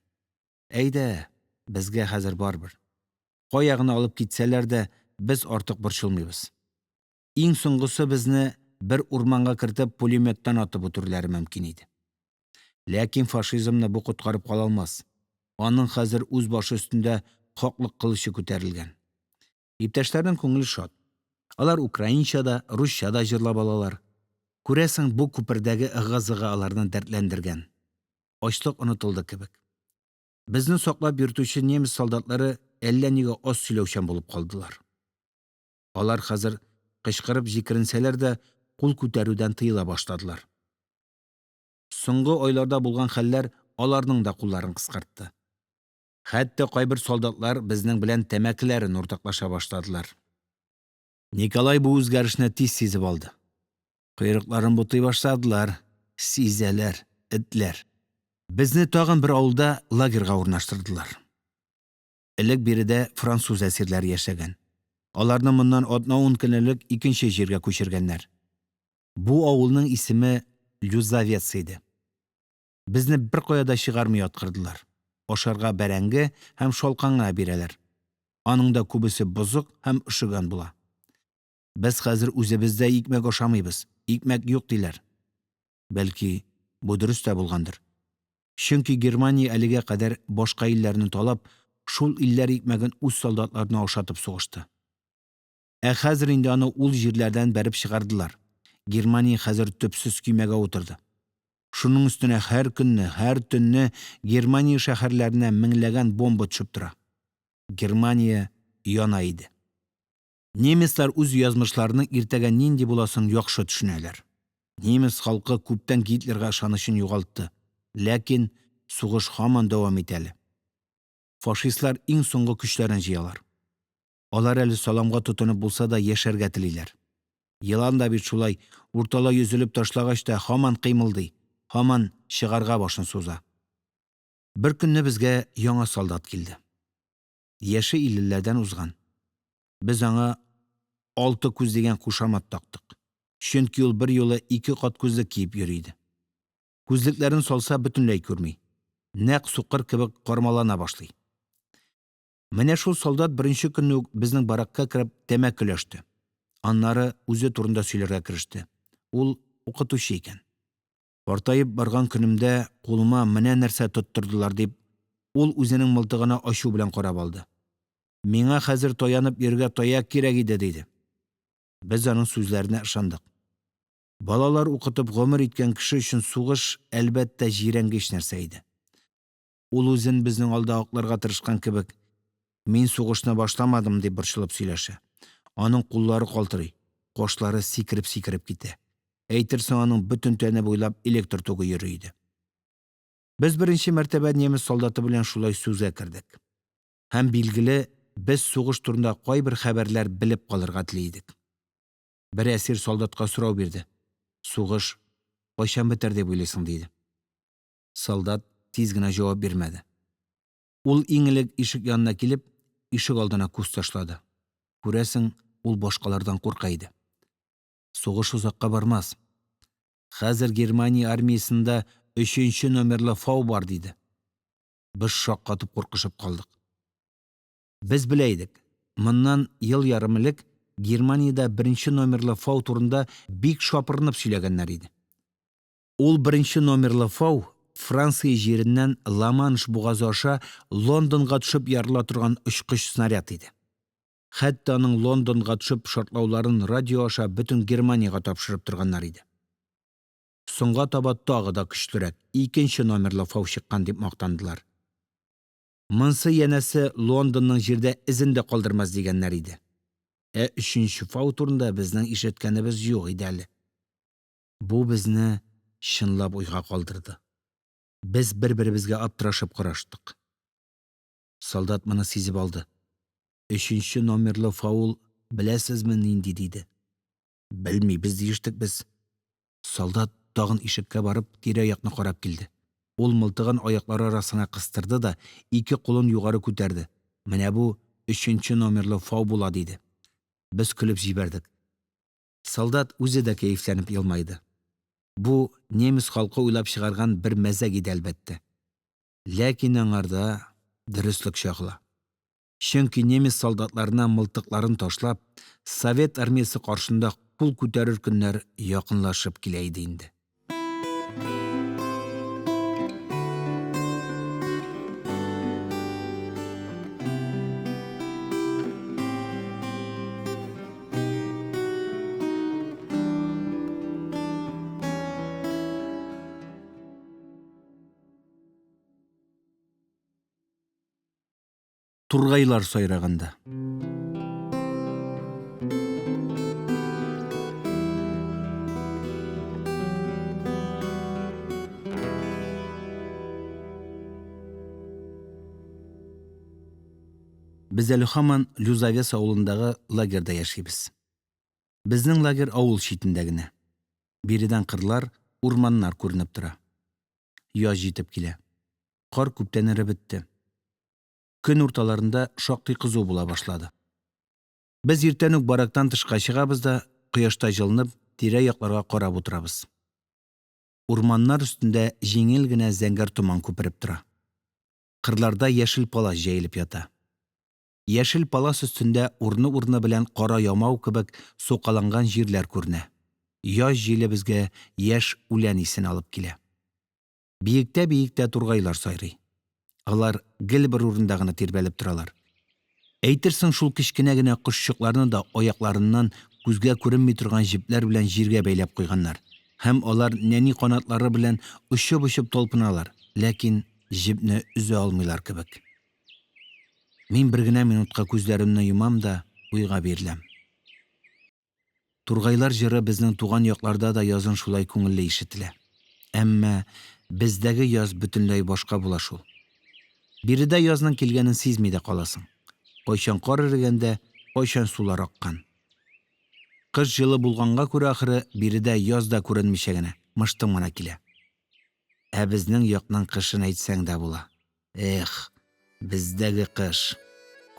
A: Әйдә, безгә хәзер барыбер. Кая гына алып китсәләр дә, без артык борчылмыйбыз. Иң соңгысы безне, бер урманга кертеп, пулемёттан атып үтерүләре мөмкин иде. Ләкин фашизмны бу коткарып кала алмас. Аның хәзер үз башы өстендә хаклык кылычы күтәрелгән. Иптәшләрнең күңеле шат. Алар украинча да, русча да җырлап алалар. Күрәсең, бу күпердәге ыгы-зыгы аларны дәртләндергән. Ачлык онытылды кебек. Безне саклап йөртүче немец солдатлары әллә нигә аз сөйләүчән булып калдылар. Алар хәзер, кычкырып җикеренсәләр дә, кул күтәрүдән тыела башладылар. Соңгы айларда булган хәлләр аларның да кулларын кыскартты. Хәтта кайбер солдатлар безнең белән тәмәкеләрен уртаклаша башладылар. Николай бу үзгәрешне тиз сизеп алды. Койрыкларын бутый башладылар, сизәләр, этләр. Безне тагын бер авылда лагерьга урнаштырдылар. Элек биредә француз әсирләре яшәгән. Аларны моннан атна-ун көн элек икенче җиргә күчергәннәр. Бу авылның исеме Люзовец иде. Безне беркая да чыгармый яткырдылар. Ашарга бәрәңге һәм шалкан гына бирәләр. Аның да күбесе бозык һәм өшегән була. Без хәзер үзебез дә икмәк ашамыйбыз, икмәк юк, диләр. Бәлки, бу дөрес тә булгандыр. Чөнки Германия әлегә кадәр башка илләрне талап, шул илләр икмәген үз солдатларына ашатып сугышты. Ә хәзер инде аны ул җирләрдән бәреп чыгардылар. Германия хәзер төпсез көймәгә утырды. Шуның өстенә һәр көнне, һәр төнне Германия шәһәрләренә меңләгән бомба төшеп тора. Германия яна иде. Немецлар үз язмышларының иртәгә нинди буласын яхшы төшенәләр. Немец халкы күптән Гитлерга ышанычын югалтты, ләкин сугыш һаман дәвам итә әле. Фашистлар иң соңгы көчләрен җыялар. Алар әле саламга тотынып булса да яшәргә телиләр. Елан да бит шулай, урталай өзеп ташлагач та, һаман кыймылдый, һаман чыгарга башын суза. Беркөнне безгә яңа солдат килде. Яше иллеләрдән узган. Без аңа «алты күз» дигән кушамат тактык, чөнки ул берьюлы ике кат күзлек киеп йөри иде. Күзлекләрен салса, бөтенләй күрми, нәкъ сукыр кебек кармалана башлый. Менә шул солдат беренче көнне үк безнең баракка кереп тәмәке өләште. Аннары үзе турында сөйләргә кереште. Ул укытучы икән. Картаеп барган көнемдә кулыма менә нәрсә тоттырдылар, дип, ул үзенең мылтыгына ачу белән карап алды. Миңа хәзер таянып йөрергә таяк кирәк иде, диде. Без аның сүзләренә ышандык. Балалар укытып гомер иткән кеше өчен сугыш, әлбәттә, җирәнгеч нәрсә иде. Ул үзен безнең алда акларга тырышкан кебек: «Мин сугышны башламадым», – дип борчылып сөйләшә. Аның куллары калтырый, кашлары сикереп-сикереп китә. Әйтерсең аның бөтен тәне буйлап электр тогы йөри иде. Без беренче мәртәбә немец солдаты белән шулай сүзгә кердек. Һәм, билгеле, без сугыш турында кайбер хәбәрләр белеп калырга тели идек. Бер әсир солдатка сорау бирде: – Сугыш кайчан бетәр дип уйлыйсың? – диде. Солдат тиз генә җавап бирмәде. Ул, иң элек, ишек янына килеп, ишегалдына күз ташлады, күрәсең, ул башкалардан курка иде. – Сугыш озакка бармас, хәзер Германия армиясендә өченче номерлы «фау» бар, – диде. Без шаккатып, куркышып калдык. Без белә идек: моннан ел ярым элек Германиядә беренче номерлы «фау» турында бик шапырынып сөйләгәннәр иде. Ул беренче номерлы «фау» Франция җиреннән Ла-Манш бугазы аша Лондонга төшеп ярыла торган очкыч снаряд иде. Хәтта аның Лондонга төшеп шартлауларын радио аша бөтен Германиягә тапшырып торганнар иде. Соңга таба тагын да көчлерәк, икенче номерлы «фау» чыккан дип мактандылар. Монысы, янәсе, Лондонның җирдә эзен дә калдырмас, дигәннәр иде. Ә өченче «фау» турында безнең ишеткәнебез юк иде әле. Бу безне чынлап уйга калдырды. Без бер-беребезгә аптырашып караштык. Солдат моны сизеп алды. – Өченче номерлы «фау» ул, беләсезме, нинди? – диде. – Белмибез, – диештек без. Солдат, тагын ишеккә барып, тирә-якны карап килде. Ул мылтыгын аяклары арасына кыстырды да ике кулын югары күтәрде: – Менә бу өченче номерлы «фау» була, – диде. Без көлеп җибәрдек. Солдат үзе дә кәефләнеп елмайды. Бу немец халкы уйлап чыгарган бер мәзәк иде, әлбәттә. Ләкин аңарда дөреслек чагыла. Чөнки немец солдатларына, мылтыкларын ташлап, совет армиясе каршында кул күтәрер көннәр якынлашып килә иде инде. Тургайлар сайраганда. Без әле һаман Люзовец авылындагы лагерьда яшибез. Безнең лагерь авыл читендә генә. Биредән кырлар, урманнар күренеп тора. Яз җитеп килә. Кар күптән эреп бетте. Көн урталарында шактый кызу була башлады. Без иртән үк барактан тышка чыгабыз да, кояшта җылынып, тирә-якларга карап утырабыз. Урманнар өстендә җиңел генә зәңгәр томан күпереп тора. Кырларда яшел палас җәелеп ята. Яшел палас өстендә урыны-урыны белән кара ямау кебек сукаланган җирләр күренә. Яз җиле безгә яшь үлән исен алып килә. Биектә-биектә тургайлар сайрый. Алар гел бер урында гына тирбәлеп торалар. Әйтерсең шул кечкенә генә кошчыкларны да аякларыннан күзгә күренми торган җепләр белән җиргә бәйләп куйганнар, һәм алар нәни канатлары белән очып-очып талпыналар, ләкин җепне өзә алмыйлар кебек. Мин бер генә минутка күзләремне йомам да уйга биреләм. Тургайлар җыры безнең туган якларда да язын шулай күңелле ишетелә. Әмма бездәге яз бөтенләй башка була шул. Биредә язның килгәнен сизми дә каласың. Кайчан кар эрегән дә, кайчан сулар аккан. Кыш җылы булганга күрә, ахры, биредә яз да күренмичә генә, мыштым гына килә. Ә безнең якның кышын әйтсәң дә була. Эх, бездәге кыш!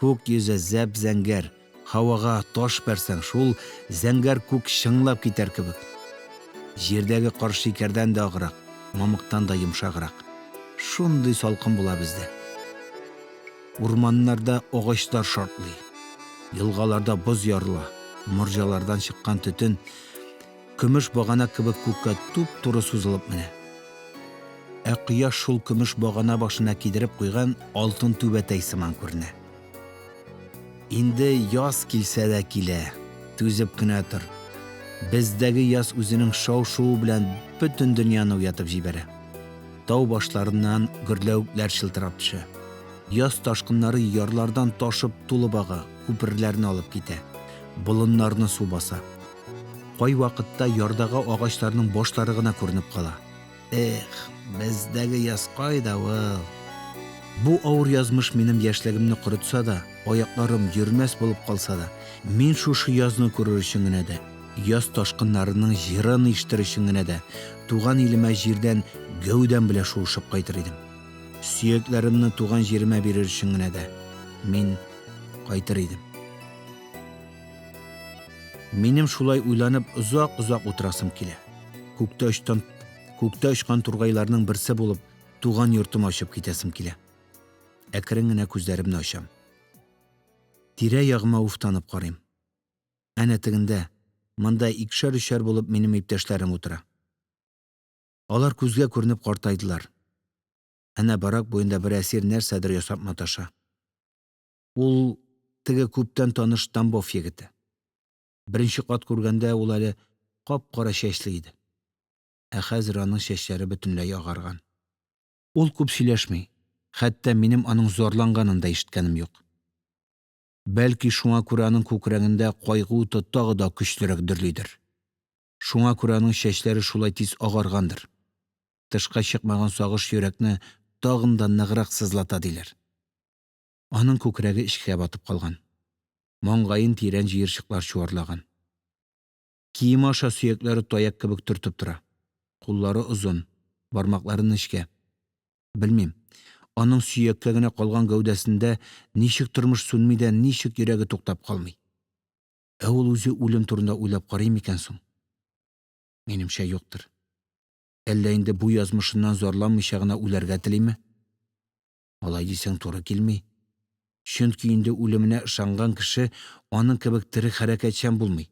A: Күк йөзе зәп-зәңгәр, һавага таш бәрсәң, шул зәңгәр күк чыңлап китәр кебек. Җирдәге кар шикәрдән дә аграк, мамыктан да йомшаграк. Шундый салкын була бездә. Урманнарда агачлар шартлый, елгаларда боз ярыла, морҗалардан чыккан төтен, көмеш багана кебек, күккә туп-туры сузылып менә. Ә кояш шул көмеш багана башына кидереп куйган алтын түбәтәй сыман күренә. Инде яз килсә дә килә, түзеп кенә тор. Бездәге яз үзенең шау-шуы белән бөтен дөньяны уятып җибәрә. Тау башларыннан гөрләвекләр чылтырап төшә. Яз ташкыннары ярлардан ташып тулып ага, күперләрне алып китә, болыннарны су баса. Кайвакытта ярдагы агачларның башлары гына күренеп кала. Эх, бездәге яз кайда ул! Бу авыр язмыш минем яшьлегемне корытса да, аякларым йөрмәс булып калса да, мин шушы язны күрер өчен генә дә, яз ташкыннарының җырын ишетер өчен генә дә туган илемә җирдән гәүдәм белән шуышып кайтыр идем. Сөякләремне туган җиремә бирер өчен генә дә мин кайтыр идем. Минем шулай уйланып озак-озак утырасым килә. Күктә очкан тургайларның берсе булып, туган йортыма очып китәсем килә. Әкрен генә күзләремне ачам. Тирә-ягыма уфтанып карыйм. Әнә тегендә, монда икешәр-өчәр булып минем иптәшләрем утыра. Алар күзгә күренеп картайдылар. Әнә барак буенда бер әсир нәрсәдер ясап маташа. Ул теге күптән таныш Тамбов егете. Беренче кат күргәндә, ул әле кап-кара чәчле иде. Ә хәзер аның чәчләре бөтенләй агарган. Ул күп сөйләшми, хәтта минем аның зарланганын да ишеткәнем юк. Бәлки, шуңа күрә аның күкрәгендә кайгы уты тагын да көчлерәк дөрлидер. Шуңа күрә аның чәчләре шулай тиз агаргандыр. Тышка чыкмаган сагыш йөрәкне тагын да ныграк сызлата, диләр. Аның күкрәге эчкә батып калган. Маңгаен тирән җыерчыклар чуарлаган. Киеме аша сөякләре таяк кебек төртеп тора. Куллары озын, бармаклары нечкә. Белмим, аның сөяккә генә калган гәүдәсендә ничек тормыш сүнми дә, ничек йөрәге туктап калмый. Ә ул үзе үлем турында уйлап карый микән соң? Минемчә, юктыр. Әллә инде бу язмышыннан зарланмыйча гына үләргә телиме? Алай дисәң, туры килми. Чөнки инде үлеменә ышанган кеше аның кебек тере хәрәкәтчән булмый.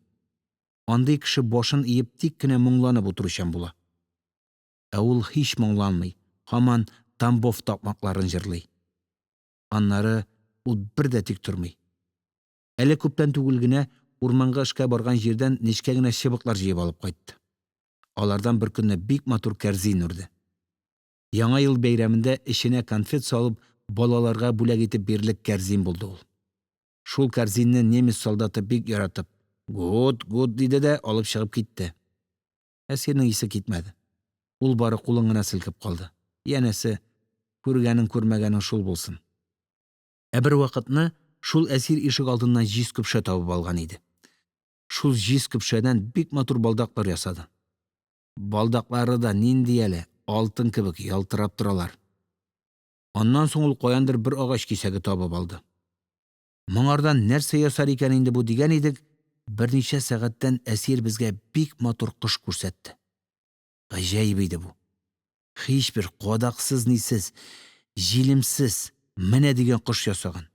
A: Андый кеше башын иеп тик кенә моңланып утыручан була. Ә ул һич моңланмый, һаман Тамбов такмакларын җырлый. Аннары ул бер дә тик тормый. Әле күптән түгел генә урманга эшкә барган җирдән нечкә генә чыбыклар җыеп алып кайтты. Алардан беркөнне бик матур кәрзин үрде. Яңа ел бәйрәмендә эченә конфет салып, балаларга бүләк итеп бирерлек кәрзин булды ул. Шул кәрзинне немец солдаты бик яратып: «Гут, гут», – диде дә алып чыгып китте. Әсирнең исе китмәде. Ул бары кулын гына селкеп калды. Янәсе, күргәнең-күрмәгәнең шул булсын. Ә бервакытны шул әсир ишегалдыннан җиз көпшә табып алган иде. Шул җиз көпшәдән бик матур балдаклар ясады. Балдаклары да нинди әле, алтын кебек ялтырап торалар. Аннан соң ул каяндыр бер агач кисәге табып алды. Моңардан нәрсә ясар икән инде бу дигән идек, берничә сәгатьтән әсир безгә бик матур кош күрсәтте. Гаҗәп иде бу. Һичбер кадаксыз-нисез, җилемсез менә дигән кош ясаган.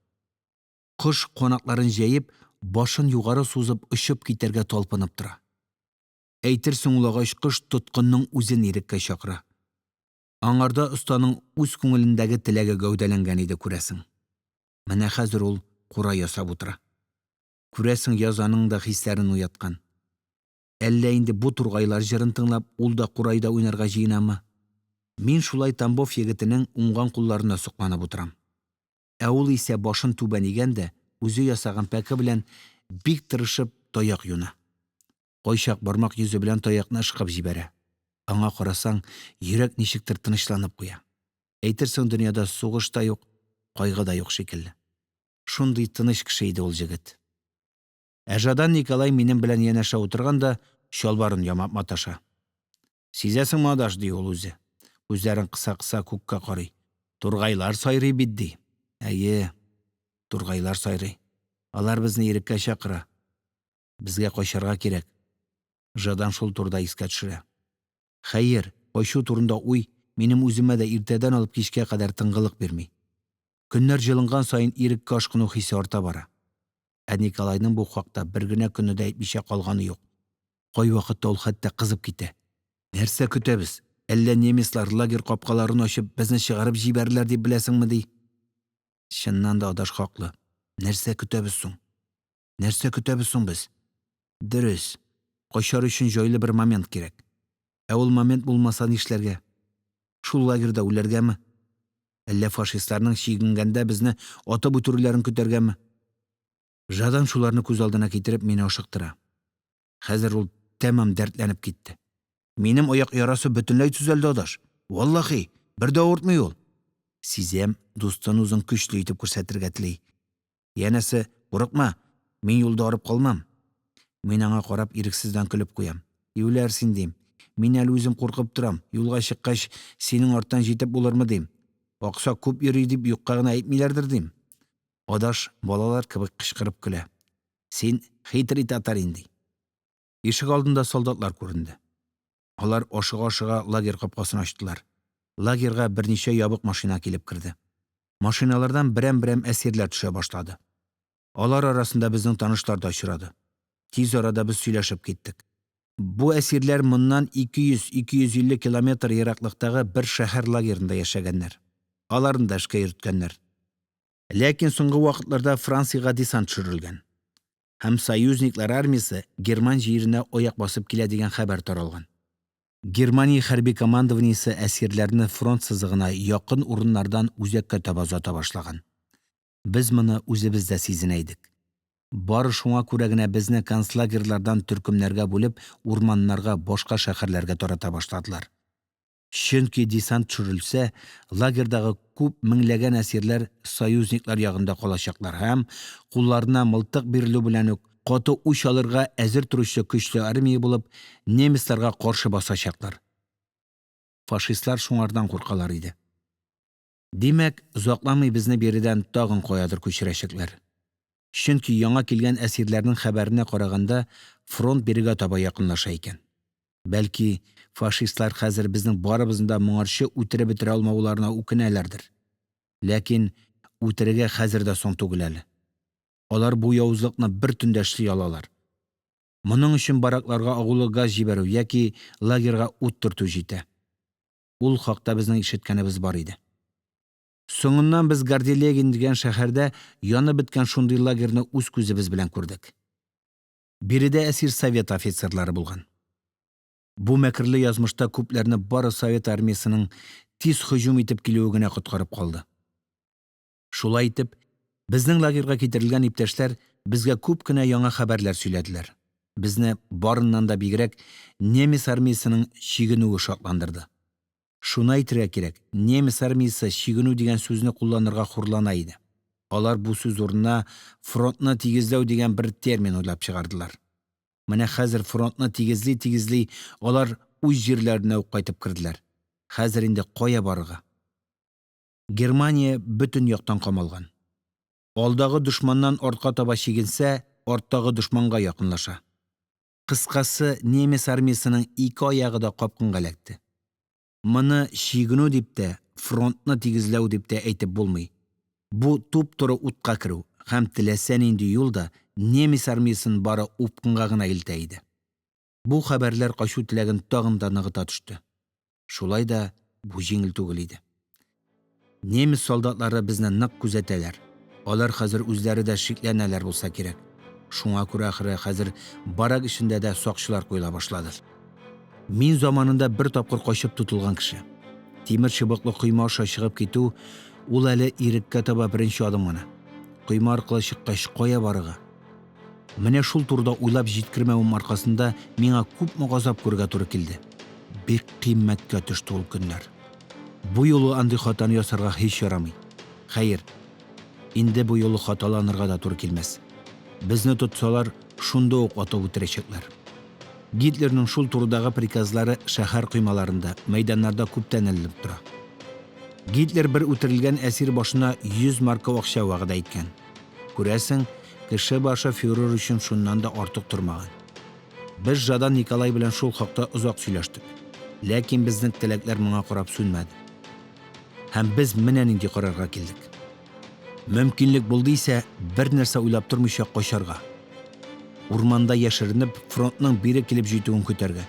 A: Кош, канатларын җәеп, башын югары сузып, очып китәргә талпынып тора. Әйтерсең ул агач кош тоткынның үзен иреккә чакыра. Аңарда останың үз күңелендәге теләге гәүдәләнгән иде, күрәсең. Менә хәзер ул курай ясап утыра. Күрәсең, яз аның да хисләрен уяткан. Әллә инде бу тургайлар җырын тыңлап, ул да курайда уйнарга җыенамы? Мин шулай Тамбов егетенең уңган кулларына сокланып утырам. Ә ул исә башын түбән игән дә үзе ясаган пәке белән бик тырышып таяк юна. Кайчак бармак йөзе белән таякны ышкып җибәрә. Аңа карасаң, йөрәк ничектер тынычланып куя. Әйтерсең дөньяда сугыш та юк, кайгы да юк шикелле. Шундый тыныч кеше иде ул егет. Ә Жадан Николай минем белән янәшә утырган да чалбарын ямап маташа. – Сизәсеңме, адаш, – ди ул үзе, күзләрен кыса-кыса күккә карый, – тургайлар сайрый бит, – ди. Әйе, тургайлар сайрый. Алар безне иреккә чакыра. Безгә качарга кирәк. Жадан шул турыда искә төшерә. Хәер, качу турында уй минем үземә дә иртәдән алып кичкә кадәр тынгылык бирми. Көннәр җылынган саен, иреккә ашкыну хисе арта бара. Ә Николайның бу хакта бер генә көнне дә әйтмичә калганы юк. Кайвакытта ул хәтта кызып китә. – Нәрсә көтәбез, әллә немецлар, лагерь капкаларын ачып, безне чыгарып җибәрерләр дип беләсеңме? – ди. Чыннан да, адаш хаклы. Нәрсә көтәбез соң? Нәрсә көтәбез соң без? Дөрес, качар өчен җайлы бер момент кирәк. Ә ул момент булмаса нишләргә? Шул лагерьда үләргәме? Әллә фашистларның чигенгәндә безне атып үтерүләрен көтәргәме? Жадан шуларны күз алдына китереп мине ашыктыра. Хәзер ул тәмам дәртләнеп китте. – Минем аяк ярасы бөтенләй төзәлде, адаш, валлаһи, бер дә авыртмый ул. Сизәм: дустым үзен көчле итеп күрсәтергә тели, янәсе, курыкма, мин юлда арып калмам. Мин, аңа карап, ирексездән көлеп куям: юләр син, дим, мин әле үзем куркып торам, юлга чыккач, синең арттан җитеп булырмы, дим. Аксак күп йөри, дип юкка гына әйтмиләрдер, дим. Адаш балалар кебек кычкырып көлә: – Син хитрый татарин, – ди. Ишегалдында солдатлар күренде. Алар, ашыга-ашыга, лагерь капкасын ачтылар. Лагерьга берничә ябык машина килеп керде. Машиналардан берәм-берәм әсирләр төшә башлады. Алар арасында безнең танышлар да очрады. Тиз арада без сөйләшеп киттек. Бу әсирләр моннан 200-250 километр ераклыктагы бер шәһәр лагеренда яшәгәннәр. Аларны да эшкә йөрткәннәр. Ләкин соңгы вакытларда Франциягә десант төшерелгән, һәм союзниклар армиясе Германия җиренә аяк басып килә дигән хәбәр таралган. Германия хәрби командованиесе әсирләрне фронт сызыгына якын урыннардан үзәккә таба озата башлаган. Без моны үзебез дә сизенә идек. Бары шуңа күрә генә безне концлагерьлардан төркемнәргә бүлеп урманнарга, башка шәһәрләргә тарата башладылар. Чөнки десант төшерелсә, лагерьдагы күп меңләгән әсирләр союзниклар ягында калачаклар һәм, кулларына мылтык бирелү белән үк, каты үч алырга әзер торучы көчле армия булып, немецларга каршы басачаклар. Фашистлар шуңардан куркалар иде. Димәк, озакламый безне биредән тагын каядыр күчерәчәкләр. Чөнки яңа килгән әсирләрнең хәбәренә караганда, фронт бирегә таба якынлаша икән. Бәлки, фашистлар хәзер безнең барыбызны да моңарчы үтереп бетерә алмауларына үкенәләрдер. Ләкин үтерергә хәзер дә соң түгел әле. Алар бу явызлыкны бер төндә эшли алалар. Моның өчен баракларга агулы газ җибәрү яки лагерьга ут төртү җитә. Ул хакта безнең ишеткәнебез бар иде. Соңыннан без Гарделеген дигән шәһәрдә янып беткән шундый лагерьны үз күзебез белән күрдек. Биредә әсир совет офицерлары булган. Бу мәкерле язмышта күпләрне бары совет армиясенең тиз һөҗүм итеп килүе генә коткарып калды. Шулай итеп, безнең лагерьга китерелгән иптәшләр безгә күп кенә яңа хәбәрләр сөйләделәр. Безне, барыннан да бигрәк, немец армиясенең чигенүе шатландырды. Шуны әйтергә кирәк, немец армиясе чигенү дигән сүзне кулланырга хурлана иде. Алар бу сүз урынына «фронтны тигезләү» дигән бер термин уйлап чыгардылар. Менә хәзер фронтны тигезли-тигезли, алар үз җирләренә үк кайтып керделәр. Хәзер инде кая барырга? Германия бөтен яктан камалган. Алдагы дошманнан артка таба чигенсә, арттагы дошманга якынлаша. Кыскасы, немец армиясенең ике аягы да капкынга эләкте. Моны чигенү дип тә, фронтны тигезләү дип тә әйтеп булмый. Бу туп-туры утка керү, һәм теләсә нинди юл да немец армиясен бары упкынга гына илтә иде. Бу хәбәрләр качу теләген тагын да ныгыта төште. Шулай да бу җиңел түгел иде. Немец солдатлары безне нык күзәтәләр. Алар хәзер үзләре дә шикләнәләр булса кирәк. Шуңа күрә, ахры, хәзер барак эчендә дә сакчылар куела башлады. Мин заманында бер тапкыр качып тотылган кеше. Тимер чыбыклы койма аша чыгып китү ул әле иреккә таба беренче адым гына. Койма аркылы чыккач, кая барырга? Менә шул турыда уйлап җиткермәвем аркасында миңа күпме газап күрергә туры килде. Бик кыйммәткә төште ул көннәр. Бу юлы андый хатаны ясарга һич ярамый. Хәер, инде бу юлы хаталанырга да туры килмәс. Безне тотсалар, шунда ук атып үтерәчәкләр. Гитлерның шул турыдагы приказлары шәһәр коймаларында, мәйданнарда күптән эленеп тора. Гитлер бер үтерелгән әсир башына 100 марка акча вәгъдә иткән. Күрәсең, кеше башы фюрер өчен шуннан да артык тормаган. Без Жадан Николай белән шул хакта озак сөйләштек. Ләкин безнең теләкләр моңа карап сүнмәде. Һәм без менә нинди карарга килдек. Мөмкинлек булды исә, бернәрсә уйлап тормыйча качарга. Урманда яшеренеп, фронтның бире килеп җитүен көтәргә,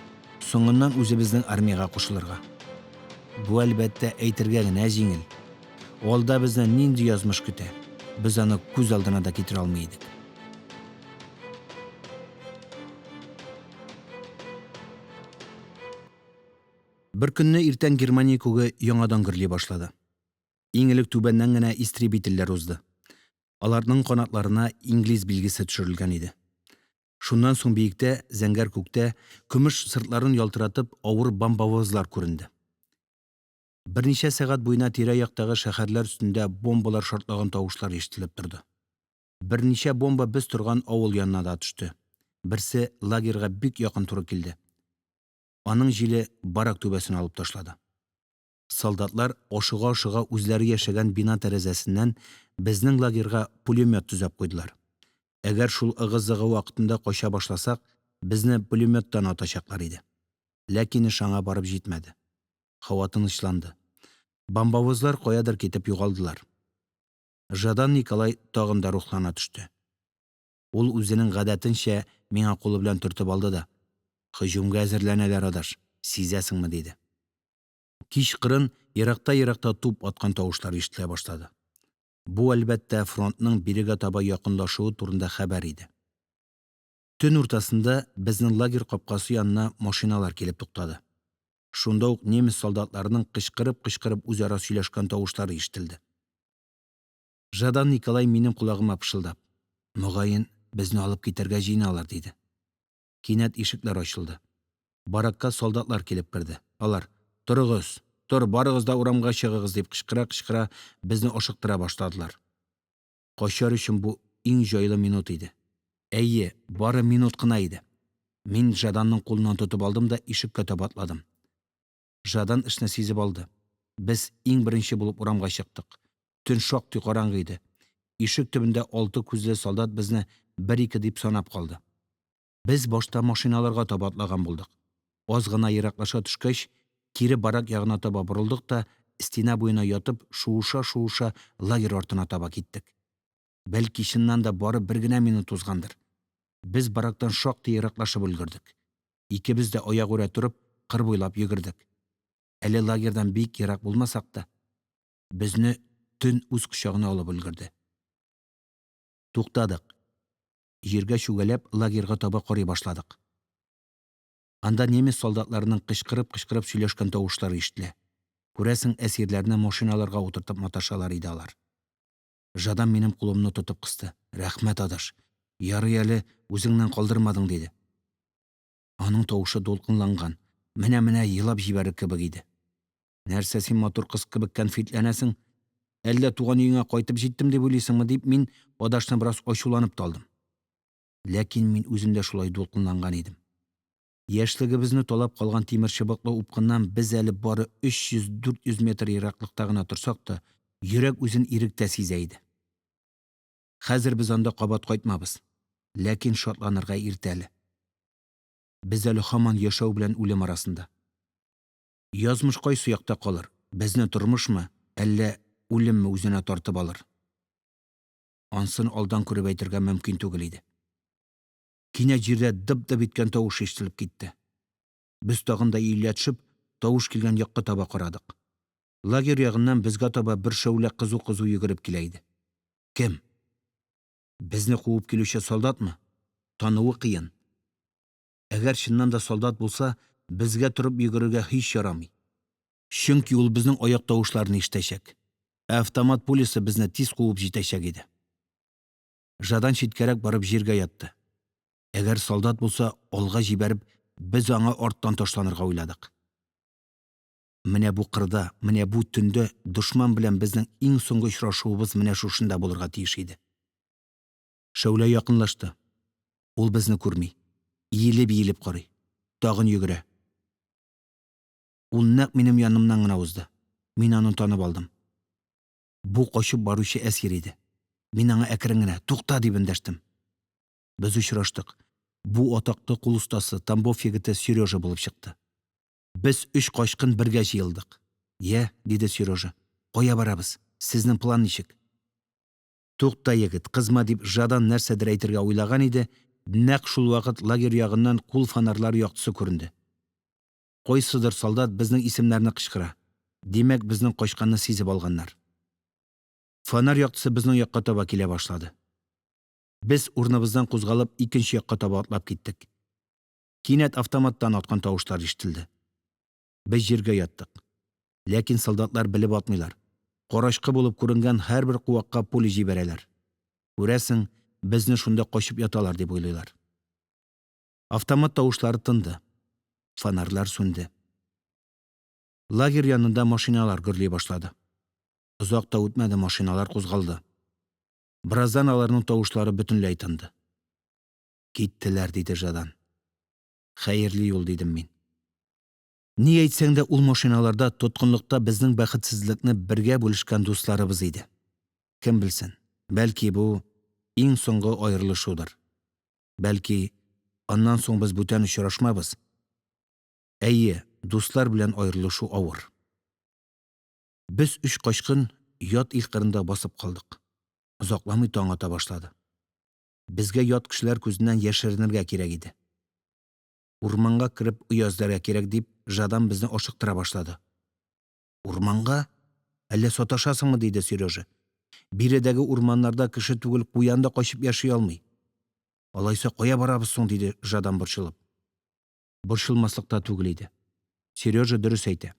A: соңыннан үзебезнең армиягә кушылырга. Бу, әлбәттә, әйтергә генә җиңел. Алда безне нинди язмыш көтә, без аны күз алдына да китерә алмый идек. Беркөнне иртән Германия күге яңадан гөрли башлады. Иң элек түбәннән генә истребительләр узды. Аларның канатларына инглиз билгесе төшерелгән иде. Шуннан соң биектә, зәңгәр күктә, көмеш сыртларын ялтыратып, авыр бомбовозлар күренде. Берничә сәгать буена тирә-яктагы шәһәрләр өстендә бомбалар шартлаган тавышлар ишетелеп торды. Берничә бомба без торган авыл янына да төште, берсе лагерьга бик якын туры килде, аның җиле барак түбәсен алып ташлады. Солдатлар, ашыга-ашыга, үзләре яшәгән бина тәрәзәсеннән безнең лагерьга пулемёт төзәп куйдылар. Әгәр шул ыгы-зыгы вакытында кача башласак, безне пулемёттан атачаклар иде. Ләкин эш аңа барып җитмәде. Һава тынычланды. Бомбовозлар каядыр китеп югалдылар. Жадан Николай тагын да рухлана төште. Ул, үзенең гадәтенчә, миңа кулы белән төртеп алды да: – Һөҗүмгә әзерләнәләр, адаш, сизәсеңме? – диде. Кичкырын еракта-еракта туп аткан тавышлар ишетелә башлады. Бу, әлбәттә, фронтның бирегә таба якынлашуы турында хәбәр иде. Төн уртасында безнең лагерь капкасы янына машиналар килеп туктады. Шунда ук немец солдатларының кычкырып-кычкырып үзара сөйләшкән тавышлары ишетелде. Жадан Николай, минем колагыма пышылдап: – Мөгаен, безне алып китәргә җыеналар, – диде. Кинәт ишекләр ачылды, баракка солдатлар килеп керде. Алар: – Торыгыз, тор, барыгыз да урамга чыгыгыз! – дип кычкыра-кычкыра, безне ашыктыра башладылар. Качар өчен бу иң җайлы минут иде. Әйе, бары минут кына иде. Мин Жаданның кулыннан тотып алдым да ишеккә таба атладым. Жадан эшне сизеп алды. Без иң беренче булып урамга чыктык. Төн шактый караңгы иде. Ишек төбендә алты күзле солдат безне бер, ике дип санап калды. Без башта машиналарга таба атлаган булдык. Аз гына ераклаша төшкәч, кире барак ягына таба борылдык та, стена буена ятып, шуыша-шуыша, лагерь артына таба киттек. Бәлки, чыннан да, бары бер генә минут узгандыр. Без барактан шактый ераклашып өлгердек. Икебез дә, аягүрә торып, кыр буйлап йөгердек. Әле лагерьдан бик ерак булмасак та, безне төн үз кочагына алып өлгерде. Туктадык. Җиргә чүгәләп, лагерьга таба карый башладык. Анда немец солдатларының кычкырып-кычкырып сөйләшкән тавышлары ишетелә. Күрәсең, әсирләрне машиналарга утыртып маташалар иде алар. Жадан минем кулымны тотып кысты. – Рәхмәт, адаш, ярый әле үзеңнән калдырмадың, – диде. Аның тавышы дулкынланган, менә-менә елап җибәрер кебек иде. – Нәрсә син матур кыз кебек кәнфитләнәсең, әллә туган өеңә кайтып җиттем дип уйлыйсыңмы? – дип, мин адашны бераз ачуланып та алдым. Ләкин мин үзем дә шулай дулкынланган идем. Яшьлегебезне талап калган тимерчыбыклы упкыннан без әле бары 300-400 метр ераклыкта гына торсак та, йөрәк үзен иректә сизә иде. Хәзер без анда кабат кайтмабыз, ләкин шатланырга иртә әле. Без әле һаман яшәү белән үлем арасында. Язмыш кайсы якта калыр: безне тормышмы, әллә үлемме үзенә тартып алыр? Анысын алдан күреп әйтергә мөмкин түгел иде. Кинәт җирдә дып-дып иткән тавыш ишетелеп китте. Без, тагын да иелә төшеп, тавыш килгән якка таба карадык. Лагерь ягыннан безгә таба бер шәүлә кызу-кызу йөгереп килә иде. Кем? Безне куып килүче солдатмы? Тануы кыен. Әгәр чыннан да солдат булса, безгә торып йөгерергә һич ярамый. Чөнки ул безнең аяк тавышларын ишетәчәк, ә автомат пулясы безне тиз куып җитәчәк иде. Жадан читкәрәк барып җиргә ятты. Әгәр солдат булса, алга җибәреп, без аңа арттан ташланырга уйладык. Менә бу кырда, менә бу төндә дошман белән безнең иң соңгы очрашуыбыз менә шушында булырга тиеш иде. Шәүлә якынлашты. Ул безне күрми. Иелеп-иелеп карый. Тагын йөгерә. Ул нәкъ минем янымнан гына узды. Мин аны танып алдым. Бу качып баручы әсир иде. Мин аңа әкрен генә: «Тукта!» – дип эндәштем. Без очраштык. Бу атаклы кул остасы, Тамбов егете Серёжа булып чыкты. Без өч качкын бергә җыелдык. – Йә, – диде Серёжа, – кая барабыз, сезнең план ничек? – Тукта, егет, кызма, – дип, Жадан нәрсәдер әйтергә уйлаган иде, нәкъ шулвакыт лагерь ягыннан кул фонарьлары яктысы күренде. Кайсыдыр солдат безнең исемнәрне кычкыра. Димәк, безнең качканны сизеп алганнар. Фонарь яктысы безнең якка таба килә башлады. Без, урыныбыздан кузгалып, икенче якка таба атлап киттек. Кинәт автоматтан аткан тавышлар ишетелде. Без җиргә яттык. Ләкин солдатлар белеп атмыйлар. Карачкы булып күренгән һәрбер куакка пуля җибәрәләр. Күрәсең, безне шунда качып яталар дип уйлыйлар. Автомат тавышлары тынды. Фонарьлар сүнде. Лагерь янында машиналар гөрли башлады. Озак та үтмәде, машиналар кузгалды. Бераздан аларның тавышлары бөтенләй тынды. «Киттеләр», – диде Жадан. «Хәерле юл!» – дидем мин. Ни әйтсәң дә, ул машиналарда тоткынлыкта безнең бәхетсезлекне бергә бүлешкән дусларыбыз иде. Кем белсен, бәлки, бу – иң соңгы аерылышудыр, бәлки, аннан соң без бүтән очрашмабыз. Әйе, дуслар белән аерылышу авыр. Без, өч качкын, ят ил кырында басып калдык. Озакламый таң ата башлады. Безгә ят кешеләр күзеннән яшеренергә кирәк иде. Урманга кереп оя эзләргә кирәк, дип, Жадан безне ашыктыра башлады. – Урманга, әллә саташасыңмы? – диде Серёжа. – Биредәге урманнарда кеше түгел, куян да качып яши алмый. – Алайса, кая барабыз соң? – диде Жадан, борчылып. Борчылмаслык та түгел иде. Серёжа дөрес әйтә.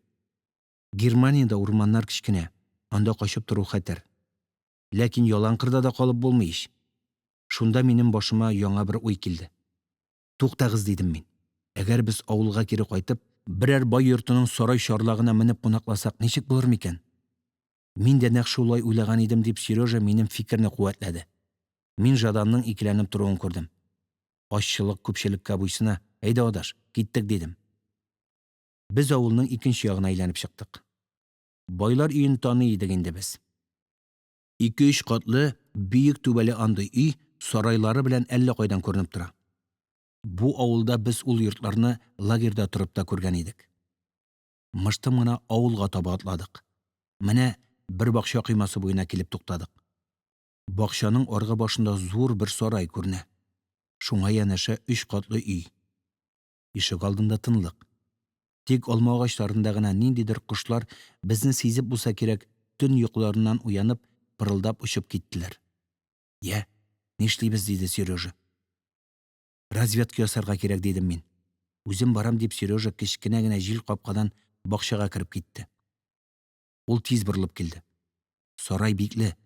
A: Германиядә урманнар кечкенә, анда качып тору хәтәр. Ләкин ялан кырда да калып булмый ич. Шунда минем башыма яңа бер уй килде. – Туктагыз, – дидем мин, – әгәр без, авылга кире кайтып, берәр бай йортының сарай чарлагына менеп кунакласак, ничек булыр икән? Мин дә нәкъ шулай уйлаган идем, дип, Серёжа минем фикерне куәтләде. Мин Жаданның икеләнеп торуын күрдем. – Азчылык күпчелеккә буйсына, әйдә, адаш, киттек, – дидем. Без авылның икенче ягына әйләнеп чыктык. Байлар өен таный идек инде без. Ике-өч катлы, биек түбәле андый өй сарайлары белән әллә кайдан күренеп тора. Бу авылда без ул йортларны лагерьда торып та күргән идек. Мыштым гына авылга таба атладык. Менә бер бакча коймасы буена килеп туктадык. Бакчаның аргы башында зур бер сарай күренә. Шуңа янәшә өч катлы өй. Ишегалдында тынлык. Тик алма агачларында гына ниндидер кошлар, безне сизеп булса кирәк, төн йокыларыннан уянып, пырылдап очып киттеләр. – Йә, нишлибез? – диде Серёжа. – Разведка ясарга кирәк, – дидем мин. Үзем барам, – дип, Серёжа кечкенә генә җил капкадан бакчага кереп китте. Ул тиз борылып килде. – Сарай бикле,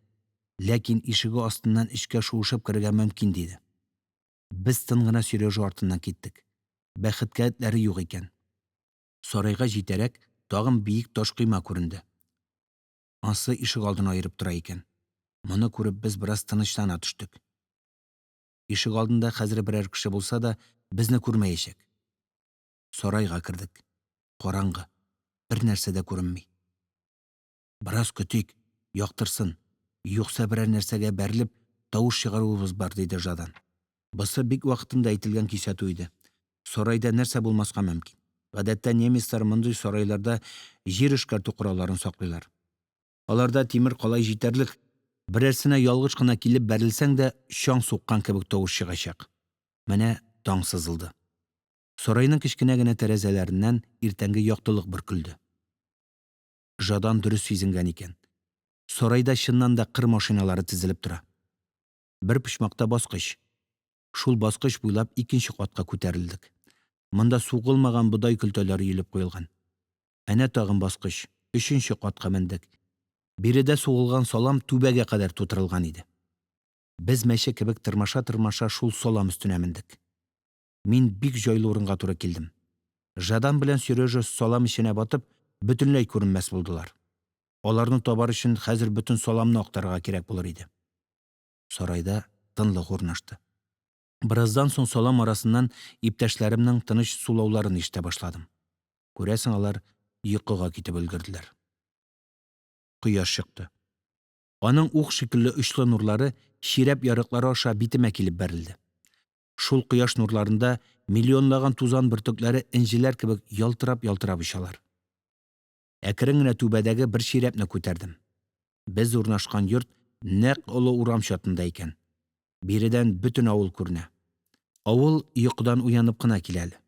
A: ләкин ишеге астыннан эчкә шуышып керергә мөмкин, – диде. Без тын гына Серёжа артыннан киттек. Бәхеткә, этләре юк икән. Сарайга җитәрәк, тагын биек таш койма күренде. Анысы ишегалдын аерып тора икән. Моны күреп, без бераз тынычлана төштек. Ишегалдында хәзер берәр кеше булса да, безне күрмәячәк. Сарайга кердек. Караңгы, бернәрсә дә күренми. Бераз көтик, яктырсын, юкса берәр нәрсәгә бәрелеп, тавыш чыгаруыбыз бар, диде Жадан. Бусы бик вакытында әйтелгән кисәтү иде. Сарайда нәрсә булмаска мөмкин? Гадәттә, немецлар мондый сарайларда җир эшкәртү коралларын саклыйлар. Аларда тимер калай җитәрлек, берәрсенә ялгыш кына килеп бәрелсәң дә, чаң суккан кебек тавыш чыгачак. Менә таң сызылды. Сарайның кечкенә генә тәрәзәләреннән иртәнге яктылык бөркелде. Жадан дөрес сизенгән икән. Сарайда чыннан да кыр машиналары тезелеп тора. Бер почмакта баскыч. Шул баскыч буйлап икенче катка күтәрелдек. Монда сугылмаган бодай көлтәләре өелеп куелган. Әнә тагын баскыч, өченче катка мендек. Биредә сугылган салам түбәгә кадәр тутырылган иде. Без мәче кебек тырмаша-тырмаша шул салам өстенә мендек. Мин бик җайлы урынга туры килдем. Жадан белән Серёжа салам эченә батып, бөтенләй күренмәс булдылар. Аларны табар өчен, хәзер бөтен саламны актарырга кирәк булыр иде. Сарайда тынлык урнашты. Бераздан соң салам арасыннан иптәшләремнең тыныч сулауларын ишетә башладым. Күрәсең, алар йокыга китеп өлгерделәр. Кояш чыкты. Аның ук шикелле очлы нурлары чирәп ярыклары аша битемә килеп бәрелде. Шул кояш нурларында миллионлаган тузан бөртекләре энҗеләр кебек ялтырап-ялтырап очалар. Әкрен генә түбәдәге бер чирәпне күтәрдем. Без урнашкан йорт нәкъ олы урам чатында икән. Биредән бөтен авыл күренә. Авыл йокыдан уянып кына килә әле.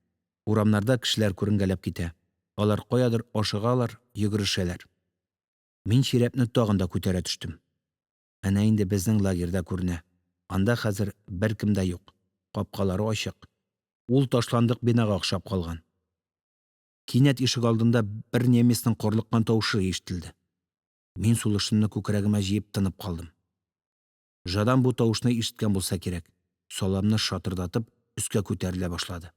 A: Урамнарда кешеләр күренгәләп китә. Алар каядыр ашыгалар, йөгерешәләр. Мин чирәпне тагын да күтәрә төштем. Әнә инде безнең лагерь да күренә. Анда хәзер беркем дә юк. Капкалары ачык. Ул ташландык бинага охшап калган. Кинәт ишегалдында бер немецның карлыккан тавышы ишетелде. Мин сулышымны күкрәгемә җыеп тынып калдым. Жадан бу тавышны ишеткән булса кирәк, саламны шытырдатып, өскә күтәрелә башлады.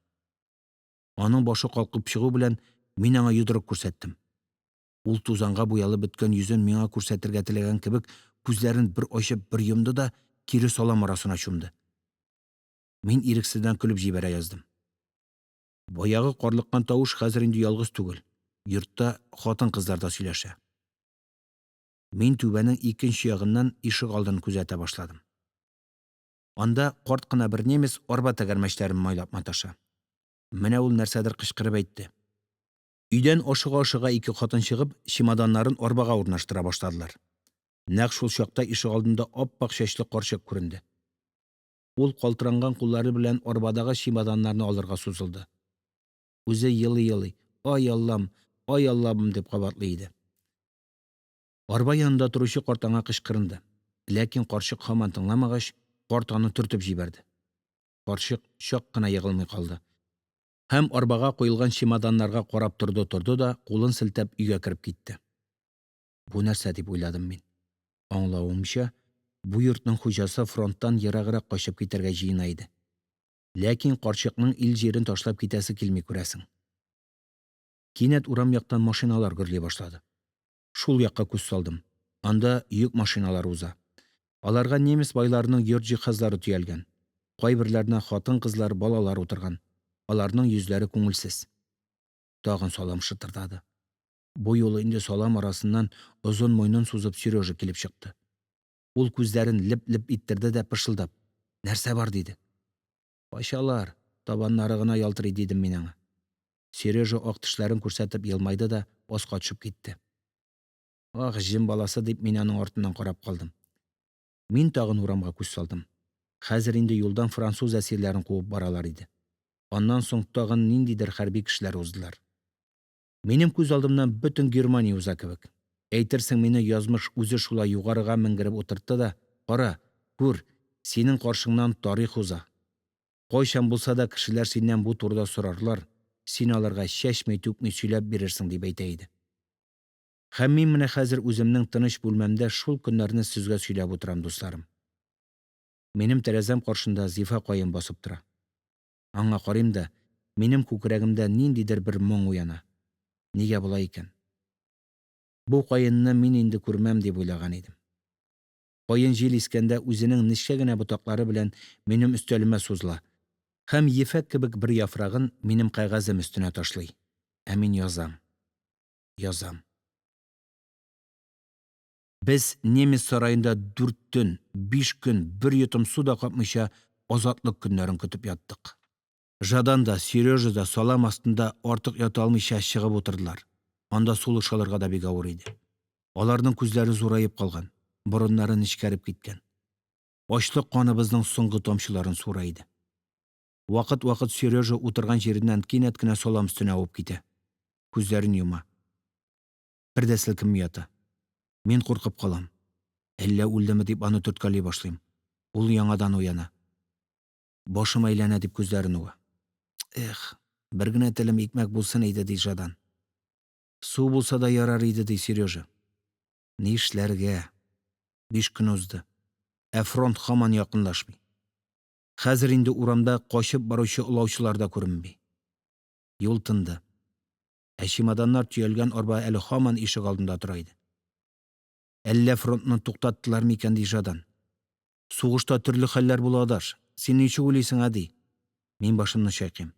A: Аның башы калкып чыгу белән, мин аңа йодрык күрсәттем. Ул, тузанга буялып беткән йөзен миңа күрсәтергә теләгән кебек, күзләрен бер ачып, бер йомды да кире салам арасына чумды. Мин ирексездән көлеп җибәрә яздым. Баягы карлыккан тавыш хәзер инде ялгыз түгел, йортта хатын-кызлар да сөйләшә. Мин түбәнең икенче ягыннан ишегалдын күзәтә башладым. Анда карт кына бер немец арба тәгәрмәчләрен майлап маташа. Менә ул нәрсәдер кычкырып әйтте. Өйдән, ашыга-ашыга, ике хатын чыгып, чемоданнарын арбага урнаштыра башладылар. Нәкъ шул чакта ишегалдында ап-ак чәчле карчык күренде. Ул калтыранган куллары белән арбадагы чемоданнарны алырга сузылды. Үзе, елый-елый: – Ай Аллам, ай Аллам, – дип кабатлый иде. Арба янында торучы карт аңа кычкырынды, ләкин карчык һаман тыңламагач, карт аны төртеп җибәрде. Карчык чак кына егылмый калды һәм арбага куелган чемоданнарга карап торды-торды да, кулын селтәп, өйгә кереп китте. Бу нәрсә дип уйладым мин. Аңлавымча, бу йортның хуҗасы фронттан ераграк качып китәргә җыена иде. Ләкин карчыкның ил-җирен ташлап китәсе килми, күрәсең. Кинәт урам якта машиналар гөрли башлады. Шул якка күз салдым. Анда йөк машиналары уза. Аларга немец байларының йорт җиһазлары төялгән. Кайберләренә хатын-кызлар, балалар утырган. Аларның йөзләре күңелсез. Тагын салам шытырдады. Бу юлы инде салам арасыннан, озын муенын сузып, Серёжа килеп чыкты. Ул күзләрен леп-леп иттерде дә, пышылдап: – Нәрсә бар? – диде. – Качалар, табаннары гына ялтырый, – дидем мин аңа. Серёжа, ак тешләрен күрсәтеп елмайды да аска төшеп китте. Ах, җен баласы, дип, мин аның артыннан карап калдым. Мин тагын урамга күз салдым. Хәзер инде юлдан француз әсирләрен куып баралар иде. Аннан соң тагын ниндидер хәрби кешеләр уздылар. Минем күз алдымнан бөтен Германия уза кебек. Әйтерсең мине язмыш үзе шулай югарыга менгереп утыртты да: «Кара, күр, синең каршыңнан тарих уза. Кайчан булса да кешеләр синнән бу турыда сорарлар, син аларга чәчми-түкми сөйләп бирерсең», – дип әйтә иде. Һәм мин менә хәзер үземнең тыныч бүлмәмдә шул көннәрне сезгә сөйләп утырам, дусларым. Минем тәрәзәм каршында зифа каен басып тора. Аңа карыйм да, минем күкрәгемдә ниндидер бер моң уяна. Нигә болай икән? Бу каенны мин инде күрмәм дип уйлаган идем. Каен җил искәндә үзенең нечкә генә ботаклары белән минем өстәлемә сузыла һәм ефәк кебек бер яфрагын минем кәгазем өстенә ташлый. Ә мин язам, язам. Без немец сараенда 4 төн, 5 көн, бер йотым су да капмыйча, азатлык көннәрен көтеп яттык. Жадан да, Серёжа да салам астында артык ята алмыйча чыгып утырдылар, анда сулыш алырга да бик авыр иде. Аларның күзләре зураеп калган, борыннары нечкәреп киткән. Ачлык каныбызның соңгы тамчыларын суыра иде. Вакыт-вакыт Серёжа утырган җиреннән кинәт кенә салам өстенә авып китә, күзләрен йома, бер дә селкенми ята. Мин куркып калам. Әллә үлдеме дип, аны төрткәли башлыйм. Ул яңадан уяна. Башым әйләнә дип күзләрен уа. Эх, бер генә телем икмәк булсын иде, ди Жадан. Су булса да ярар иде, ди Серёжа. Нишләргә? 5 көн узды, ә фронт һаман якынлашмый. Хәзер инде урамда качып баручы олаучылар да күренми. Юл тынды. Ә чемоданнар төялгән арба әле һаман ишегалдында тора иде. Әллә фронтны туктаттылармы икән, ди Жадан. Сугышта төрле хәлләр була, адаш, син ничек уйлыйсың, ә, ди. Мин башымны чайкыйм.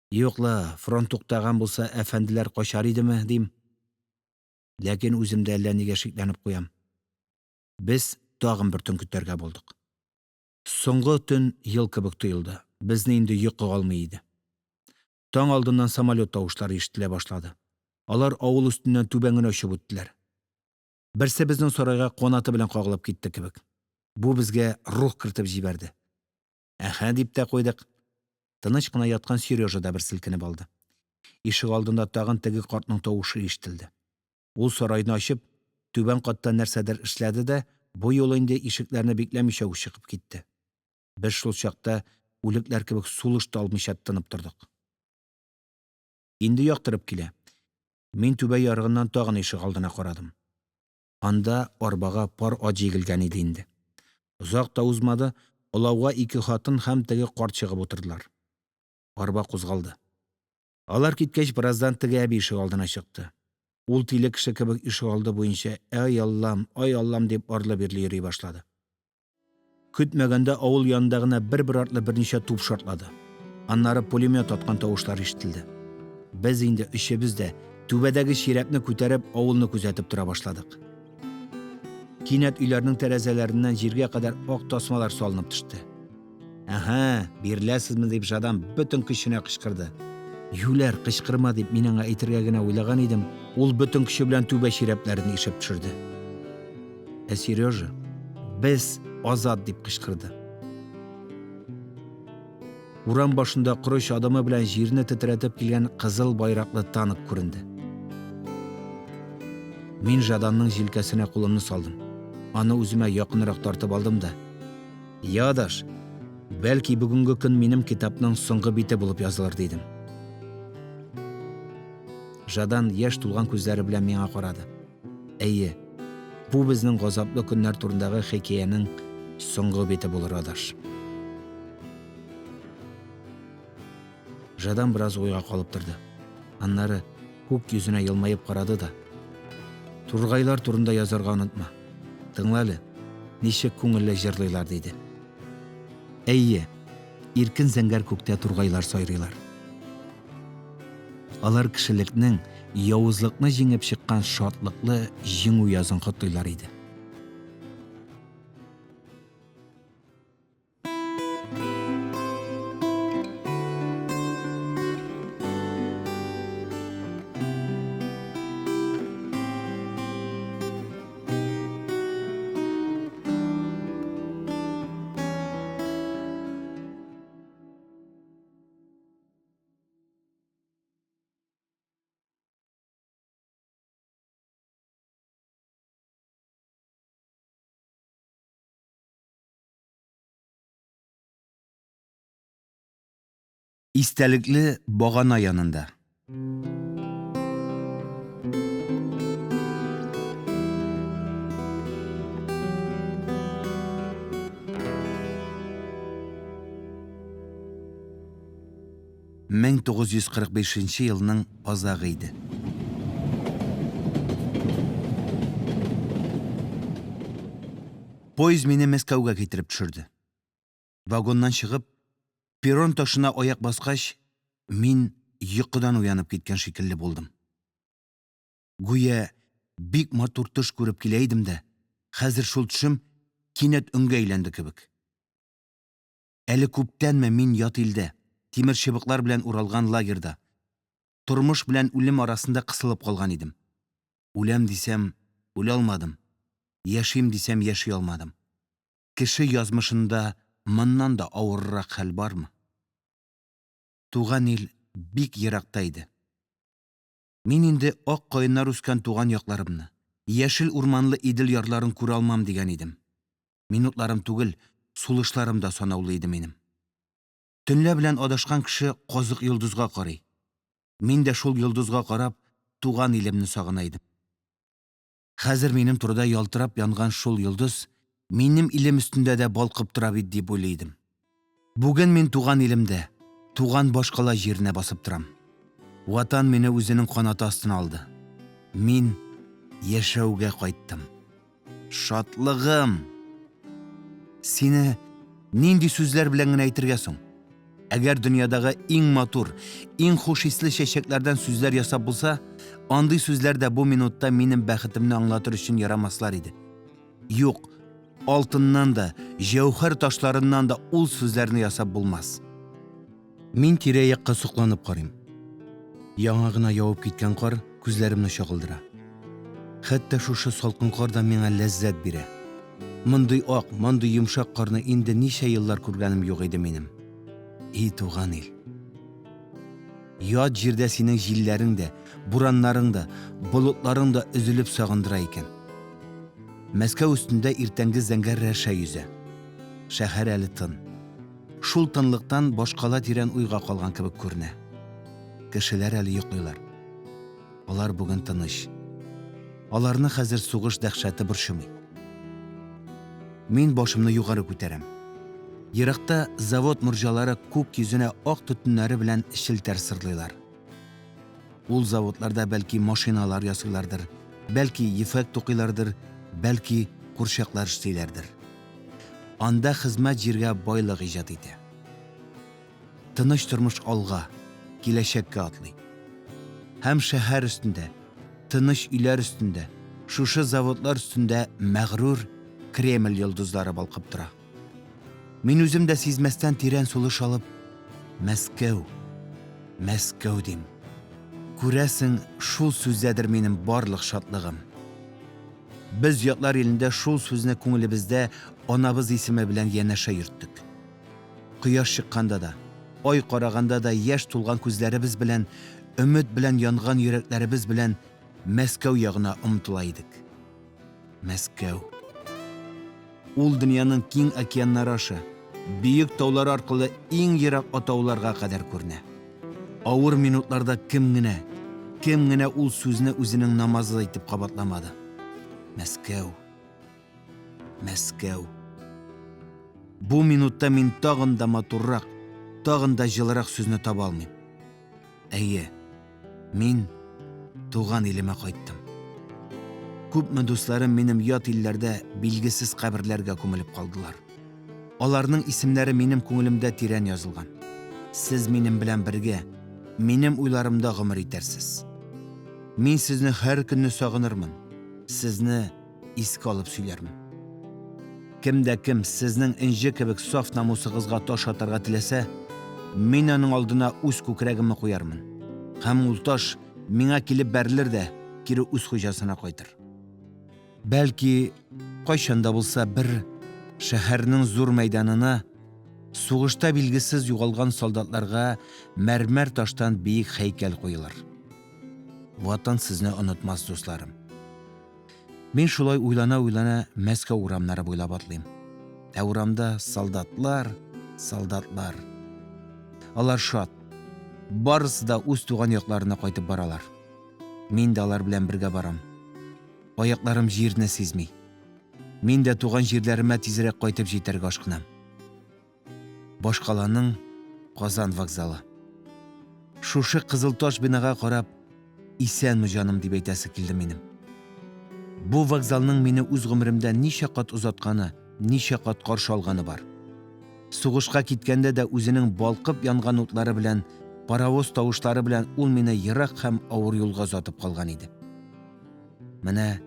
A: Юк ла, фронт туктаган булса, әфәнделәр качар идеме, дим. Ләкин үзем дә әллә нигә шикләнеп куям. Без тагын бер төн көтәргә булдык. Соңгы төн ел кебек тоелды, безне инде йокы алмый иде. Таң алдыннан самолёт тавышлары ишетелә башлады. Алар авыл өстеннән түбән генә очып үттеләр. Берсе безнең сарайга канаты белән кагылып китте кебек. Бу безгә рух кертеп җибәрде. Әһә, дип тә куйдык. Тыныч кына яткан Серёжа да бер селкенеп алды. Ишегалдында тагын теге картның тавышы ишетелде. Ул сарайны ачып, түбән катта нәрсәдер эшләде дә бу юлы инде ишекләрне бикләмичә үк чыгып китте. Без шул чакта үлекләр кебек сулыш та алмыйча тынып тордык. Инде яктырып килә. Мин түбә ярыгыннан тагын ишегалдына карадым. Анда арбага пар ат җигелгән иде инде. Озак та узмады, олауга ике хатын һәм теге карт чыгып утырдылар. Арба кузгалды. Алар киткәч, бераздан теге әби ишегалдына чыкты. Ул тиле кеше кебек ишегалды буенча: «Әй Аллам, ай Аллам», – дип, арлы-бирле йөри башлады. Көтмәгәндә авыл янында гына бер-бер артлы берничә туп шартлады, аннары пулемёт аткан тавышлар ишетелде. Без инде өчебез дә, түбәдәге чирәпне күтәреп, авылны күзәтеп тора башладык. Кинәт өйләрнең тәрәзәләреннән җиргә кадәр ак тасмалар салынып төште. «Әһә, биреләсезме?» – дип, Жадан бөтен көченә кычкырды. «Юләр, кычкырма!» – дип, мин аңа әйтергә генә уйлаган идем, ул бөтен көче белән түбә чирәпләрен ишеп төшерде. Ә Серёжа: «Без азат!» – дип кычкырды. Урам башында корыч адымы белән җирне тетрәтеп килгән кызыл байраклы танк күренде. Мин Жаданның җилкәсенә кулымны салдым, аны үземә якынрак тартып алдым да: – Йә, адаш, бәлки, бүгенге көн минем китапның соңгы бите булып язылыр, – дидем. Жадан яшь тулган күзләре белән миңа карады. Әйе, бу безнең газаплы көннәр турындагы хикәянең соңгы бите булыр, адаш. Жадан бераз уйга калып торды. Аннары күк йөзенә елмаеп карады да: – Тургайлар турында язарга онытма, тыңла әле, ничек күңелле җырлыйлар, – диде. Әйе, иркен зәңгәр күктә тургайлар сайрыйлар. Алар кешелекнең явызлыкны җиңеп чыккан шатлыклы җиңү язын котлыйлар иде. Истәлекле багана янында. 1945 елның азагы иде. Поезд мине Мәскәүгә китереп төшерде. Вагоннан чыгып, перрон ташына аяк баскач, мин йокыдан уянып киткән шикелле булдым. Гүя бик матур төш күреп килә идем дә, хәзер шул төшем кинәт өнгә әйләнде кебек. Әле күптәнме мин ят илдә, тимерчыбыклар белән уралган лагерьда, тормыш белән үлем арасында кысылып калган идем. Үләм дисәм үлә алмадым, яшим дисәм яши алмадым. Кеше язмышында моннан да авыррак хәл бармы? Туган ил бик еракта иде. Мин инде ак каеннар үскән туган якларымны, яшел урманлы Идел ярларын күрә алмам дигән идем. Минутларым түгел, сулышларым да санаулы иде минем. Төнлә белән адашкан кеше Казык йолдызга карый. Мин дә, шул йолдызга карап, туган илемне сагына идем. Хәзер минем турыда ялтырап янган шул йолдыз минем илем өстендә дә балкып тора бит, дип уйлый идем. Бүген мин туган илемдә, туган башкала җиренә басып торам. Ватан мине үзенең канаты астына алды. Мин яшәүгә кайттым. Шатлыгым! Сине нинди сүзләр белән генә әйтергә соң? Әгәр дөньядагы иң матур, иң хуш исле чәчәкләрдән сүзләр ясап булса, андый сүзләр дә бу минутта минем бәхетемне аңлатыр өчен ярамаслар иде. Юк, алтыннан да, җәүһәр ташларыннан да ул сүзләрне ясап булмас. Мин тирә-якка сокланып карыйм. Яңа гына явып киткән кар күзләремне чагылдыра. Хәтта шушы салкын кар да миңа ләззәт бирә. Мондый ак, мондый йомшак карны инде ничә еллар күргәнем юк иде минем. И туган ил! Ят җирдә синең җилләрең дә, бураннарың да, болытларың да өзелеп сагындыра икән. Мәскәү өстендә иртәнге зәңгәр рәшә йөзә. Шәһәр әле тын. Шул тынлыктан башкала тирән уйга калган кебек күренә. Кешеләр әле йоклыйлар. Алар бүген тыныч. Аларны хәзер сугыш дәһшәте борчымый. Мин башымны югары күтәрәм. Еракта завод морҗалары күк йөзенә ак төтеннәре белән челтәр сырлыйлар. Ул заводларда, бәлки, машиналар ясыйлардыр, бәлки, ефәк тукыйлардыр, бәлки, курчаклар эшлиләрдер. Анда хезмәт җиргә байлык иҗат итә. Тыныч тормыш алга, киләчәккә атлый. Һәм шәһәр өстендә, тыныч өйләр өстендә, шушы заводлар өстендә мәгърур Кремль йолдызлары балкып тора. Мин үзем дә сизмәстән, тирән сулыш алып: «Мәскәү, Мәскәү!» – дим. Күрәсең, шул сүздәдер минем барлык шатлыгым. Без ятлар илендә шул сүзне күңелебездә анабыз исеме белән янәшә йөрттек. Кояш чыкканда да, ай караганда да яшь тулган күзләребез белән, өмет белән янган йөрәкләребез белән Мәскәү ягына омтыла идек. Мәскәү! Ул дөньяның киң океаннары аша, биек таулары аркылы иң ерак атауларга кадәр күренә. Авыр минутларда кем генә, кем генә ул сүзне үзенең намазы итеп кабатламады. Мәскәү! Мәскәү! Бу минутта мин тагын да матуррак, тагын да җылырак сүзне таба алмыйм. Әйе, мин туган илемә кайттым. Күпме дусларым минем ят илләрдә билгесез каберләргә күмелеп калдылар. Аларның исемнәре минем күңелемдә тирән язылган. Сез минем белән бергә, минем уйларымда гомер итәрсез. Мин сезне һәр көнне сагынырмын, сезне искә алып сөйләрмен. Кем дә кем сезнең энҗе кебек саф намусыгызга таш атарга теләсә, мин аның алдына үз күкрәгемне куярмын, һәм ул таш миңа килеп бәрелер дә кире үз хуҗасына кайтыр. Бәлки, кайчан да булса бер шәһәрнең зур мәйданына сугышта билгесез югалган солдатларга мәрмәр таштан биек һәйкәл куелыр. Ватан сезне онытмас, дусларым. Мин шулай уйлана-уйлана Мәскәү урамнары буйлап атлыйм. Ә урамда солдатлар, солдатлар. Алар шат. Барысы да үз туган якларына кайтып баралар. Мин дә алар белән бергә барам. Аякларым җирне сизми. Мин дә туган җирләремә тизрәк кайтып җитәргә ашкынам. Башкаланың Казан вокзалы. Шушы кызыл таш бинага карап, «Исәнме, җаным!» дип әйтәсе килде минем. Бу вокзалның мине үз гомеремдә ничә кат озатканы, ничә кат каршы алганы бар. Сугышка киткәндә дә үзенең балкып янган утлары белән, паровоз тавышлары белән ул мине ерак һәм авыр юлга озатып калган иде. Менә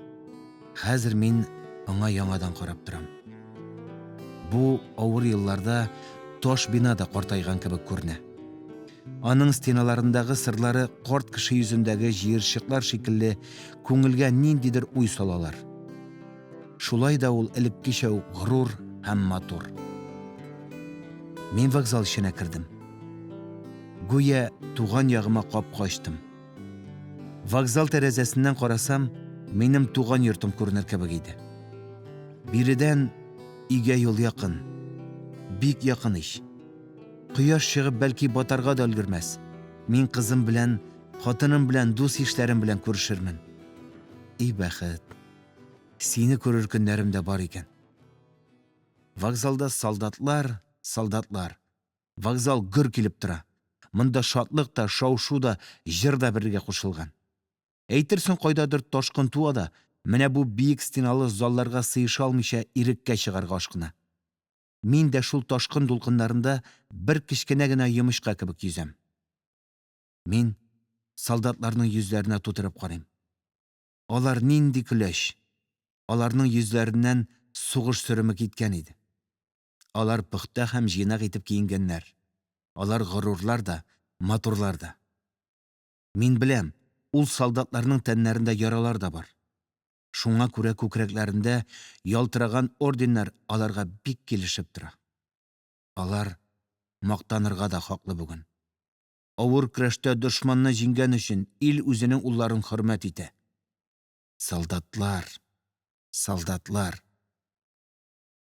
A: хәзер мин аңа яңадан карап торам. Бу авыр елларда таш бина да картайган кебек күренә. Аның стеналарындагы сырлары карт кеше йөзендәге җыерчыклар шикелле күңелгә ниндидер уй салалар. Шулай да ул элеккечә үк горур һәм матур. Мин вокзал эченә кердем. Гүя туган ягыма капка ачтым. Вокзал тәрәзәсеннән карасам, минем туган йортым күренер кебек иде. Биредән өйгә юл якын, бик якын ич. Кояш чыгып, бәлки, батарга да өлгермәс. Мин кызым белән, хатыным белән, дус-ишләрем белән күрешермен. И бәхет! Сине күрер көннәрем дә бар икән. Вокзалда солдатлар, солдатлар. Вокзал гөр килеп тора. Монда шатлык та, шау-шу да, җыр да бергә кушылган. Әйтерсең кайдадыр ташкын туа да, менә бу биек стеналы залларга сыеша алмыйча, иреккә чыгарга ашкына. Мин дә шул ташкын дулкыннарында бер кечкенә генә йомычка кебек йөзәм. Мин солдатларның йөзләренә тутырып карыйм. Алар нинди көләч! Аларның йөзләреннән сугыш сөреме киткән иде. Алар пөхтә һәм җыйнак итеп киенгәннәр. Алар горурлар да, матурлар да. Мин беләм: ул солдатларның тәннәрендә яралар да бар. Шуңа күрә күкрәкләрендә ялтыраган орденнар аларга бик килешеп тора. Алар мактанырга да хаклы бүген. Авыр көрәштә дошманны җиңгән өчен, ил үзенең улларын хөрмәт итә. Солдатлар, солдатлар!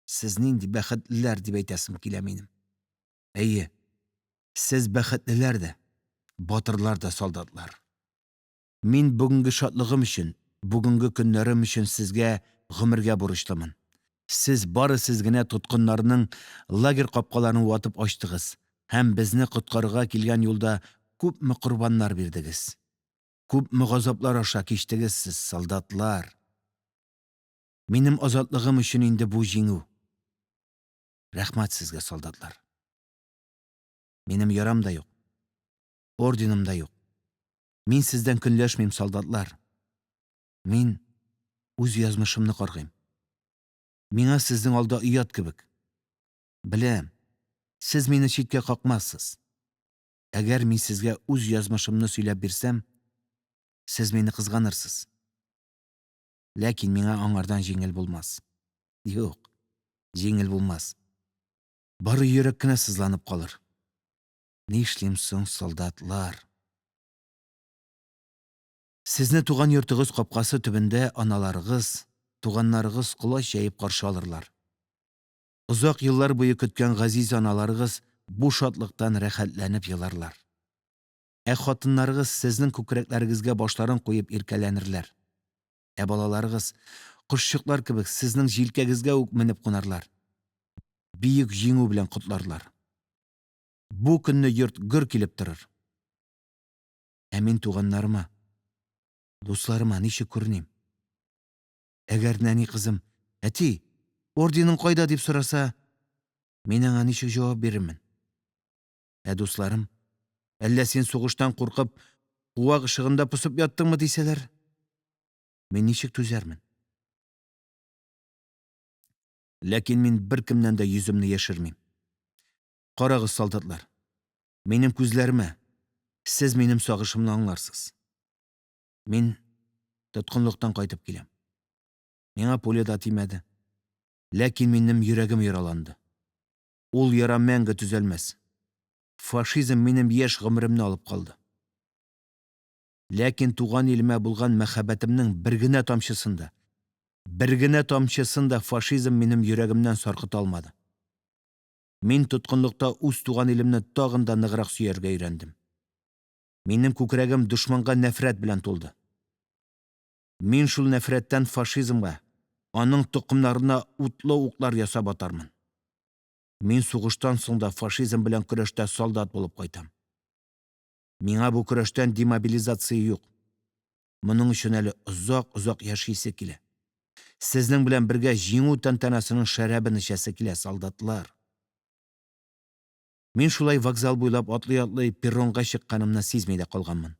A: Сез нинди бәхетлеләр, дип әйтәсем килә минем. Әйе, сез бәхетлеләр дә, батырлар да, солдатлар. Мин бүгенге шатлыгым өчен, бүгенге көннәрем өчен сезгә гомергә бурычлымын. Сез, бары сез генә тоткыннарның лагерь капкаларын ватып ачтыгыз һәм безне коткарырга килгән юлда күпме корбаннар бирдегез. Күпме газаплар аша кичтегез сез, солдатлар. Минем азатлыгым өчен инде бу җиңү. Рәхмәт сезгә, солдатлар. Минем ярам да юк, орденым да юк. Мин сездән көнләшмим, солдатлар. Мин үз язмышымны каргыйм. Миңа сезнең алда оят кебек. Беләм: сез мине читкә какмассыз. Әгәр мин сезгә үз язмышымны сөйләп бирсәм, сез мине кызганырсыз. Ләкин миңа аңардан җиңел булмас, юк, җиңел булмас, бары йөрәк кенә сызланып калыр. Нишлим соң, солдатлар? Сезне туган йортыгыз капкасы төбендә аналарыгыз, туганнарыгыз колач җәеп каршы алырлар. Озак еллар буе көткән газиз аналарыгыз бу шатлыктан рәхәтләнеп еларлар. Ә хатыннарыгыз сезнең күкрәкләрегезгә башларын куеп иркәләнерләр. Ә балаларыгыз, кошчыклар кебек, сезнең җилкәгезгә үк менеп кунарлар, Бөек Җиңү белән котларлар. Бу көнне йорт гөр килеп торыр. Ә мин туганнарыма, дусларыма ничек күреним? Әгәр нәни кызым: «Әти, орденың кайда?» – дип сораса, мин аңа ничек җавап бирермен? Ә дусларым: «Әллә син, сугыштан куркып, куак ышыгында посып яттыңмы?» – дисәләр, мин ничек түзәрмен? Ләкин мин беркемнән дә йөземне яшермим. Карагыз, солдатлар, минем күзләремә, сез минем сагышымны аңларсыз. Мин тоткынлыктан кайтып киләм. Миңа пуля да тимәде, ләкин минем йөрәгем яраланды. Ул яра мәңге төзәлмәс. Фашизм минем яшь гомеремне алып калды. Ләкин туган илемә булган мәхәббәтемнең бер генә тамчысын да, бер генә тамчысын да фашизм минем йөрәгемнән саркыта алмады. Мин тоткынлыкта үз туган илемне тагын да ныграк сөяргә өйрәндем. Минем күкрәгем дошманга нәфрәт белән тулды. Мин шул нәфрәттән фашизмга, аның токымнарына утлы уклар ясап атармын. Мин сугыштан соң да фашизм белән көрәштә солдат булып кайтам. Миңа бу көрәштән демобилизация юк. Моның өчен әле озак-озак яшисе килә. Сезнең белән бергә җиңү тантанасының шәрабын эчәсе килә, солдатлар. Мин шулай вокзал буйлап атлый-атлый перронга чыкканымны сизми дә калганмын.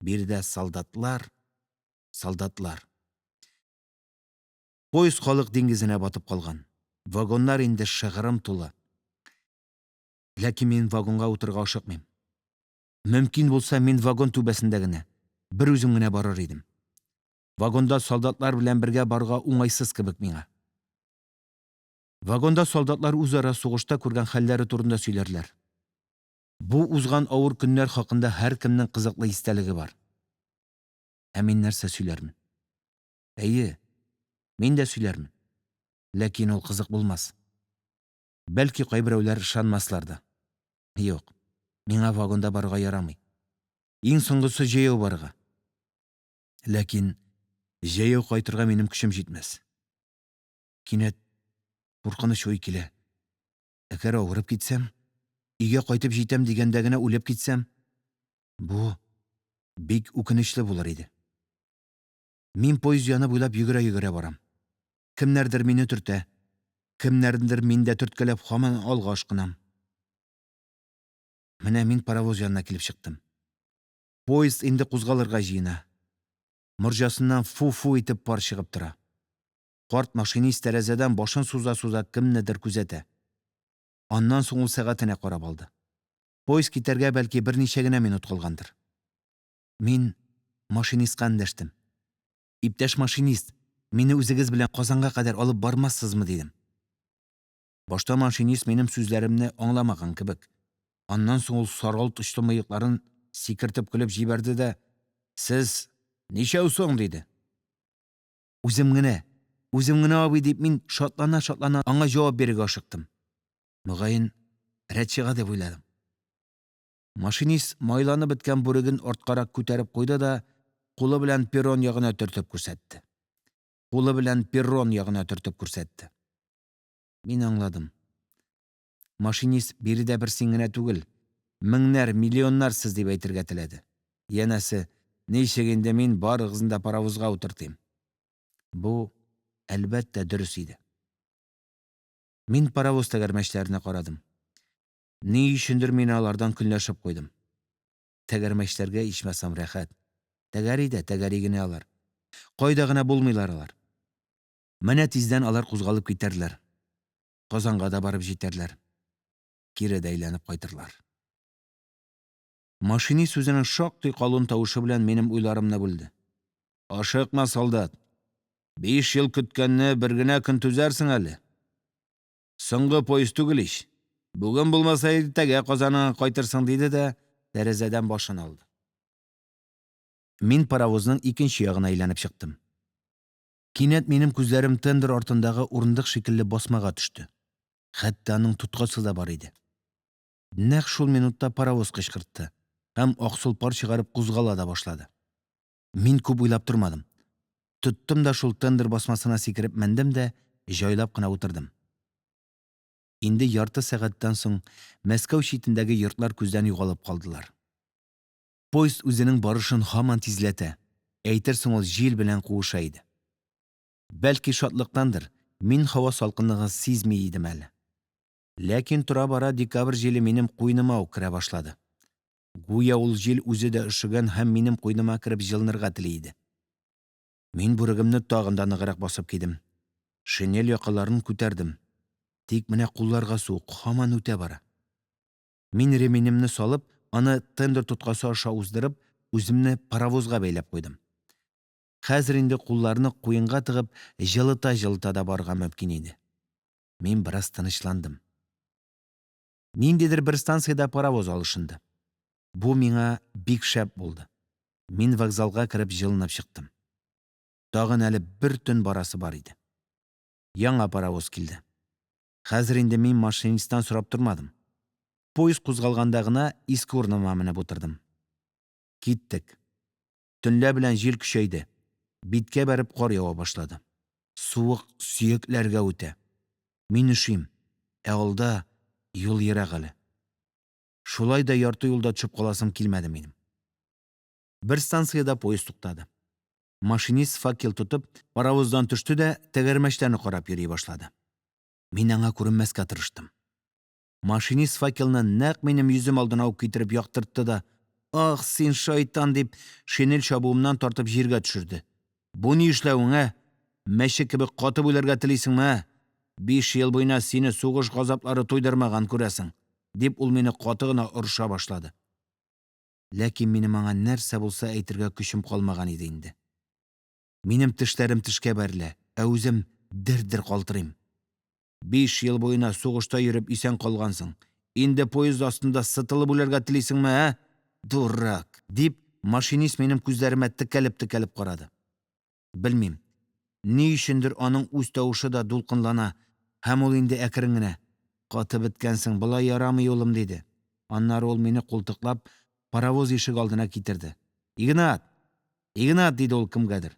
A: Биредә солдатлар, солдатлар. Поезд халык диңгезенә батып калган. Вагоннар инде шыгрым тулы. Ләкин мин вагонга утырырга ашыкмыйм. Мөмкин булса, мин вагон түбәсендә генә, берүзем генә барыр идем. Вагонда солдатлар белән бергә барырга уңайсыз кебек миңа. Вагонда солдатлар үзара сугышта күргән хәлләре турында сөйләрләр. Бу узган авыр көннәр хакында һәркемнең кызыклы истәлеге бар. Ә мин нәрсә сөйләрмен? Әйе, мин дә сөйләрмен. Ләкин ул кызык булмас. Бәлки, кайберәүләр ышанмаслар да. Юк, миңа вагонда барырга ярамый. Иң соңгысы җәяү барырга. Ләкин җәяү кайтырга минем көчем җитмәс. Кинәт куркыныч уй килә. Әгәр авырып китсәм, өйгә кайтып җитәм дигәндә генә үлеп китсәм, бу бик үкенечле булыр иде. Мин поезд яны буйлап йөгерә-йөгерә барам. Кемнәрдер мине төртә, кемнәрнедер мин дә төрткәләп, һаман алга ашкынам. Менә мин паровоз янына килеп чыктым. Поезд инде кузгалырга җыена. Морҗасыннан фу-фу итеп пар чыгып тора. Карт машинист тәрәзәдән башын суза-суза кемнедер күзәтә. Аннан соң ул сәгатенә карап алды. Поезд китәргә, бәлки, берничә генә минут калгандыр. Мин машинистка эндәштем. – Иптәш машинист, мине үзегез белән Казанга кадәр алып бармассызмы? – дидем. Башта машинист минем сүзләремне аңламаган кебек. Аннан соң ул саргылт очлы мыекларын сикертеп көлеп җибәрде дә: – Сез ничәү соң? – диде. Үзем генә, үзем генә, абый, – дип, мин, шатлана-шатлана, аңа җавап бирергә ашыктым. Мөгаен, рәт чыга дип уйладым. Машинист майланып беткән бүреген арткарак күтәреп куйды да кулы белән перрон ягына төртеп күрсәтте. Кулы белән перрон ягына төртеп күрсәтте. Мин аңладым. Машинист, биредә бер син генә түгел, меңнәр, миллионнар сез, дип әйтергә теләде. Янәсе, Ничек инде мин барыгызны да паровозга утыртыйм? Бу, әлбәттә, дөрес иде. Мин паровоз тәгәрмәчләренә карадым. Ни өчендер мин алардан көнләшеп куйдым. Тәгәрмәчләргә, ичмасам, рәхәт, тәгәри дә тәгәри генә алар. Кайда гына булмыйлар алар. Менә тиздән алар кузгалып китәрләр, Казанга да барып җитәрләр, кире дә әйләнеп кайтырлар. Машинист үзенең шактый калын тавышы белән минем уйларымны бүлде: – Ашыкма, солдат, 5 ел көткәнне, бер генә көн түзәрсең әле. Соңгы поезд түгел ич, бүген булмаса, иртәгә Казаныңа кайтырсың, – диде дә тәрәзәдән башын алды. Мин паровозның икенче ягына әйләнеп чыктым. Кинәт минем күзләрем тендер артындагы урындык шикелле басмага төште, хәтта аның тоткасы да бар иде. Нәкъ шул минутта паровоз кычкыртты һәм аксыл пар чыгарып кузгала да башлады. Мин күп уйлап тормадым, тоттым да шул тендер басмасына сикереп мендем дә җайлап кына утырдым. Инде ярты сәгатьтән соң Мәскәү читендәге йортлар күздән югалып калдылар. Поезд үзенең барышын һаман тизләтә, әйтерсең ул җил белән куыша иде. Бәлки, шатлыктандыр, мин һава салкынлыгын сизми идем әле. Ләкин тора-бара декабрь җиле минем куеныма ук керә башлады. Гүя ул җил үзе дә өшегән һәм минем куеныма кереп җылынырга тели иде. Мин бүрегемне тагын да ныграк басып кидем, шинель якаларын күтәрдем. Тик менә кулларга суык һаман үтә бара. Мин ременемне салып, аны тендер тоткасы аша уздырып, үземне паровозга бәйләп куйдым. Хәзер инде кулларны куенга тыгып, җылыта-җылыта да барырга мөмкин иде. Мин бераз тынычландым. Ниндидер бер станциядә паровоз алышынды. Бу миңа бик шәп булды. Мин вокзалга кереп җылынып чыктым. Тагын әле бер төн барасы бар иде. Яңа паровоз килде. Хәзер инде мин машинисттан сорап тормадым. Поезд кузгалганда гына, иске урыныма менеп утырдым. Киттек. Төнлә белән җил көчәйде, биткә бәреп кар ява башлады. Суык сөякләргә үтә. Мин өшим, ә алда юл ерак әле. Шулай да ярты юлда төшеп каласым килмәде минем. Бер станциядә поезд туктады. Машинист, факел тотып, паровоздан төште дә тәгәрмәчләрне карап йөри башлады. Мин аңа күренмәскә тырыштым. Машинист факелны нәкъ минем йөзем алдына ук китереп яктыртты да: – Ах, син, шайтан! – дип, шинель чабуымнан тартып җиргә төшерде. – Бу ни эшләвең, ә? Мәче кебек катып үләргә телисеңме, ә? 5 ел буена сине сугыш газаплары туйдырмаган, күрәсең, – дип, ул мине каты гына орыша башлады. Ләкин минем аңа нәрсә дә булса әйтергә көчем калмаган иде инде. Минем тешләрем тешкә бәрелә, ә үзем дер-дер калтырыйм. 5 ел буена сугышта йөреп исән калгансың, инде поезд астында сытылып үләргә телисеңме, ә, дурак? – дип, машинист минем күзләремә текәлеп-текәлеп карады. Белмим, ни өчендер, аның үз тавышы да дулкынлана, һәм ул инде әкрен генә: – Катып беткәнсең, болай ярамый, улым, – диде. Аннары ул, мине култыклап, паровоз ишегалдына китерде. – Игнат, Игнат! – диде ул кемгәдер.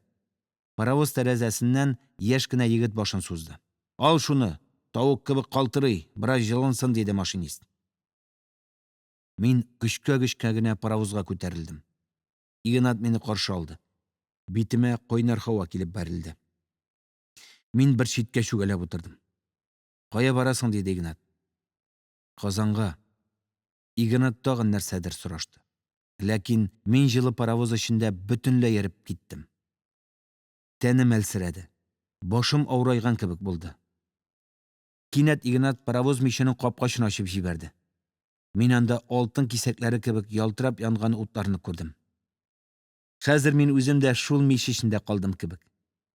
A: Паровоз тәрәзәсеннән яшь кенә егет башын сузды. – Ал шуны, тавык кебек калтырый, бераз җылынсын, – диде машинист. Мин көчкә-көчкә генә паровозга күтәрелдем. Игнат мине каршы алды. Битемә кайнар һава килеп бәрелде. Мин бер читкә чүгәләп утырдым. – Кая барасың? – диде Игнат. – Казанга. Игнат тагын нәрсәдер сорашты. Ләкин мин җылы паровоз эчендә бөтенләй эреп киттем. Тәнем әлсерәде, башым авырайган кебек булды. Кинәт Игнат паровоз миченең капкачын ачып җибәрде. Мин анда алтын кисәкләре кебек ялтырап янган утларны күрдем. Хәзер мин үзем дә шул мич эчендә калдым кебек.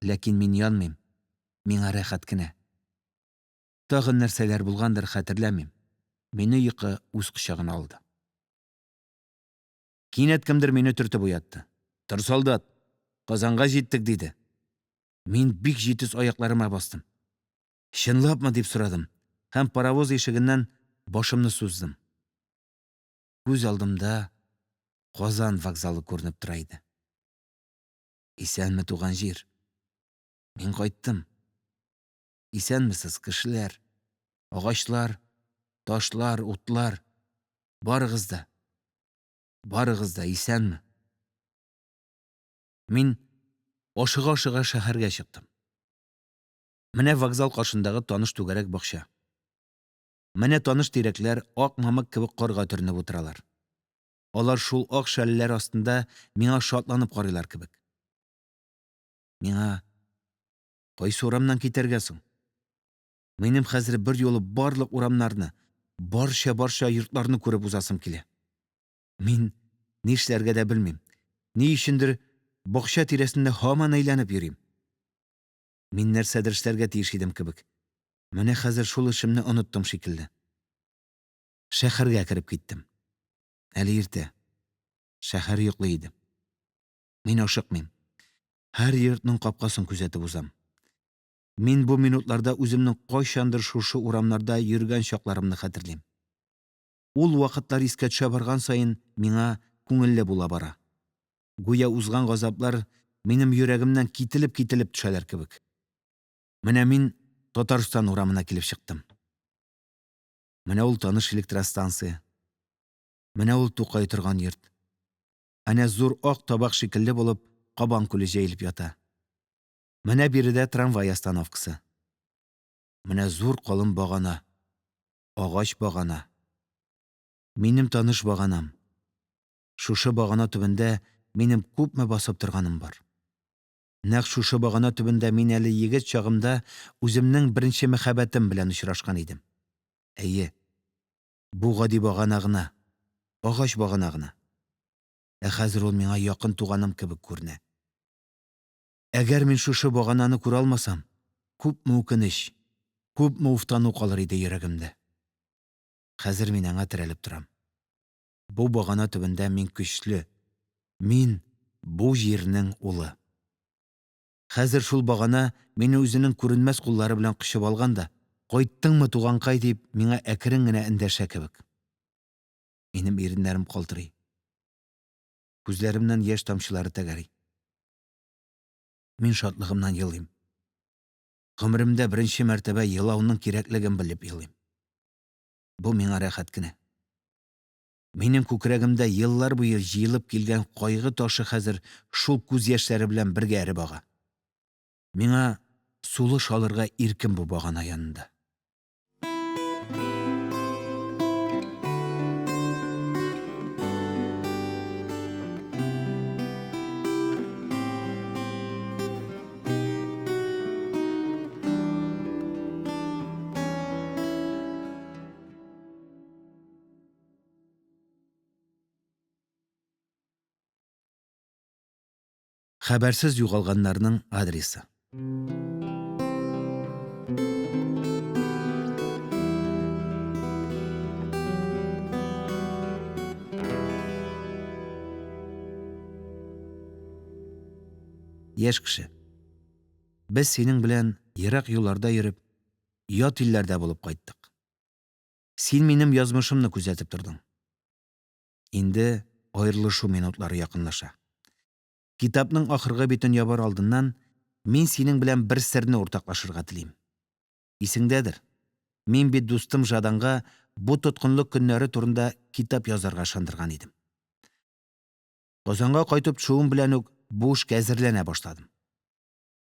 A: Ләкин мин янмыйм, миңа рәхәт кенә. Тагын нәрсәләр булгандыр, хәтерләмим. Мине йокы үз кочагына алды. Кинәт кемдер мине төртеп уятты. – Тор, солдат, Казанга җиттек, – диде. Мин бик җитез аякларыма бастым. – Чынлапмы? – дип сорадым һәм паровоз ишегеннән башымны суздым. Күз алдымда Казан вокзалы күренеп тора иде. Исәнме, туган җир! Мин кайттым. Исәнмесез, кешеләр, агачлар, ташлар, утлар! Барыгыз да, барыгыз да исәнме! Мин, ашыга-ашыга, шәһәргә чыктым. Менә вокзал каршындагы таныш түгәрәк бакча. Менә таныш тирәкләр ак мамык кебек карга төренеп утыралар. Алар шул ак шәлләре астында миңа шатланып карыйлар кебек. Миңа кайсы урамнан китәргә соң? Минем хәзер берьюлы барлык урамнарны, барча-барча йортларны күреп узасым килә. Мин нишләргә дә белмим, ни өчендер, бакча тирәсендә һаман әйләнеп йөрим. Мин нәрсәдер эшләргә тиеш идем кебек, менә хәзер шул эшемне оныттым шикелле. Шәһәргә кереп киттем. Әле иртә, шәһәр йоклый иде. Мин ашыкмыйм, һәр йортның капкасын күзәтеп узам. Мин бу минутларда үземнең кайчандыр шушы урамнарда йөргән чакларымны хәтерлим. Ул вакытлар искә төшә барган саен, миңа күңелле була бара. Гүя узган газаплар минем йөрәгемнән кителеп-кителеп төшәләр кебек. Менә мин Татарстан урамына килеп чыктым. Менә ул таныш электростанция. Менә ул Тукай торган йорт. Әнә зур ак табак шикелле булып Кабан күле җәелеп ята. Менә биредә трамвай остановкасы. Менә зур калын багана, агач багана. Минем таныш баганам. Шушы багана төбендә минем күпме басып торганым бар. Нәкъ шушы багана төбендә мин әле егет чагымда үземнең беренче мәхәббәтем белән очрашкан идем. Әйе, бу гади багана гына, агач багана гына. Ә хәзер ул миңа якын туганым кебек күренә. Әгәр мин шушы багананы күрә алмасам, күпме үкенеч, күпме уфтану калыр иде йөрәгемдә. Хәзер мин аңа терәлеп торам. Бу багана төбендә мин көчле, мин – бу җирнең улы. Хәзер шул багана мине үзенең күренмәс куллары белән кочып алган да: «Кайттыңмы, туганкай?» – дип, миңа әкрен генә эндәшә кебек. Минем иреннәрем калтырый, күзләремнән яшь тамчылары тәгәри. Мин шатлыгымнан елыйм. Гомеремдә беренче мәртәбә елауның кирәклеген белеп елыйм. Бу миңа рәхәт кенә. Минем күкрәгемдә еллар буе җыелып килгән кайгы ташы хәзер шул күз яшьләре белән бергә эреп ага. Миңа сулыш алырга иркен бу багана янында. Хәбәрсез югалганнарның адресы. Яшь кеше, без синең белән, ерак юлларда йөреп, ят илләрдә булып кайттык. Син минем язмышымны күзәтеп тордың. Инде аерылышу минутлары якынлаша. Китапның ахыргы битен ябар алдыннан, мин синең белән бер серне уртаклашырга телим. Исеңдәдер, мин бит дустым Жаданга бу тоткынлык көннәре турында китап язарга ышандырган идем. Казанга кайтып төшүем белән үк, бу эшкә әзерләнә башладым.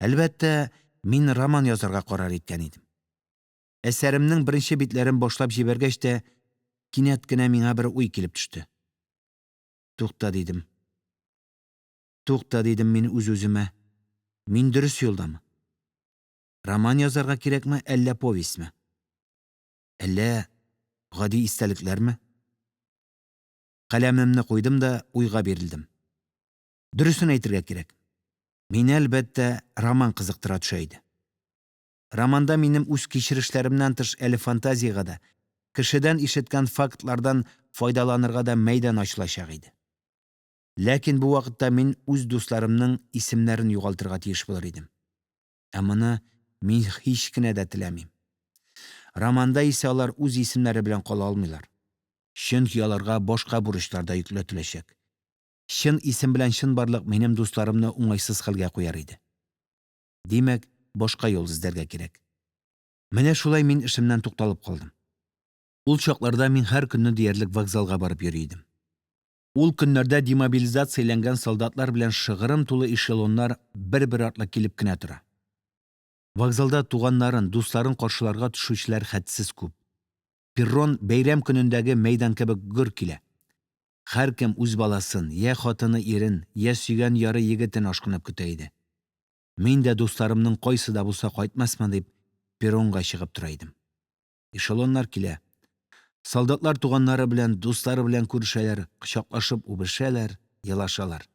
A: Әлбәттә, мин роман язарга карар иткән идем. Әсәремнең беренче битләрен башлап җибәргәч тә, кинәт кенә миңа бер уй килеп төште. Тукта, дидем. Тукта, дидем мин үз-үземә. Мин дөрес юлдамы? Роман язарга кирәкме, әллә повестьмы? Әллә гади истәлекләрме? Каләмемне куйдым да уйга бирелдем. Дөресен әйтергә кирәк, мине, әлбәттә, роман кызыктыра төшә иде. Романда минем үз кичерешләремнән тыш әле фантазиягә дә, кешедән ишеткән фактлардан файдаланырга да мәйдан ачылачак иде. Ләкин бу вакытта мин үз дусларымның исемнәрен югалтырга тиеш булыр идем. Ә моны мин һич кенә дә теләмим. Романда исә алар үз исемнәре белән кала алмыйлар, чөнки аларга башка бурычлар да йөкләтеләчәк. Чын исем белән чынбарлык минем дусларымны уңайсыз хәлгә куяр иде. Димәк, башка юл эзләргә кирәк. Менә шулай мин эшемнән тукталып калдым. Ул чакларда мин һәр көнне диярлек вокзалга барып йөри идем. Ул көннәрдә демобилизацияләнгән солдатлар белән шыгрым тулы эшелоннар бер-бер артлы килеп кенә тора. Вокзалда туганнарын, дусларын каршыларга төшүчеләр хәтсез күп. Перрон бәйрәм көнендәге мәйдан кебек гөр килә. Һәркем үз баласын, йә хатыны ирен, йә сөйгән яры егетен ашкынып көтә иде. Мин дә, дусларымның кайсы да булса кайтмасмы дип, перронга чыгып тора идем. Эшелоннар килә. Солдатлар туганнары белән, дуслары белән күрешәләр, кочаклашып үбешәләр, елашалар.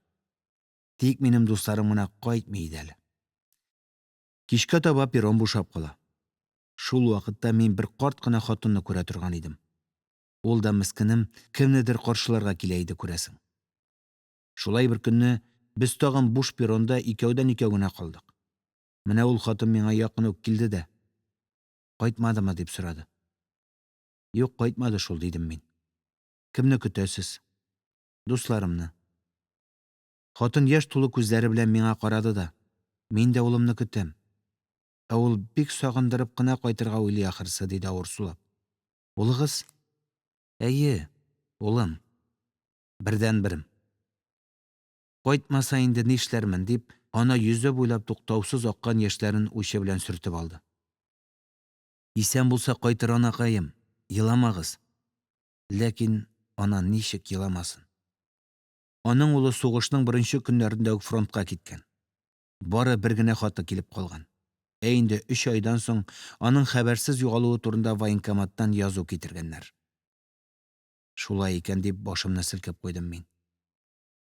A: Тик минем дусларым гына кайтмый иде әле. Кичкә таба перрон бушап кала. Шул вакытта мин бер карт кына хатынны күрә торган идем. Ул да, мескенем, кемнедер каршыларга килә иде, күрәсең. Шулай беркөнне без тагын буш перронда икәүдән-икәү генә калдык. Менә ул хатын миңа якын ук килде дә: – Кайтмадымы? – дип сорады. – Юк, кайтмады шул, – дидем мин. – Кемне көтәсез? – Дусларымны. Хатын яшь тулы күзләре белән миңа карады да: – Мин дә улымны көтәм, ә ул бик сагындырып кына кайтырга уйлый, ахрысы, – диде, авыр сулап. – Улыгыз? – Әйе, улым, бердәнберем. Кайтмаса, инде нишләрмен? – дип, ана йөзе буйлап туктаусыз аккан яшьләрен учы белән сөртеп алды. Исән булса кайтыр, анакаем, еламагыз. Ләкин ана ничек еламасын? Аның улы сугышның беренче көннәрендә үк фронтка киткән. Бары бер генә хаты килеп калган. Ә инде өч айдан соң аның хәбәрсез югалуы турында военкоматтан язу китергәннәр. Шулай икән, дип, башымны селкеп куйдым мин.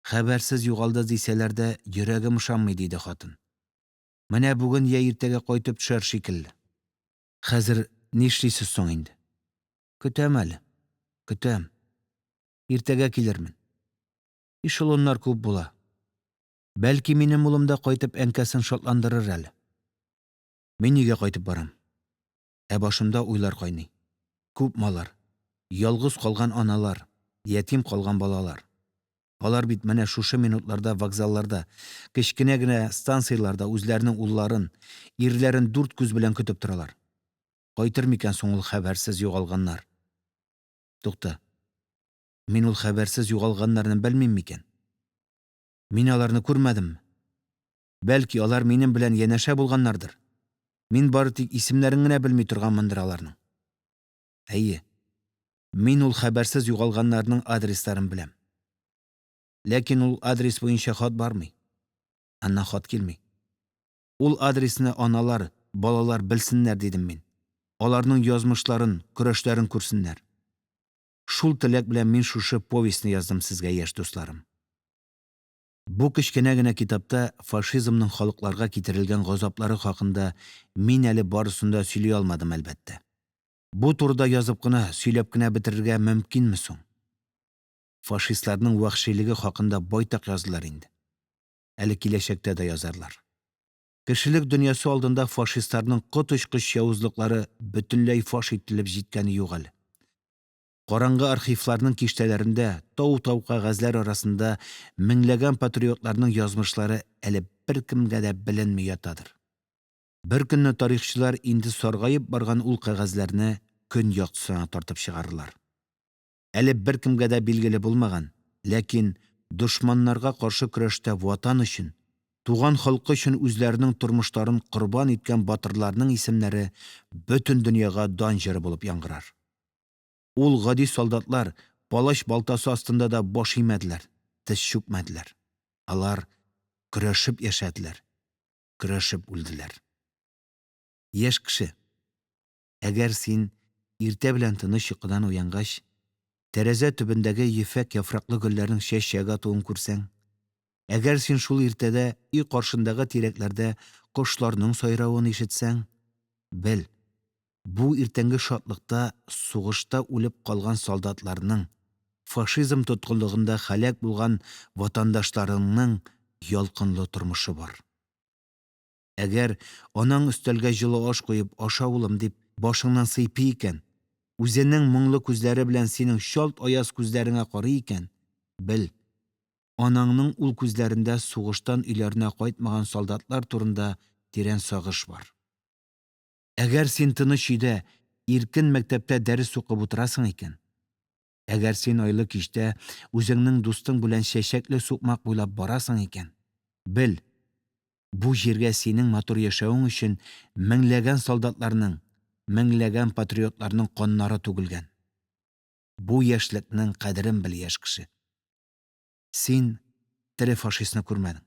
A: Хәбәрсез югалды, дисәләр дә, йөрәгем ышанмый, диде хатын. Менә бүген йә иртәгә кайтып төшәр шикелле. Хәзер нишлисез соң инде? Көтәм әле, көтәм. Иртәгә килермен. Эшелоннар күп була. Бәлки, минем улым да кайтып әнкәсен шатландырыр әле. Мин өйгә кайтып барам. Ә башымда уйлар кайный. Күпме алар? Ялгыз калган аналар, ятим калган балалар. Алар бит менә шушы минутларда вокзалларда, кечкенә генә станцияләрдә үзләренең улларын, ирләрен дүрт күз белән көтеп торалар. Кайтыр микән соң ул хәбәрсез югалганнар? Тукта, мин ул хәбәрсез югалганнарны белмим микән? Мин аларны күрмәдемме? Бәлки, алар минем белән янәшә булганнардыр. Мин бары тик исемнәрен генә белми торганмындыр аларның. Әйе, мин ул хәбәрсез югалганнарның адресларын беләм. Ләкин ул адрес буенча хат бармый. Аннан хат килми. Ул адресны аналар, балалар белсеннәр, дидем мин. Аларның язмышларын, көрәшләрен күрсеннәр. Шул теләк белән мин шушы повестьны яздым сезгә, яшь дусларым. Бу кечкенә генә китапта фашизмның халыкларга китергән газаплары хакында мин әле барысын да сөйли алмадым, әлбәттә. Бу турыда язып кына, сөйләп кенә бетерергә мөмкинме соң? Фашистларның вәхшилеге хакында байтак яздылар инде. Әле киләчәктә дә язарлар. Кешелек дөньясы алдында фашистларның коточкыч явызлыклары бөтенләй фаш ителеп җиткәне юк әле. Караңгы архивларның киштәләрендә, тау-тау кәгазьләр арасында меңләгән патриотларның язмышлары әле беркемгә дә беленми ятадыр. Беркөнне тарихчылар инде саргаеп барган ул кәгазьләрне көн яктысына тартып чыгарырлар. Әле беркемгә дә билгеле булмаган, ләкин дошманнарга каршы көрәштә Ватан өчен, туган халкы өчен үзләренең тормышларын корбан иткән батырларның исемнәре бөтен дөньяга дан җыры булып яңгырар. Ул гади солдатлар палач балтасы астында да баш имәделәр, тез чүкмәделәр. Алар көрәшеп яшәделәр, көрәшеп үлделәр. Яшь кеше, әгәр син, иртә белән тыныч йокыдан уянгач, тәрәзә төбендәге ефәк яфраклы гөлләрнең чәчәк атуын күрсәң, әгәр син шул иртәдә өй каршындагы тирәкләрдә кошларның сайравын ишетсәң, бел: бу иртәнге шатлыкта сугышта үлеп калган солдатларның, фашизм тоткынлыгында һәлак булган ватандашларыңның ялкынлы тормышы бар. Әгәр анаң, өстәлгә җылы аш куеп, «Аша, улым», дип, башыңнан сыйпый икән, үзенең моңлы күзләре белән синең чалт аяз күзләреңә карый икән, бел: анаңның ул күзләрендә сугыштан өйләренә кайтмаган солдатлар турында тирән сагыш бар. Әгәр син тыныч өйдә, иркен мәктәптә дәрес укып утырасың икән. Әгәр син айлы кичтә үзеңнең дустың белән чәчәкле сукмак буйлап барасың икән, бел: бу җиргә синең матур яшәвең өчен меңләгән солдатларның, меңләгән патриотларның каннары түгелгән. Бу яшьлекнең кадерен бел, яшь кеше! Син тере фашистны күрмәдең,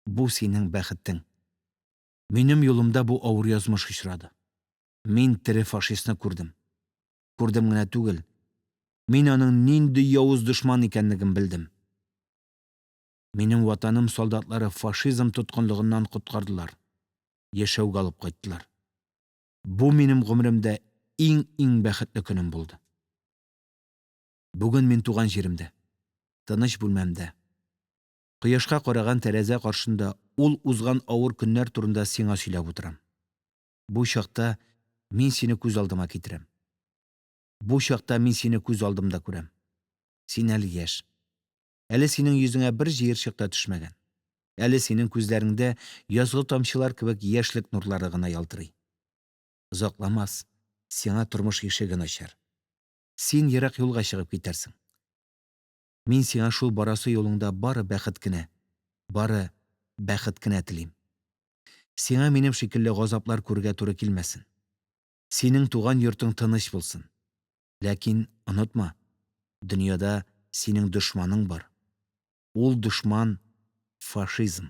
A: бу – синең бәхетең. Минем юлымда бу авыр язмыш очрады: мин тере фашистны күрдем, күрдем генә түгел, мин аның нинди явыз дошман икәнлеген белдем. Мине Ватаным солдатлары фашизм тоткынлыгыннан коткардылар, яшәүгә алып кайттылар. Бу минем гомеремдә иң-иң бәхетле көнем булды. Бүген мин туган җиремдә, тыныч бүлмәмдә, кояшка караган тәрәзә каршында ул узган авыр көннәр турында сиңа сөйләп утырам. Бу чакта мин сине күз алдыма китерәм. Бу чакта мин сине күз алдымда күрәм. Син әле яшь, әле синең йөзеңә бер җыерчык та төшмәгән, әле синең күзләреңдә язгы тамчылар кебек яшьлек нурлары гына ялтырый. Озакламас сиңа тормыш ишеген ачар, син ерак юлга чыгып китәрсең. Мин сиңа шул барасы юлыңда бары бәхет кенә, бары бәхет кенә телим. Сиңа минем шикелле газаплар күрергә туры килмәсен. Синең туган йортың тыныч булсын. Ләкин онытма: дөньяда синең дошманың бар. Ул дошман – фашизм.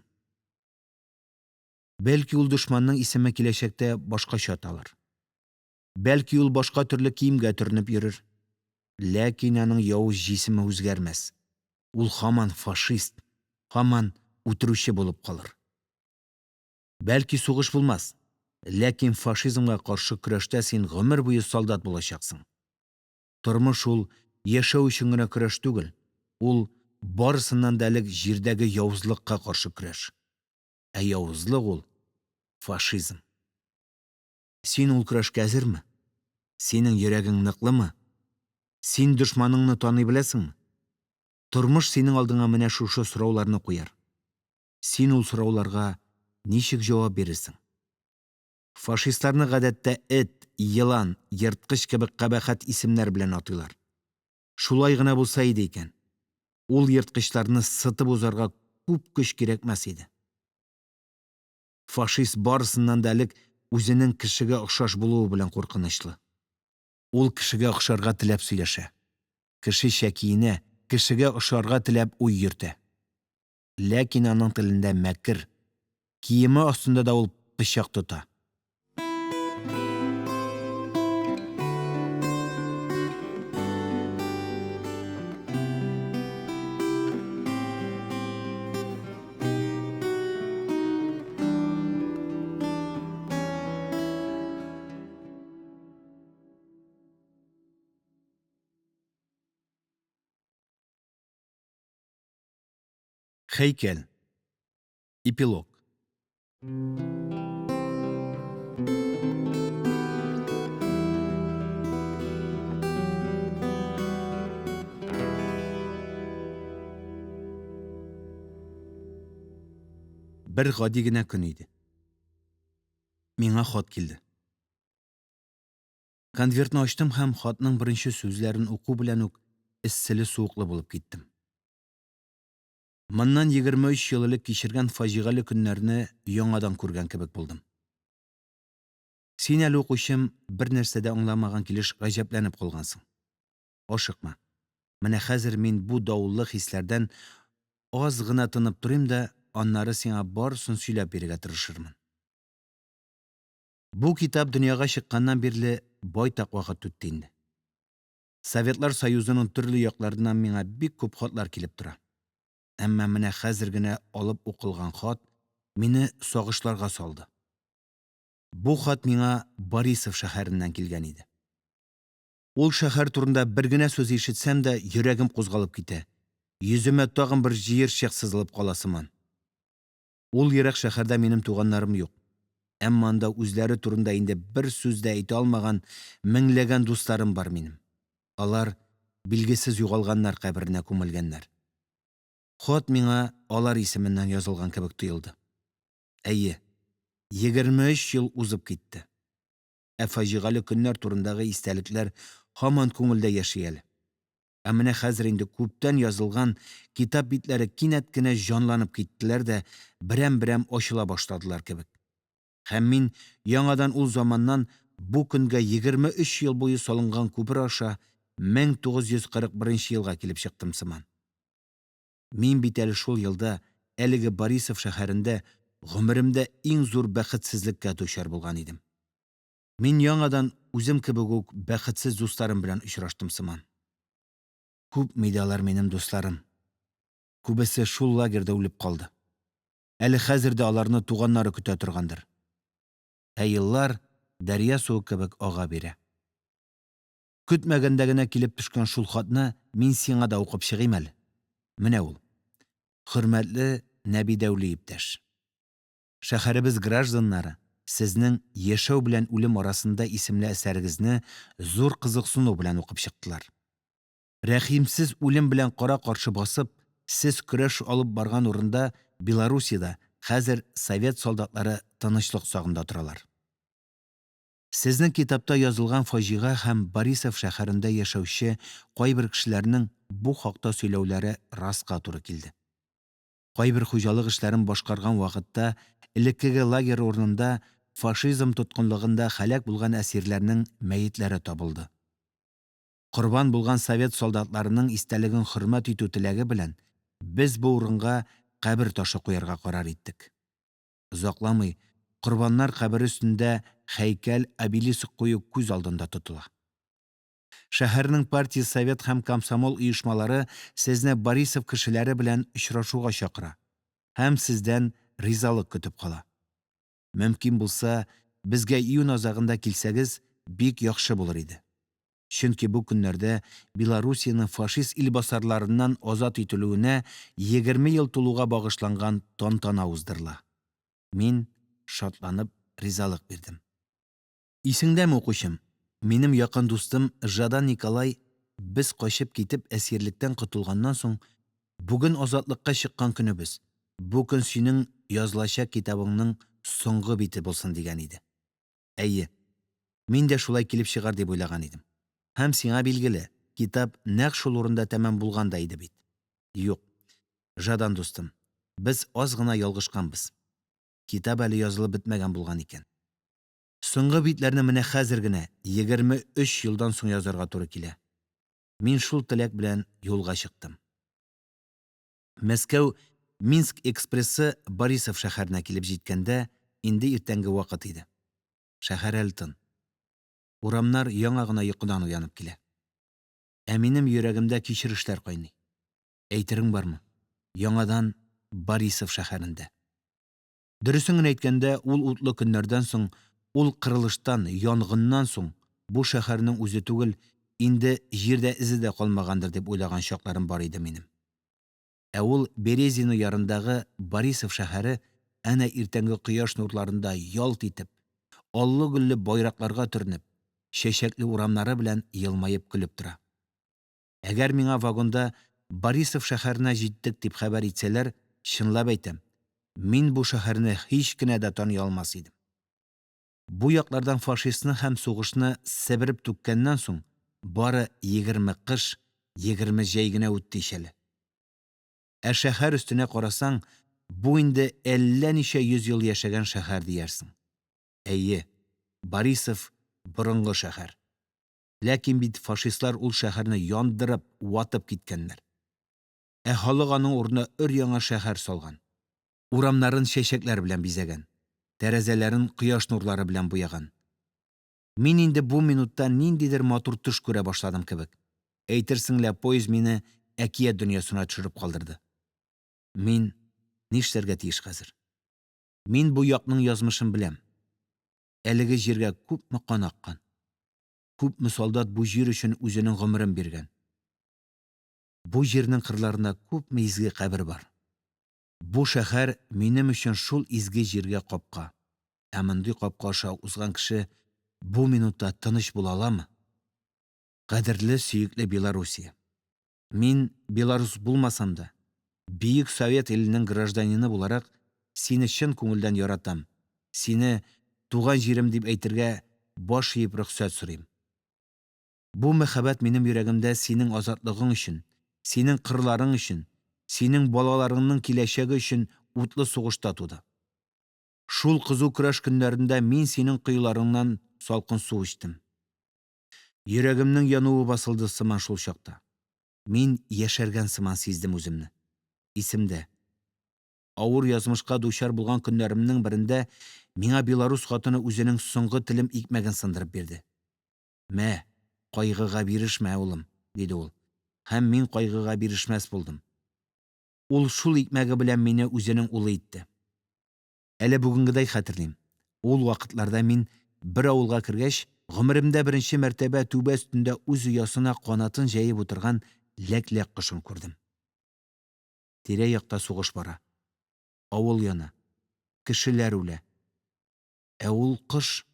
A: Бәлки, ул дошманның исеме киләчәктә башкача аталыр. Бәлки, ул башка төрле киемгә төренеп йөрер. Ләкин аның явыз җисеме үзгәрмәс, ул һаман фашист, һаман үтерүче булып калыр. Бәлки, сугыш булмас, ләкин фашизмга каршы көрәштә син гомер буе солдат булачаксың. Тормыш ул – яшәү өчен генә көрәш түгел, ул, барысыннан да элек, җирдәге явызлыкка каршы көрәш. Ә явызлык ул – фашизм. Син ул көрәшкә әзерме? Синең йөрәгең ныклымы? Син дошманыңны таный беләсеңме? Тормыш синең алдыңа менә шушы сорауларны куяр. Син ул сорауларга ничек җавап бирерсең? Фашистларны, гадәттә, эт, елан, ерткыч кебек кабахәт исемнәр белән атыйлар. Шулай гына булса иде икән, ул ерткычларны сытып узарга күп көч кирәкмәс иде. Фашист, барысыннан да элек, үзенең кешегә охшаш булуы белән куркынычлы. Ул кешегә охшарга теләп сөйләшә, кешечә киенә, кешегә охшарга теләп уй йөртә. Ләкин аның телендә мәкер, киеме астында да ул пычак тота. Һәйкәл. Эпилог. Бер гади генә көн иде. Миңа хат килде. Конвертны ачтым һәм хатның беренче сүзләрен уку белән үк эсселе-суыклы булып киттем. Моннан 23 ел элек кичергән фаҗигале көннәрне яңадан күргән кебек булдым. Син әле, укучым, бернәрсә дә аңламаган килеш гаҗәпләнеп калгансың. Ашыкма, менә хәзер мин бу давыллы хисләрдән аз гына тынып торыйм да аннары сиңа барысын сөйләп бирергә тырышырмын. Бу китап дөньяга чыкканнан бирле байтак вакыт үтте инде. Советлар Союзының төрле якларыннан миңа бик күп хатлар килеп тора. Әмма менә хәзер генә алып укылган хат мине сагышларга салды. Бу хат миңа Борисов шәһәреннән килгән иде. Ул шәһәр турында бер генә сүз ишетсәм дә, йөрәгем кузгалып китә, йөземә тагын бер җыерчык сызылып кала сыман. Ул ерак шәһәрдә минем туганнарым юк, әмма анда үзләре турында инде бер сүз дә әйтә алмаган меңләгән дусларым бар минем. Алар билгесез югалганнар каберенә күмелгәннәр. Хат миңа алар исеменнән язылган кебек тоелды. Әйе, 23 ел узып китте. Ә фаҗигале көннәр турындагы истәлекләр һаман күңелдә яши әле. Ә менә хәзер инде күптән язылган китап битләре кинәт кенә җанланып киттеләр дә берәм-берәм ачыла башладылар кебек, һәм мин яңадан ул заманнан бу көнгә 23 ел буе салынган күпер аша 1941 елга килеп чыктым сыман. Мин бит әле шул елда, әлеге Борисов шәһәрендә, гомеремдә иң зур бәхетсезлеккә дучар булган идем. Мин яңадан үзем кебек үк бәхетсез дусларым белән очраштым сыман. Күпме иде алар, минем дусларым, күбесе шул лагерьда үлеп калды, әле хәзер дә аларны туганнары көтә торгандыр. Ә еллар дәрья суы кебек ага бирә. Көтмәгәндә генә килеп төшкән шул хатны мин сиңа да укып чыгыйм әле. Менә ул: «Хөрмәтле Нәби Дәүли иптәш! Шәһәребез гражданнары сезнең «Яшәү белән үлем арасында» исемле әсәрегезне зур кызыксыну белән укып чыктылар. Рәхимсез үлем белән кара-каршы басып, сез көрәш алып барган урында, Белоруссиядә, хәзер совет солдатлары тынычлык сагында торалар. Сезнең китапта язылган фаҗига һәм Борисов шәһәрендә яшәүче кайбер кешеләрнең бу хакта сөйләүләре раска туры килде. Кайбер хуҗалык эшләрен башкарган вакытта элеккеге лагерь урынында фашизм тоткынлыгында һәлак булган әсирләрнең мәетләре табылды. Корбан булган совет солдатларының истәлеген хөрмәт итү теләге белән, без бу урынга кабер ташы куярга карар иттек. Озакламый корбаннар кабере өстенә һәйкәл-обелиск кую күз алдында тотыла. Шәһәрнең партия-совет һәм комсомол оешмалары сезне Борисов кешеләре белән очрашуга чакыра һәм сездән ризалык көтеп кала. Мөмкин булса, безгә июнь азагында килсәгез, бик яхшы булыр иде, чөнки бу көннәрдә Белоруссиянең фашист илбасарларыннан азат ителүенә 20 ел тулуга багышланган тантана уздырыла». Мин, шатланып, ризалык бирдем. Исеңдәме, укучым, минем якын дустым Жадан Николай, без качып китеп әсирлектән котылганнан соң: «Бүген азатлыкка чыккан көнебез, бу көн синең язылачак китабыңның соңгы бите булсын», – дигән иде. Әйе, мин дә шулай килеп чыгар дип уйлаган идем. Һәм сиңа билгеле, китап нәкъ шул урында тәмам булган да иде бит. Юк, Жадан дустым, без аз гына ялгышканбыз, китап әле язылып бетмәгән булган икән. Соңгы битләрне менә хәзер генә, 23 елдан соң язарга туры килә. Мин шул теләк белән юлга чыктым. Мәскәү – Минск экспрессы Борисов шәһәренә килеп җиткәндә, инде иртәнге вакыт иде. Шәһәр әле тын. Урамнар яңа гына йокыдан уянып килә. Ә минем йөрәгемдә кичерешләр кайный. Әйтерең бармы, яңадан Борисов шәһәрендә. Дөресен генә әйткәндә, ул утлы көннәрдән соң, ул кырылыштан, янгыннан соң бу шәһәрнең үзе түгел, инде җирдә эзе дә калмагандыр дип уйлаган чакларым бар иде минем. Ә ул Березина ярындагы Борисов шәһәре әнә иртәнге кояш нурларында ялт итеп, аллы-гөлле байракларга төренеп, чәчәкле урамнары белән елмаеп көлеп тора. Әгәр миңа вагонда «Борисов шәһәренә җиттек» дип хәбәр итсәләр, чынлап әйтәм, мин бу шәһәрне һич кенә дә таный алмас идем. Бу яклардан фашистны һәм сугышны себереп түккәннән соң, бары 20 кыш, 20 җәй генә үтте ич әле. Ә шәһәр өстенә карасаң, бу инде әллә ничә йөз ел яшәгән шәһәр диярсең. Әйе, Борисов – борынгы шәһәр. Ләкин бит фашистлар ул шәһәрне яндырып, ватып киткәннәр. Ә халык аның урынына өр-яңа шәһәр салган, урамнарын чәчәкләр белән бизәгән, тәрәзәләрен кояш нурлары белән буяган. Мин инде бу минутта ниндидер матур төш күрә башладым кебек. Әйтерсең лә поезд мине әкият дөньясына төшереп калдырды. Мин нишләргә тиеш хәзер? Мин бу якның язмышын беләм. Әлеге җиргә күпме кан аккан, күпме солдат бу җир өчен үзенең гомерен биргән. Бу җирнең кырларында күпме изге кабер бар. Бу шәһәр минем өчен шул изге җиргә капка. Ә мондый капка аша узган кеше бу минутта тыныч була аламы? Кадерле, сөекле Белоруссия! Мин, белорус булмасам да, бөек совет иленең гражданины буларак, сине чын күңелдән яратам, сине туган җирем дип әйтергә баш иеп рөхсәт сорыйм. Бу мәхәббәт минем йөрәгемдә синең азатлыгың өчен, синең кырларың өчен, синең балаларыңның киләчәге өчен утлы сугышта туды. Шул кызу көрәш көннәрендә мин синең коеларыңнан салкын су эчтем. Йөрәгемнең януы басылды сыман шул чакта, мин яшәргән сыман сиздем үземне. Исемдә, авыр язмышка дучар булган көннәремнең берендә миңа белорус хатыны үзенең соңгы телем икмәген сындырып бирде. «Мә, кайгыга бирешмә, улым», – диде ул, һәм мин кайгыга бирешмәс булдым. Ул шул икмәге белән мине үзенең улы итте. Әле бүгенгедәй хәтерлим: ул вакытларда мин, бер авылга кергәч, гомеремдә беренче мәртәбә түбә өстендә үз оясына канатын җәеп утырган аист кошын күрдем. Тирә-якта сугыш бара, авыл яна, кешеләр үлә, ә ул кош,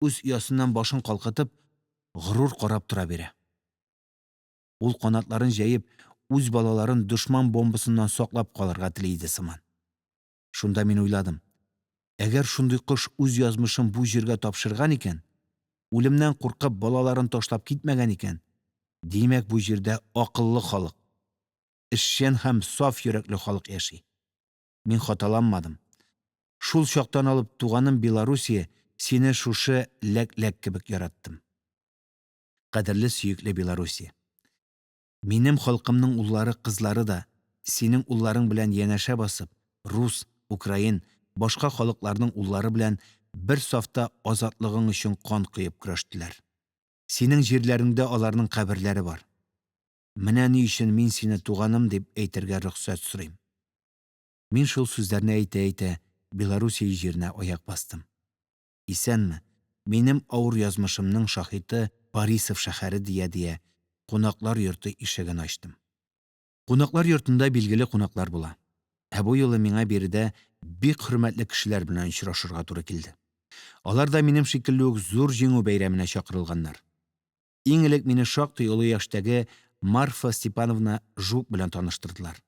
A: үз оясыннан башын калкытып, горур карап тора бирә. Ул, канатларын җәеп, үз балаларын дошман бомбасыннан саклап калырга тели иде сыман. Шунда мин уйладым: әгәр шундый кош үз язмышын бу җиргә тапшырган икән, үлемнән куркып, балаларын ташлап китмәгән икән, димәк, бу җирдә акыллы халык, эшчән һәм саф йөрәкле халык яши. Мин хаталанмадым. Шул чактан алып, туганым Белоруссия, сине шушы аист кебек яраттым. Кадерле, сөекле Белоруссия! Минем халкымның уллары, кызлары да, синең улларың белән янәшә басып, рус, украин, башка халыкларның уллары белән бер сафта азатлыгың өчен кан коеп көрәштеләр. Синең җирләреңдә аларның каберләре бар. Менә ни өчен мин сине туганым дип әйтергә рөхсәт сорыйм. Мин, шул сүзләрне әйтә-әйтә, Белоруссия җиренә аяк бастым. Исәнме, минем авыр язмышымның шаһиты Борисов шәһәре, дия-дия, кунаклар йорты ишеген ачтым. Кунаклар йортында, билгеле, кунаклар була. Ә бу юлы миңа биредә бик хөрмәтле кешеләр белән очрашырга туры килде. Алар да минем шикелле үк зур Җиңү бәйрәменә чакырылганнар. Иң элек мине шактый олы яшьтәге Марфа Степановна Жук белән таныштырдылар.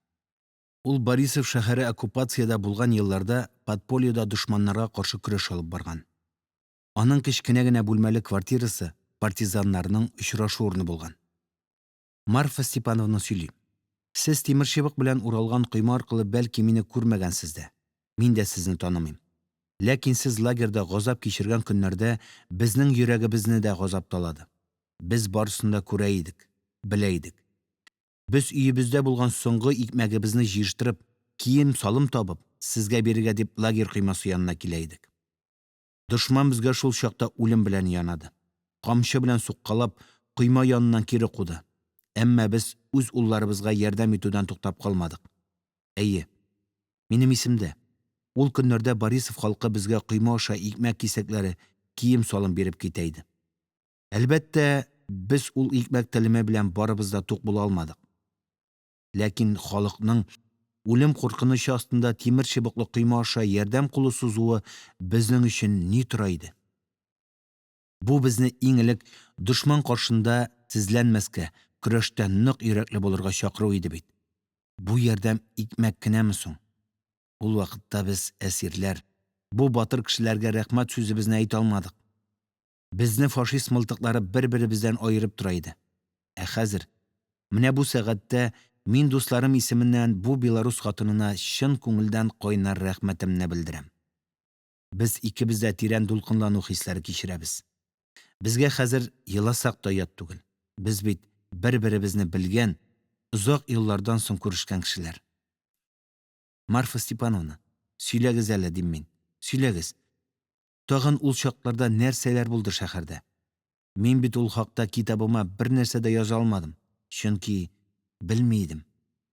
A: Ул Борисов шәһәре оккупациядә булган елларда подпольеда дошманнарга каршы көрәш алып барган. Аның кечкенә генә бүлмәле квартирасы партизаннарның очрашу урыны булган. Марфа Степановна сөйли: – Сез тимерчыбык белән уралган койма аркылы, бәлки, мине күрмәгәнсез дә, мин дә сезне танымыйм. Ләкин сез лагерьда газап кичергән көннәрдә безнең йөрәгебезне дә газап талады. Без барысын да күрә идек, белә идек. Без өебездә булган соңгы икмәгебезне җыештырып, кием-салым табып, сезгә бирергә дип лагерь коймасы янына килә идек. Дошман безгә шул чакта үлем белән янады, камчы белән суккалап, койма яныннан кире куды, әмма без үз улларыбызга ярдәм итүдән туктап калмадык. Әйе, минем исемдә, ул көннәрдә Борисов халкы безгә койма аша икмәк кисәкләре, кием-салым биреп китә иде. Әлбәттә, без ул икмәк телеме белән барыбыз да тук була алмадык. Ләкин халыкның үлем куркынычы астында тимерчыбыклы койма аша ярдәм кулы сузуы безнең өчен ни тора иде! Бу безне иң элек дошман каршында тезләнмәскә, көрәштә нык йөрәкле булырга чакыру иде бит. Бу ярдәм икмәк кенәме соң? Ул вакытта без, әсирләр, бу батыр кешеләргә рәхмәт сүзебезне әйтә алмадык. Безне фашист мылтыклары бер-беребездән аерып тора иде. Ә хәзер, менә бу сәгатьтә мин дусларым исеменнән бу белорус хатынына чын күңелдән кайнар рәхмәтемне белдерәм. Без икебез дә тирән дулкынлану хисләре кичерәбез. Безгә хәзер еласак та оят түгел, без бит бер-беребезне белгән, озак еллардан соң күрешкән кешеләр. – Марфа Степановна, сөйләгез әле, – дим мин, – сөйләгез, тагын ул чакларда нәрсәләр булды шәһәрдә? Мин бит ул хакта китабыма бернәрсә дә яза алмадым, чөнки белми идем.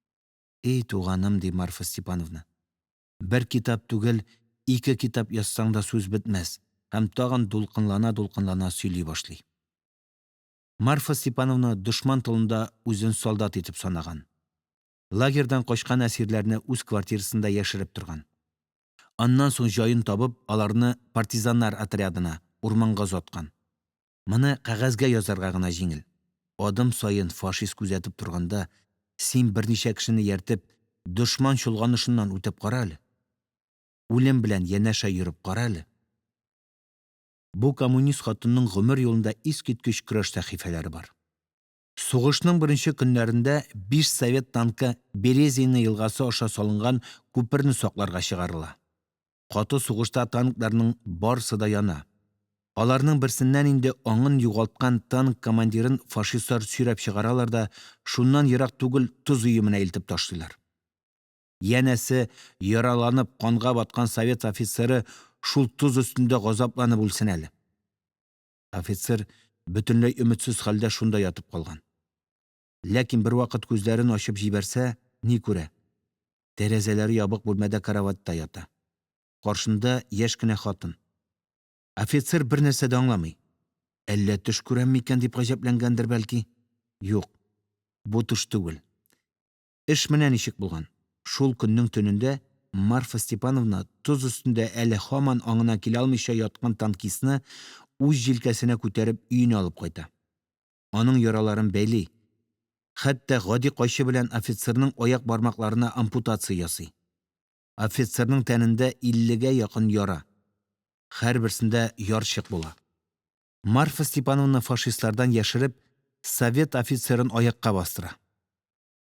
A: – И туганым, – ди Марфа Степановна, – бер китап түгел, ике китап язсаң да сүз бетмәс, – һәм тагын дулкынлана-дулкынлана сөйли башлый. Марфа Степановна дошман тылында үзен солдат итеп санаган. Лагерьдан качкан әсирләрне үз квартирасында яшереп торган. Аннан соң, җаен табып, аларны партизаннар отрядына, урманга озаткан. Моны кәгазьгә язарга гына җиңел. Адым саен фашист күзәтеп торганда, син, берничә кешене ияртеп, дошман чолганышыннан үтеп кара әле. Үлем белән янәшә йөреп кара әле. Бу коммунист хатынның гомер юлында искиткеч көрәш сәхифәләре бар. Сугышның беренче көннәрендә биш совет танкы Березина елгасы аша салынган күперне сакларга чыгарыла. Каты сугышта танкларның барысы да яна. Аларның берсеннән инде аңын югалткан танк командирын фашистлар сөйрәп чыгаралар да шуннан ерак түгел тоз өеменә илтеп ташлыйлар. Янәсе, яраланып канга баткан совет офицеры шул тоз өстендә газапланып үлсен әле. Офицер бөтенләй өметсез хәлдә шунда ятып калган. Ләкин бервакыт күзләрен ачып җибәрсә, ни күрә: тәрәзәләре ябык бүлмәдә кроватьта ята. Каршында яшь кенә хатын. Офицер бернәрсә дә аңламый. Әллә төш күрәмме икән дип гаҗәпләнгәндер, бәлки. Юк, бу төш түгел. Эш менә ничек булган: шул көннең төнендә Марфа Степановна тоз өстендә әле һаман аңына килә алмыйча яткан танкистны, үз җилкәсенә күтәреп, өенә алып кайта. Аның яраларын бәйли, хәтта гади кайчы белән офицерның аяк бармакларына ампутация ясый. Офицерның тәнендә 50 гә якын яра, һәрберсендә ярчык була. Марфа Степановна, фашистлардан яшереп, совет офицерын аякка бастыра.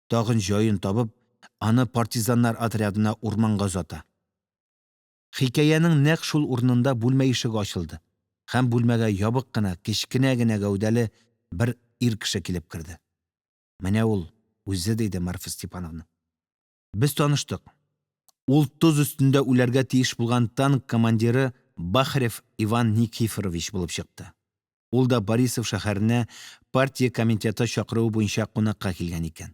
A: Тагын җаен табып, аны партизаннар отрядына урманга озата. Хикәянең нәкъ шул урынында бүлмә ишеге ачылды, һәм бүлмәгә ябык кына, кечкенә генә гәүдәле бер ир кеше килеп керде. «Менә ул үзе», – диде Марфа Степановна. Без таныштык. Ул тоз өстендә үләргә тиеш булган танк командиры Бахорев Иван Никифорович булып чыкты. Ул да Борисов шәһәренә партия комитеты чакыруы буенча кунакка килгән икән.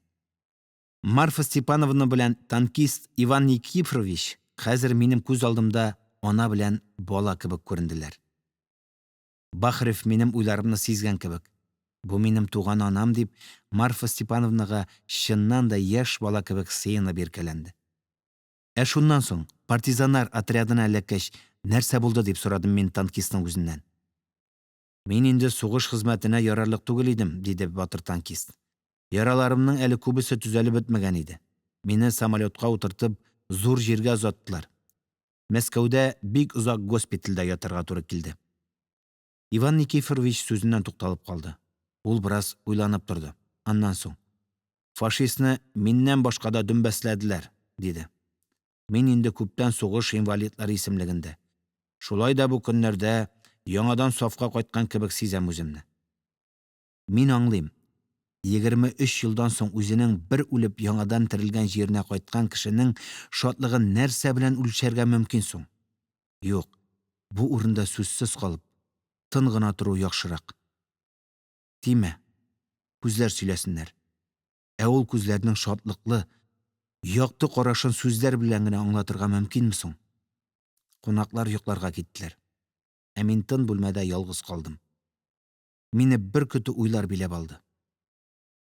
A: Марфа Степановна белән танкист Иван Никифорович хәзер минем күз алдымда ана белән бала кебек күренделәр. Бахорев, минем уйларымны сизгән кебек: – Бу минем туган анам, – дип, Марфа Степановнага, чыннан да, яшь бала кебек сыенып иркәләнде. Ә шуннан соң, партизаннар отрядына эләккәч, нәрсә булды? – дип сорадым мин танкистның үзеннән. Мин инде сугыш хезмәтенә ярарлык түгел идем, – диде батыр танкист. Яраларымның әле күбесе төзәлеп бетмәгән иде. Мине, самолётка утыртып, зур җиргә озаттылар. Мәскәүдә бик озак госпитальдә ятарга туры килде. Иван Никифорович сүзеннән тукталып калды. Ул бераз уйланып торды. Аннан соң: – Фашистны миннән башка да дөмбәсләделәр, – диде. – Мин инде күптән сугыш инвалидлары исемлегендә. Шулай да бу көннәрдә яңадан сафка кайткан кебек сизәм үземне. Мин аңлыйм: 23 елдан соң үзенең бер үлеп яңадан терелгән җиренә кайткан кешенең шатлыгын нәрсә белән үлчәргә мөмкин соң? Юк, бу урында сүзсез калып, тын гына тору яхшырак. Тимә, күзләр сөйләсеннәр. Ә ул күзләрнең шатлыклы, якты карашын сүзләр белән генә аңлатырга мөмкинме соң? Кунаклар йокларга киттеләр. Ә мин тын бүлмәдә ялгыз калдым. Мине бер көтү уйлар биләп алды.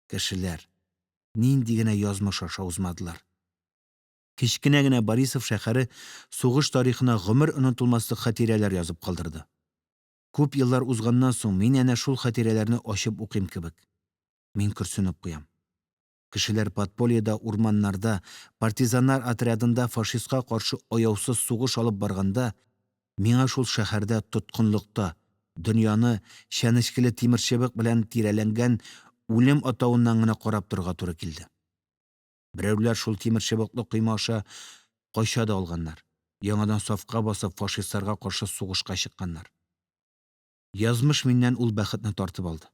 A: Кешеләр нинди генә язмыш аша узмадылар. Кечкенә генә Борисов шәһәре сугыш тарихына гомер онытылмаслык хатирәләр язып калдырды. Күп еллар узганнан соң, мин әнә шул хатирәләрне ачып укыйм кебек. Мин көрсенеп куям. Кешеләр подпольеда, урманнарда, партизаннар отрядында фашистка каршы аяусыз сугыш алып барганда, миңа шул шәһәрдә тоткынлыкта, дөньяны чәнечкеле тимерчыбык белән тирәләгән үлем атавыннан гына карап торырга туры килде. Берәүләр шул тимерчыбыклы койма аша кача да алганнар, яңадан сафка басып, фашистларга каршы сугышка чыкканнар. Язмыш миннән ул бәхетне тартып алды,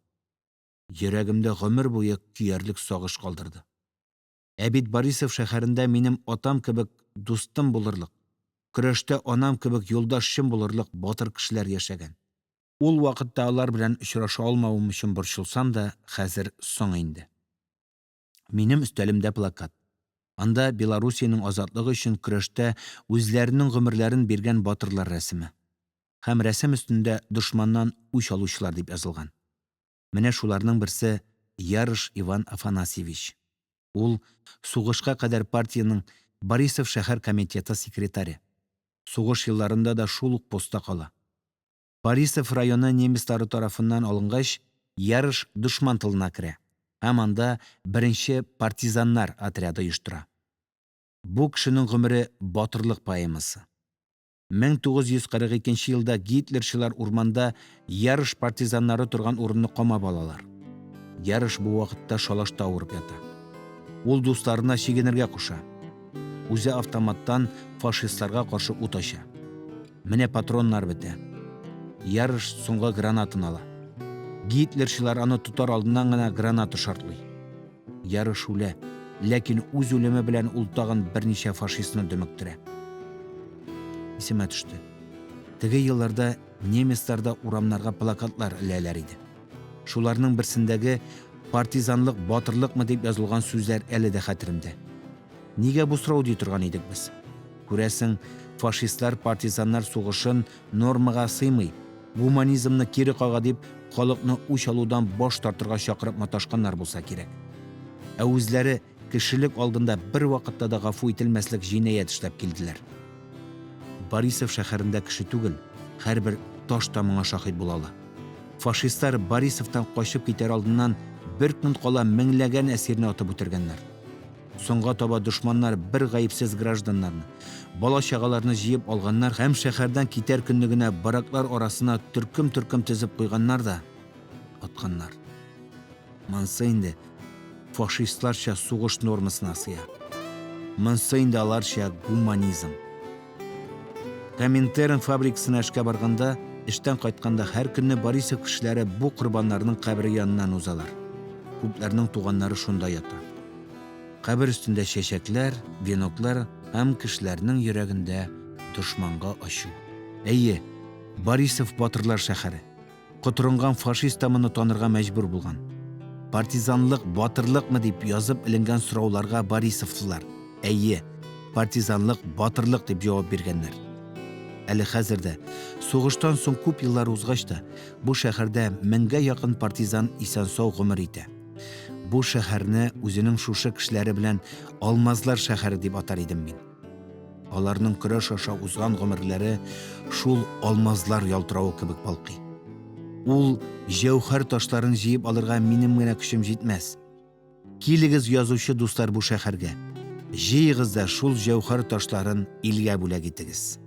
A: йөрәгемдә гомер буе көярлек сагыш калдырды. Ә бит Борисов шәһәрендә минем атам кебек дустым булырлык, көрәштә анам кебек юлдашчым булырлык батыр кешеләр яшәгән. Ул вакытта алар белән очраша алмавым өчен борчылсам да, хәзер соң инде. Минем өстәлемдә плакат. Анда Белоруссиянең азатлыгы өчен көрәштә үзләренең гомерләрен биргән батырлар рәсеме. Һәм рәсем өстендә «Дошманнан үч алучылар» дип язылган. Менә шуларның берсе Ярош Иван Афанасьевич. Ул сугышка кадәр партиянең Борисов шәһәр комитеты секретаре. Сугыш елларында да шул ук постта кала. Борисов районы немецлар тарафыннан алынгач, Ярош дошман тылына керә һәм анда беренче партизаннар отряды оештыра. Бу кешенең гомере – батырлык поэмасы. 1942 елда гитлерчылар урманда Ярош партизаннары торган урынны камап алалар. Ярош бу вакытта шалашта авырып ята. Ул дусларына чигенергә куша. Үзе автоматтан фашистларга каршы ут ача. Менә патроннар бетә. Ярош соңгы гранатаны ала. Гитлерчылар аны тотар алдыннан гына граната шартлый. Ярош үлә, ләкин үз үлеме белән ул тагын берничә фашистны дөмектерә. Исемә төште: теге елларда немецлар да урамнарга плакатлар эләләр иде. Шуларның берсендәге «Партизанлык батырлыкмы?» дип язылган сүзләр әле дә хәтеремдә. Нигә бу сорау, ди торган идек без. Күрәсең, фашистлар партизаннар сугышын нормага сыймый, гуманизмны кире кага дип, халыкны үч алудан баш тартырга чакырып маташканнар булса кирәк. Ә үзләре кешелек алдында бервакытта да гафу ителмәслек җинаять эшләп килделәр. Борисов шәһәрендә кеше түгел, һәрбер таш та моңа шаһит була ала. Фашистлар Борисовтан качып китәр алдыннан бер көн кала меңләгән әсирне атып үтергәннәр. Соңга таба дошманнар бер гаепсез гражданнарны, бала-чагаларны җыеп алганнар һәм шәһәрдән китәр көнне генә бараклар арасына төркем-төркем тезеп куйганнар да атканнар. Монысы инде фашистларча сугыш нормасына сыя. Монысы инде аларча гуманизм. Коминтерн фабрикасына эшкә барганда, эштән кайтканда һәр көнне Борисов кешеләре бу корбаннарның кабере яныннан узалар. Күпләрнең туганнары шунда ята. Кабер өстендә чәчәкләр, веноклар һәм кешеләрнең йөрәгендә дошманга ачу. Әйе, Борисов батырлар шәһәре. Котырынган фашист та моны танырга мәҗбүр булган. Партизанлык батырлыкмы дип язып эленгән сорауларга борисовлылар: "Әйе, партизанлык батырлык", – дип җавап биргәннәр. Әле хәзер дә, сугыштан соң күп еллар узгач та, бу шәһәрдә меңгә якын партизан исән-сау гомер итә. Бу шәһәрне үзенең шушы кешеләре белән «Алмазлар шәһәре» дип атар идем мин. Аларның көрәш аша узган гомерләре шул алмазлар ялтыравы кебек балкый. Ул җәүһәр ташларын җыеп алырга минем генә көчем җитмәс. Килегез, язучы дуслар, бу шәһәргә. Җыегыз да шул җәүһәр ташларын илгә бүләк итегез.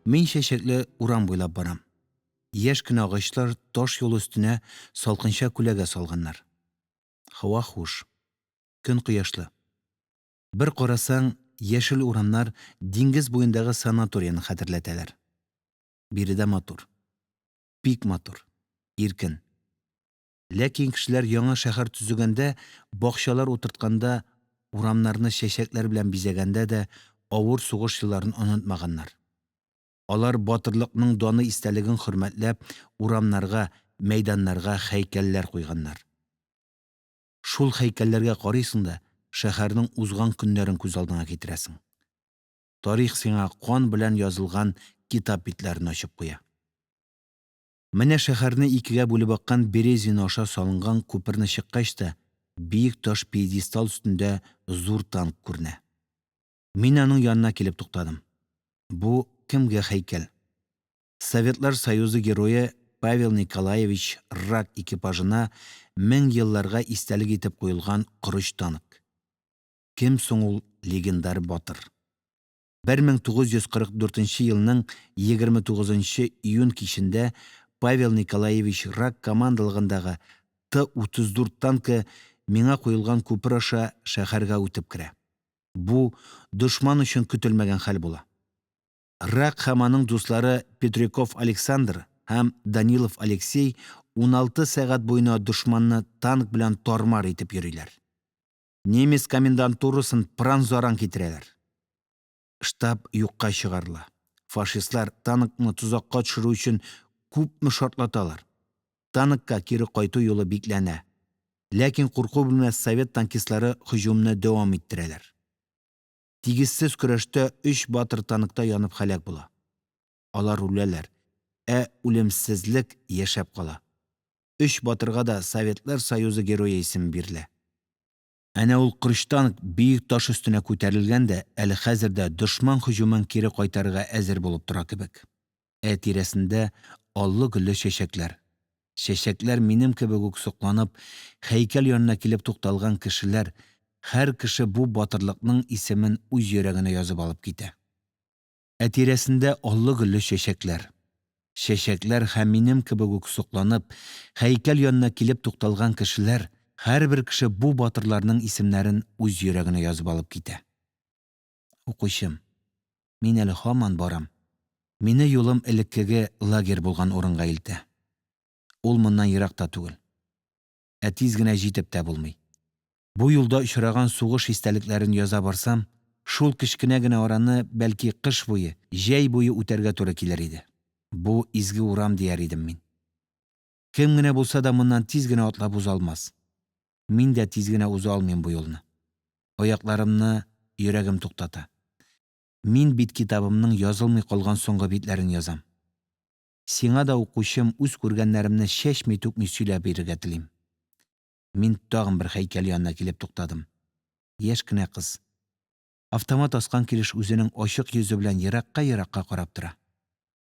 A: Мин чәчәкле урам буйлап барам. Яшь кенә агачлар таш юл өстенә салкынча күләгә салганнар. Һава хуш, көн кояшлы. Бер карасаң, яшел урамнар диңгез буендагы санаторийны хәтерләтәләр. Биредә матур, бик матур, иркен. Ләкин кешеләр яңа шәһәр төзегәндә, бакчалар утыртканда, урамнарны чәчәкләр белән бизәгәндә дә, авыр сугыш елларын онытмаганнар. Алар, батырлыкның данлы истәлеген хөрмәтләп, урамнарга, мәйданнарга һәйкәлләр куйганнар. Шул һәйкәлләргә карыйсың да шәһәрнең узган көннәрен күз алдыңа китерәсең. Тарих сиңа кан белән язылган китап битләрен ачып куя. Менә шәһәрне икегә бүлеп аккан Березина аша салынган күперне чыккач та, биек таш пьедестал өстендә зур танк күренә. Мин аның янына килеп туктадым. Бу кемгә һәйкәл? Советлар Союзы Герое Павел Николаевич Рак экипажына мең елларга истәлек итеп куелган корыч танк. Кем соң ул легендар батыр? 1944 елның 29 июнь кичендә Павел Николаевич Рак командалыгындагы Т-34 танкы мина куелган күпер аша шәһәргә үтеп керә. Бу дошман өчен көтелмәгән хәл була. Рак һәм аның дуслары Петряков Александр һәм Данилов Алексей 16 сәгать буена дошманны танк белән тар-мар итеп йөриләр. Немец комендатурасын пыран-заран китерәләр. Штаб юкка чыгарыла, фашистлар, танкны тозакка төшерү өчен, күпме шартлаталар. Танкка кире кайту юлы бикләнә. Ләкин курку белмәс совет танкистлары һөҗүмне дәвам иттерәләр. Тигезсез көрәштә өч батыр танкта янып һәлак була. Алар үләләр, ә үлемсезлек яшәп кала. Өч батырга да Советлар Союзы Герое исеме бирелә. Әнә ул корыч танк биек таш өстенә күтәрелгән дә әле хәзер дә дошман һөҗүмен кире кайтарырга әзер булып тора кебек. Ә тирәсендә аллы-гөлле чәчәкләр. Чәчәкләр, минем кебек үк сокланып, һәйкәл янына килеп тукталган кешеләр – һәр кеше бу батырларның исемен үз йөрәгенә язып алып китә. Ә тирәсендә аллы-гөлле чәчәкләр. Чәчәкләр һәм минем кебек үк сокланып, һәйкәл янына килеп тукталган кешеләр – һәрбер кеше бу батырларның исемнәрен үз йөрәгенә язып алып китә. Укучым, мин әле һаман барам. Мине юлым элеккеге лагерь булган урынга илтә. Ул моннан ерак та түгел. Ә тиз генә җитеп тә булмый. Бу юлда очраган сугыш истәлекләрен яза барсам, шул кечкенә генә араны, бәлки, кыш буе, җәй буе үтәргә туры килер иде. Бу – изге урам дияр идем мин. Кем генә булса да моннан тиз генә атлап уза алмас. Мин дә тиз генә уза алмыйм бу юлны. Аякларымны йөрәгем туктата. Мин бит китабымның язылмый калган соңгы битләрен язам. Сиңа да, укучым, үз күргәннәремне чәчми-түкми сөйләп бирергә телим. Мин тагын бер һәйкәл янына килеп туктадым. Яшь кенә кыз, автомат аскан килеш, үзенең ачык йөзе белән еракка-еракка карап тора.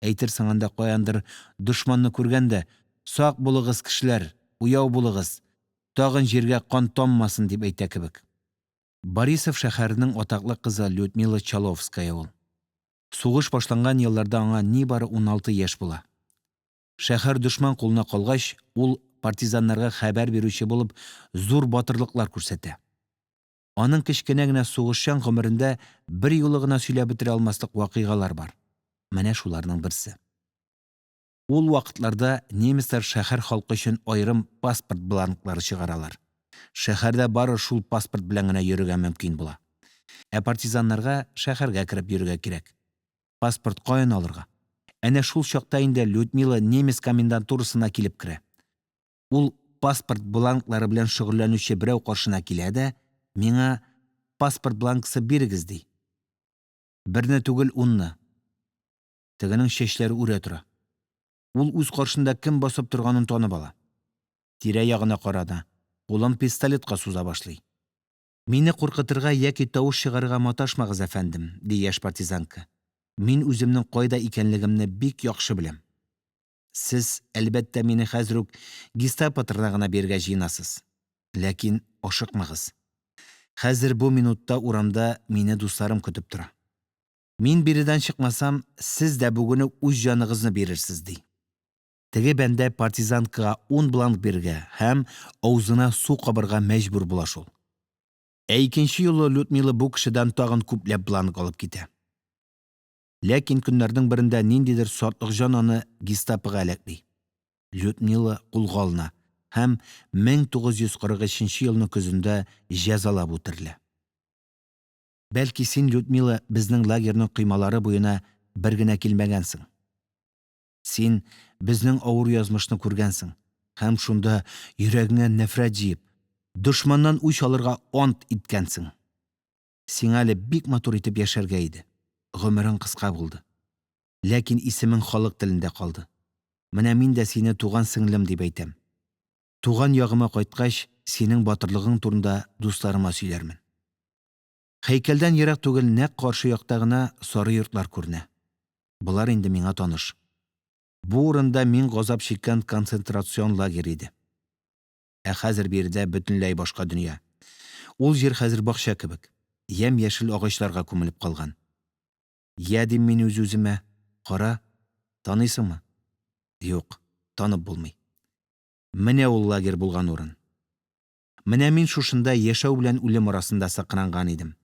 A: Әйтерсең анда каяндыр дошманны күргән дә: «Сак булыгыз, кешеләр, уяу булыгыз, тагын җиргә кан таммасын», – дип әйтә кебек. Борисов шәһәренең атаклы кызы Людмила Чаловская ул. Сугыш башланган елларда аңа нибары 16 яшь була. Шәһәр дошман кулына калгач, ул, партизаннарга хәбәр бирүче булып, зур батырлыклар күрсәтә. Аның кечкенә генә сугышчан гомерендә берьюлы гына сөйләп бетерә алмаслык вакыйгалар бар. Менә шуларның берсе. Ул вакытларда немецлар шәһәр халкы өчен аерым паспорт бланклары чыгаралар. Шәһәрдә бары шул паспорт белән генә йөрергә мөмкин була. Ә партизаннарга шәһәргә кереп йөрергә кирәк. Паспорт каян алырга? Әнә шул чакта инде Людмила немец комендатурасына килеп керә. Ул паспорт бланклары белән шөгыльләнүче берәү каршына килә дә: «Миңа паспорт бланкысы бирегез», – ди. Берне түгел, унны. Тегенең чәчләре үрә тора. Ул үз каршында кем басып торганын танып ала. Тирә-ягына карана, кулын пистолетка суза башлый. «Мине куркытырга яки тавыш чыгарырга маташмагыз, әфәндем, – ди яшь партизанка, – мин үземнең кайда икәнлегемне бик яхшы беләм. Сез, әлбәттә, мине хәзер үк гестапо тырнагына бирергә җыенасыз. Ләкин ашыкмагыз. Хәзер бу минутта урамда мине дусларым көтеп тора. Мин биредән чыкмасам, сез дә бүген үк үз җаныгызны бирерсез», – ди. Теге бәндә партизанкага ун бланк бирергә һәм авызына су кабарга мәҗбүр була шул. Ә икенче юлы Людмила бу кешедән тагын күпләп бланк алып китә. Ләкин көннәрнең берендә ниндидер сатлык җан аны гестапога әләкли. Людмила кулга алына һәм 1943 елның көзендә җәзалап үтерелә. Бәлки, син, Людмила, безнең лагерьның коймалары буена бер генә килмәгәнсең. Син безнең авыр язмышны күргәнсең һәм шунда, йөрәгеңә нәфрәт җыеп, дошманнан үч алырга ант иткәнсең. Сиңа әле бик матур итеп яшәргә иде, гомерең кыска булды. Ләкин исемең халык телендә калды. Менә мин дә сине туган сеңлем дип әйтәм. Туган ягыма кайткач, синең батырлыгың турында дусларыма сөйләрмен. Һәйкәлдән ерак түгел, нәкъ каршы якта гына, сары йортлар күренә. Болар инде миңа таныш. Бу урында мин газап чиккән концентрацион лагерь иде. Ә хәзер биредә бөтенләй башка дөнья. Ул җир хәзер бакча кебек, ямь-яшел агачларга күмелеп калган. Йә, дим мин үз-үземә, кара, таныйсыңмы? Юк, танып булмый. Менә ул лагерь булган урын. Менә мин шушында яшәү белән үлем арасында сыкранган идем.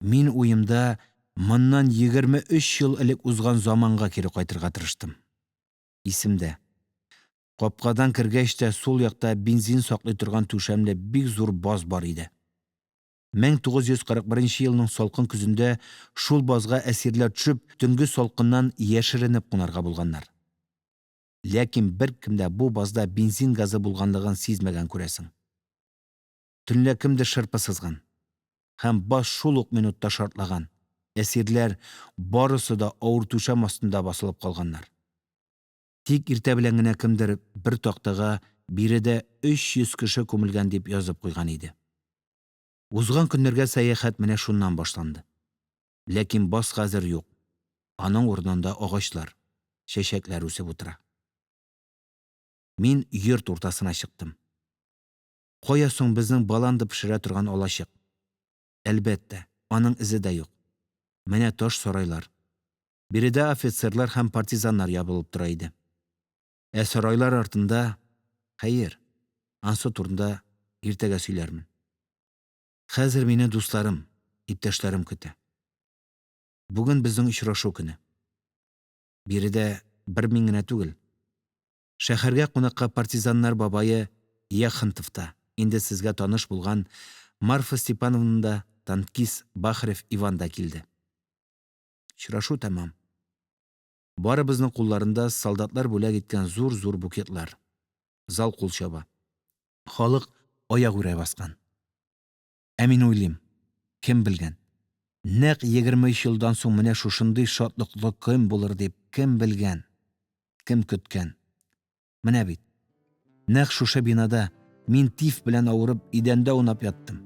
A: Мин уемда моннан 23 ел элек узган заманга кире кайтырга тырыштым. Исемдә: капкадан кергәч тә, сул якта бензин саклый торган түшәмле бик зур баз бар иде. 1941 елның салкын көзендә шул базга әсирләр төшеп, төнге салкыннан яшеренеп кунарга булганнар. Ләкин беркем дә бу базда бензин газы булганлыгын сизмәгән, күрәсең. Төнлә кемдер шырпы сызган, һәм баз шул ук минутта шартлаган, әсирләр барысы да авыр түшәм астында басылып калганнар. Тик иртә белән генә кемдер бер тактага «Биредә 300 кеше күмелгән» дип язып куйган иде. Узган көннәргә сәяхәт менә шуннан башланды. Ләкин баз хәзер юк, аның урынында агачлар, чәчәкләр үсеп утыра. Мин йорт уртасына чыктым. Кая соң безнең баланда пешерә торган алачык? Әлбәттә, аның эзе дә юк. Менә таш сарайлар. Биредә офицерлар һәм партизаннар ябылып тора иде. Ә сарайлар артында, хәер, анысы турында иртәгә сөйләрмен. Хәзер мине дусларым, иптәшләрем көтә. Бүген безнең очрашу көне. Биредә бер мин генә түгел. Шәһәргә кунакка партизаннар «бабае» Яхонтов та, инде сезгә таныш булган Марфа Степановна да, танкист Бахорев Иван да килде. Очрашу тәмам. Барыбызның кулларында солдатлар бүләк иткән зур-зур букетлар. Зал кул чаба. Халык аягүрә баскан. Ә мин уйлыйм: кем белгән, нәкъ 23 елдан соң менә шушындый шатлыклы көн булыр дип кем белгән, кем көткән? Менә бит, нәкъ шушы бинада мин тиф белән авырып, идәндә аунап яттым.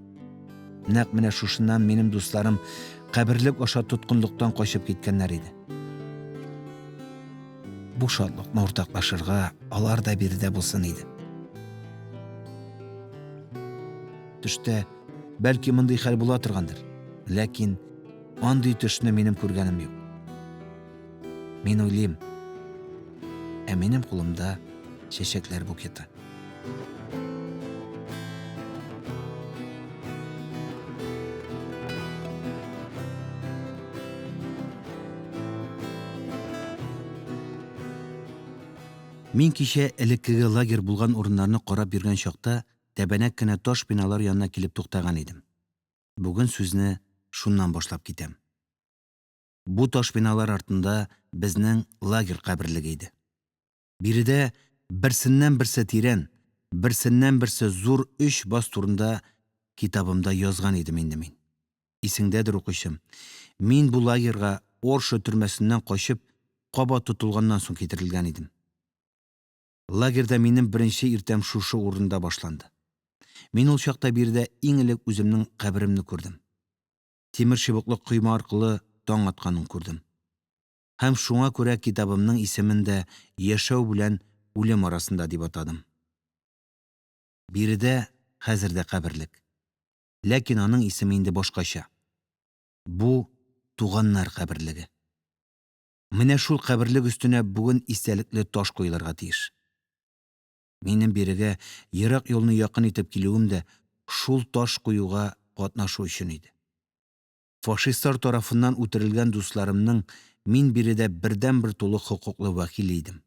A: Нәкъ менә шушыннан минем дусларым каберлек аша тоткынлыктан качып киткәннәр иде. Бу шатлыкны уртаклашырга алар да биредә булсын иде. Төштә, бәлки, мондый хәл була торгандыр, ләкин андый төшне минем күргәнем юк. Мин уйлыйм, ә минем кулымда чәчәкләр букеты. Мин кичә элеккеге лагерь булган урыннарны карап йөргән чакта тәбәнәк кенә таш биналар янына килеп туктаган идем. Бүген сүзне шуннан башлап китәм. Бу таш биналар артында безнең лагерь каберлеге иде. Биредә берсеннән-берсе тирән, берсеннән-берсе зур өч баз турында китабымда язган идем инде мин. Исеңдәдер, укучым, мин бу лагерьга Орша төрмәсеннән качып, кабат тотылганнан соң китерелгән идем. Лагерьда минем беренче иртәм шушы урында башланды. Мин ул чакта биредә иң элек үземнең каберемне күрдем. Тимерчыбыклы койма аркылы таң атканын күрдем. Һәм шуңа күрә китабымның исемен дә «Яшәү белән үлем арасында» дип атадым. Биредә хәзер дә каберлек. Ләкин аның исеме инде башкача. Бу – туганнар каберлеге. Менә шул каберлек өстенә бүген истәлекле таш куелырга тиеш. Минем бирегә ерак юлны якын итеп килүем дә шул таш куюга катнашу өчен иде. Фашистлар тарафыннан үтерелгән дусларымның мин биредә бердәнбер тулы хокуклы вәкиле идем.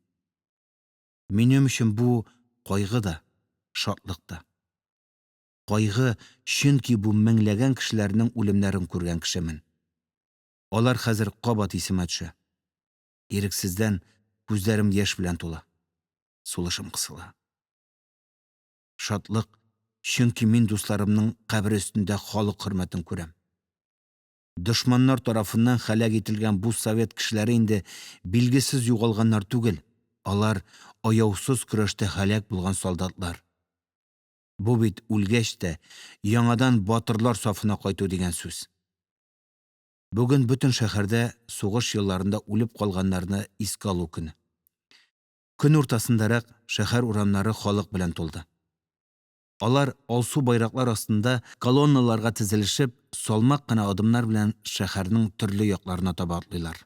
A: Минем өчен бу кайгы да, шатлык та. Кайгы, чөнки бу меңләгән кешеләрнең үлемнәрен күргән кешемен. Алар хәзер кабат исемә төшә. Ирексездән күзләрем яшь белән тула, сулышым кысыла. Шатлык, чөнки мин дусларымның кабере өстендә халык хөрмәтен күрәм. Дошманнар тарафыннан һәлак ителгән бу совет кешеләре инде билгесез югалганнар түгел, алар – аяусыз көрәштә һәлак булган солдатлар. Бу бит үлгәч тә, яңадан батырлар сафына кайту дигән сүз. Бүген бөтен шәһәрдә сугыш елларында үлеп калганнарны искә алу көне. Көн уртасындарак шәһәр урамнары халык белән тулды. Алар, алсу байраклар астында колонналарга тезелешеп, салмак кына адымнар белән шәһәрнең төрле якларына таба атлыйлар.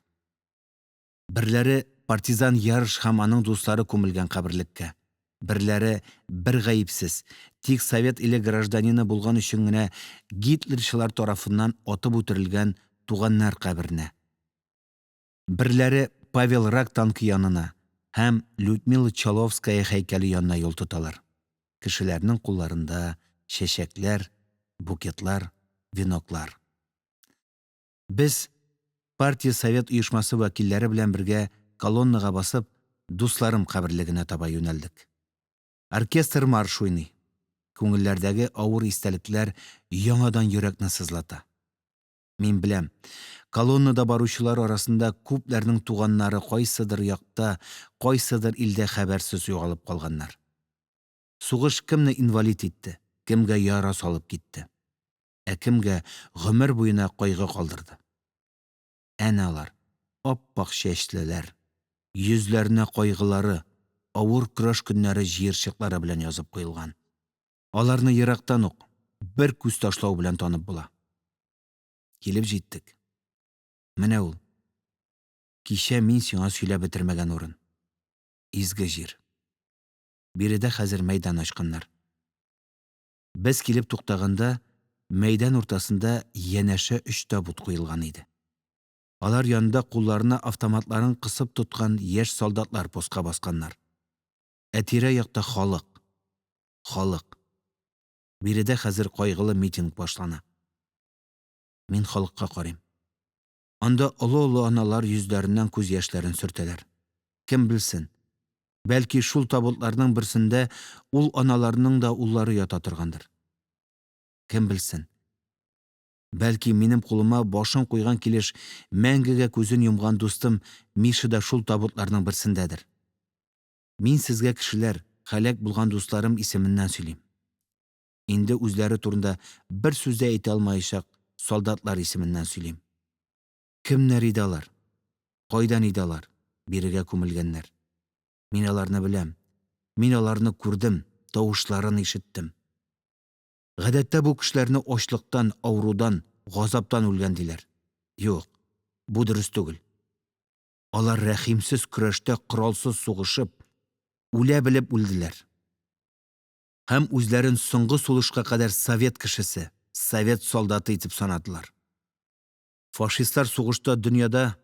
A: Берләре партизан Ярош һәм аның дуслары күмелгән каберлеккә, берләре бер гаепсез, тик совет иле гражданины булган өчен генә гитлерчылар тарафыннан атып үтерелгән туганнар каберенә, берләре Павел Рак танкы янына һәм Людмила Чаловская һәйкәле янына юл тоталар. Кешеләрнең кулларында чәчәкләр, букетлар, веноклар. Без, партия-совет оешмасы вәкилләре белән бергә колоннага басып, дусларым каберлегенә таба юнәлдек. Оркестр марш уйный. Күңелләрдәге авыр истәлекләр яңадан йөрәкне сызлата. Мин беләм: колоннада баручылар арасында күпләрнең туганнары кайсыдыр якта, кайсыдыр илдә хәбәрсез югалып калганнар. Сугыш кемне инвалид итте, кемгә яра салып китте, ә кемгә гомер буена кайгы калдырды. Әнә алар, ап-ак чәчлеләр, йөзләренә кайгылары, авыр көрәш көннәре җыерчыклар белән язып куелган. Аларны ерактан ук, бер күз ташлау белән танып була. Килеп җиттек. Менә ул кичә мин сиңа сөйләп бетермәгән урын – изге җир. Биредә хәзер мәйдан ачканнар. Без килеп туктаганда, мәйдан уртасында янәшә өч табут куелган иде. Алар янында кулларына автоматларын кысып тоткан яшь солдатлар постка басканнар. Ә тирә-якта халык, халык. Биредә хәзер кайгылы митинг башлана. Мин халыкка карыйм. Анда олы-олы аналар йөзләреннән күз яшьләрен сөртәләр. Кем белсен, бәлки, шул табутларның берсендә ул аналарның да уллары ята торгандыр. Кем белсен, бәлки, минем кулыма башын куйган килеш мәңгегә күзен йомган дустым Миша да шул табутларның берсендәдер. Мин сезгә, кешеләр, һәлак булган дусларым исеменнән сөйлим. Инде үзләре турында бер сүз дә әйтә алмаячак солдатлар исеменнән сөйлим. Кемнәр иде алар? Кайдан иде алар? Бирегә күмелгәннәр. Мин аларны беләм, мин аларны күрдем, тавышларын ишеттем. Гадәттә, бу кешеләрне ачлыктан, авырудан, газаптан үлгән диләр. Юк, бу дөрес түгел. Алар рәхимсез көрәштә коралсыз сугышып, үлә белеп үлделәр. Һәм үзләрен соңгы сулышка кадәр совет кешесе, совет солдаты итеп санадылар. Фашистлар сугышта дөньяда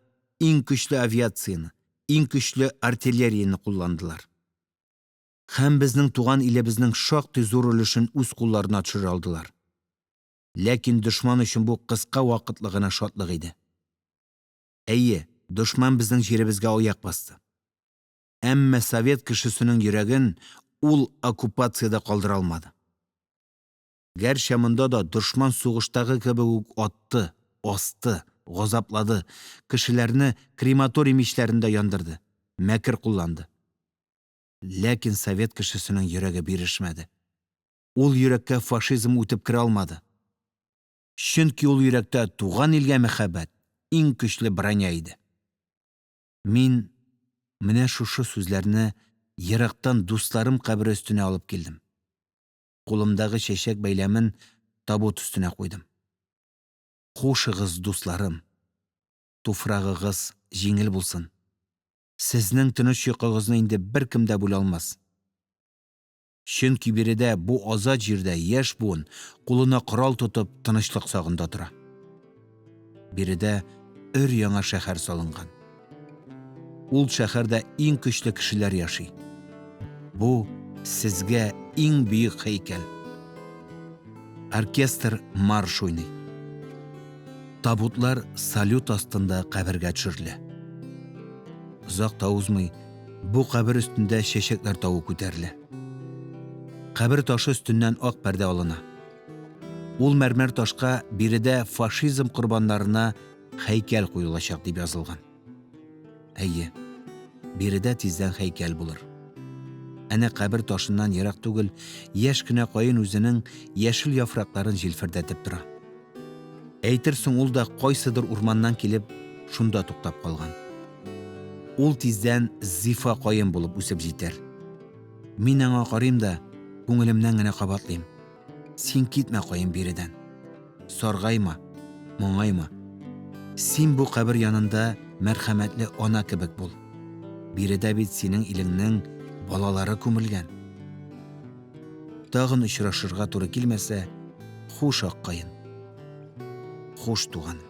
A: иң көчле авиацияне, иң көчле артиллерияне кулландылар. Һәм безнең туган илебезнең шактый зур өлешен үз кулларына төшерә алдылар. Ләкин дошман өчен бу кыска вакытлы гына шатлык иде. Әйе, дошман безнең җиребезгә аяк басты. Әмма совет кешесенең йөрәген ул оккупациядә калдыра алмады. Гәрчә монда да дошман сугыштагы кебек үк атты, асты, газаплады, кешеләрне крематорий мичләрендә яндырды, мәкер кулланды. Ләкин совет кешесенең йөрәге бирешмәде. Ул йөрәккә фашизм үтеп керә алмады. Чөнки ул йөрәктә туган илгә мәхәббәт иң көчле броня иде. Мин менә шушы сүзләрне ерактан дусларым кабере өстенә алып килдем. Кулымдагы чәчәк бәйләмен табут өстенә куйдым. Хушыгыз, дусларым, туфрагыгыз җиңел булсын. Сезнең тыныч йокыгызны инде беркем дә бүлә алмас. Чөнки биредә, бу азат җирдә, яшь буын, кулына корал тотып, тынычлык сагында тора. Биредә өр-яңа шәһәр салынган. Ул шәһәрдә иң көчле кешеләр яши. Бу сезгә иң бөек һәйкәл. Оркестр марш уйный. Табутлар салют астында кабергә төшерелә. Озак та узмый, бу кабер өстендә чәчәкләр тавы күтәрелә. Кабер ташы өстеннән ак пәрдә алына. Ул мәрмәр ташка биредә фашизм корбаннарына һәйкәл куелачак дип язылган. Әйе, биредә тиздән һәйкәл булыр. Әнә кабер ташыннан ерак түгел яшь кенә каен үзенең яшел яфракларын җилфердәтеп тора. Әйтерсең, ул да кайсыдыр урманнан килеп, шунда туктап калган. Ул тиздән зифа каен булып үсеп җитәр. Мин аңа карыйм да күңелемнән генә кабатлыйм: син китмә, каен, биредән. Саргайма, моңайма. Син бу кабер янында мәрхәмәтле ана кебек бул. Биредә бит синең илеңнең балалары күмелгән. Тагын очрашырга туры килмәсә, хуш, ак каен. Хуш, туганым.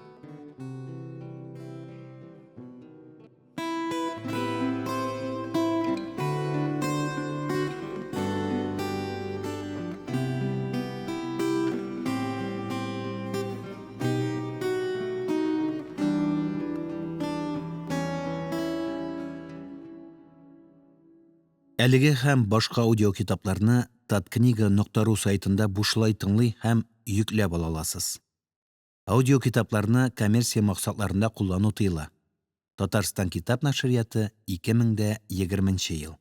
A: Әлеге һәм башка аудиокитапларны таткнига.ру сайтында бушлай тыңлый һәм йөкләп ала аласыз. Аудиокитапларны коммерция максатларында куллану тыела. Татарстан китап нәшрияты, 2020 ел.